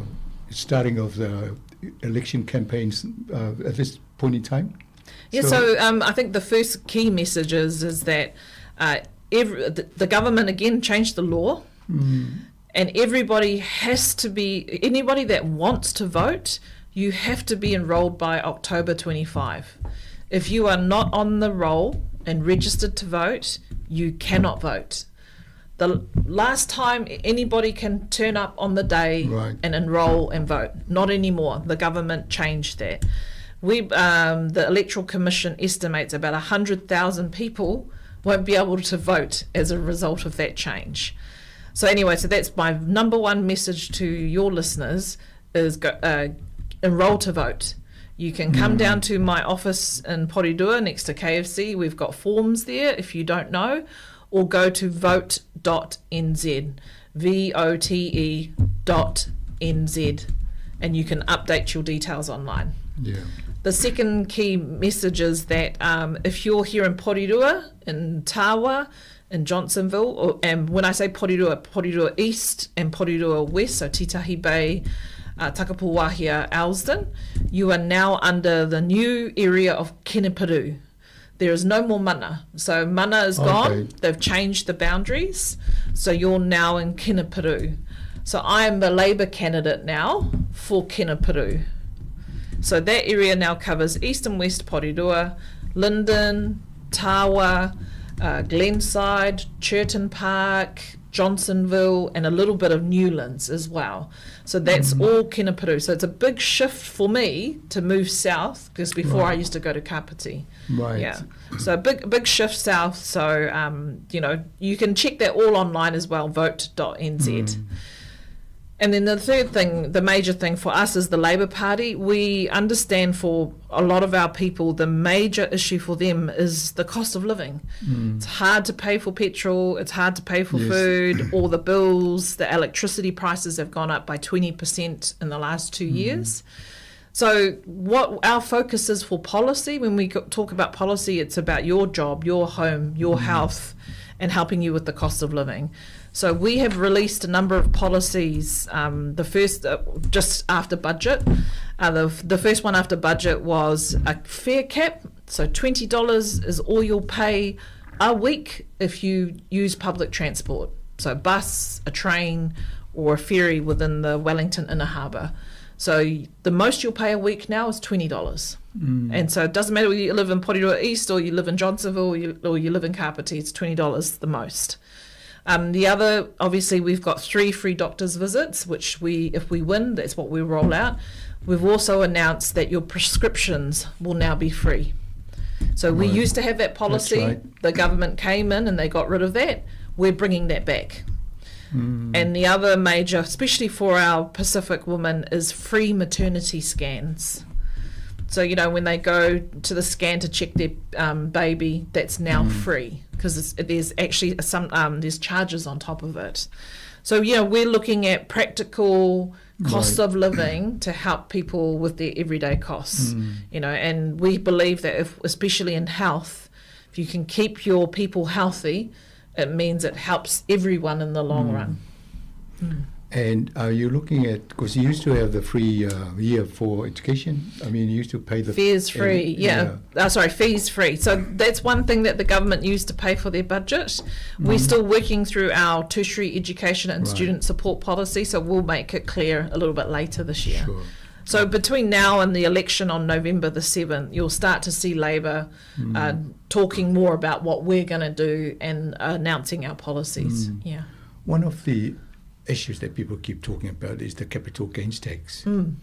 starting of the election campaigns uh, at this point in time? Yeah, so, so um, I think the first key message is, is that uh, every, the, the government again changed the law. Mm. And everybody has to be, anybody that wants to vote, You have to be enrolled by October 25. If you are not on the roll and registered to vote, you cannot vote. The last time anybody can turn up on the day right. and enrol and vote. Not anymore. The government changed that. We, um, the Electoral Commission estimates about 100,000 people won't be able to vote as a result of that change. So anyway, so that's my number one message to your listeners is go, uh, enroll to vote. You can come mm. down to my office in Porirua next to KFC. We've got forms there if you don't know, or go to vote.nz, V O T E dot NZ, and you can update your details online. Yeah. The second key message is that um, if you're here in Porirua, in Tawa, in Johnsonville, or, and when I say Porirua, Porirua East and Porirua West, so Titahi Bay, uh, Takapuwahia, Elsdon, you are now under the new area of Kenepuru. There is no more mana. So mana is gone. Okay. They've changed the boundaries. So you're now in Kenepuru. So I am the Labour candidate now for Kenepuru. So that area now covers East and West Porirua, Linden, Tawa, uh, Glenside, Churton Park, Johnsonville, and a little bit of Newlands as well. So that's mm. all Kenepuru. So it's a big shift for me to move south because before right. I used to go to Kapiti. Right. Yeah. So a big big shift south. So um, you know you can check that all online as well. Vote.nz. Mm. And then the third thing, the major thing for us is the Labour Party. We understand for a lot of our people, the major issue for them is the cost of living. Mm. It's hard to pay for petrol, it's hard to pay for yes. food, all the bills, the electricity prices have gone up by 20% in the last two mm. years. So, what our focus is for policy, when we talk about policy, it's about your job, your home, your mm. health, and helping you with the cost of living. So we have released a number of policies. Um, the first, uh, just after budget, uh, the, the first one after budget was a fare cap. So $20 is all you'll pay a week if you use public transport. So bus, a train, or a ferry within the Wellington Inner Harbour. So the most you'll pay a week now is $20. Mm. And so it doesn't matter whether you live in Porirua East or you live in Johnsonville or you, or you live in Kapiti, it's $20 the most. Um, the other, obviously, we've got three free doctor's visits, which we, if we win, that's what we roll out. We've also announced that your prescriptions will now be free. So we right. used to have that policy. Right. The government came in and they got rid of that. We're bringing that back. Mm. And the other major, especially for our Pacific women, is free maternity scans. So, you know, when they go to the scan to check their um, baby, that's now mm. free because there's actually some um, there's charges on top of it. So, you know, we're looking at practical cost right. of living to help people with their everyday costs, mm. you know, and we believe that if, especially in health, if you can keep your people healthy, it means it helps everyone in the long mm. run. Mm. And are you looking at because you used to have the free uh, year for education? I mean, you used to pay the fees free, yeah. yeah. Uh, sorry, fees free. So that's one thing that the government used to pay for their budget. Mm. We're still working through our tertiary education and right. student support policy, so we'll make it clear a little bit later this year. Sure. So between now and the election on November the 7th, you'll start to see Labor mm. uh, talking more about what we're going to do and announcing our policies. Mm. Yeah. One of the issues that people keep talking about is the capital gains tax. Mm.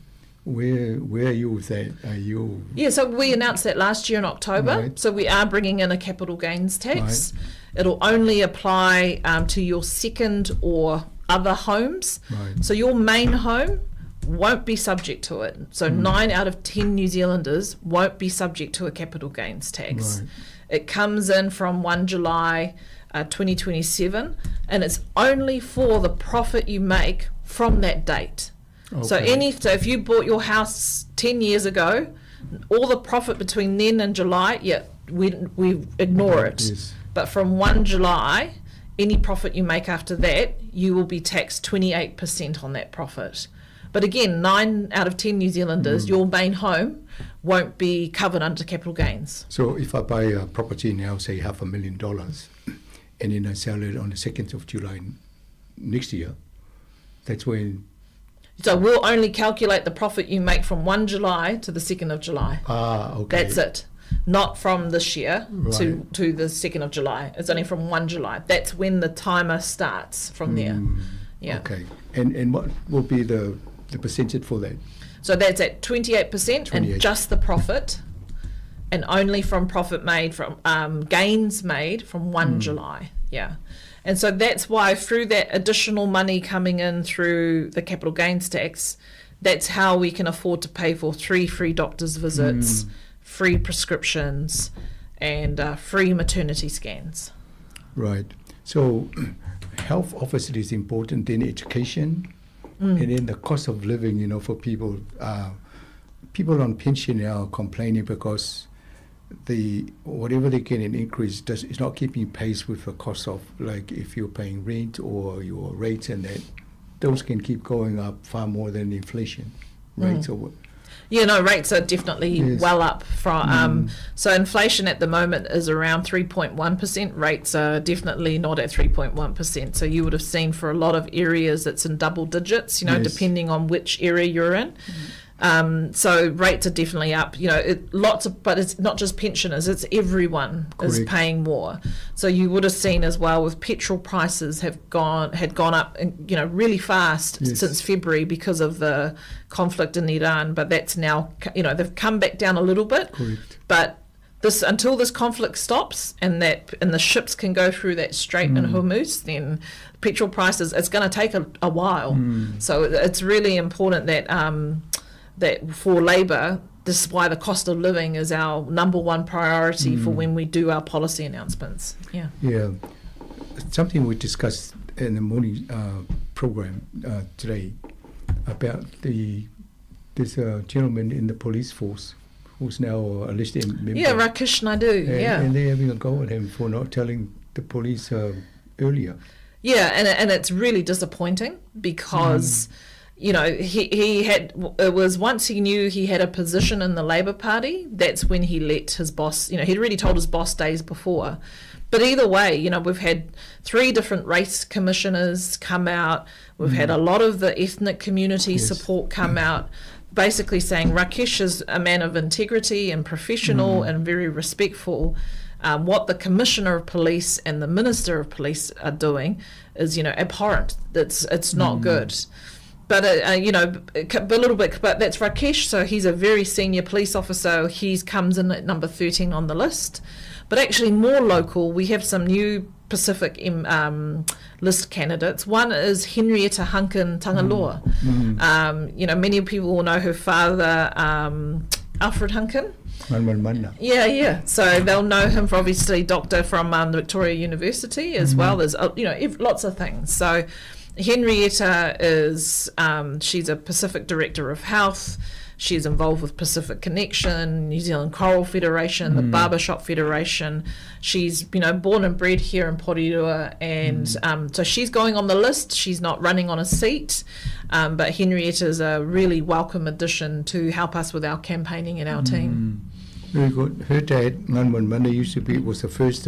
Where where are you with that? Are you Yeah, so we announced that last year in October. Right. So we are bringing in a capital gains tax. Right. It'll only apply um, to your second or other homes. Right. So your main home won't be subject to it. So Mm. 9 out of 10 New Zealanders won't be subject to a capital gains tax. Right. It comes in from 1 July uh, 2027 and it's only for the profit you make from that date. Okay. So any so if you bought your house 10 years ago, all the profit between then and July, yeah, we we ignore it. Yes. But from 1 July, any profit you make after that, you will be taxed 28% on that profit. But again, 9 out of 10 New Zealanders, Mm. your main home won't be covered under capital gains. So if I buy a property now, say $500,000, and then I sell it on the 2nd of July next year, that's when. So we'll only calculate the profit you make from 1 July to the 2nd of July. Ah, okay. That's it. Not from this year to, Right. to the 2nd of July. It's only from 1 July. That's when the timer starts from there. Yeah. Okay. And and what will be the the percentage for that? So that's at 28%, 28. and just the profit, and only from profit made from gains made from 1 July. Yeah. And so that's why through that additional money coming in through the capital gains tax, that's how we can afford to pay for three free doctor's visits, free prescriptions, and free maternity scans. Right. So health obviously is important, then education, and then the cost of living, you know, for people. People on pension now are complaining because the whatever they get in increase does is not keeping pace with the cost of like if you're paying rent or your rates and that those can keep going up far more than inflation, right? So what- Yeah, no, rates are definitely Yes. well up from. So inflation at the moment is around 3.1%. Rates are definitely not at 3.1%. So you would have seen for a lot of areas it's in double digits, you know, Yes. depending on which area you're in. So rates are definitely up, you know, it, lots of, but it's not just pensioners, it's everyone is Correct. paying more. So you would have seen as well with petrol prices have gone, had gone up, you know, really fast Yes. since February because of the conflict in Iran, but that's now, you know, they've come back down a little bit. Correct. But this until this conflict stops and that and the ships can go through that strait in Hormuz, then petrol prices, it's going to take a while. So it's really important that that for Labour, this is why the cost of living is our number one priority for when we do our policy announcements. Yeah. Yeah, something we discussed in the morning program today about the there's a gentleman in the police force who's now a listed member. Yeah, Rakesh Naidu. And, yeah. and they're having a go at him for not telling the police earlier. Yeah, and it's really disappointing because, you know, he had, it was once he knew he had a position in the Labour Party, that's when he let his boss, you know, he'd already told his boss days before. But either way, you know, we've had 3 different race commissioners come out. We've had a lot of the ethnic community support come out, basically saying Rakesh is a man of integrity and professional and very respectful. What the Commissioner of Police and the Minister of Police are doing is, you know, abhorrent. It's not good. But, you know, a little bit, but that's Rakesh, so he's a very senior police officer. He comes in at number 13 on the list. But actually more local, we have some new Pacific list candidates. One is Henrietta Hunkin Tangaloa. You know, many people will know her father, Alfred Hunkin. Man, man, man. Yeah, yeah. So they'll know him for obviously doctor from Victoria University as well. There's, you know, lots of things. So Henrietta is, she's a Pacific Director of Health. She's involved with Pacific Connection, New Zealand Coral Federation, the Barbershop Federation. She's, you know, born and bred here in Porirua, and so she's going on the list. She's not running on a seat, but Henrietta is a really welcome addition to help us with our campaigning and our team. Very good. Her dad, Nganwan Mana, used to be, was the first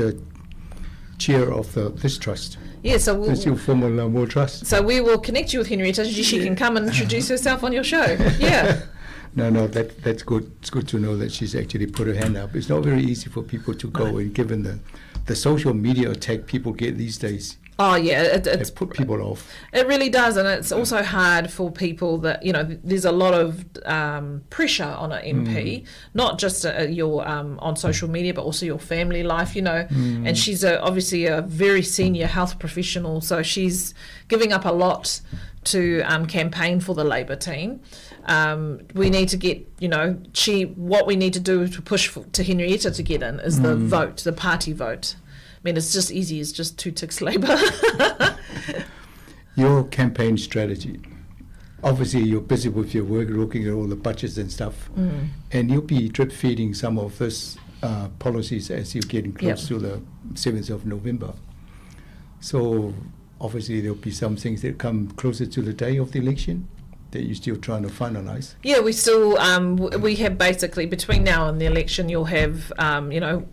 chair of this trust. Yeah, so we'll, This your formal Laumua Trust. So we will connect you with Henrietta. She can come and introduce herself on your show. Yeah. No, that's good. It's good to know that she's actually put her hand up. It's not very easy for people to go, and given the social media attack people get these days. Oh, yeah. It's It put people off. It really does, and it's also hard for people that, you know, there's a lot of pressure on an MP, not just your on social media, but also your family life, you know. And she's obviously a very senior health professional, so she's giving up a lot to campaign for the Labour team. We need to get, you know, she. What we need to do to push to Henrietta to get in is the vote, the party vote. I mean, it's just easy as just 2 ticks Labour. Your campaign strategy. Obviously, you're busy with your work, looking at all the budgets and stuff, and you'll be drip feeding some of this policies as you're getting close to the 7th of November. So, obviously, there'll be some things that come closer to the day of the election. that you're still trying to finalise. Yeah, we still we have basically between now and the election, you'll have you know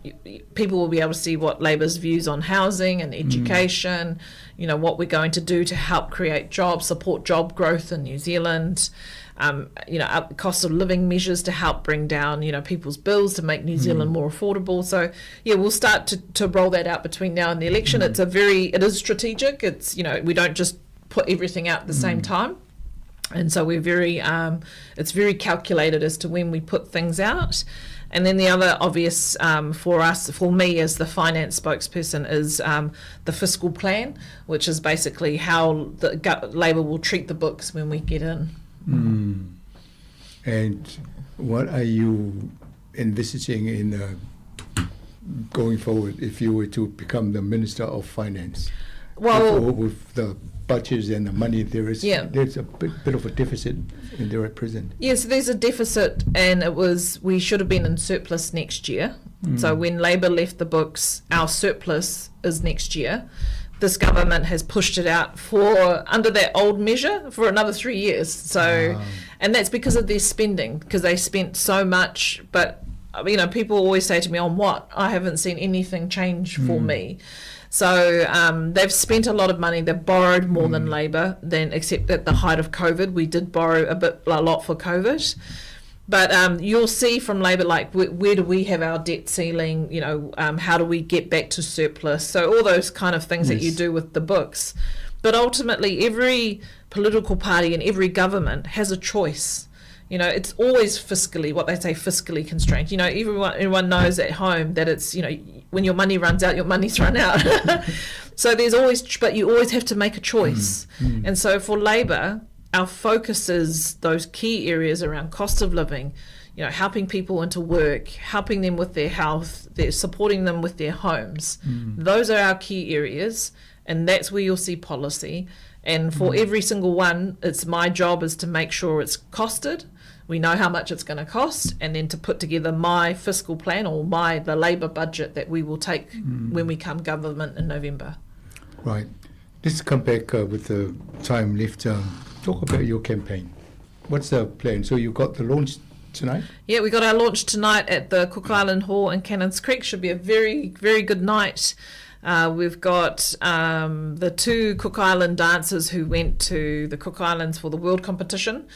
people will be able to see what Labor's views on housing and education, you know what we're going to do to help create jobs, support job growth in New Zealand, you know up cost of living measures to help bring down you know people's bills to make New Zealand more affordable. So yeah, we'll start to roll that out between now and the election. It's a very it is strategic. It's you know we don't just put everything out at the same time. And so we're very, it's very calculated as to when we put things out. And then the other obvious for us, for me as the finance spokesperson, is the fiscal plan, which is basically how the Labour will treat the books when we get in. And what are you envisaging in going forward if you were to become the Minister of Finance? Well, with the budgets and the money, there is there's a bit of a deficit in there at present. Yes, there's a deficit, and we should have been in surplus next year. So when Labour left the books, our surplus is next year. This government has pushed it out for under that old measure for another 3 years. And that's because of their spending, because they spent so much. But you know, people always say to me, on what? I haven't seen anything change for me. So they've spent a lot of money. They've borrowed more than Labour, except at the height of COVID, we did borrow a lot for COVID. But you'll see from Labour, where do we have our debt ceiling? You know, how do we get back to surplus? So all those kind of things that you do with the books. But ultimately, every political party and every government has a choice. You know, it's always fiscally, what they say, fiscally constrained. You know, everyone knows at home that it's, you know, when your money runs out, your money's run out. So there's always, but you always have to make a choice. And so for Labour, our focus is those key areas around cost of living, you know, helping people into work, helping them with their health, they're supporting them with their homes. Those are our key areas, and that's where you'll see policy. And for every single one, it's my job is to make sure it's costed. We know how much it's going to cost, and then to put together my fiscal plan or the Labour budget that we will take when we come government in November. Right. Let's come back with the time left. Talk about your campaign. What's the plan? So you got the launch tonight? Yeah, we got our launch tonight at the Cook Island Hall in Cannons Creek. Should be a very, very good night. We've got the two Cook Island dancers who went to the Cook Islands for the world competition.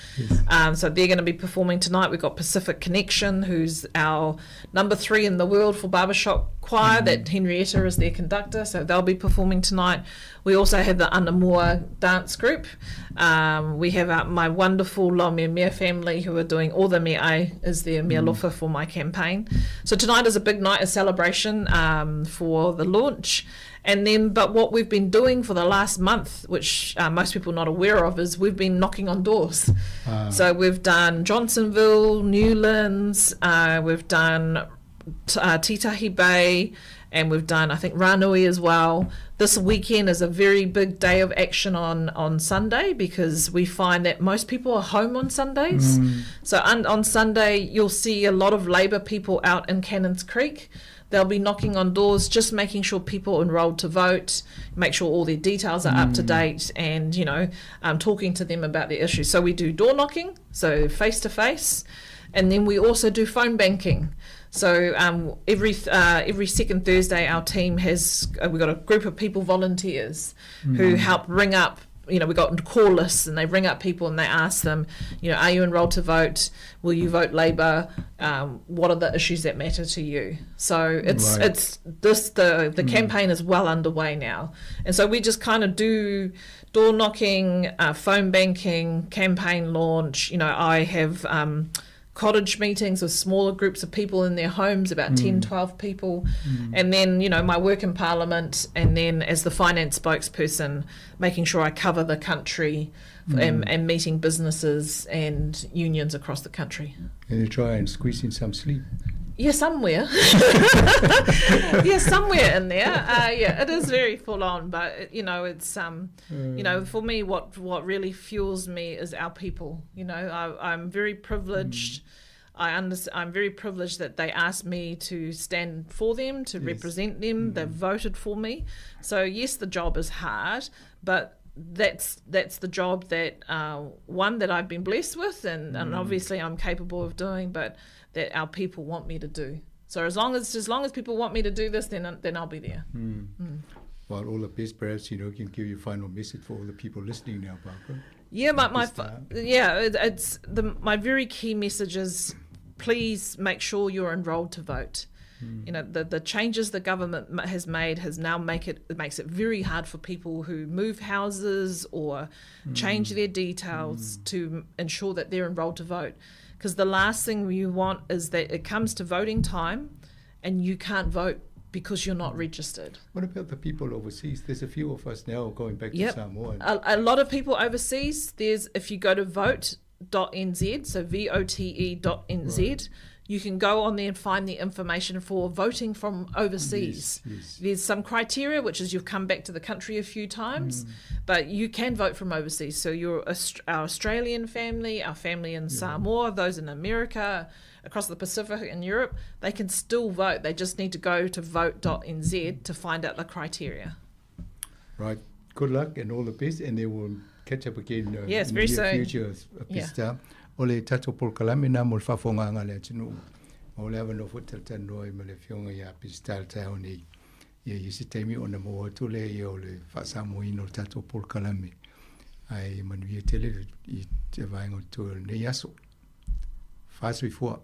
So they're going to be performing tonight. We've got Pacific Connection, who's our number 3 in the world for barbershop choir, that Henrietta is their conductor, so they'll be performing tonight. We also have the Anamua dance group. We have my wonderful Laumea family who are doing all the me'ai is their mea lofa for my campaign. So tonight is a big night, a celebration for the launch. But what we've been doing for the last month, which most people are not aware of, is we've been knocking on doors. So we've done Johnsonville, Newlands, we've done Titahi Bay, and we've done, I think, Ranui as well. This weekend is a very big day of action on Sunday, because we find that most people are home on Sundays. So on Sunday, you'll see a lot of Labour people out in Cannons Creek. They'll be knocking on doors, just making sure people enrolled to vote, make sure all their details are up to date, and talking to them about their issues. So we do door knocking, so face-to-face, and then we also do phone banking. So every second Thursday, our team has we've got a group of people, volunteers, who help ring up. You know, we got call lists, and they ring up people and they ask them, are you enrolled to vote? Will you vote Labour? What are the issues that matter to you? So the campaign is well underway now, and so we just kind of do door knocking, phone banking, campaign launch. You know, I have. Cottage meetings with smaller groups of people in their homes, about 10, 12 people. And then, my work in Parliament, and then as the finance spokesperson, making sure I cover the country and meeting businesses and unions across the country. And you try and squeeze in some sleep. Yeah, somewhere. Yeah, somewhere in there. Yeah, it is very full on, but for me, what really fuels me is our people. I'm very privileged. I'm very privileged that they asked me to stand for them, to represent them. They've voted for me. So yes, the job is hard, but that's that's the job that one that I've been blessed with, and, and obviously I'm capable of doing, but that our people want me to do. So as long as as long as people want me to do this, then then I'll be there. Well, all the best. Perhaps you know can give your final message for all the people listening now, Barbara. Yeah, my, my yeah, it, it's the my very key message is please make sure you're enrolled to vote. You know, the, the changes the government has made has now make it, it makes it very hard for people who move houses or change their details to ensure that they're enrolled to vote. Because the last thing you want is that it comes to voting time and you can't vote because you're not registered. What about the people overseas? There's a few of us now going back yep. to Samoa. A, a lot of people overseas, there's if you go to vote.nz, so V O T E dot NZ, right. you can go on there and find the information for voting from overseas. Yes, yes. There's some criteria, which is you've come back to the country a few times, but you can vote from overseas. So your our Australian family, our family in yeah. Samoa, those in America, across the Pacific and Europe, they can still vote. They just need to go to vote.nz to find out the criteria. Right. Good luck and all the best, and they will catch up again uh, yes, in very the near soon. future. Yeah. O le tatou polokalame na mo le faafogaaga a le atunuu. Ma o le avanoa foi talatalanoa ai ma le afioga ia Peseta i le taeao nei. Ia i se taimi ona maua atu lea ia o le faasamoaina o le tatou polokalame. Ae manuia tele i te vaega o totoe o lenei aso. Faasoifua.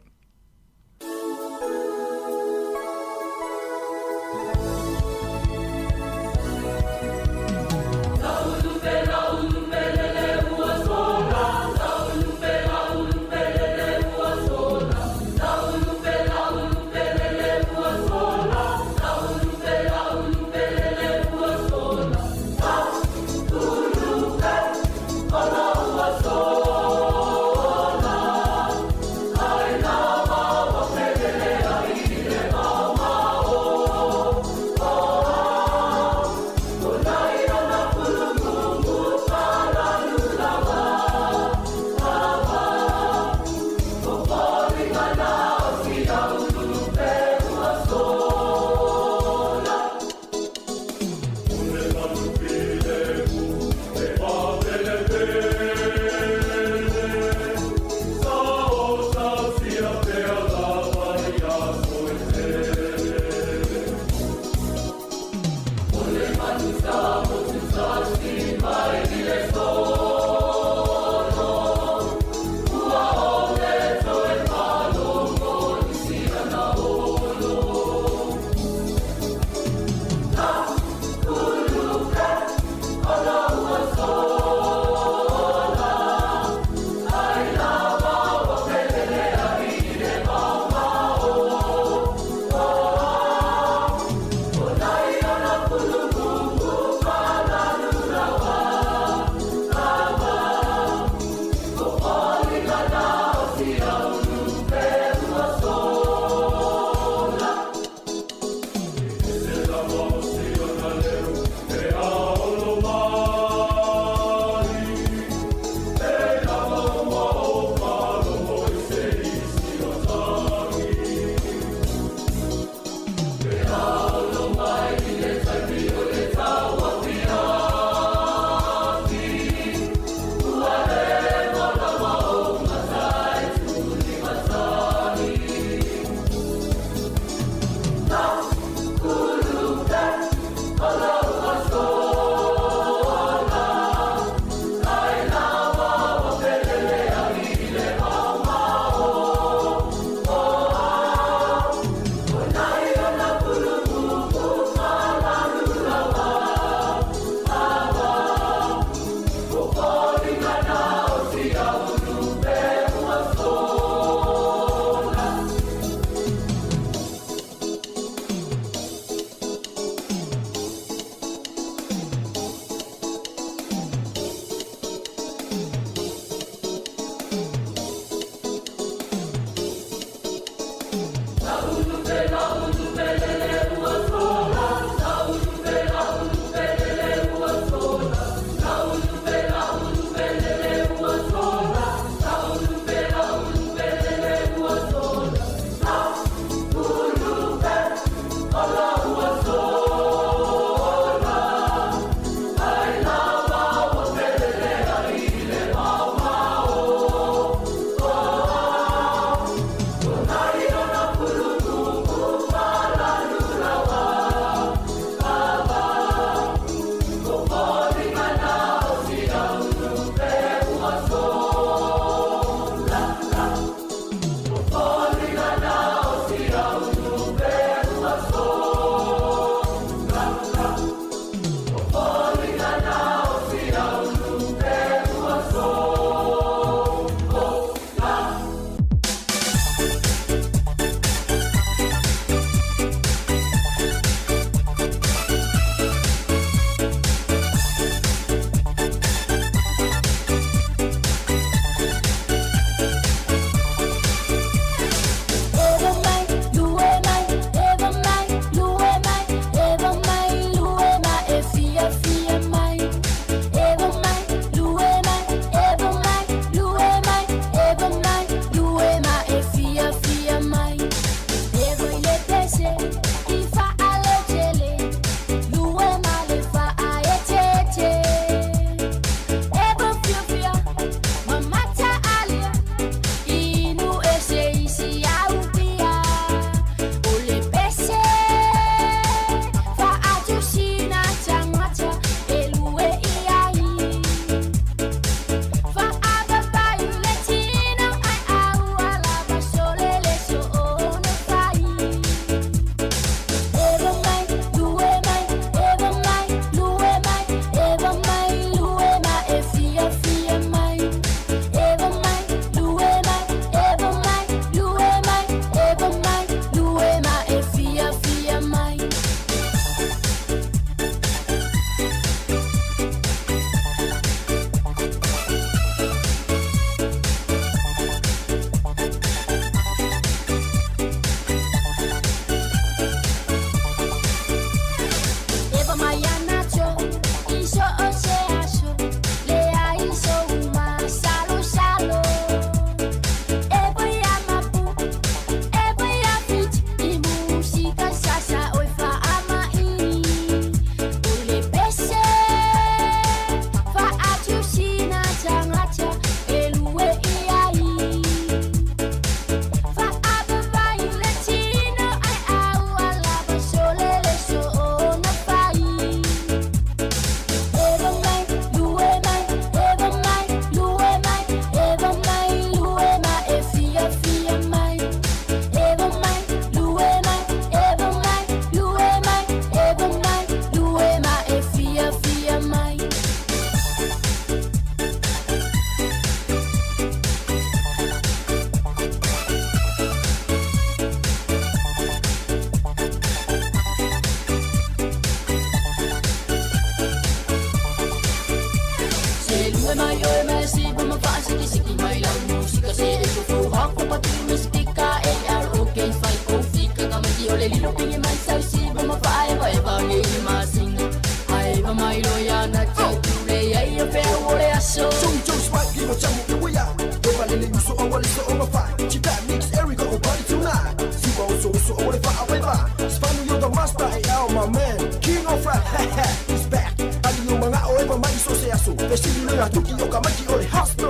E sili loa tuki o ka maiki o le hostel.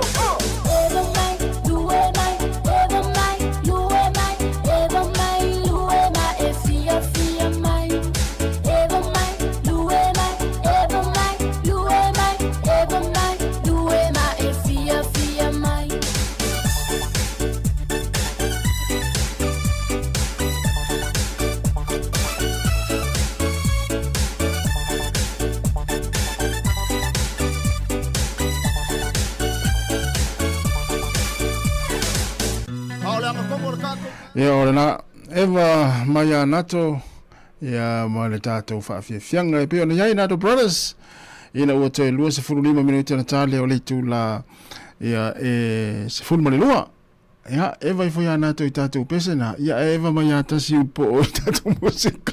Eva mai, lue mai, eva mai, lue mai, eva mai, lue mai, e fia fia mai. Eva mai, lue mai, eva mai, lue mai, eva mai, lue mai, e fia fia mai. Ia o lena Eva mai ia Nato ia ma le tatou faafiafiaga e pei ona i ai Nato Brothers ina ua toe 25 minute ona ta lea o le itula ia e 12. Ia Eva ifo ia Nato i tatou pese na ia Eva mai ia tasi upo o i tatou musika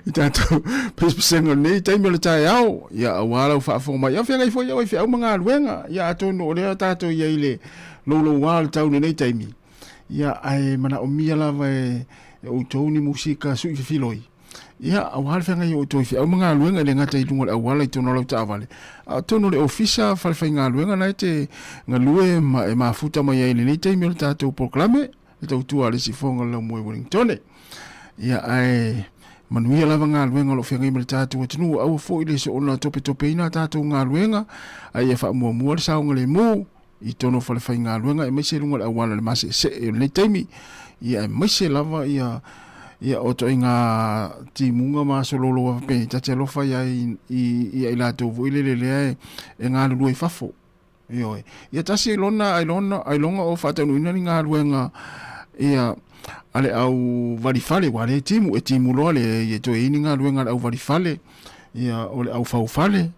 i tatou pesepesega o lenei taimi o le taeao ia auā lau faafofoga mai. Ia feagai foi au i feau ma galuega ia atonu o lea tatou i ai i le loulouā o le tau i lenei taimi. Ia, ae manaomia lava e outou ni musika sui fefiloi. Ia, auā le feagai o outou i feau ma galuega e le gata i luga o le auala i totonu o lau taavale, a o totonu o le ofisa, fale faigaluega na e te galue ma e mafuta mai ai i lenei taimi o le tatou polokalame, le tautua a le Sifoga o le Laumua i Wellingtone. Ia, ae manuia lava galuega o lo o feagai ma le tatou atunuu, aua foi le soona topetopeina a tatou galuega, a ia faamuamua le saogalemu i totonu o falefaigaluega aemaise i luga o le auala i le maseesee o lenei taimi, ia aemaise lava ia ia o ituaiga timuga ma aso louloua faapea ta te alofa i ai i i latou foi lele lea e galulue i fafo. Ioe. Ia tasi lona ailoga ailoga o faataunuuina ni galuega ia a le au valifale aua o lea e timu, e timu loa le ia toe i ai ni galuega a le au valifale ia o le au faufale.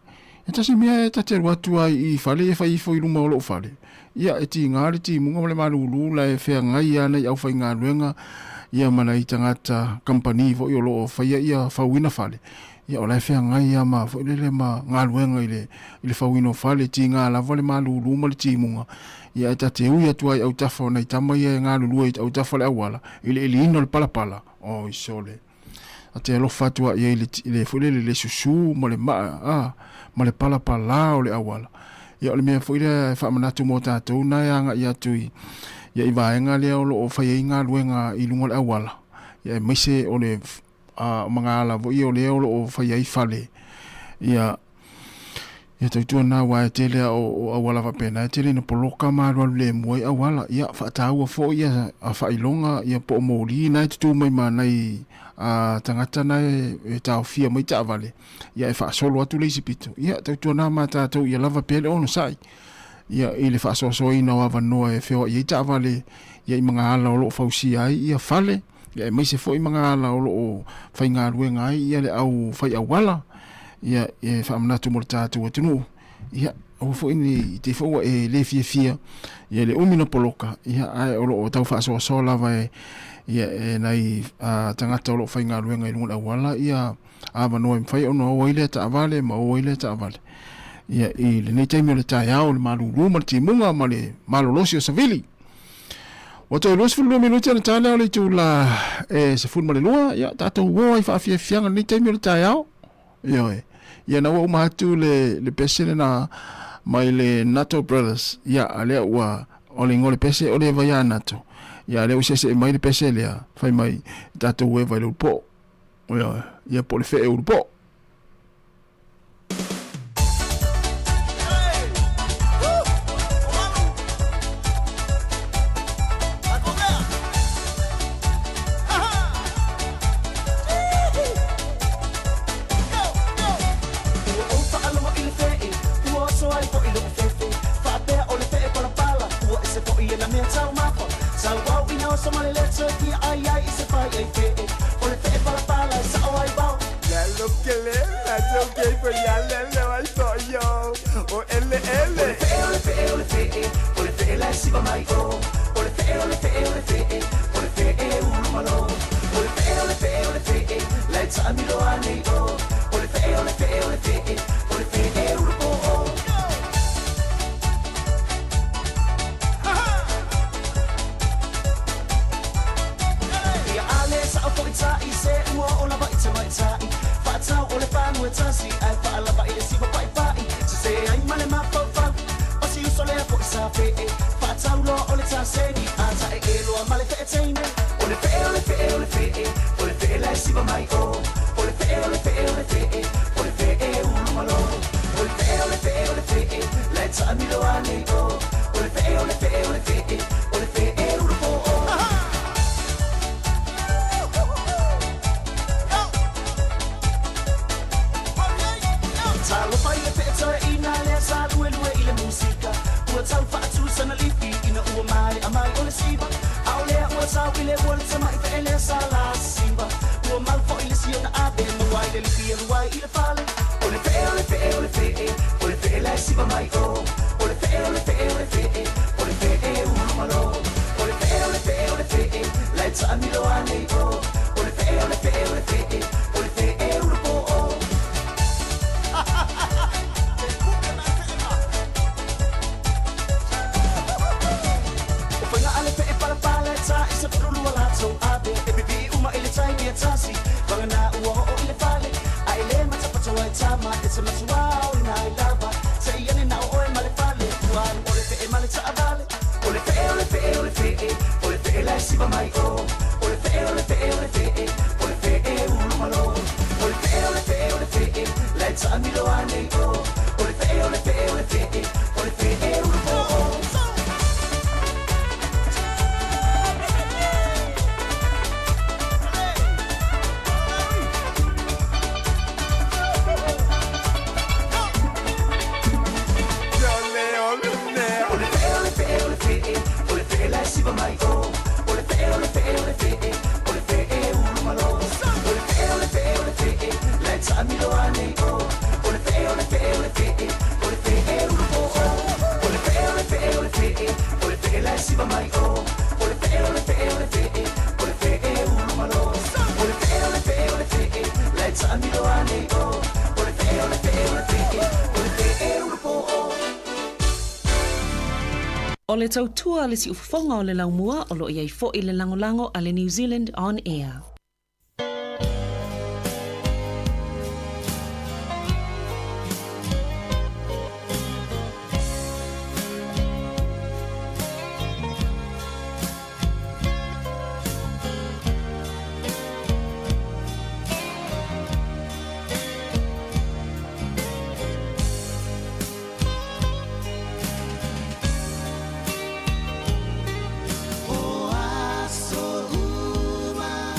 E tasi mea e ta te alu atu ai i fale ia fai ifo i luma o lou fale, ia e tiga le timuga ma le malulu la e feagai ana i aufaigaluega ia ma nai tagata kamupani foi o lo o faia ia fauina fale, ia o la e feagai a ma foi lele ma galuega i le i le fauina o fale, tiga lava le malulu ma le timuga, ia e ta te ui atu ai i autafa o nai tama ia e galulue i autafa o le auala i le iliina o le palapala, oi sole. A te alofa atu a i ai i le foi lele le susū ma le maa a ma le palapalā o le auala. Ia o le mea foi lea e faamanatu mo tatou na e agai atu i ia i vaega lea o lo o fai ai galuega i luga o le auala, ia aemaise o le a magaala foi o lea o lo o fai ai fale. Ia Ia tautua na aua e tele a o auala faapena e tele ina poloka ma alualu lemu ai auala. Ia faataua foi ia a faailoga ia po o moli na e tutū mai ma nai a tagata na e taofia mai taavale ia e faasolo atu le isi pito. Ia tautua na ma tatou ia lava pea le onosai ia i le faasoasoaina o avanoa e feoai ai taavale ia i magaala o lo o fausia ai ia fale ia aemaise foi magaala o lo o faigaluega ai ia le au fai auala. Ia, e faamanatu mo le tatou atunuu, ia, aua foi ne i te i foi ua e le fiafia, ia le umi na poloka, ia, ae o lo o tau faasoasoa lava e, ia, e nai a, tagata o lo o faigaluega i luga o le auala, ia, avanoa e mafai ona o ai lea taavale ma o ai lea taavale. Ia, i lenei taimi o le taeao, le malūlū ma le timuga ma le malolosi o savili. Ua toe 22 minute ona ta lea o le itula e 12, ia, tatou o ai faafiafiaga i lenei taimi o le taeao. Ioe. Ia na ua uma atu le, le pese lena mai le Nato Brothers. Ia, a lea ua, o le igoa o le pese o le Eva ia Nato. Ia, a lea ua seesee mai le pese lea, fai mai, tatou eva i le ulupoo. Ioe. Ia, po o le fee ulupoo. fe'e Fa'atauloa o le taseni A ta'e'e loa ma le fe'e teine O le fe'e o le fe'e o le fe'e O le fe'e la e siva mai o O le fe'e o le fe'e o le fe'e O le fe'e ulumalo O le fe'e o le fe'e o le fe'e La e ta'amilo ane o O le fe'e o le fe'e o le fe'e O le fe'e ulupo'o Talofa i le fe'etoe'ina lea sa luelue i le musika Ua tau fa'atū sana lifi ina ua mae'a mai o le siva A o lea ua tau i le ua le tama'i fe'e lea sa la siva Ua mau fo'i le si ona ave maua ai le lifi e alu ai i le fale O le fe'e o le fe'e o le fe'e O le fe'e la e siva mai o O le fe'e o le fe'e o le fe'e O le fe'e ulumalo O le fe'e o le fe'e o le fe'e La e ta'amilo a nei o O le fe'e o le fe'e o le fe'e O le fe'e ulupo'o O faiga a le fe'e palapala e ta'i sefululua latou ave E pipi'i uma i le taimi e tasi Vagana ua o'o i le fale Ae lē matapatoa e tama E te matuā o lena ai lava Se'i ane na o oe ma le fale Ua alu o le fe'e ma le ta'avale O le fe'e o le fe'e o le fe'e O le fe'e la e siva mai o O le fe'e o le fe'e o le fe'e O le fe'e ulumalo O le fe'e o le fe'e o le fe'e La e ta'amilo a nei o O le fe'e o le fe'e o le fe'e O le fe'e ulupo'o O le fe'e o le fe'e o le fe'e O le fe'e la e siva mai o O le fe'e o le fe'e o le fe'e O le fe'e ulumalo O le fe'e o le fe'e o le fe'e La e ta'amilo a nei o O le fe'e o le fe'e o le fe'e O le fe'e ulupo'o O le fe'e o le fe'e o le fe'e O le fe'e la e siva mai o O le fe'e o le fe'e o le fe'e O le fe'e ulumalo O le fe'e o le fe'e o le fe'e La e ta'amilo a nei o O le fe'e o le fe'e o le fe'e O le fe'e ulupo'o O le tautua a le siufofoga o le laumua o lo o i ai fo'i le lagolago a le New Zealand On Air. O aso uma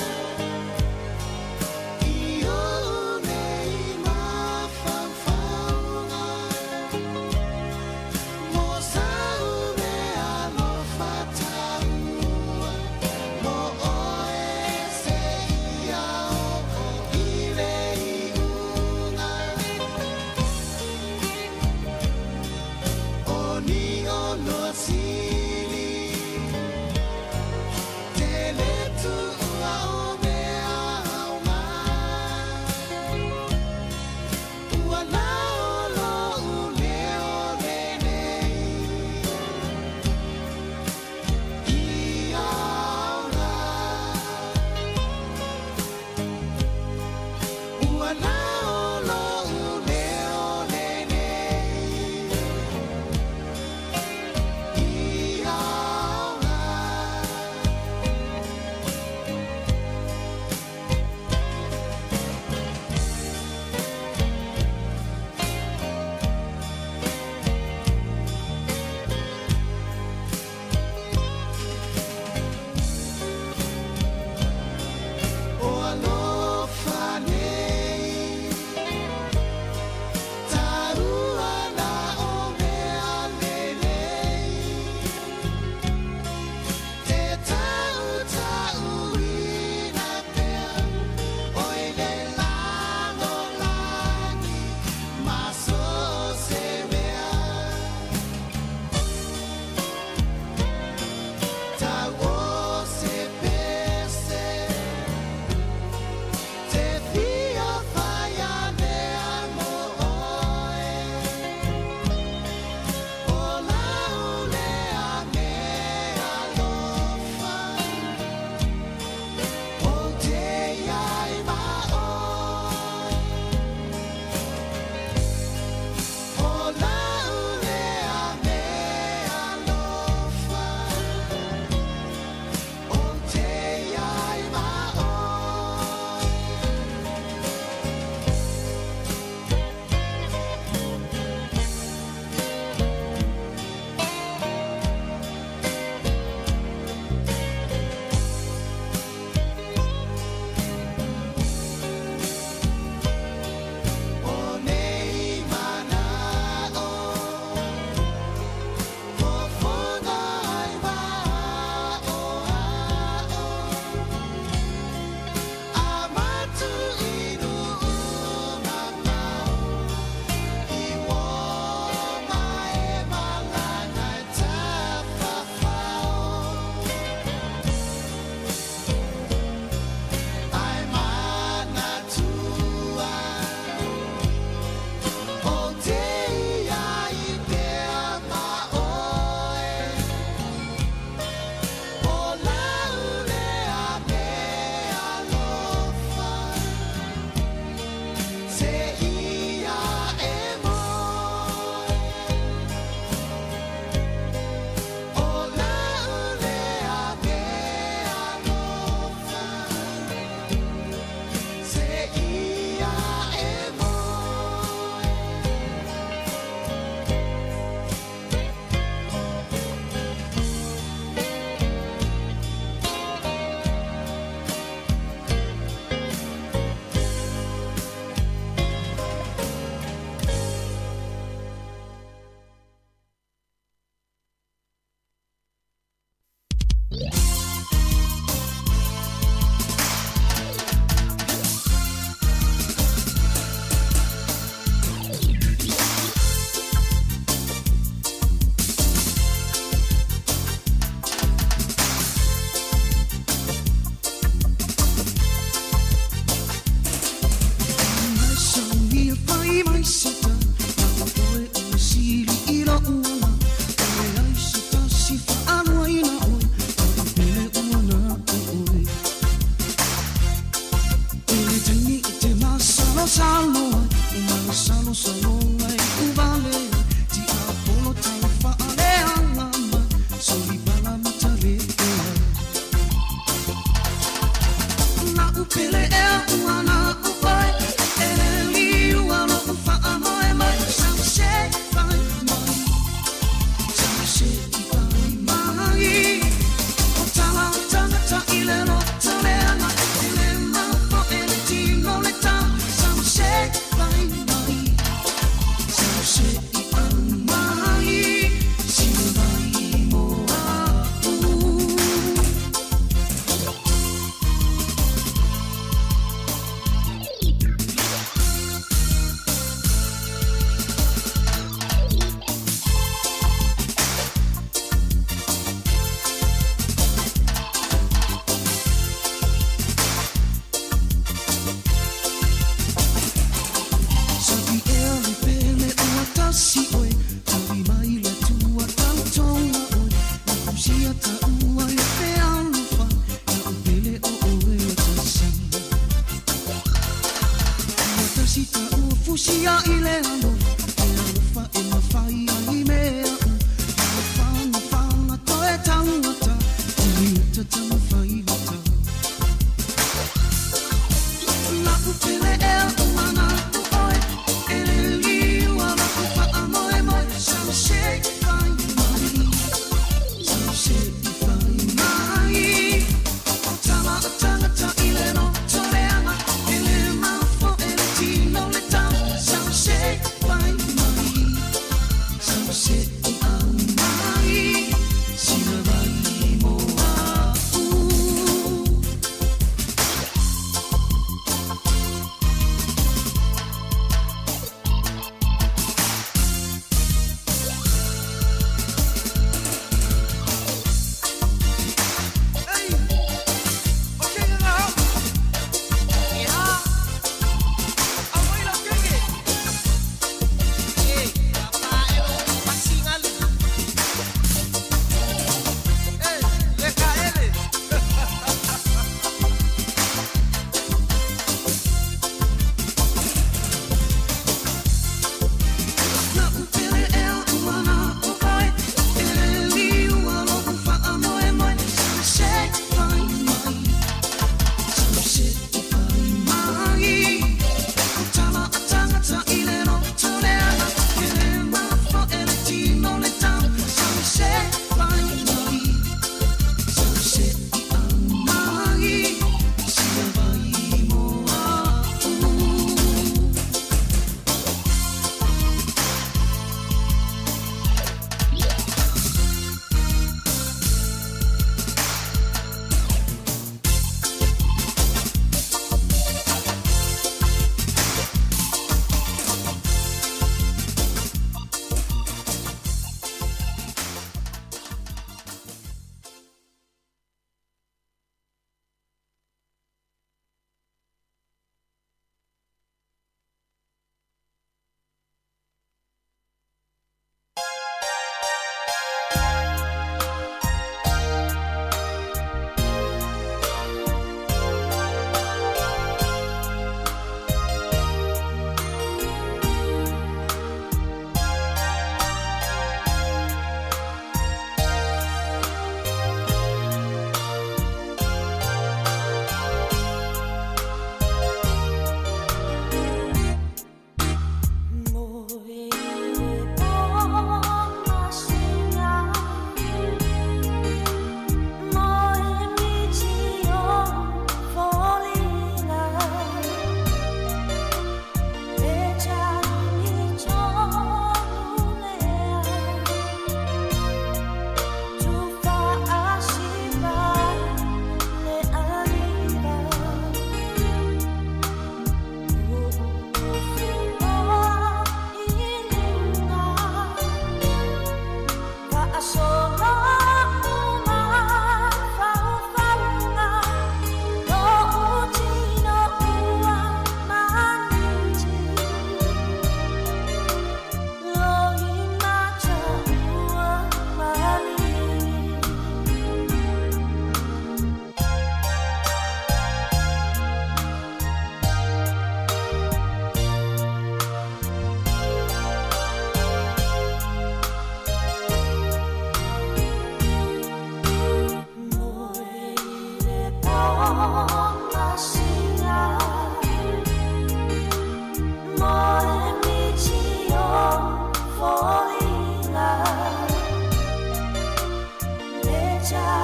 Se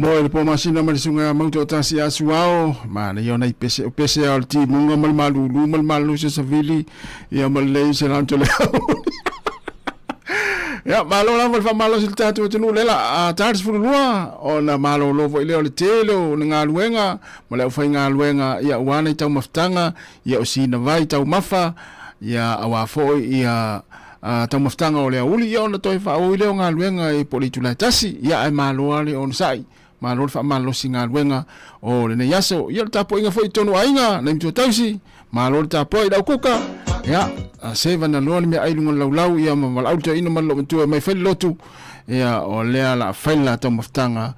Moe le po masina ma le suga ia Mauta o tasi ia Suao, manaia ona i pese, o pese a o le timuga ma le malulu ma le malolosi o Savili, ia ma le lei se lanto le au. Ia, malo lava le faamalosi le tatou atunuu le la a ta le 12 ona malolo foi lea o le tele o le galuega ma le aufaigaluega ia aua nei taumafataga ia o sina vai taumafa ia aua foi ia a, taumafataga o le aouli ia ona toe faaauau lea o galuega i po o le itula e tasi ia ae malo lava le onosai malo le faamalosi galuega o lenei aso ia o le tapuaiga foi i totonu o aiga nai matua tausi malo le tapuai i lau kuka ia seva na loa le meaai i luga o le laulau ia ma valaau le toeaina ma le loomatua e mai fai le lotu ia o lea la fai le la taumafataga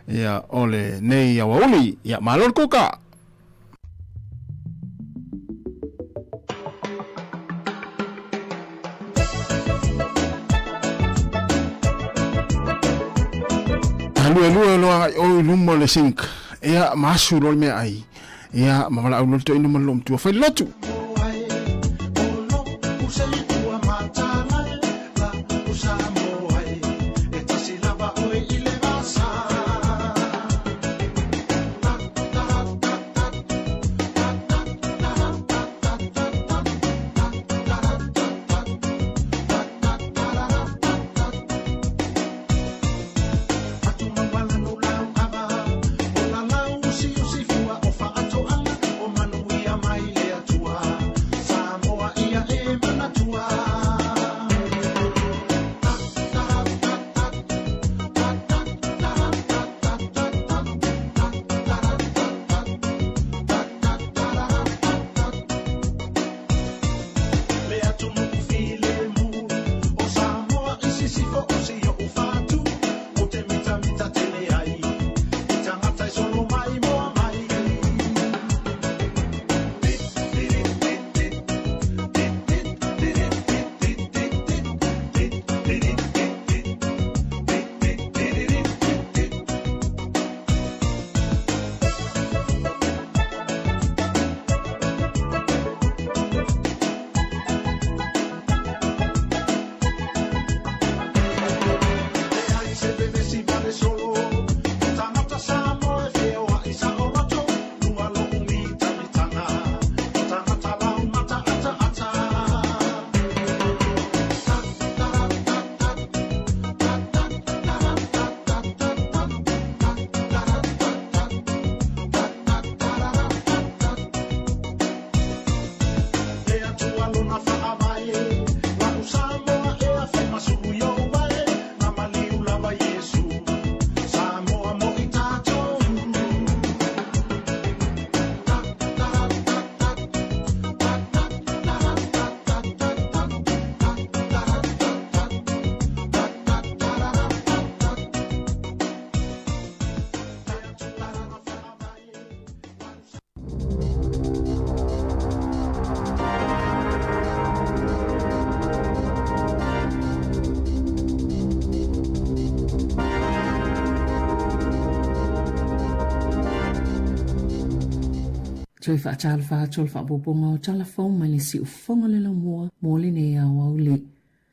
ia o lenei aoauli ia malo le kuka. Luelue loa agai o i luma o le sink. Ia, ma asu loa le meaai. Ia, ma valaau loa le toeaina ma le loomatua. Fai le lotu! Toe faatalofa atu o le faaopoopoga o tala fou mai le siufofoga o le laumua mo lenei aoauli.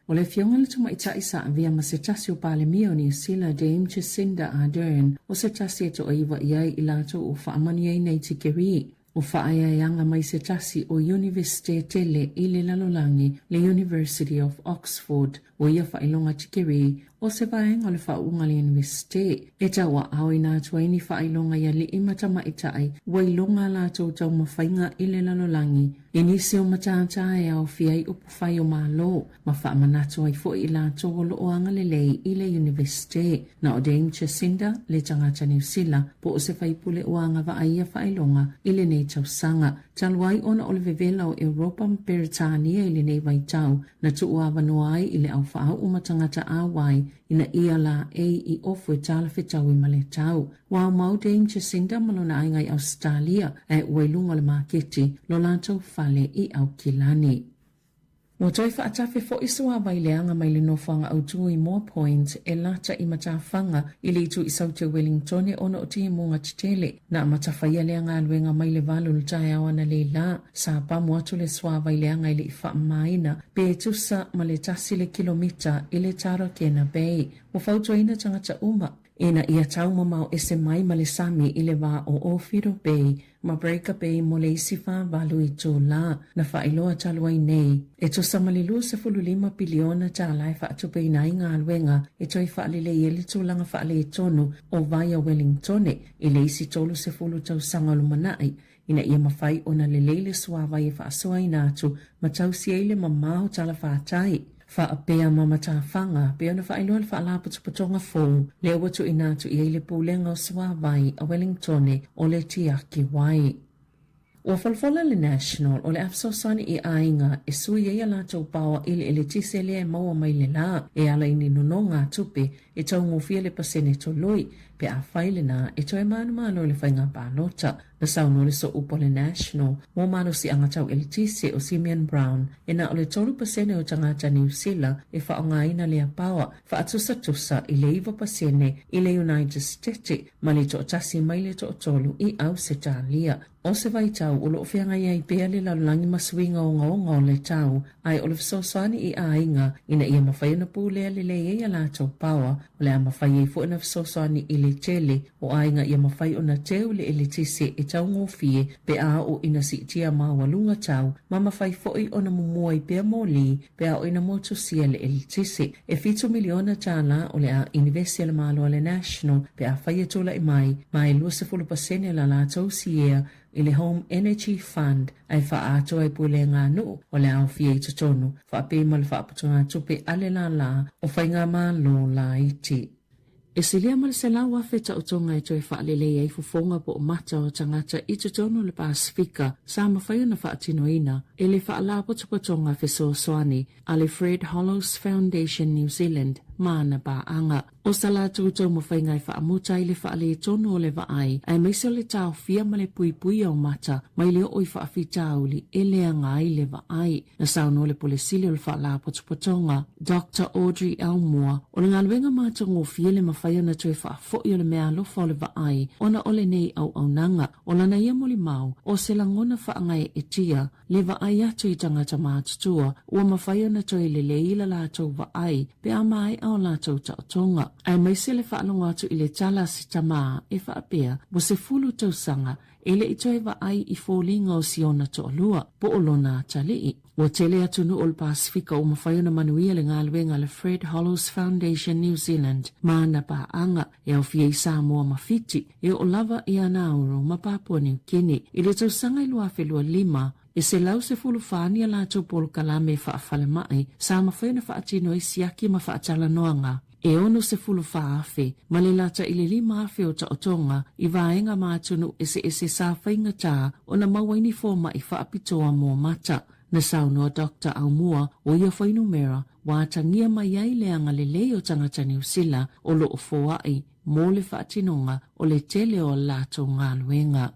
O le Afioga i le Tamaitai sa avea ma se tasi o Palemia o Niu Sila, Dame Jacinda Ardern, o se tasi e toaiva i ai i latou ua faamanuiaina i tikeri. Ua faaeaeaga mai se tasi o Iunivesite tele i le lalolagi, le University of Oxford. O ia faailoga tikeri, o se vaega o le faauuga a le Iunivesite, e tauaaoina atu ai ni faailoga i alii ma tamaitai ua iloga a latou taumafaiga i le lalolagi i nisi o matata e aofia ai upufai o Malo ma faamanatu ai foi i latou o lo o agalelei i le Iunivesite. Na o Dame Jacinda le tagata Niu Sila po o se faipule ua agavaa ia faailoga i lenei tausaga. Talu ai ona o le vevela o Europa ma Peretania i lenei vaitau, na tuuavanoa ai i le au faau'u ma tagata auai ina ia laei i ofu e talafetaui ma le tau. Ua aumau Dame Jacinda ma lona aiga i Ausetalia ae ua i luga o le maketi lo latou fale i Aukilani. Ua toe faatafe foi suavai leaga mai le nofoaga autu i Moa Point e lata i matafaga i le itu i Saute Wellingtone ona o timuga tetele. Na amatafaia lea galuega mai le 8 o le taeao analeila. Sa pamu atu le suavai leaga e le i faamamaina pe tusa ma le tasi le kilomita i le Tarakena Bay. Ua fautuaina tagata uma. Ina ia taumamao ese mai ma le sami i le va o Owhiro Bay ma Breaker Bay mo le isi 48 itulā na faailoa talu ai nei, e tusa ma le $25 piliona tālā e faatupeina ai galuega e toe faalelei ai le tulaga faaletonu o vai a Wellingtone i le isi 30 tausaga o lumanai ina ia mafai ona lelei le suāwai e faasoaina atu ma tausi ai le mamao talafātai faapea ma matafaga pei ona faailoa le Faalapotopotoga fou lea ua tuuina atu i ai le Pulega o Suāwai a Wellingtone o le Tiaki Wai. Ua folafola le National o le a fesoasoani i aiga e sui ai a latou paoa i le eletise lea e maua mai le lā e ala i ni nonogatupe e taugofie le pasene toloi pe afai lena e toe manumalo i le faiga palota. Na saunoa le sooupu a le National mo malosiaga tau eletise o Simeon Brown e na o le 3% o tagata Niu Sila e faaaogaina lea paoa faatusatusa i le 9% i le United Stetsi ma le 1 mai le 3 i Ausetalia. O se vaitau o lo o feagai ai pea le lalolagi ma suiga ogaoga o le tau, ae o le fesoasoani i aiga ina ia mafai ona pulea lelei ai a latou paoa, o le a mafai ai foi ona fesoasoani i le tele o aiga ia mafai ona teu le eletise e taugofie pe a oo ina siitia maualuga tau ma mafai foi ona mumua ai pea moli pe a oo ina motusia le eletise. E $7 miliona o le a inivesi a le Malo a le National pe afai e tulai mai ma e 20% o la latou siea i le Home Energy Fund ae faaatoa i pulega nuu o le a aofia i totonu faapea ma le faaputugatupe a le lālā o Faigamalo Laiti. E silia ma le 100,000 taotoga e toe faalelei ai fofoga po o mata o tagata i totonu o le Pasefika sa mafai ona faatinoina e le Faalapotopotoga Fesoasoani a le Fred Hollows Foundation New Zealand ma ana paaga. O sa latou taumafaiga e faamuta ai le faaletonu o le vaai aemaise o le taofia ma le puipuia o mata mai le oo i faafitauli e leaga ai le vaai. Na saunoa le Pule Sili o le Faalapotopotoga, Doctor Audrey Elmore, o le galuega matagofie le mafai ona toe faafoi o le meaalofa o le vaai ona o lenei auaunaga. O lana ia molimau, o se lagona faagaeetia le vaai atu i tagata matutua ua mafai ona toe lelei la latou vaai pe a maea o latou taotoga. Aemaise le faalogo atu i le tala a se tamā e faapea ua 10 tausaga e le i toe vaai i foliga o si ona toalua, po o lona atalii. Ua tele atunuu o le Pasefika ua mafai ona manuia le galuega a le Fred Hollows Foundation New Zealand ma ana paaga e aofia i Samoa ma Fiti, e oo lava i Nauru ma Papua Niu Kini. I le tausaga i 2025, e 114 ni a latou polokalame faafalemai sa mafai ona faatino ai siaki ma faatalanoaga e 64,000 ma le lata i le 5,000 o taotoga i vaega ma atunuu eseese sa faigata ona maua ai ni fomai faapitoa mo mata. Na saunoa Doctor Aumua o ia fuainumera ua atagia mai ai le agalelei o tagata Niu Sila o lo o foai mo le faatinoga o le tele o a latou galuega.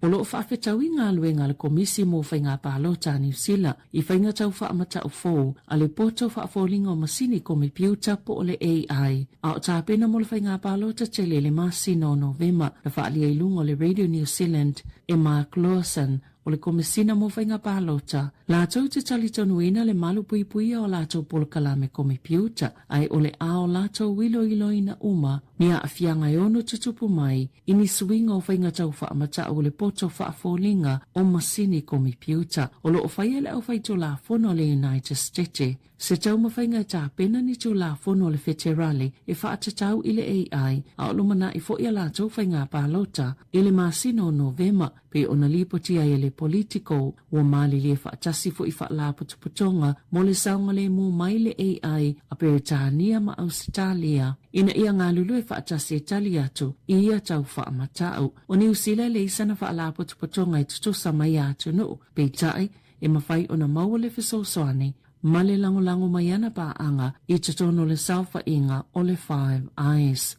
O lo o faafetaui galuega a le Komisi mo Faiga Palota a Niu Sila i faiga tau faamatau fou a le Poto Faafoliga o Masini Komepiuta po o le AI, a o tapena mo le faiga palota tele i le masina o Novema. Na faaalia i luga o le Radio New Zealand e Mark Lawson o le Komesina mo Faiga Palota, latou te talitonuina le malupuipuia o latou polokalame komepiuta, ae o le a o latou iloiloina uma ni aafiaga e ono tutupu mai i ni suiga o faiga tau faamatau o le poto faafoliga o masini komepiuta o lo o faia e le aufaitulafono a le United Stete se taumafaiga e tapena ni tulafono a le feterale e faatatau i le AI a o lumanai foi a latou faiga palota i le masina o Novema pei ona lipoti ai e le Politico ua malilie faatasi foi faalapotopotoga mo le saogalemu mai le AI a Peretania ma Ausetalia ina ia galulue faatasi e tali atu i ia tau faamatau. O Niu Sila e leai sana faalapotopotoga e tutusa ma ia atunuu, peitai e mafai ona maua le fesoasoani ma le lagolago mai ana paaga i totonu o le saofaiga o le Five Eyes.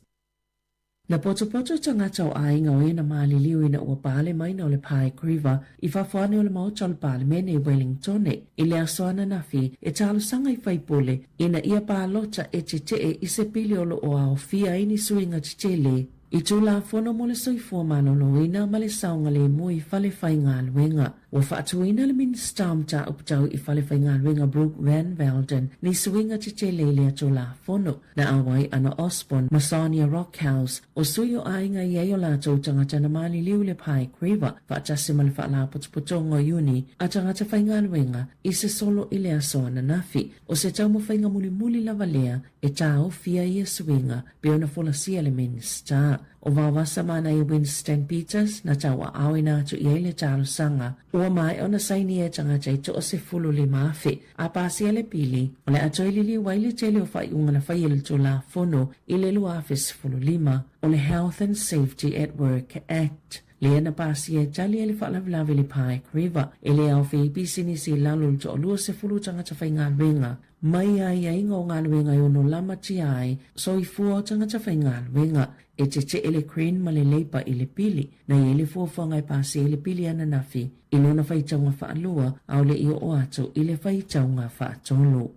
Na potopoto tagata o aiga o e na maliliu ina ua pale mai na o le Pike River i fafo ane o le maota o le Palemene i Wellingtone i le aso ananafi e talosaga i faipule ina ia palota e tetee i se pili o lo o aofia ai ni suiga tetele. I Tulafono mo le Soifua Maloloina ma le Saogalemu i Fale Faigaluega, ua faatuina le Minisita o Mataupu Tau i Fale Faigaluega Brooke Van Velden ni suiga tetele i lea Tulafono. Na auai Anna Osborne ma Sonia Rockhouse, o sui o aiga i ai o latou tagata na maliliu i le Pike River faatasi ma le Faalapotopotoga o Iuni a Tagata Faigaluega i se solo i le aso ananafi. O se taumafaiga mulimuli lava lea e taofia ia suiga pei ona folasia le Minisita o Vaovasa Manaia Winston Peters na tauaaoina atu i ai le talosaga ua maea ona sainia e tagata e 15,000. A pasia le pili, o le a toe liliu ai le tele o faaiuga na faia i le Tulafono i le 2015 o le Health and Safety at Work Act, lea na pasia e tali ai le faalavelave i le Pike River e le aofia ai pisinisi i lalo o le toa-20 tagata faigaluega. Mai aiaiga o galuega e ono lamatia ai soifua o tagata faigaluega. E tetee le Green ma le Labour i le pili. Na i ai le fuafuaga e pasia ai le pili ananafi i lona faitauga faalua a o le i oo atu i le faitauga faatolu.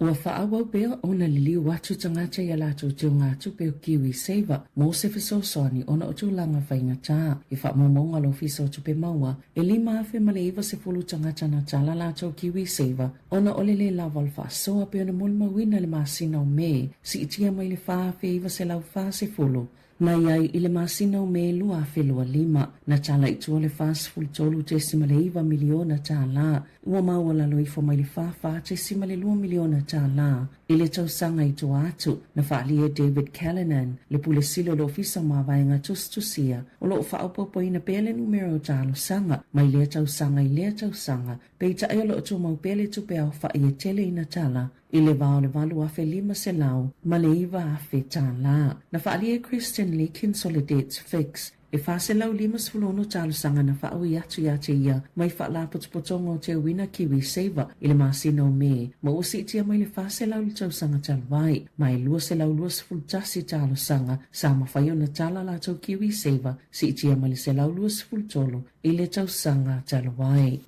Ua faaauau pea ona liliu atu tagata i a latou teugatupe o KiwiSaver mo se fesoasoani ona o tulaga faigata. I faamaumauga a le Ofisa o Tupe Maua, e 5,090 tagata na tala latou KiwiSaver ona o le lē lava o le faasoa pei ona molimauina i le masina o Me, siitia mai le 4,940 na i ai i le masina o Me 2025. Na tala i tua le $43.9 miliona tālā, ua maualalo ifo mai le $44.2 miliona tālā i le tausaga i tua atu, na faaalia e David Callinan, le Pule Sili o le Ofisa o Mavaega Tusitusia, o lo o faaopoopoina pea le numera o talosaga mai lea tausaga i lea tausaga Peitai o lo o tumau pea le tupe aofa'i e tele ina tala i le va o le $8,500 ma le $9,000 tālā. Na faaalia e Kristen Leekins o le Debts Fix e 456 talosaga na faaui atu iā te ia mai Faalapotopotoga o Teuina KiwiSaver i le masina o Me ma ua siitia mai le 400 i le tausaga talu ai, ma e 221 talosaga sa mafai ona tala latou KiwiSaver siitia mai le 123 i le tausaga talu ai.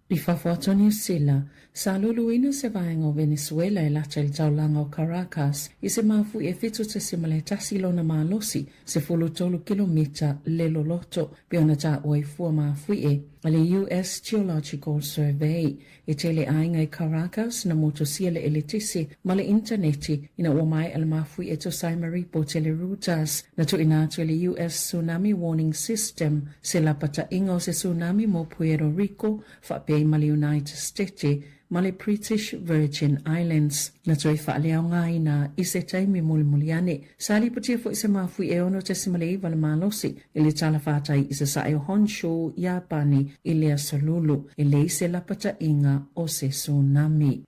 I fafo atu o Niu Sila, sa luluina se vaega o Venezuela e lata i le taulaga o Caracas i se mafuie e 7.1 lona malosi, 13 kilomita le loloto, pei ona taua i fua mafuie a le US Geological Survey. E tele aiga i Caracas na motusia le eletise ma le initaneti ina ua maea le mafuie e tusa ai ma ripoti a le Reuters. Na tuuina atu e le US Tsunami Warning System se lapataiga o se tsunami mo Puerto Rico faapea ai ma le United Stete ma le British Virgin Islands. Na toe faaleaogaina i se taimi mulimuli ane. Sa lipotia foi se mafuie e 6.9 le malosi i le talafātai i sasae o Honshu, Iapani i le Aso Lulu, e leai se lapataiga o se tsunami.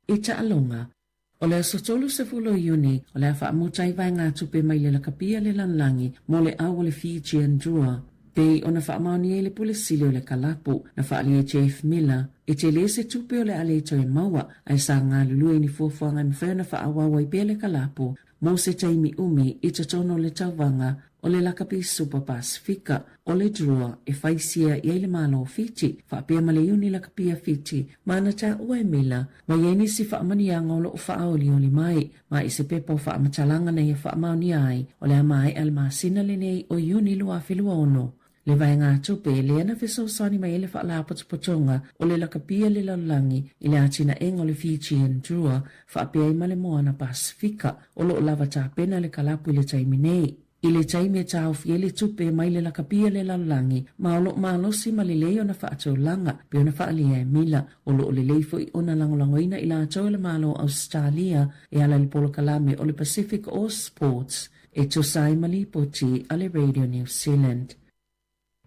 I taaloga, o le aso 30 o Iuni, o le a faamuta ai vaegatupe mai le lakapia le lalolagi mo le au o le Fijian Drua. Pei ona faamaonia i le Pule Sili o le Kalapu, na faaalia e Jeff Miller, e tele se tupe o le a le toe maua, ae sa galulue i ni fuafuaga e mafai ona faaauau ai pea le kalapu mo se taimi umi i totonu o le tauvaga o le Lakapi Supa Pasifika o le Drua e faisia i ai le Malo o Fiti faapea ma le Iuni Lakapia Fiti ma ana taua e Miller ma i ai nisi faamanuiaga o lo o faaolioli mai. Ma i se pepa o faamatalaga na ia faamaonia ai, o le a maea le masina lenei o Iuni 2026. Le vaegatupe lea na fesoasoani mai ai le Faalapotopotoga o le Lakapia le Lalolagi i le atinaega o le Fijian Drua faapea ai ma le Moana Pasifika, o lo o lava tapena le kalapu i le taimi nei. I le taimi e taofi ai le tupe mai le lakapia le lalolagi, ma o lo o malosi ma lelei ona faatulaga, pei ona faaalia e Mila. O lo o lelei foi ona lagolagoina i latou e le Malo o Ausetalia e ala i le polokalame o le Pacific Oz Sports e tusa ai ma lipoti a le Radio New Zealand.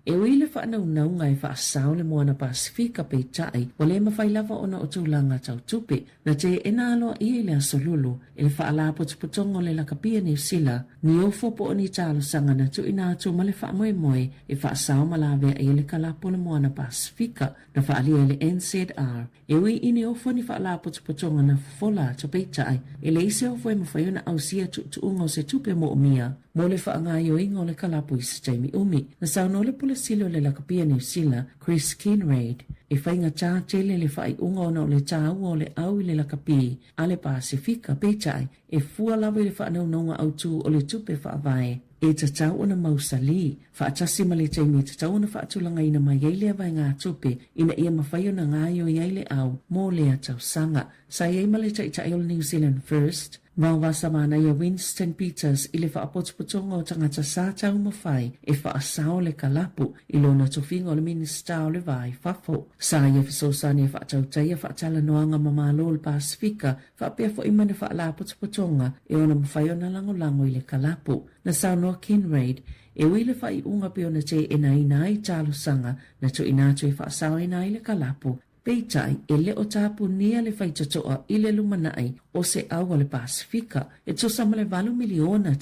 E ui i le faanaunauga e faasao le Moana Pasifika peitai, ua le mafai lava ona o tulaga tau tupe, na teena aloaia i le Aso Lulu e le Faalapotopotoga o le Lakapia Niu Sila ni ofo po o ni talosaga na tuuina atu ma le faamoemoe e faasao ma laveai ai le kalapu o le Moana Pasifika na faaalia e le NZR. E ui i ni ofo ni faalapotopotoga na fofola atu peitai, e leai se ofo e mafai ona ausia tuutuuga o se tupe moomia mo le faagaoioiga o le kalapu i se taimi umi. Na saunoa le Pule Sili o le Lakapia Niu Sila, Chris Kinraid, e faigata tele le faaiuga ona o le taua o le au i le lakapi a le Pasefika, peitai, e fua lava i le faanaunauga autu o le tupe faavae. e tatau ona mausali, faatasi ma le taimi e tatau ona faatulagaina mai ai lea vaegatupe ina ia mafai ona gaoioi ai le au mo lea tausaga. Sa i ai ma le Taitai o le New Zealand First, Vaovasamanaia Winston Peters i le faapotopotoga o tagata sa taumafai e faasao le kalapu i lona tofiga o le Minisita o le Va i Fafo. Sa ia fesoasoani e faatautaia faatalanoaga ma Malo o le Pasefika faapea foi ma ni faalapotopotoga e ono mafai ona lagolago i le kalapu. Na saunoa Ken Reid, e ui i le faaiuga pei ona teenaina ai talosaga na tuuina atu e faasaoina ai le kalapu, Peitai, e le o tapunia le faitotoa i le lumanai o se au a le Pasefika, e tusa ma le $8 miliona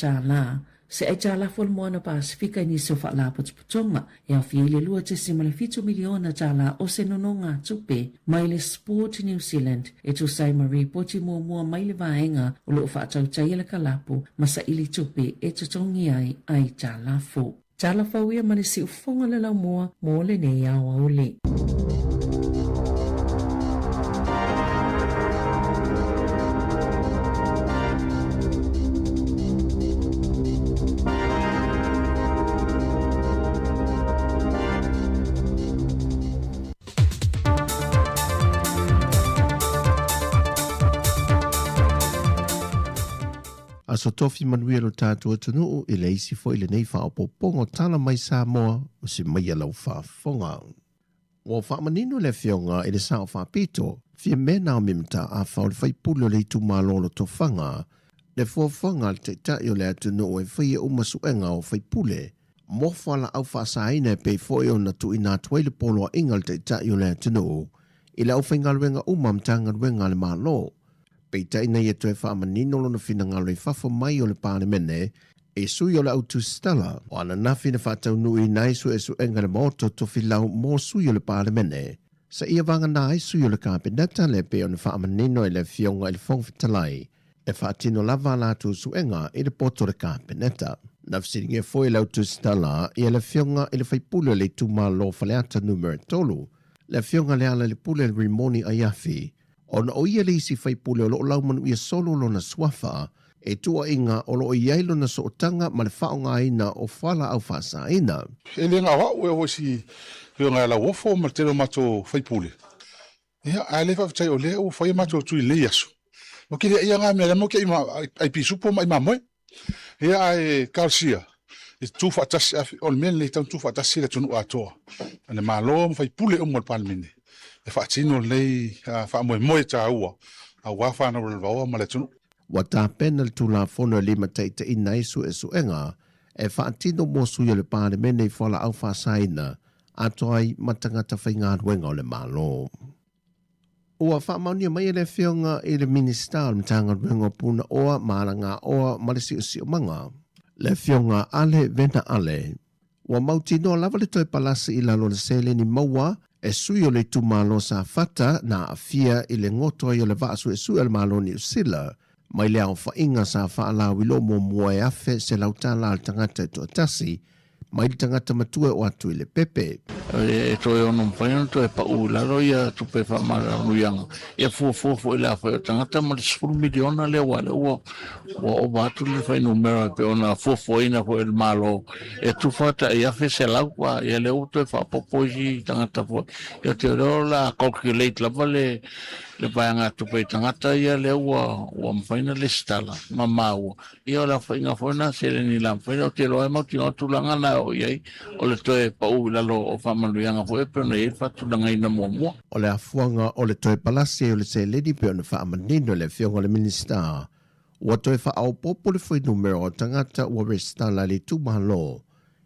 se aitalafu o le Moana Pasefika i nisi o faalapotopotoga, e aofia ai le $2.7 miliona o se nonogatupe mai le Sport New Zealand, e tusa ai ma ripoti muamua mai le vaega o lo o faatautaia le kalapu ma saili tupe e totogi ai aitalafu. Tala fou ia ma le siufofoga o le laumua mo lenei aoauli. Aso Tofi manuia lo tatou atunuu i le isi foi lenei faaopoopoga o tala mai Samoa o se maia lau faafofoga. Ua faamanino le Afioga i le Sao Faapito, Fiame Naomi Mataafa o le faipule o le itumalo o Lotofaga, le fuafuaga a le Taitai o le atunuu e faia uma suega o faipule mo fualaau faasaina e pei foi ona tuuina atu ai le poloaiga a le Taitai o le atunuu i le aufaigaluega uma a Matagaluega a le Malo. Peitai na ia toe faamanino lona finagalo i fafo mai o le Palemene i sui o le au tusitala o ananafi na faataunuuina ai suesuega i le Maota o Tofilau mo sui o le Palemene seia vagana ai sui o le Kapeneta lea pei ona faamanino e le Afioga i le Fofoga Fetalai e faatino lava a latou suega i le poto o le Kapeneta. Na fesiligia foi e le au tusitala ia le Afioga i le Faipule o le itumalo o Faleata Numera 3, le Afioga Lealailepule Rimoni Aiafi, ona o ia le isi faipule o lo o laumanuia solo lona suafa e tuuaiga o lo o i ai lona sootaga ma le faaaogaina o fualaau faasaina. E le na o au e oo i si afioga ia Lauofo ma le tele o matou faipule, ia, ae le faafetai o lea ua fai a matou tui i lenei aso. Ou te le aia na mea, lea matou te ai ai pisupo ma ai mamoe. Ia, ae talosia, e tutu faatasi, o le mea lenei e tatau ona tutu faatasi le atunuu atoa, le Malo ma faipule uma o le Palemene e faatino lenei faamoemoe taua aua fanau lalovaoa ma le atunuu. Ua tapena le Tulafono e limataitaiina ai suesuega e faatino mo sui o le Palemene i fualaau faasaina atoa ai ma tagata faigaluega o le Malo. Ua faamaonia mai e le Afioga i le Minisita o le Matagaluega o Punaoa ma Alagaoa ma le Siosiomaga, le Afioga Ale Vena Ale, ua mautinoa lava le toe palasi i lalo o le seleni maua e sui o le itumalo Safata na aafia i le goto ai o le vaa suesue a le Malo o Niu Sila mai le aofaiga sa faalauiloa muamua e $1,100 a le tagata e toatasi mai le tagata matua e o atu i le pepe. E toe ono mafai ona toe pau i lalo ia tupe faamalanuiaga ia fuafua foi le afai o tagata ma le $10 miliona lea aua lea ua ua ova atu le fuainumera e pei ona fuafuaina foi e le Malo e tufa tai $1,100 a ia lea ua toe faaopoopo isi tagata foi. Ia ou te iloa o le a calculate lava le le vaegatupe i tagata ia lea ua ua mafai ona lesitala ma maua. Ia o le aofaiga foi lena seleni la mafai ona, ou te iloa e mautinoa tulaga na e oo i ai, o le toe pau i lalo o faamanuiaga foi e pei ona i ai le faatulagaina muamua. O le afuaga o le toe palasi ai o le seleni pei ona faamanino e le Afioga i le Minisita, ua toe faaopoopo le fuainumera o tagata ua resitala i le itumalo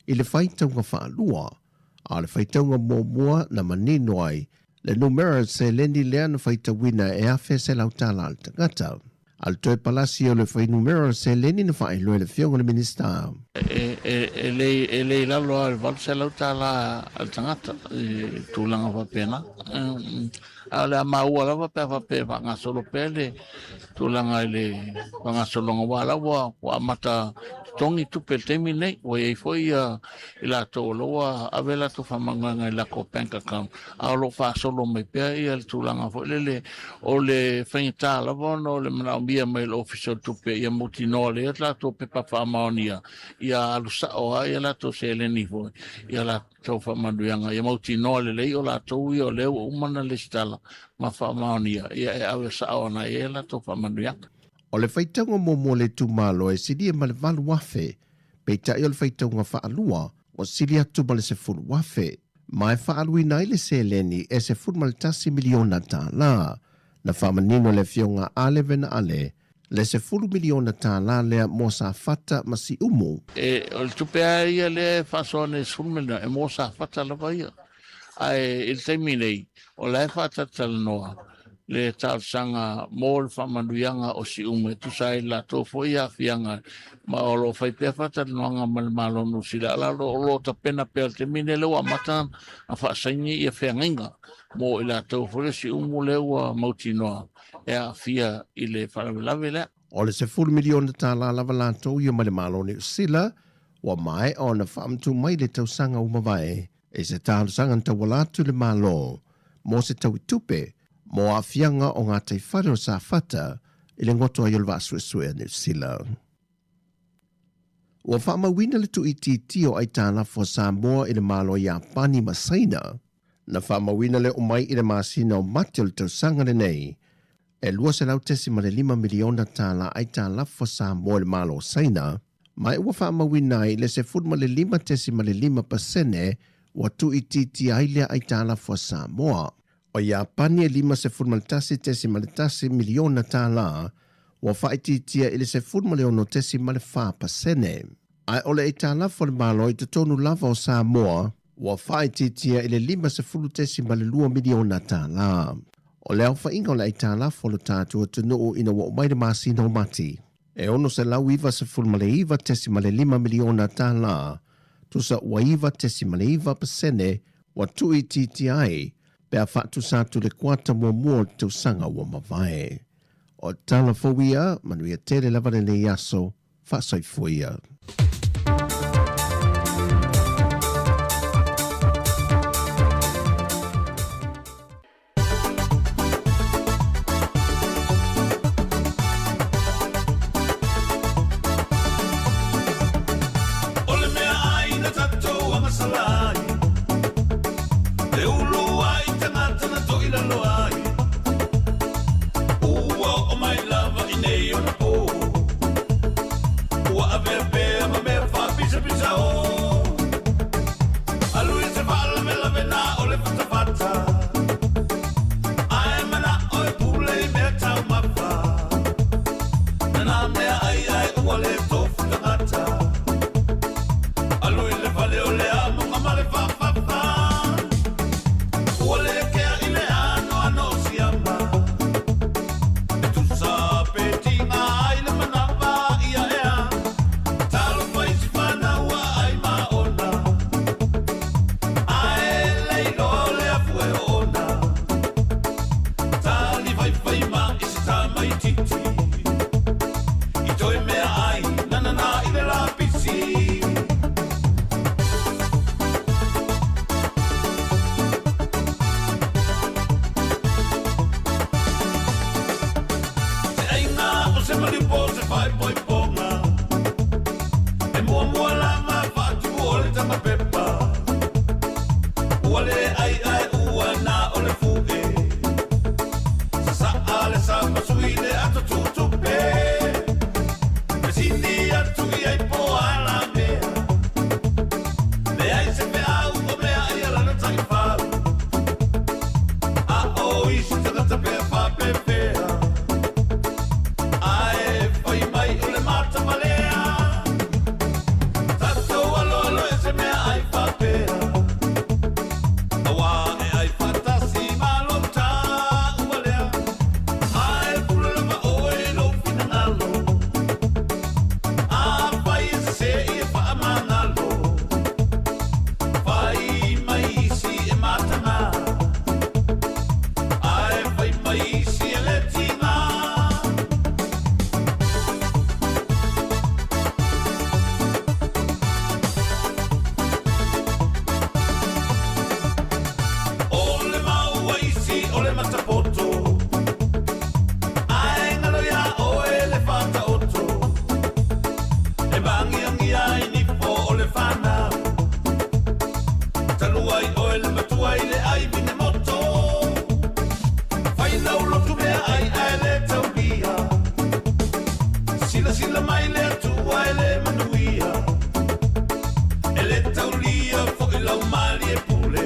i le faitauga faalua, a o le faitauga muamua na manino ai le numera o le seleni lea na faitauina e $1,100 a le tagata. A o le toe palasi o le fuainumera o le seleni na faailoa e le Afioga i le Minisita. E le i lalo lava i le $800 a le tagata i tulaga faapena. A o le a maua lava pe a faapea e faagasolo pea le tulaga i le faagasologa, aua o la ua amata totogi tupe i le taimi lenei. Ua i ai foi ia i latou o la ua ave a latou faamanuiaga i latou bank account, a o lo o faasolo mai pea ia le tulaga foi lele o le faigata lava ona o le manaomia mai e le Ofisa o le Tupe ia mautinoa lelei a latou pepa faamaonia ia alu sao lava ia latou seleni foi i a latou faamanuiaga ia mautinoa lelei o latou ia o lea ua uma ona lesitala ma faamaonia ia e ave sao ana i ai a latou faamanuiaga. O le faitauga muamua o le itumalo e silia ma le 8,000, peitai o le faitauga faalua ua sili atu ma le 10,000. Ma e faaaluina ai le seleni e $11 miliona tala. Na faamanino e le Afioga Ale Vena Ale le $10 miliona tala lea mo Safata ma Siumu. E, o le tupe lava ia lea e faasoa nei $10 miliona, e mo Safata lava ia. Ae i le taimi nei, o la e faatalatalanoa le talosaga mo le faamanuiaga o Siumu e tusa ai le latou foi aafiaga, ma o lo o fai pea faatalanoaga ma le Malo o Niu Sila, a o lo o tapena pea i le taimi lenei lea ua amata ona faasaini ia feagaiga mo i latou foi le Siumu lea ua mautinoa e aafia i le faalavelave lea. O le $10 miliona lava latou ia mai le Malo o Niu Sila ua maea ona faamatuu mai i le tausaga ua mavae i se talosaga na tauala atu i le Malo mo se tauitupe mo aafiaga o gataifale o Safata i le goto ai o le vaa suesue a Niu Sila. Ua faamauina le tuuitiitia o aitalafu a Samoa i le Malo o Iapani ma Saina. Na faamauina le oo mai i le masina o Mati o le tausaga lenei, e $200.5 miliona tala aitalafu a Samoa i le Malo o Saina, ma ua faamauina ai le 15.5% ua tuuitiitia ai lea aitalafu a Samoa. O Iapani e $51.1 miliona tala ua faaitiitia i le 16.4%. Ae o le aitalafu a le Malo i totonu lava o Samoa ua faaitiitia i le $50.2 miliona tala. O le aofaiga o le aitalafu a lo tatou atunuu ina ua oo mai le masina o Mati, e $699.5 miliona tala, tusa ua 9.9% ua tuuitiitia ai pe a faatusa atu le kuata muamua o le tausaga ua mavae. O tala fou ia, manuia tele lava lenei aso, faasoifua ia. O le mea ai na tatou agasala ai, E ulu ai tagata na toilalo ai, Ua oo mai lava i nei ona po, Ua avea pea ma mea faapisapisa o, Alu i se faalavelave na o le fatafata, Ae manao e pule i mea taumafa, Na nā mea ai ae ua le tofu tagata, Alu i le fale o le amoga ma le faafafa, Ua le kea i le anoano o siama, E tusa pe tiga ai le manava ia ea, Talofa i si fanau a ai ma ona, Ae le iloa o le afu e oona, Tali faifai ma i se tamaititi, I toe mea ai nanana i le lapisi. Se aiga o se maliu po o se faaipoipoga, E muamua lava faatupu o le tamapepa, Ua le ai ae ua na o le fu'e, Sasaa le sapasui le ato tutupe, Fesili atu i ai po o a la mea, Leai se feau o mea ai a lana taifau, A o isi tagata pea faapefea, Ae fai mai o le matamalea, Tatou aloalo e se mea ai faapea. tua i le ai vine moto. Fai lau lotu mea ai ae le taulia. Silasila mai le Atua e le manuia. E le taulia fo'i lau malie pule.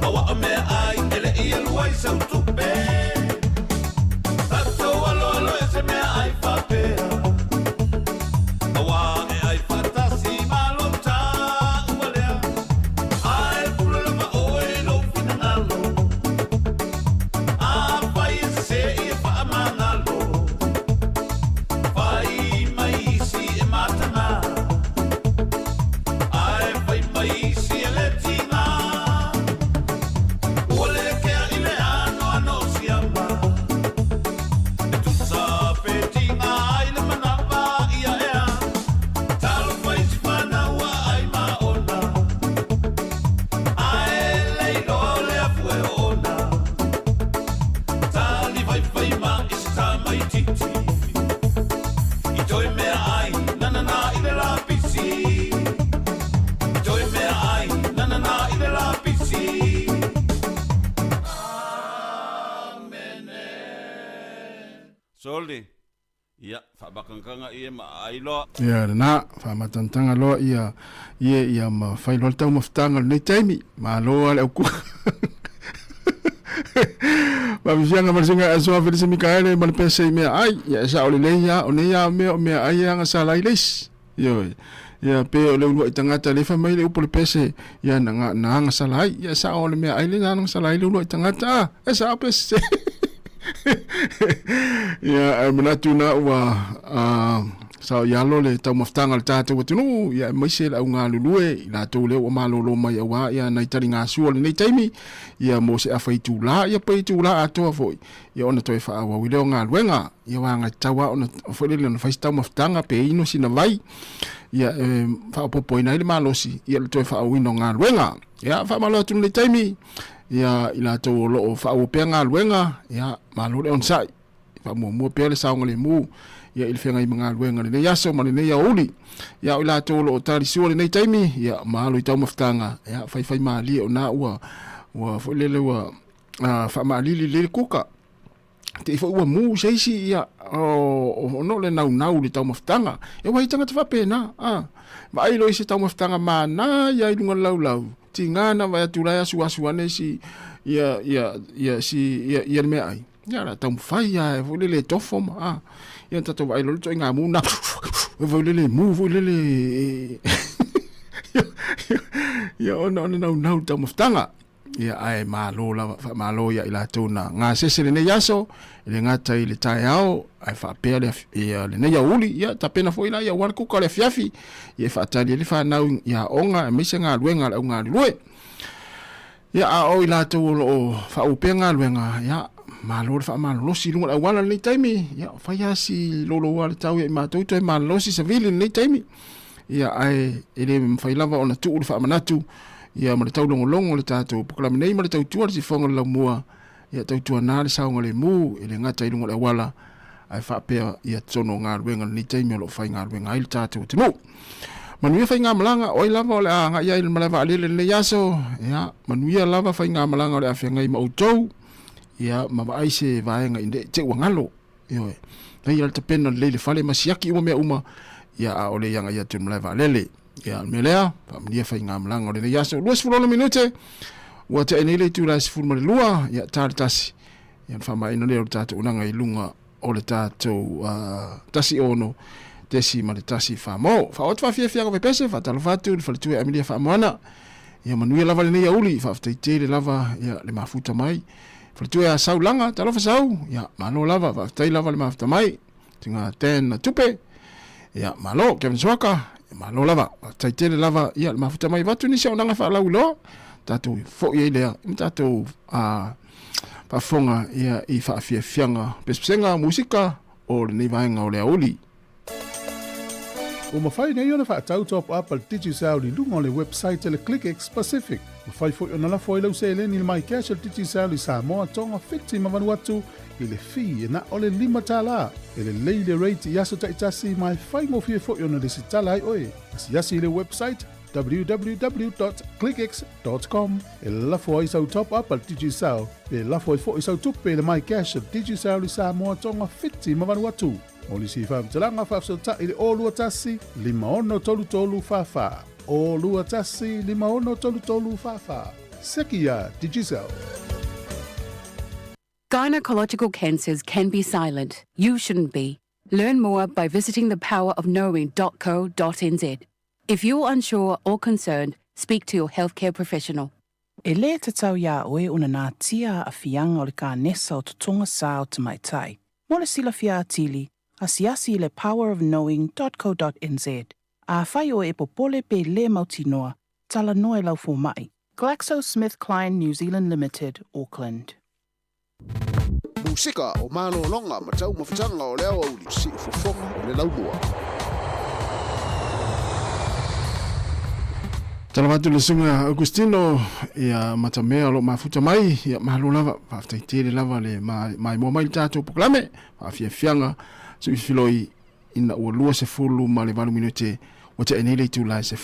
Aua o mea ai e le i alu ai sau tupe. Tatou aloalo e se mea ai faapea. Aua e ai faatasi ma lou taua lea. Ae pule lava oe i lou finagalo. Afai e sese ia faamagalo. Fai mai isi e mataga. Ae fai mai isi e le tiga. Ua le kea i le anoano o siama. E tusa pe tiga ai le manava ia ea. Talofa i si fanau a ai ma ona. Ae le iloa o le afu e oona. Tali faifai ma i se tamaititi. I toe mea ai nanana i le lapisi. I toe mea ai nanana i le lapisi. Amene. Soli, Ia, faabakangakanga ie ma aai loa. Ia lena, faamatagataga loa ia ie ia ma fai loa le taumafataga o lenei taimi. Malo lava le aukua. Faafiafiaga ma le suiga asoa Felise Mikaele ma le pese i mea ai. Ia e sao lelei lava, o nei lava mea o mea ai e agasala ai le isi. Ioe. Ia pe o le uluai tagata lea fai mai le upu o le pese, ia na, na agasala ai. Ia e sao o le mea ai lea na agasala ai le uluai tagata. Ah, e sao pe sese. Ia, ae manatu na ua sao ialo le taumafataga o le tatou atunuu, ia aemaise le au galulue i latou lea ua malolo mai auā ia nai taligasua o lenei taimi, ia mo se afa itulā, ia pe itulā atoa foi, ia ona toe faaauau i lea o galuega. Ia ua agatatau lava ona foi lele ona fai se taumafataga pe inu sina vai, ia e faaopoopoina ai le malosi ia le toe faaauauina o galuega. Ia faamalo atu i lenei taimi, ia i latou o lo o faaauau pea galuega, ia malo le onosai. Faamuamua pea le saogalemu ia i le feagai ma galuega i lenei aso ma lenei aoauli. Ia o i latou o lo o talisua i lenei taimi, ia malo i taumafataga, ia faifaimalie o na ua ua foi lele ua faamaalili lelei le kuka. Te i foi ua mu se isi ia o no le naunau i le taumafataga. E ua i tagata faapena, a. Vaai loa i se taumafataga mana ia i luga o le laulau, tiga na vaai atu la e asuasu ane si ia ia ia si ia ia le meaai. Ia la taumafai lava foi lele e tofo ma a. Ia tatou vaai loa le ituaiga mu na foi lele mu foi lele ia ona ona naunau i le taumafataga. Ia ae malo lava, faamalo ia i latou na gasese lenei aso, e le gata i le taeao, ae faapea le, ia, lenei aoauli, ia tapena foi la ia aua le kuka o le afiafi, ia e faatali ai le fanau i aoga aemaise galuega a le au galulue. Ia a o i latou o lo o faauu pea galuega, ia malo le faamalolosi i luga o le auala i lenei taimi, ia fai lava si louloua le tau ia i matou toe malolosi savili i lenei taimi. Ia ae e le mafai lava ona tuu le faamanatu ia ma le taulogologo o le tatou polokalame nei ma le tautua le sifoga o le laumua, ia tautuana le saogalemu e le gata i luga o le auala ae faapea ia totonu o galuega i lenei taimi o lo o faigaluega ai le tatou atunuu. Manuia faigamalaga, o ai lava o le a agai ai i le malae vaalele i lenei aso, ia manuia lava faigamalaga o le a feagai ma outou, ia ma vaai se vaega i te ua galo. Ioe. Nei ia le tapena lelei le fale ma siaki uma mea uma, ia a o le i agai atu i le malae vaalele. Ia, o le mea lea, faamanuia faigamalaga o lenei aso. 26 minute, ua tea nei le itula e 12, ia ta le tasi. Ia ona faamaeaina lea o le tatou unaga i luga o le tatou 16.1 Famo. Faaoo atu faafiafiaga fepese, faatalofa atu i le faletua ia Amelia Faamoana. Ia manuia lava lenei aoauli, faafetai tele lava ia le mafuta mai. Faletua ia Sau Laga, talofa Sau, ia malo lava, faafetai lava le mafuta mai. Tinga Dan na tupe, ia malo, Kevin Suaka, ia malo lava, faafetai tele lava, ia le mafuta mai vatu nisi auaunaga faalauiloa, tatou foi ai lea, ma tatou faafofoga ia i faafiafiaga pesepesega, musika o lenei vaega o le aoauli. Ua mafai nei ona faatau top up a le Digicel i luga o le website a le ClickX Pacific. Mafai foi ona lafo ai lau seleni i le MyCash a le Digicel i Samoa, Tonga, Fiti ma Vanuatu i le fee e na o le $5. E lelei le rate i aso taitasi ma e faigofie foi ona lesitala ai oe. Asiasi i le website. www.clickx.com e lafo ai sau top up a le Digicel pe lafo ai fo'i sau tupe i le MyCash a le Digicel i Samoa, Tonga, Fiti ma Vanuatu. Mo nisi faamatalaga faafesootai i le 021 5633 44 021 5633 44. Seki iā Digicel. Gynecological cancers can be silent. You shouldn't be. Learn more by visiting thepowerofknowing.co.nz. If you're unsure or concerned, speak to your healthcare professional. E lē tatau iā oe ona natia aafiaga o le kanesa o totoga sā o tamaitai. Mo le silafia atili, asiasi i le powerofknowing.co.nz. Afai oe e popole pe lē mautinoa, talanoa i lau fomaʻi. GlaxoSmithKline New Zealand Limited, Auckland. Musika o malologa ma taumafataga o le aoauli, siufofoga o le laumua. Talofa atu le susuga Augustino ia Matamea o lo o mafuta mai, ia malo lava, faafetai tele lava le maimoa mai le tatou polokalame, faafiafiaga suifiloi ina ua 28 minute ua tea nei le itula e 12.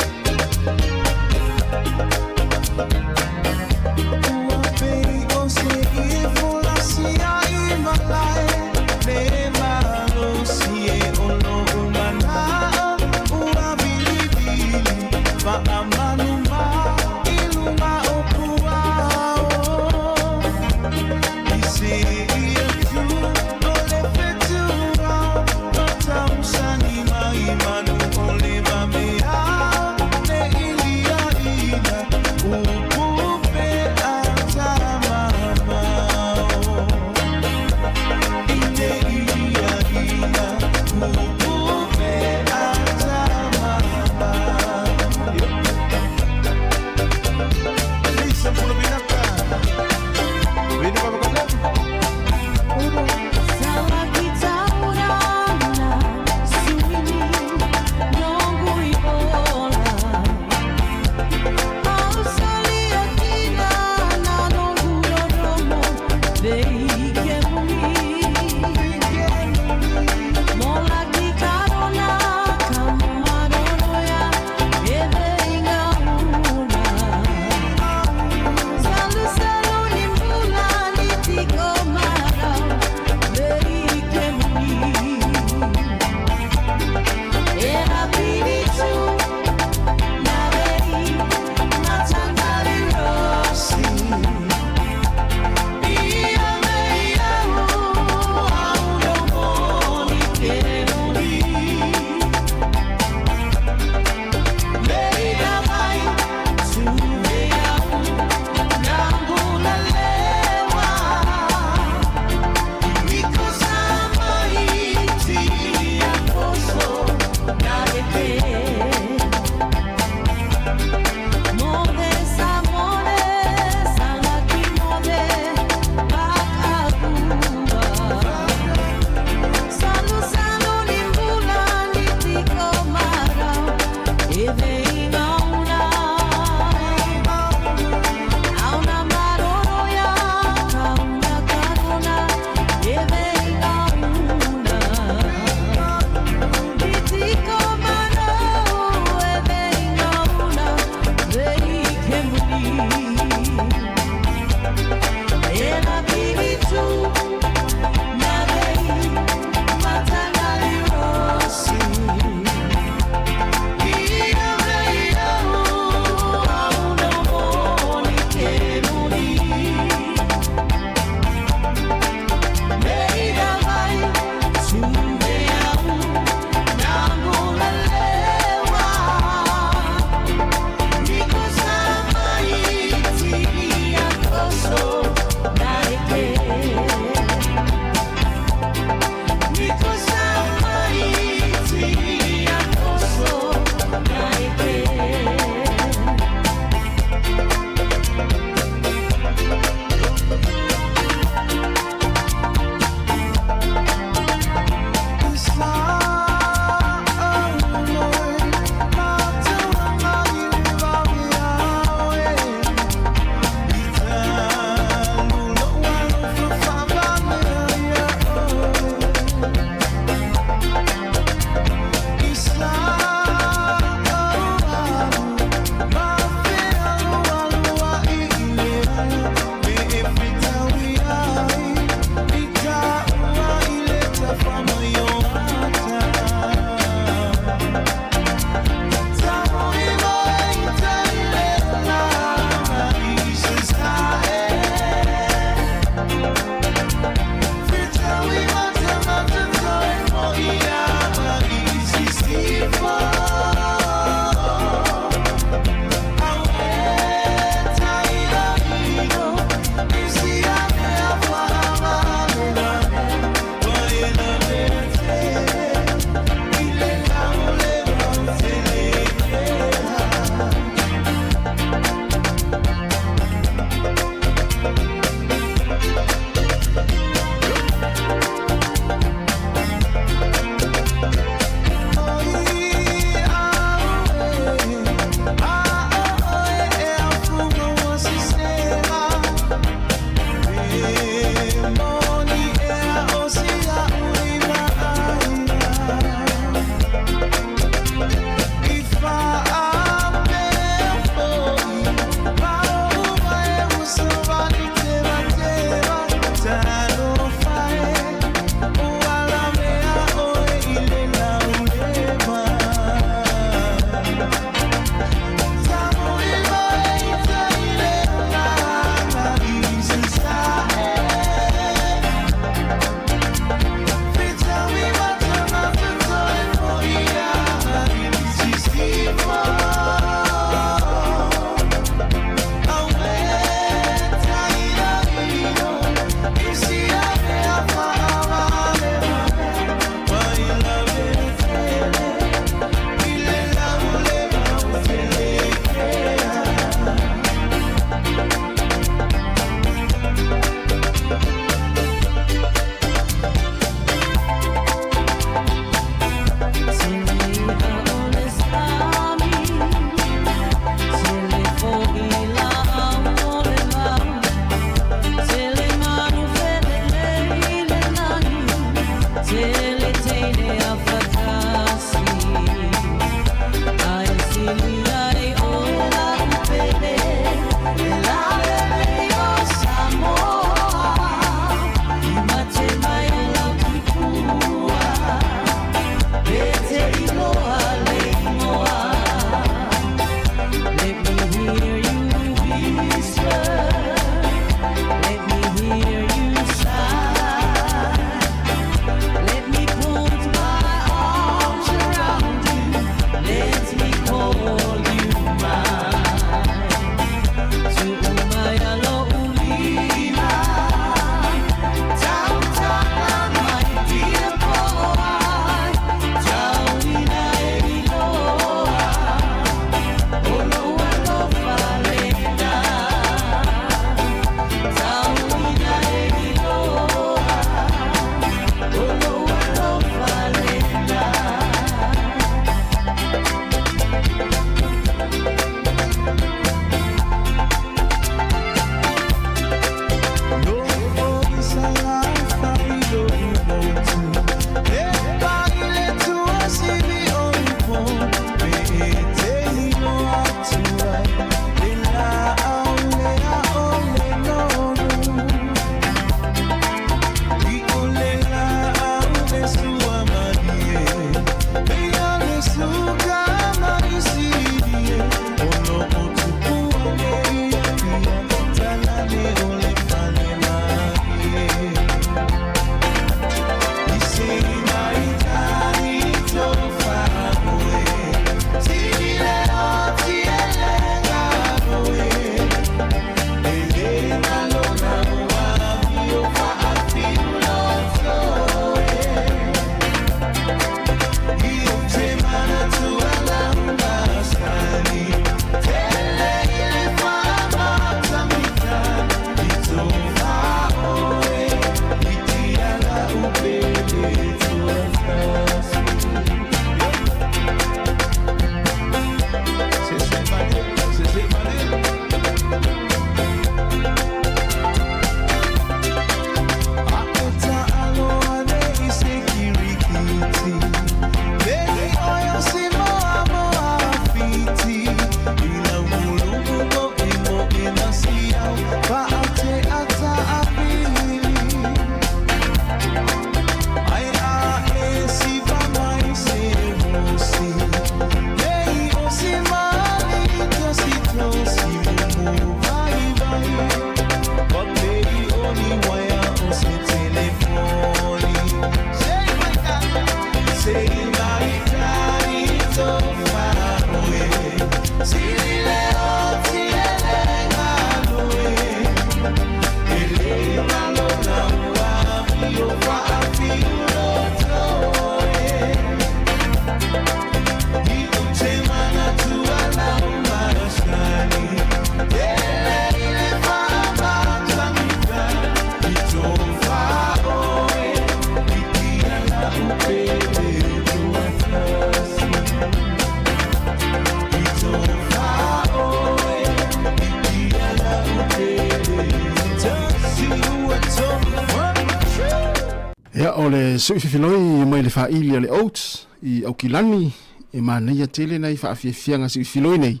Ia, o le sui fifiloi mai le faaili a le Oates i Aukilani, e manaia tele nai faafiafiaga siuifiloi nei,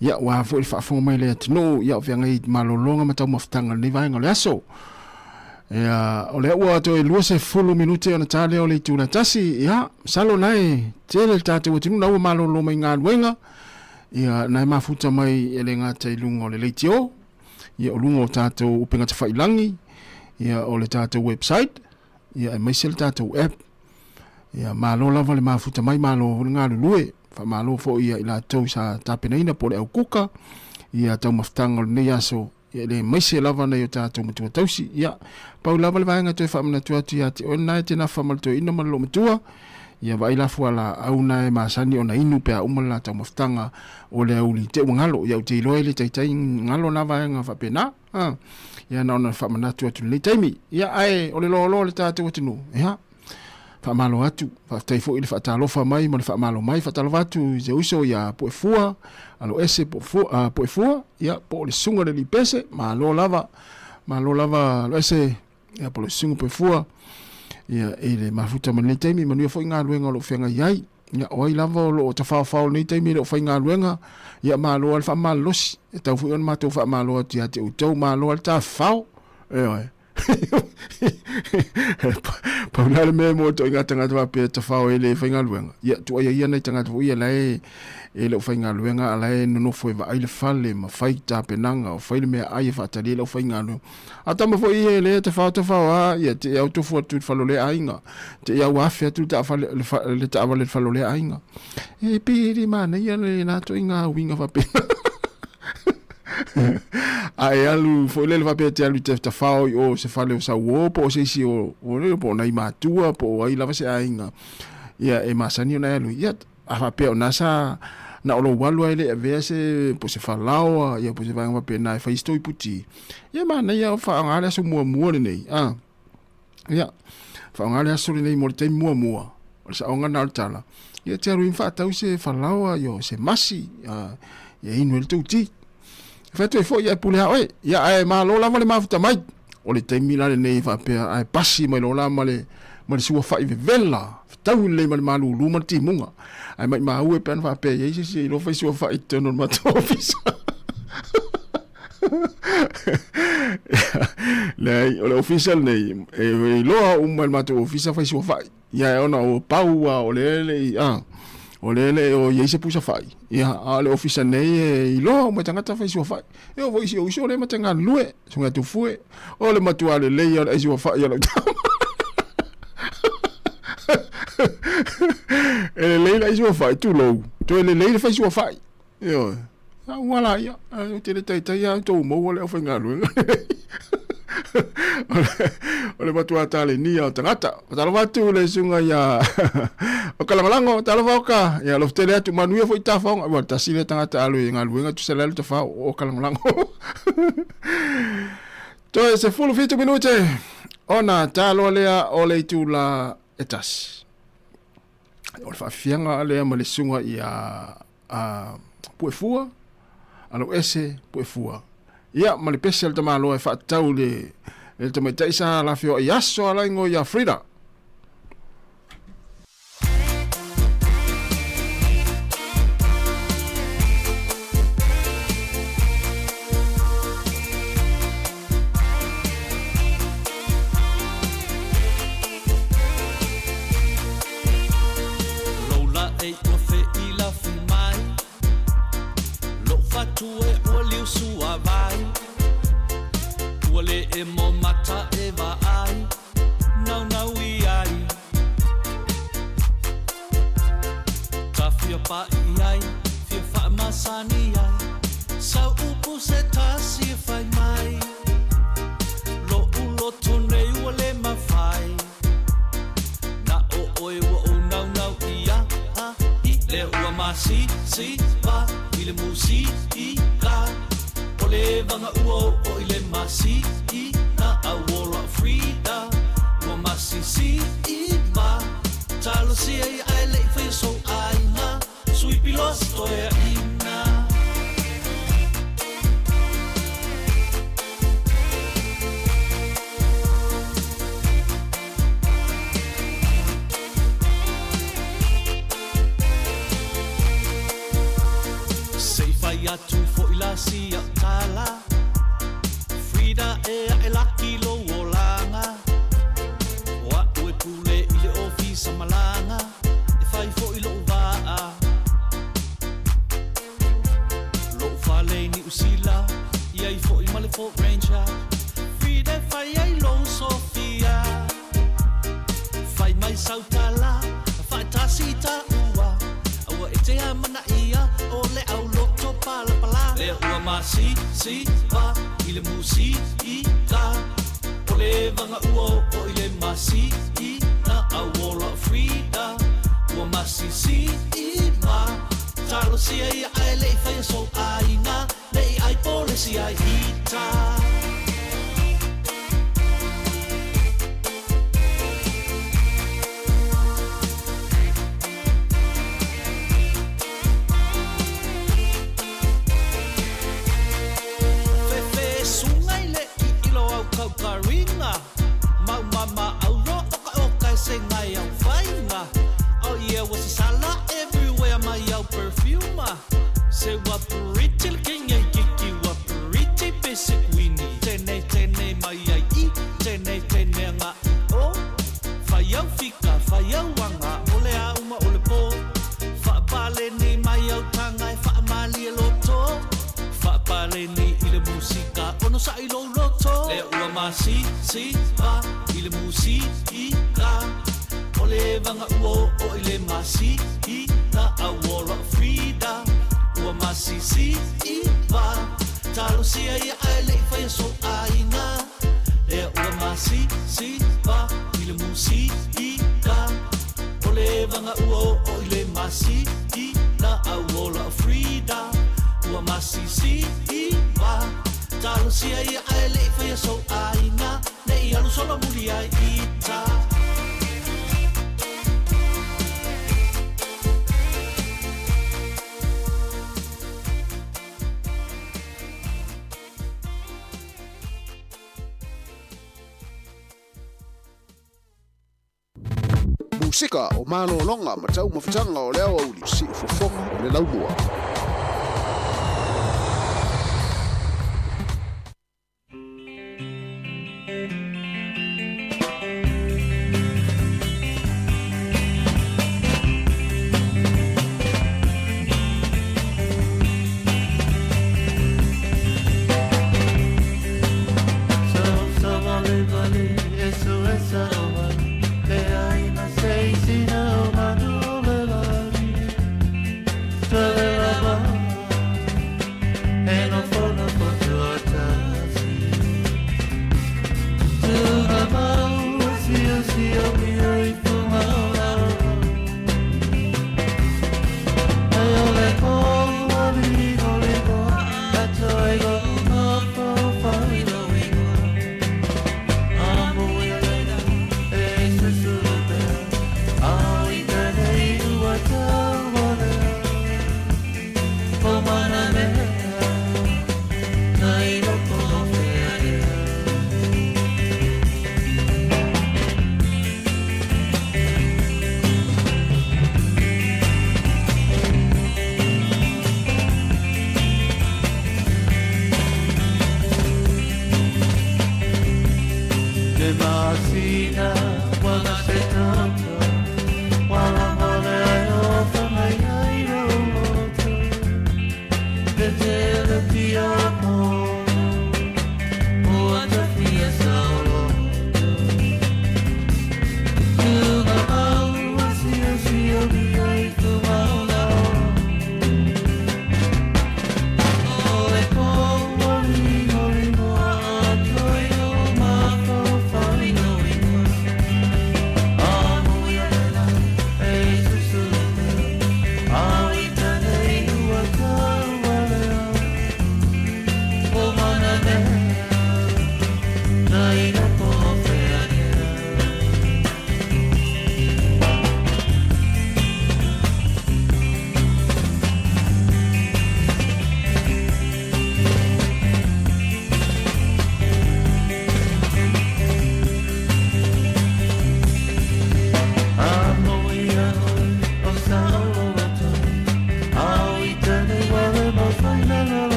ia, aua foi le faafofoga mai a le atunuu, ia, o feagai malologa ma taumafataga o lenei vaega o le aso. Ia, o lea ua toe 20 minute ona ta lea o le itula tasi, ia, masalo na e tele le tatou atunuu na ua malolo mai galuega, ia, na e mafuta mai e le gata i luga o le leitio, ia o luga o tatou upega tafailagi, ia o le tatou website, ia aemaise le tatou app. Ia malo lava le mafuta mai, malo le galulue. Faamalo foi ia i latou sa tapenaina po o le aukuka, ia taumafataga o lenei aso, ia le aemaise lava nai o tatou matua tausi. Ia, pau lava le vaega toe faamanatu atu ia te oe lena e te nafa ma le toeaina ma le loomatua, ia vaai la fualaau na e masani ona inu pe a uma le la taumafataga o le auli te ua galo. Ia ou te iloa e le taitai galo na vaega faapena. Ha. Ia na ona faamanatu atu lenei taimi. Ia ae o le loaloa o le tatou atunuu. Ia faamalo atu, faafetai foi i le faatalofa mai ma le faamalo mai. Faatalofa atu i se uso ia Puefua, Aloese Puefua, Puefua, ia po o le susuga i le Lipese, malo lava, malo lava Aloese, ia po o le susuga Puefua, ia i le mafuta ma lenei taimi, manuia foi galuega o lo o feagai ai. Ia, o ai lava o lo o tafaofao i lenei taimi e le o faigaluega, ia malo lava le faamalolosi. E tatau foi ona matou faamalo atu ia te outou, malo lava le tafafao. Ioe. Pau la le mea e mo itoaiga tagata faapea e tafao e le faigaluega, ia tuuaia ia nai tagata foi ia la e e le o faigaluega a la e nonofo e vaai le fale ma fai tapenaga o fai le meaai e faatali ai le aufaigaluega. A tama foi ia e le tafao tafao a, ia te i au tofu atu i le fale o lea aiga, te i au afe atu le taafale, le, fa, le taavale i le fale o lea aiga. E pei e le manaia le la toaiga uiga faapena. A e alu foi lele faapea te alu i te tafao i o se fale o sauo po o se isi o, o le, po o nai matua po o ai lava se aiga. Ia e masani ona e alu. Ia a faapea o na sa na o lou alu ai le avea se po se falaoa ia po se vaega faapena e fai se toi puti. Ia manaia o faaaoga le aso muamua lenei. A ia faaaoga le aso lenei mo le taimi muamua. O le saoga na o le tala. Ia te alu i faatau se falaoa ia se masi a ia inu ai le tou ti. Fai atu ai foi ia e pule a oe. Ia ae malo lava le mafuta mai. O le taimi la lenei faapea ae pasi mai loa la ma le ma le suafa'i vevela fetaui lelei ma le malūlū ma le timuga. Ae maimau e pe ana faapea e i ai se isi e iloa fai suafa'i i totonu o le matou ofisa. Leai, o le ofisa lenei, e iloa uma e le matou ofisa fai suafa'i. Ia e ona o pau a o le le i a o le le o iai se pusa fai. Ia a o le ofisa nei e iloa uma i tagata fai suafa'i. E oo foi i si ou uso lea ma te galulue, susuga Tufue, o le matua lelei ia o le ai suafa'i a lau tama. E lelei le ai suafa'i, tulou, toe lelei le fai suafa'i. Ioe. A ua la ia, ou te le taitai lava outou maua le aufaigaluega. O le matua talenia o tagata. Talofa atu le susuga ia Okalagolago, talofa Oka. Ia alofa tele atu, manuia foi tafaoga. Ua tasi lea tagata alu i galuega tusa le alu tafao o Okalagolago. Toe 17 minute ona taloa lea o le itula e tasi. O le faafiafiaga lea ma le susuga ia a Puefua, Aloese Puefua. Ia, ma le pese a le tamaloa e faatatau i le tamaitai sa lafeoai i aso a laigo ia Frida. ma si si va i le musi i ka o le vanga ua o i le ma si i na a wola frida ua ma si si i ma talo sia ia ai le i whaia so aina le i ai po le si ai ita. Fefe sunga i le i ilo au kaukaringa Mau mama auro oka oka e se ngai au whainga. Oh yeah, was a sala everywhere mai au perfuma Se wa pretty le king e kiki wa pretty basic winnie. Tēnei tēnei mai ai i, tēnei tēnei anga i o. Whai au fika, whai au anga, ole a uma ole pō. Whaapale ni mai au tanga e whaamali e loto. Whaapale ni i le musika, ono sa i lo roto. Le ua ma si, si, va, i le musi, i, ka. O le vanga ua o i le ma si, i, na a wola frida. Ua ma si, si, i, va. Talo sia ia ai le i whaia so aina. Le ua ma si, si, va, i le musi, i, ka. O le vanga ua o i le ma si, i, na a wola frida. Ua ma si, si, i, va. Talo sia ia ai le i whaia so aina. Ne i alu solo muri ai ita. Musika o malōloga ma taumafataga o le aoauli siufofoga o le laumua.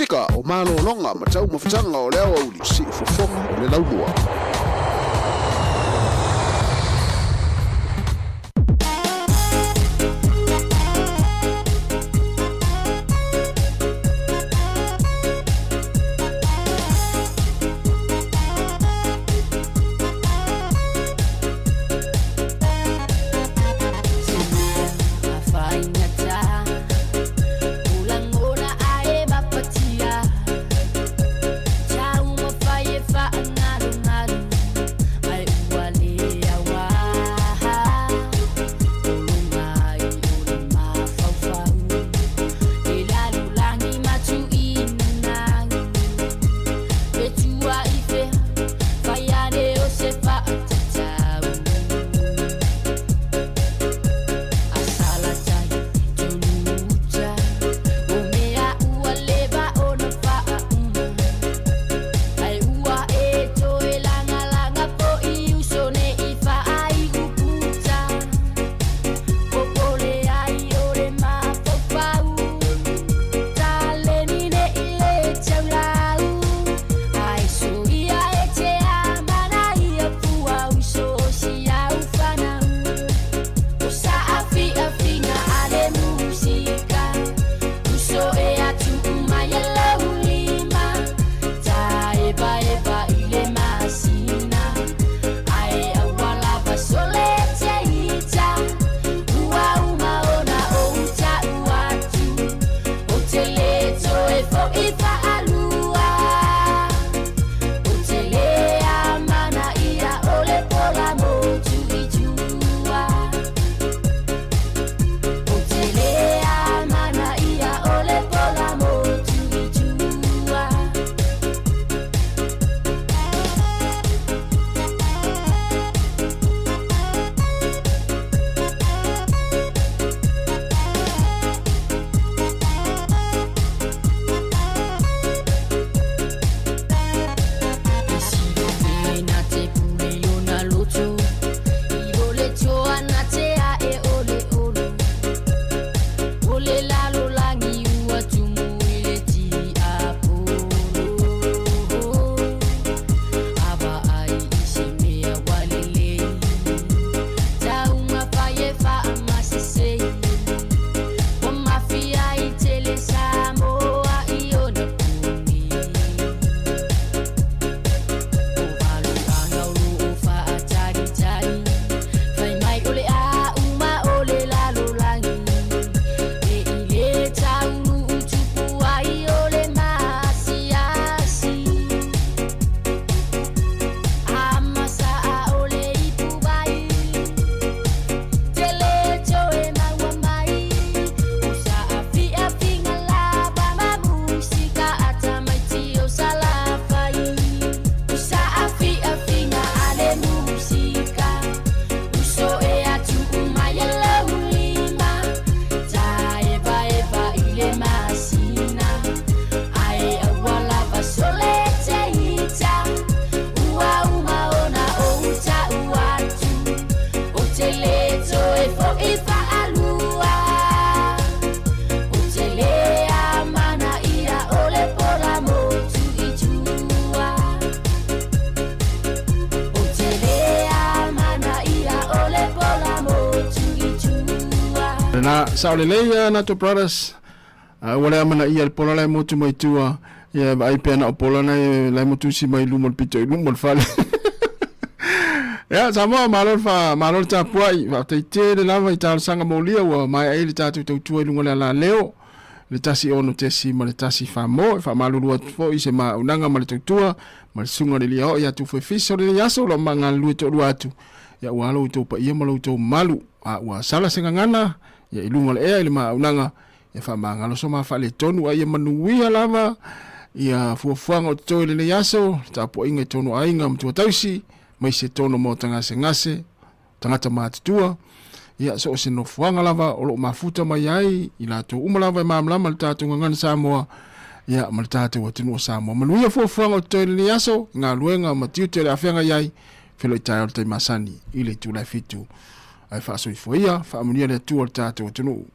Pasefika o malologa ma taumafataga o le aoauli siufofoga o le laumua. Na sao lelei ia Nato Brothers. Ua le amanaia le pola lae motu mai tua. Ia vaai pea na o pola nae lae motu si mai luma o le pito i luma o le fale. Ia, Samoa, malo le fa, malo le tapuai. Faafetai tele lava i talosaga molia ua maea ai le tatou tautua i luga o le alaleo. Le 16.1 famo, e faamalulu atu foi i se maaunaga ma le tautua ma le susuga i le Liaoa ia Tufuefisa o lenei aso o lo o magalulue toalua atu. Ia ua alo outou paia ma lo outou mamalu, a ua sala se gagana ia i luga o le ea i le maaunaga ia faamagalo so ma faaletonu, a ia manuia lava ia fuafuaga o totoe i lenei aso, le tapuaiga i tonu aiga ma tuatausi, mai se tono maota gasegase, tagata matutua, ia so o se nofoaga lava o lo o mafuta mai ai i latou uma lava e malamalama le tatou gagana Samoa, ia ma le tatou atunuu o Samoa. Manuia fuafuaga o totoe i lenei aso, i galuega ma tiute o le a feagai ai, feloi taeao le tai masani i le itula e 7. Ae faasoifua ia, faamanuia le Atua i le tatou atunuu.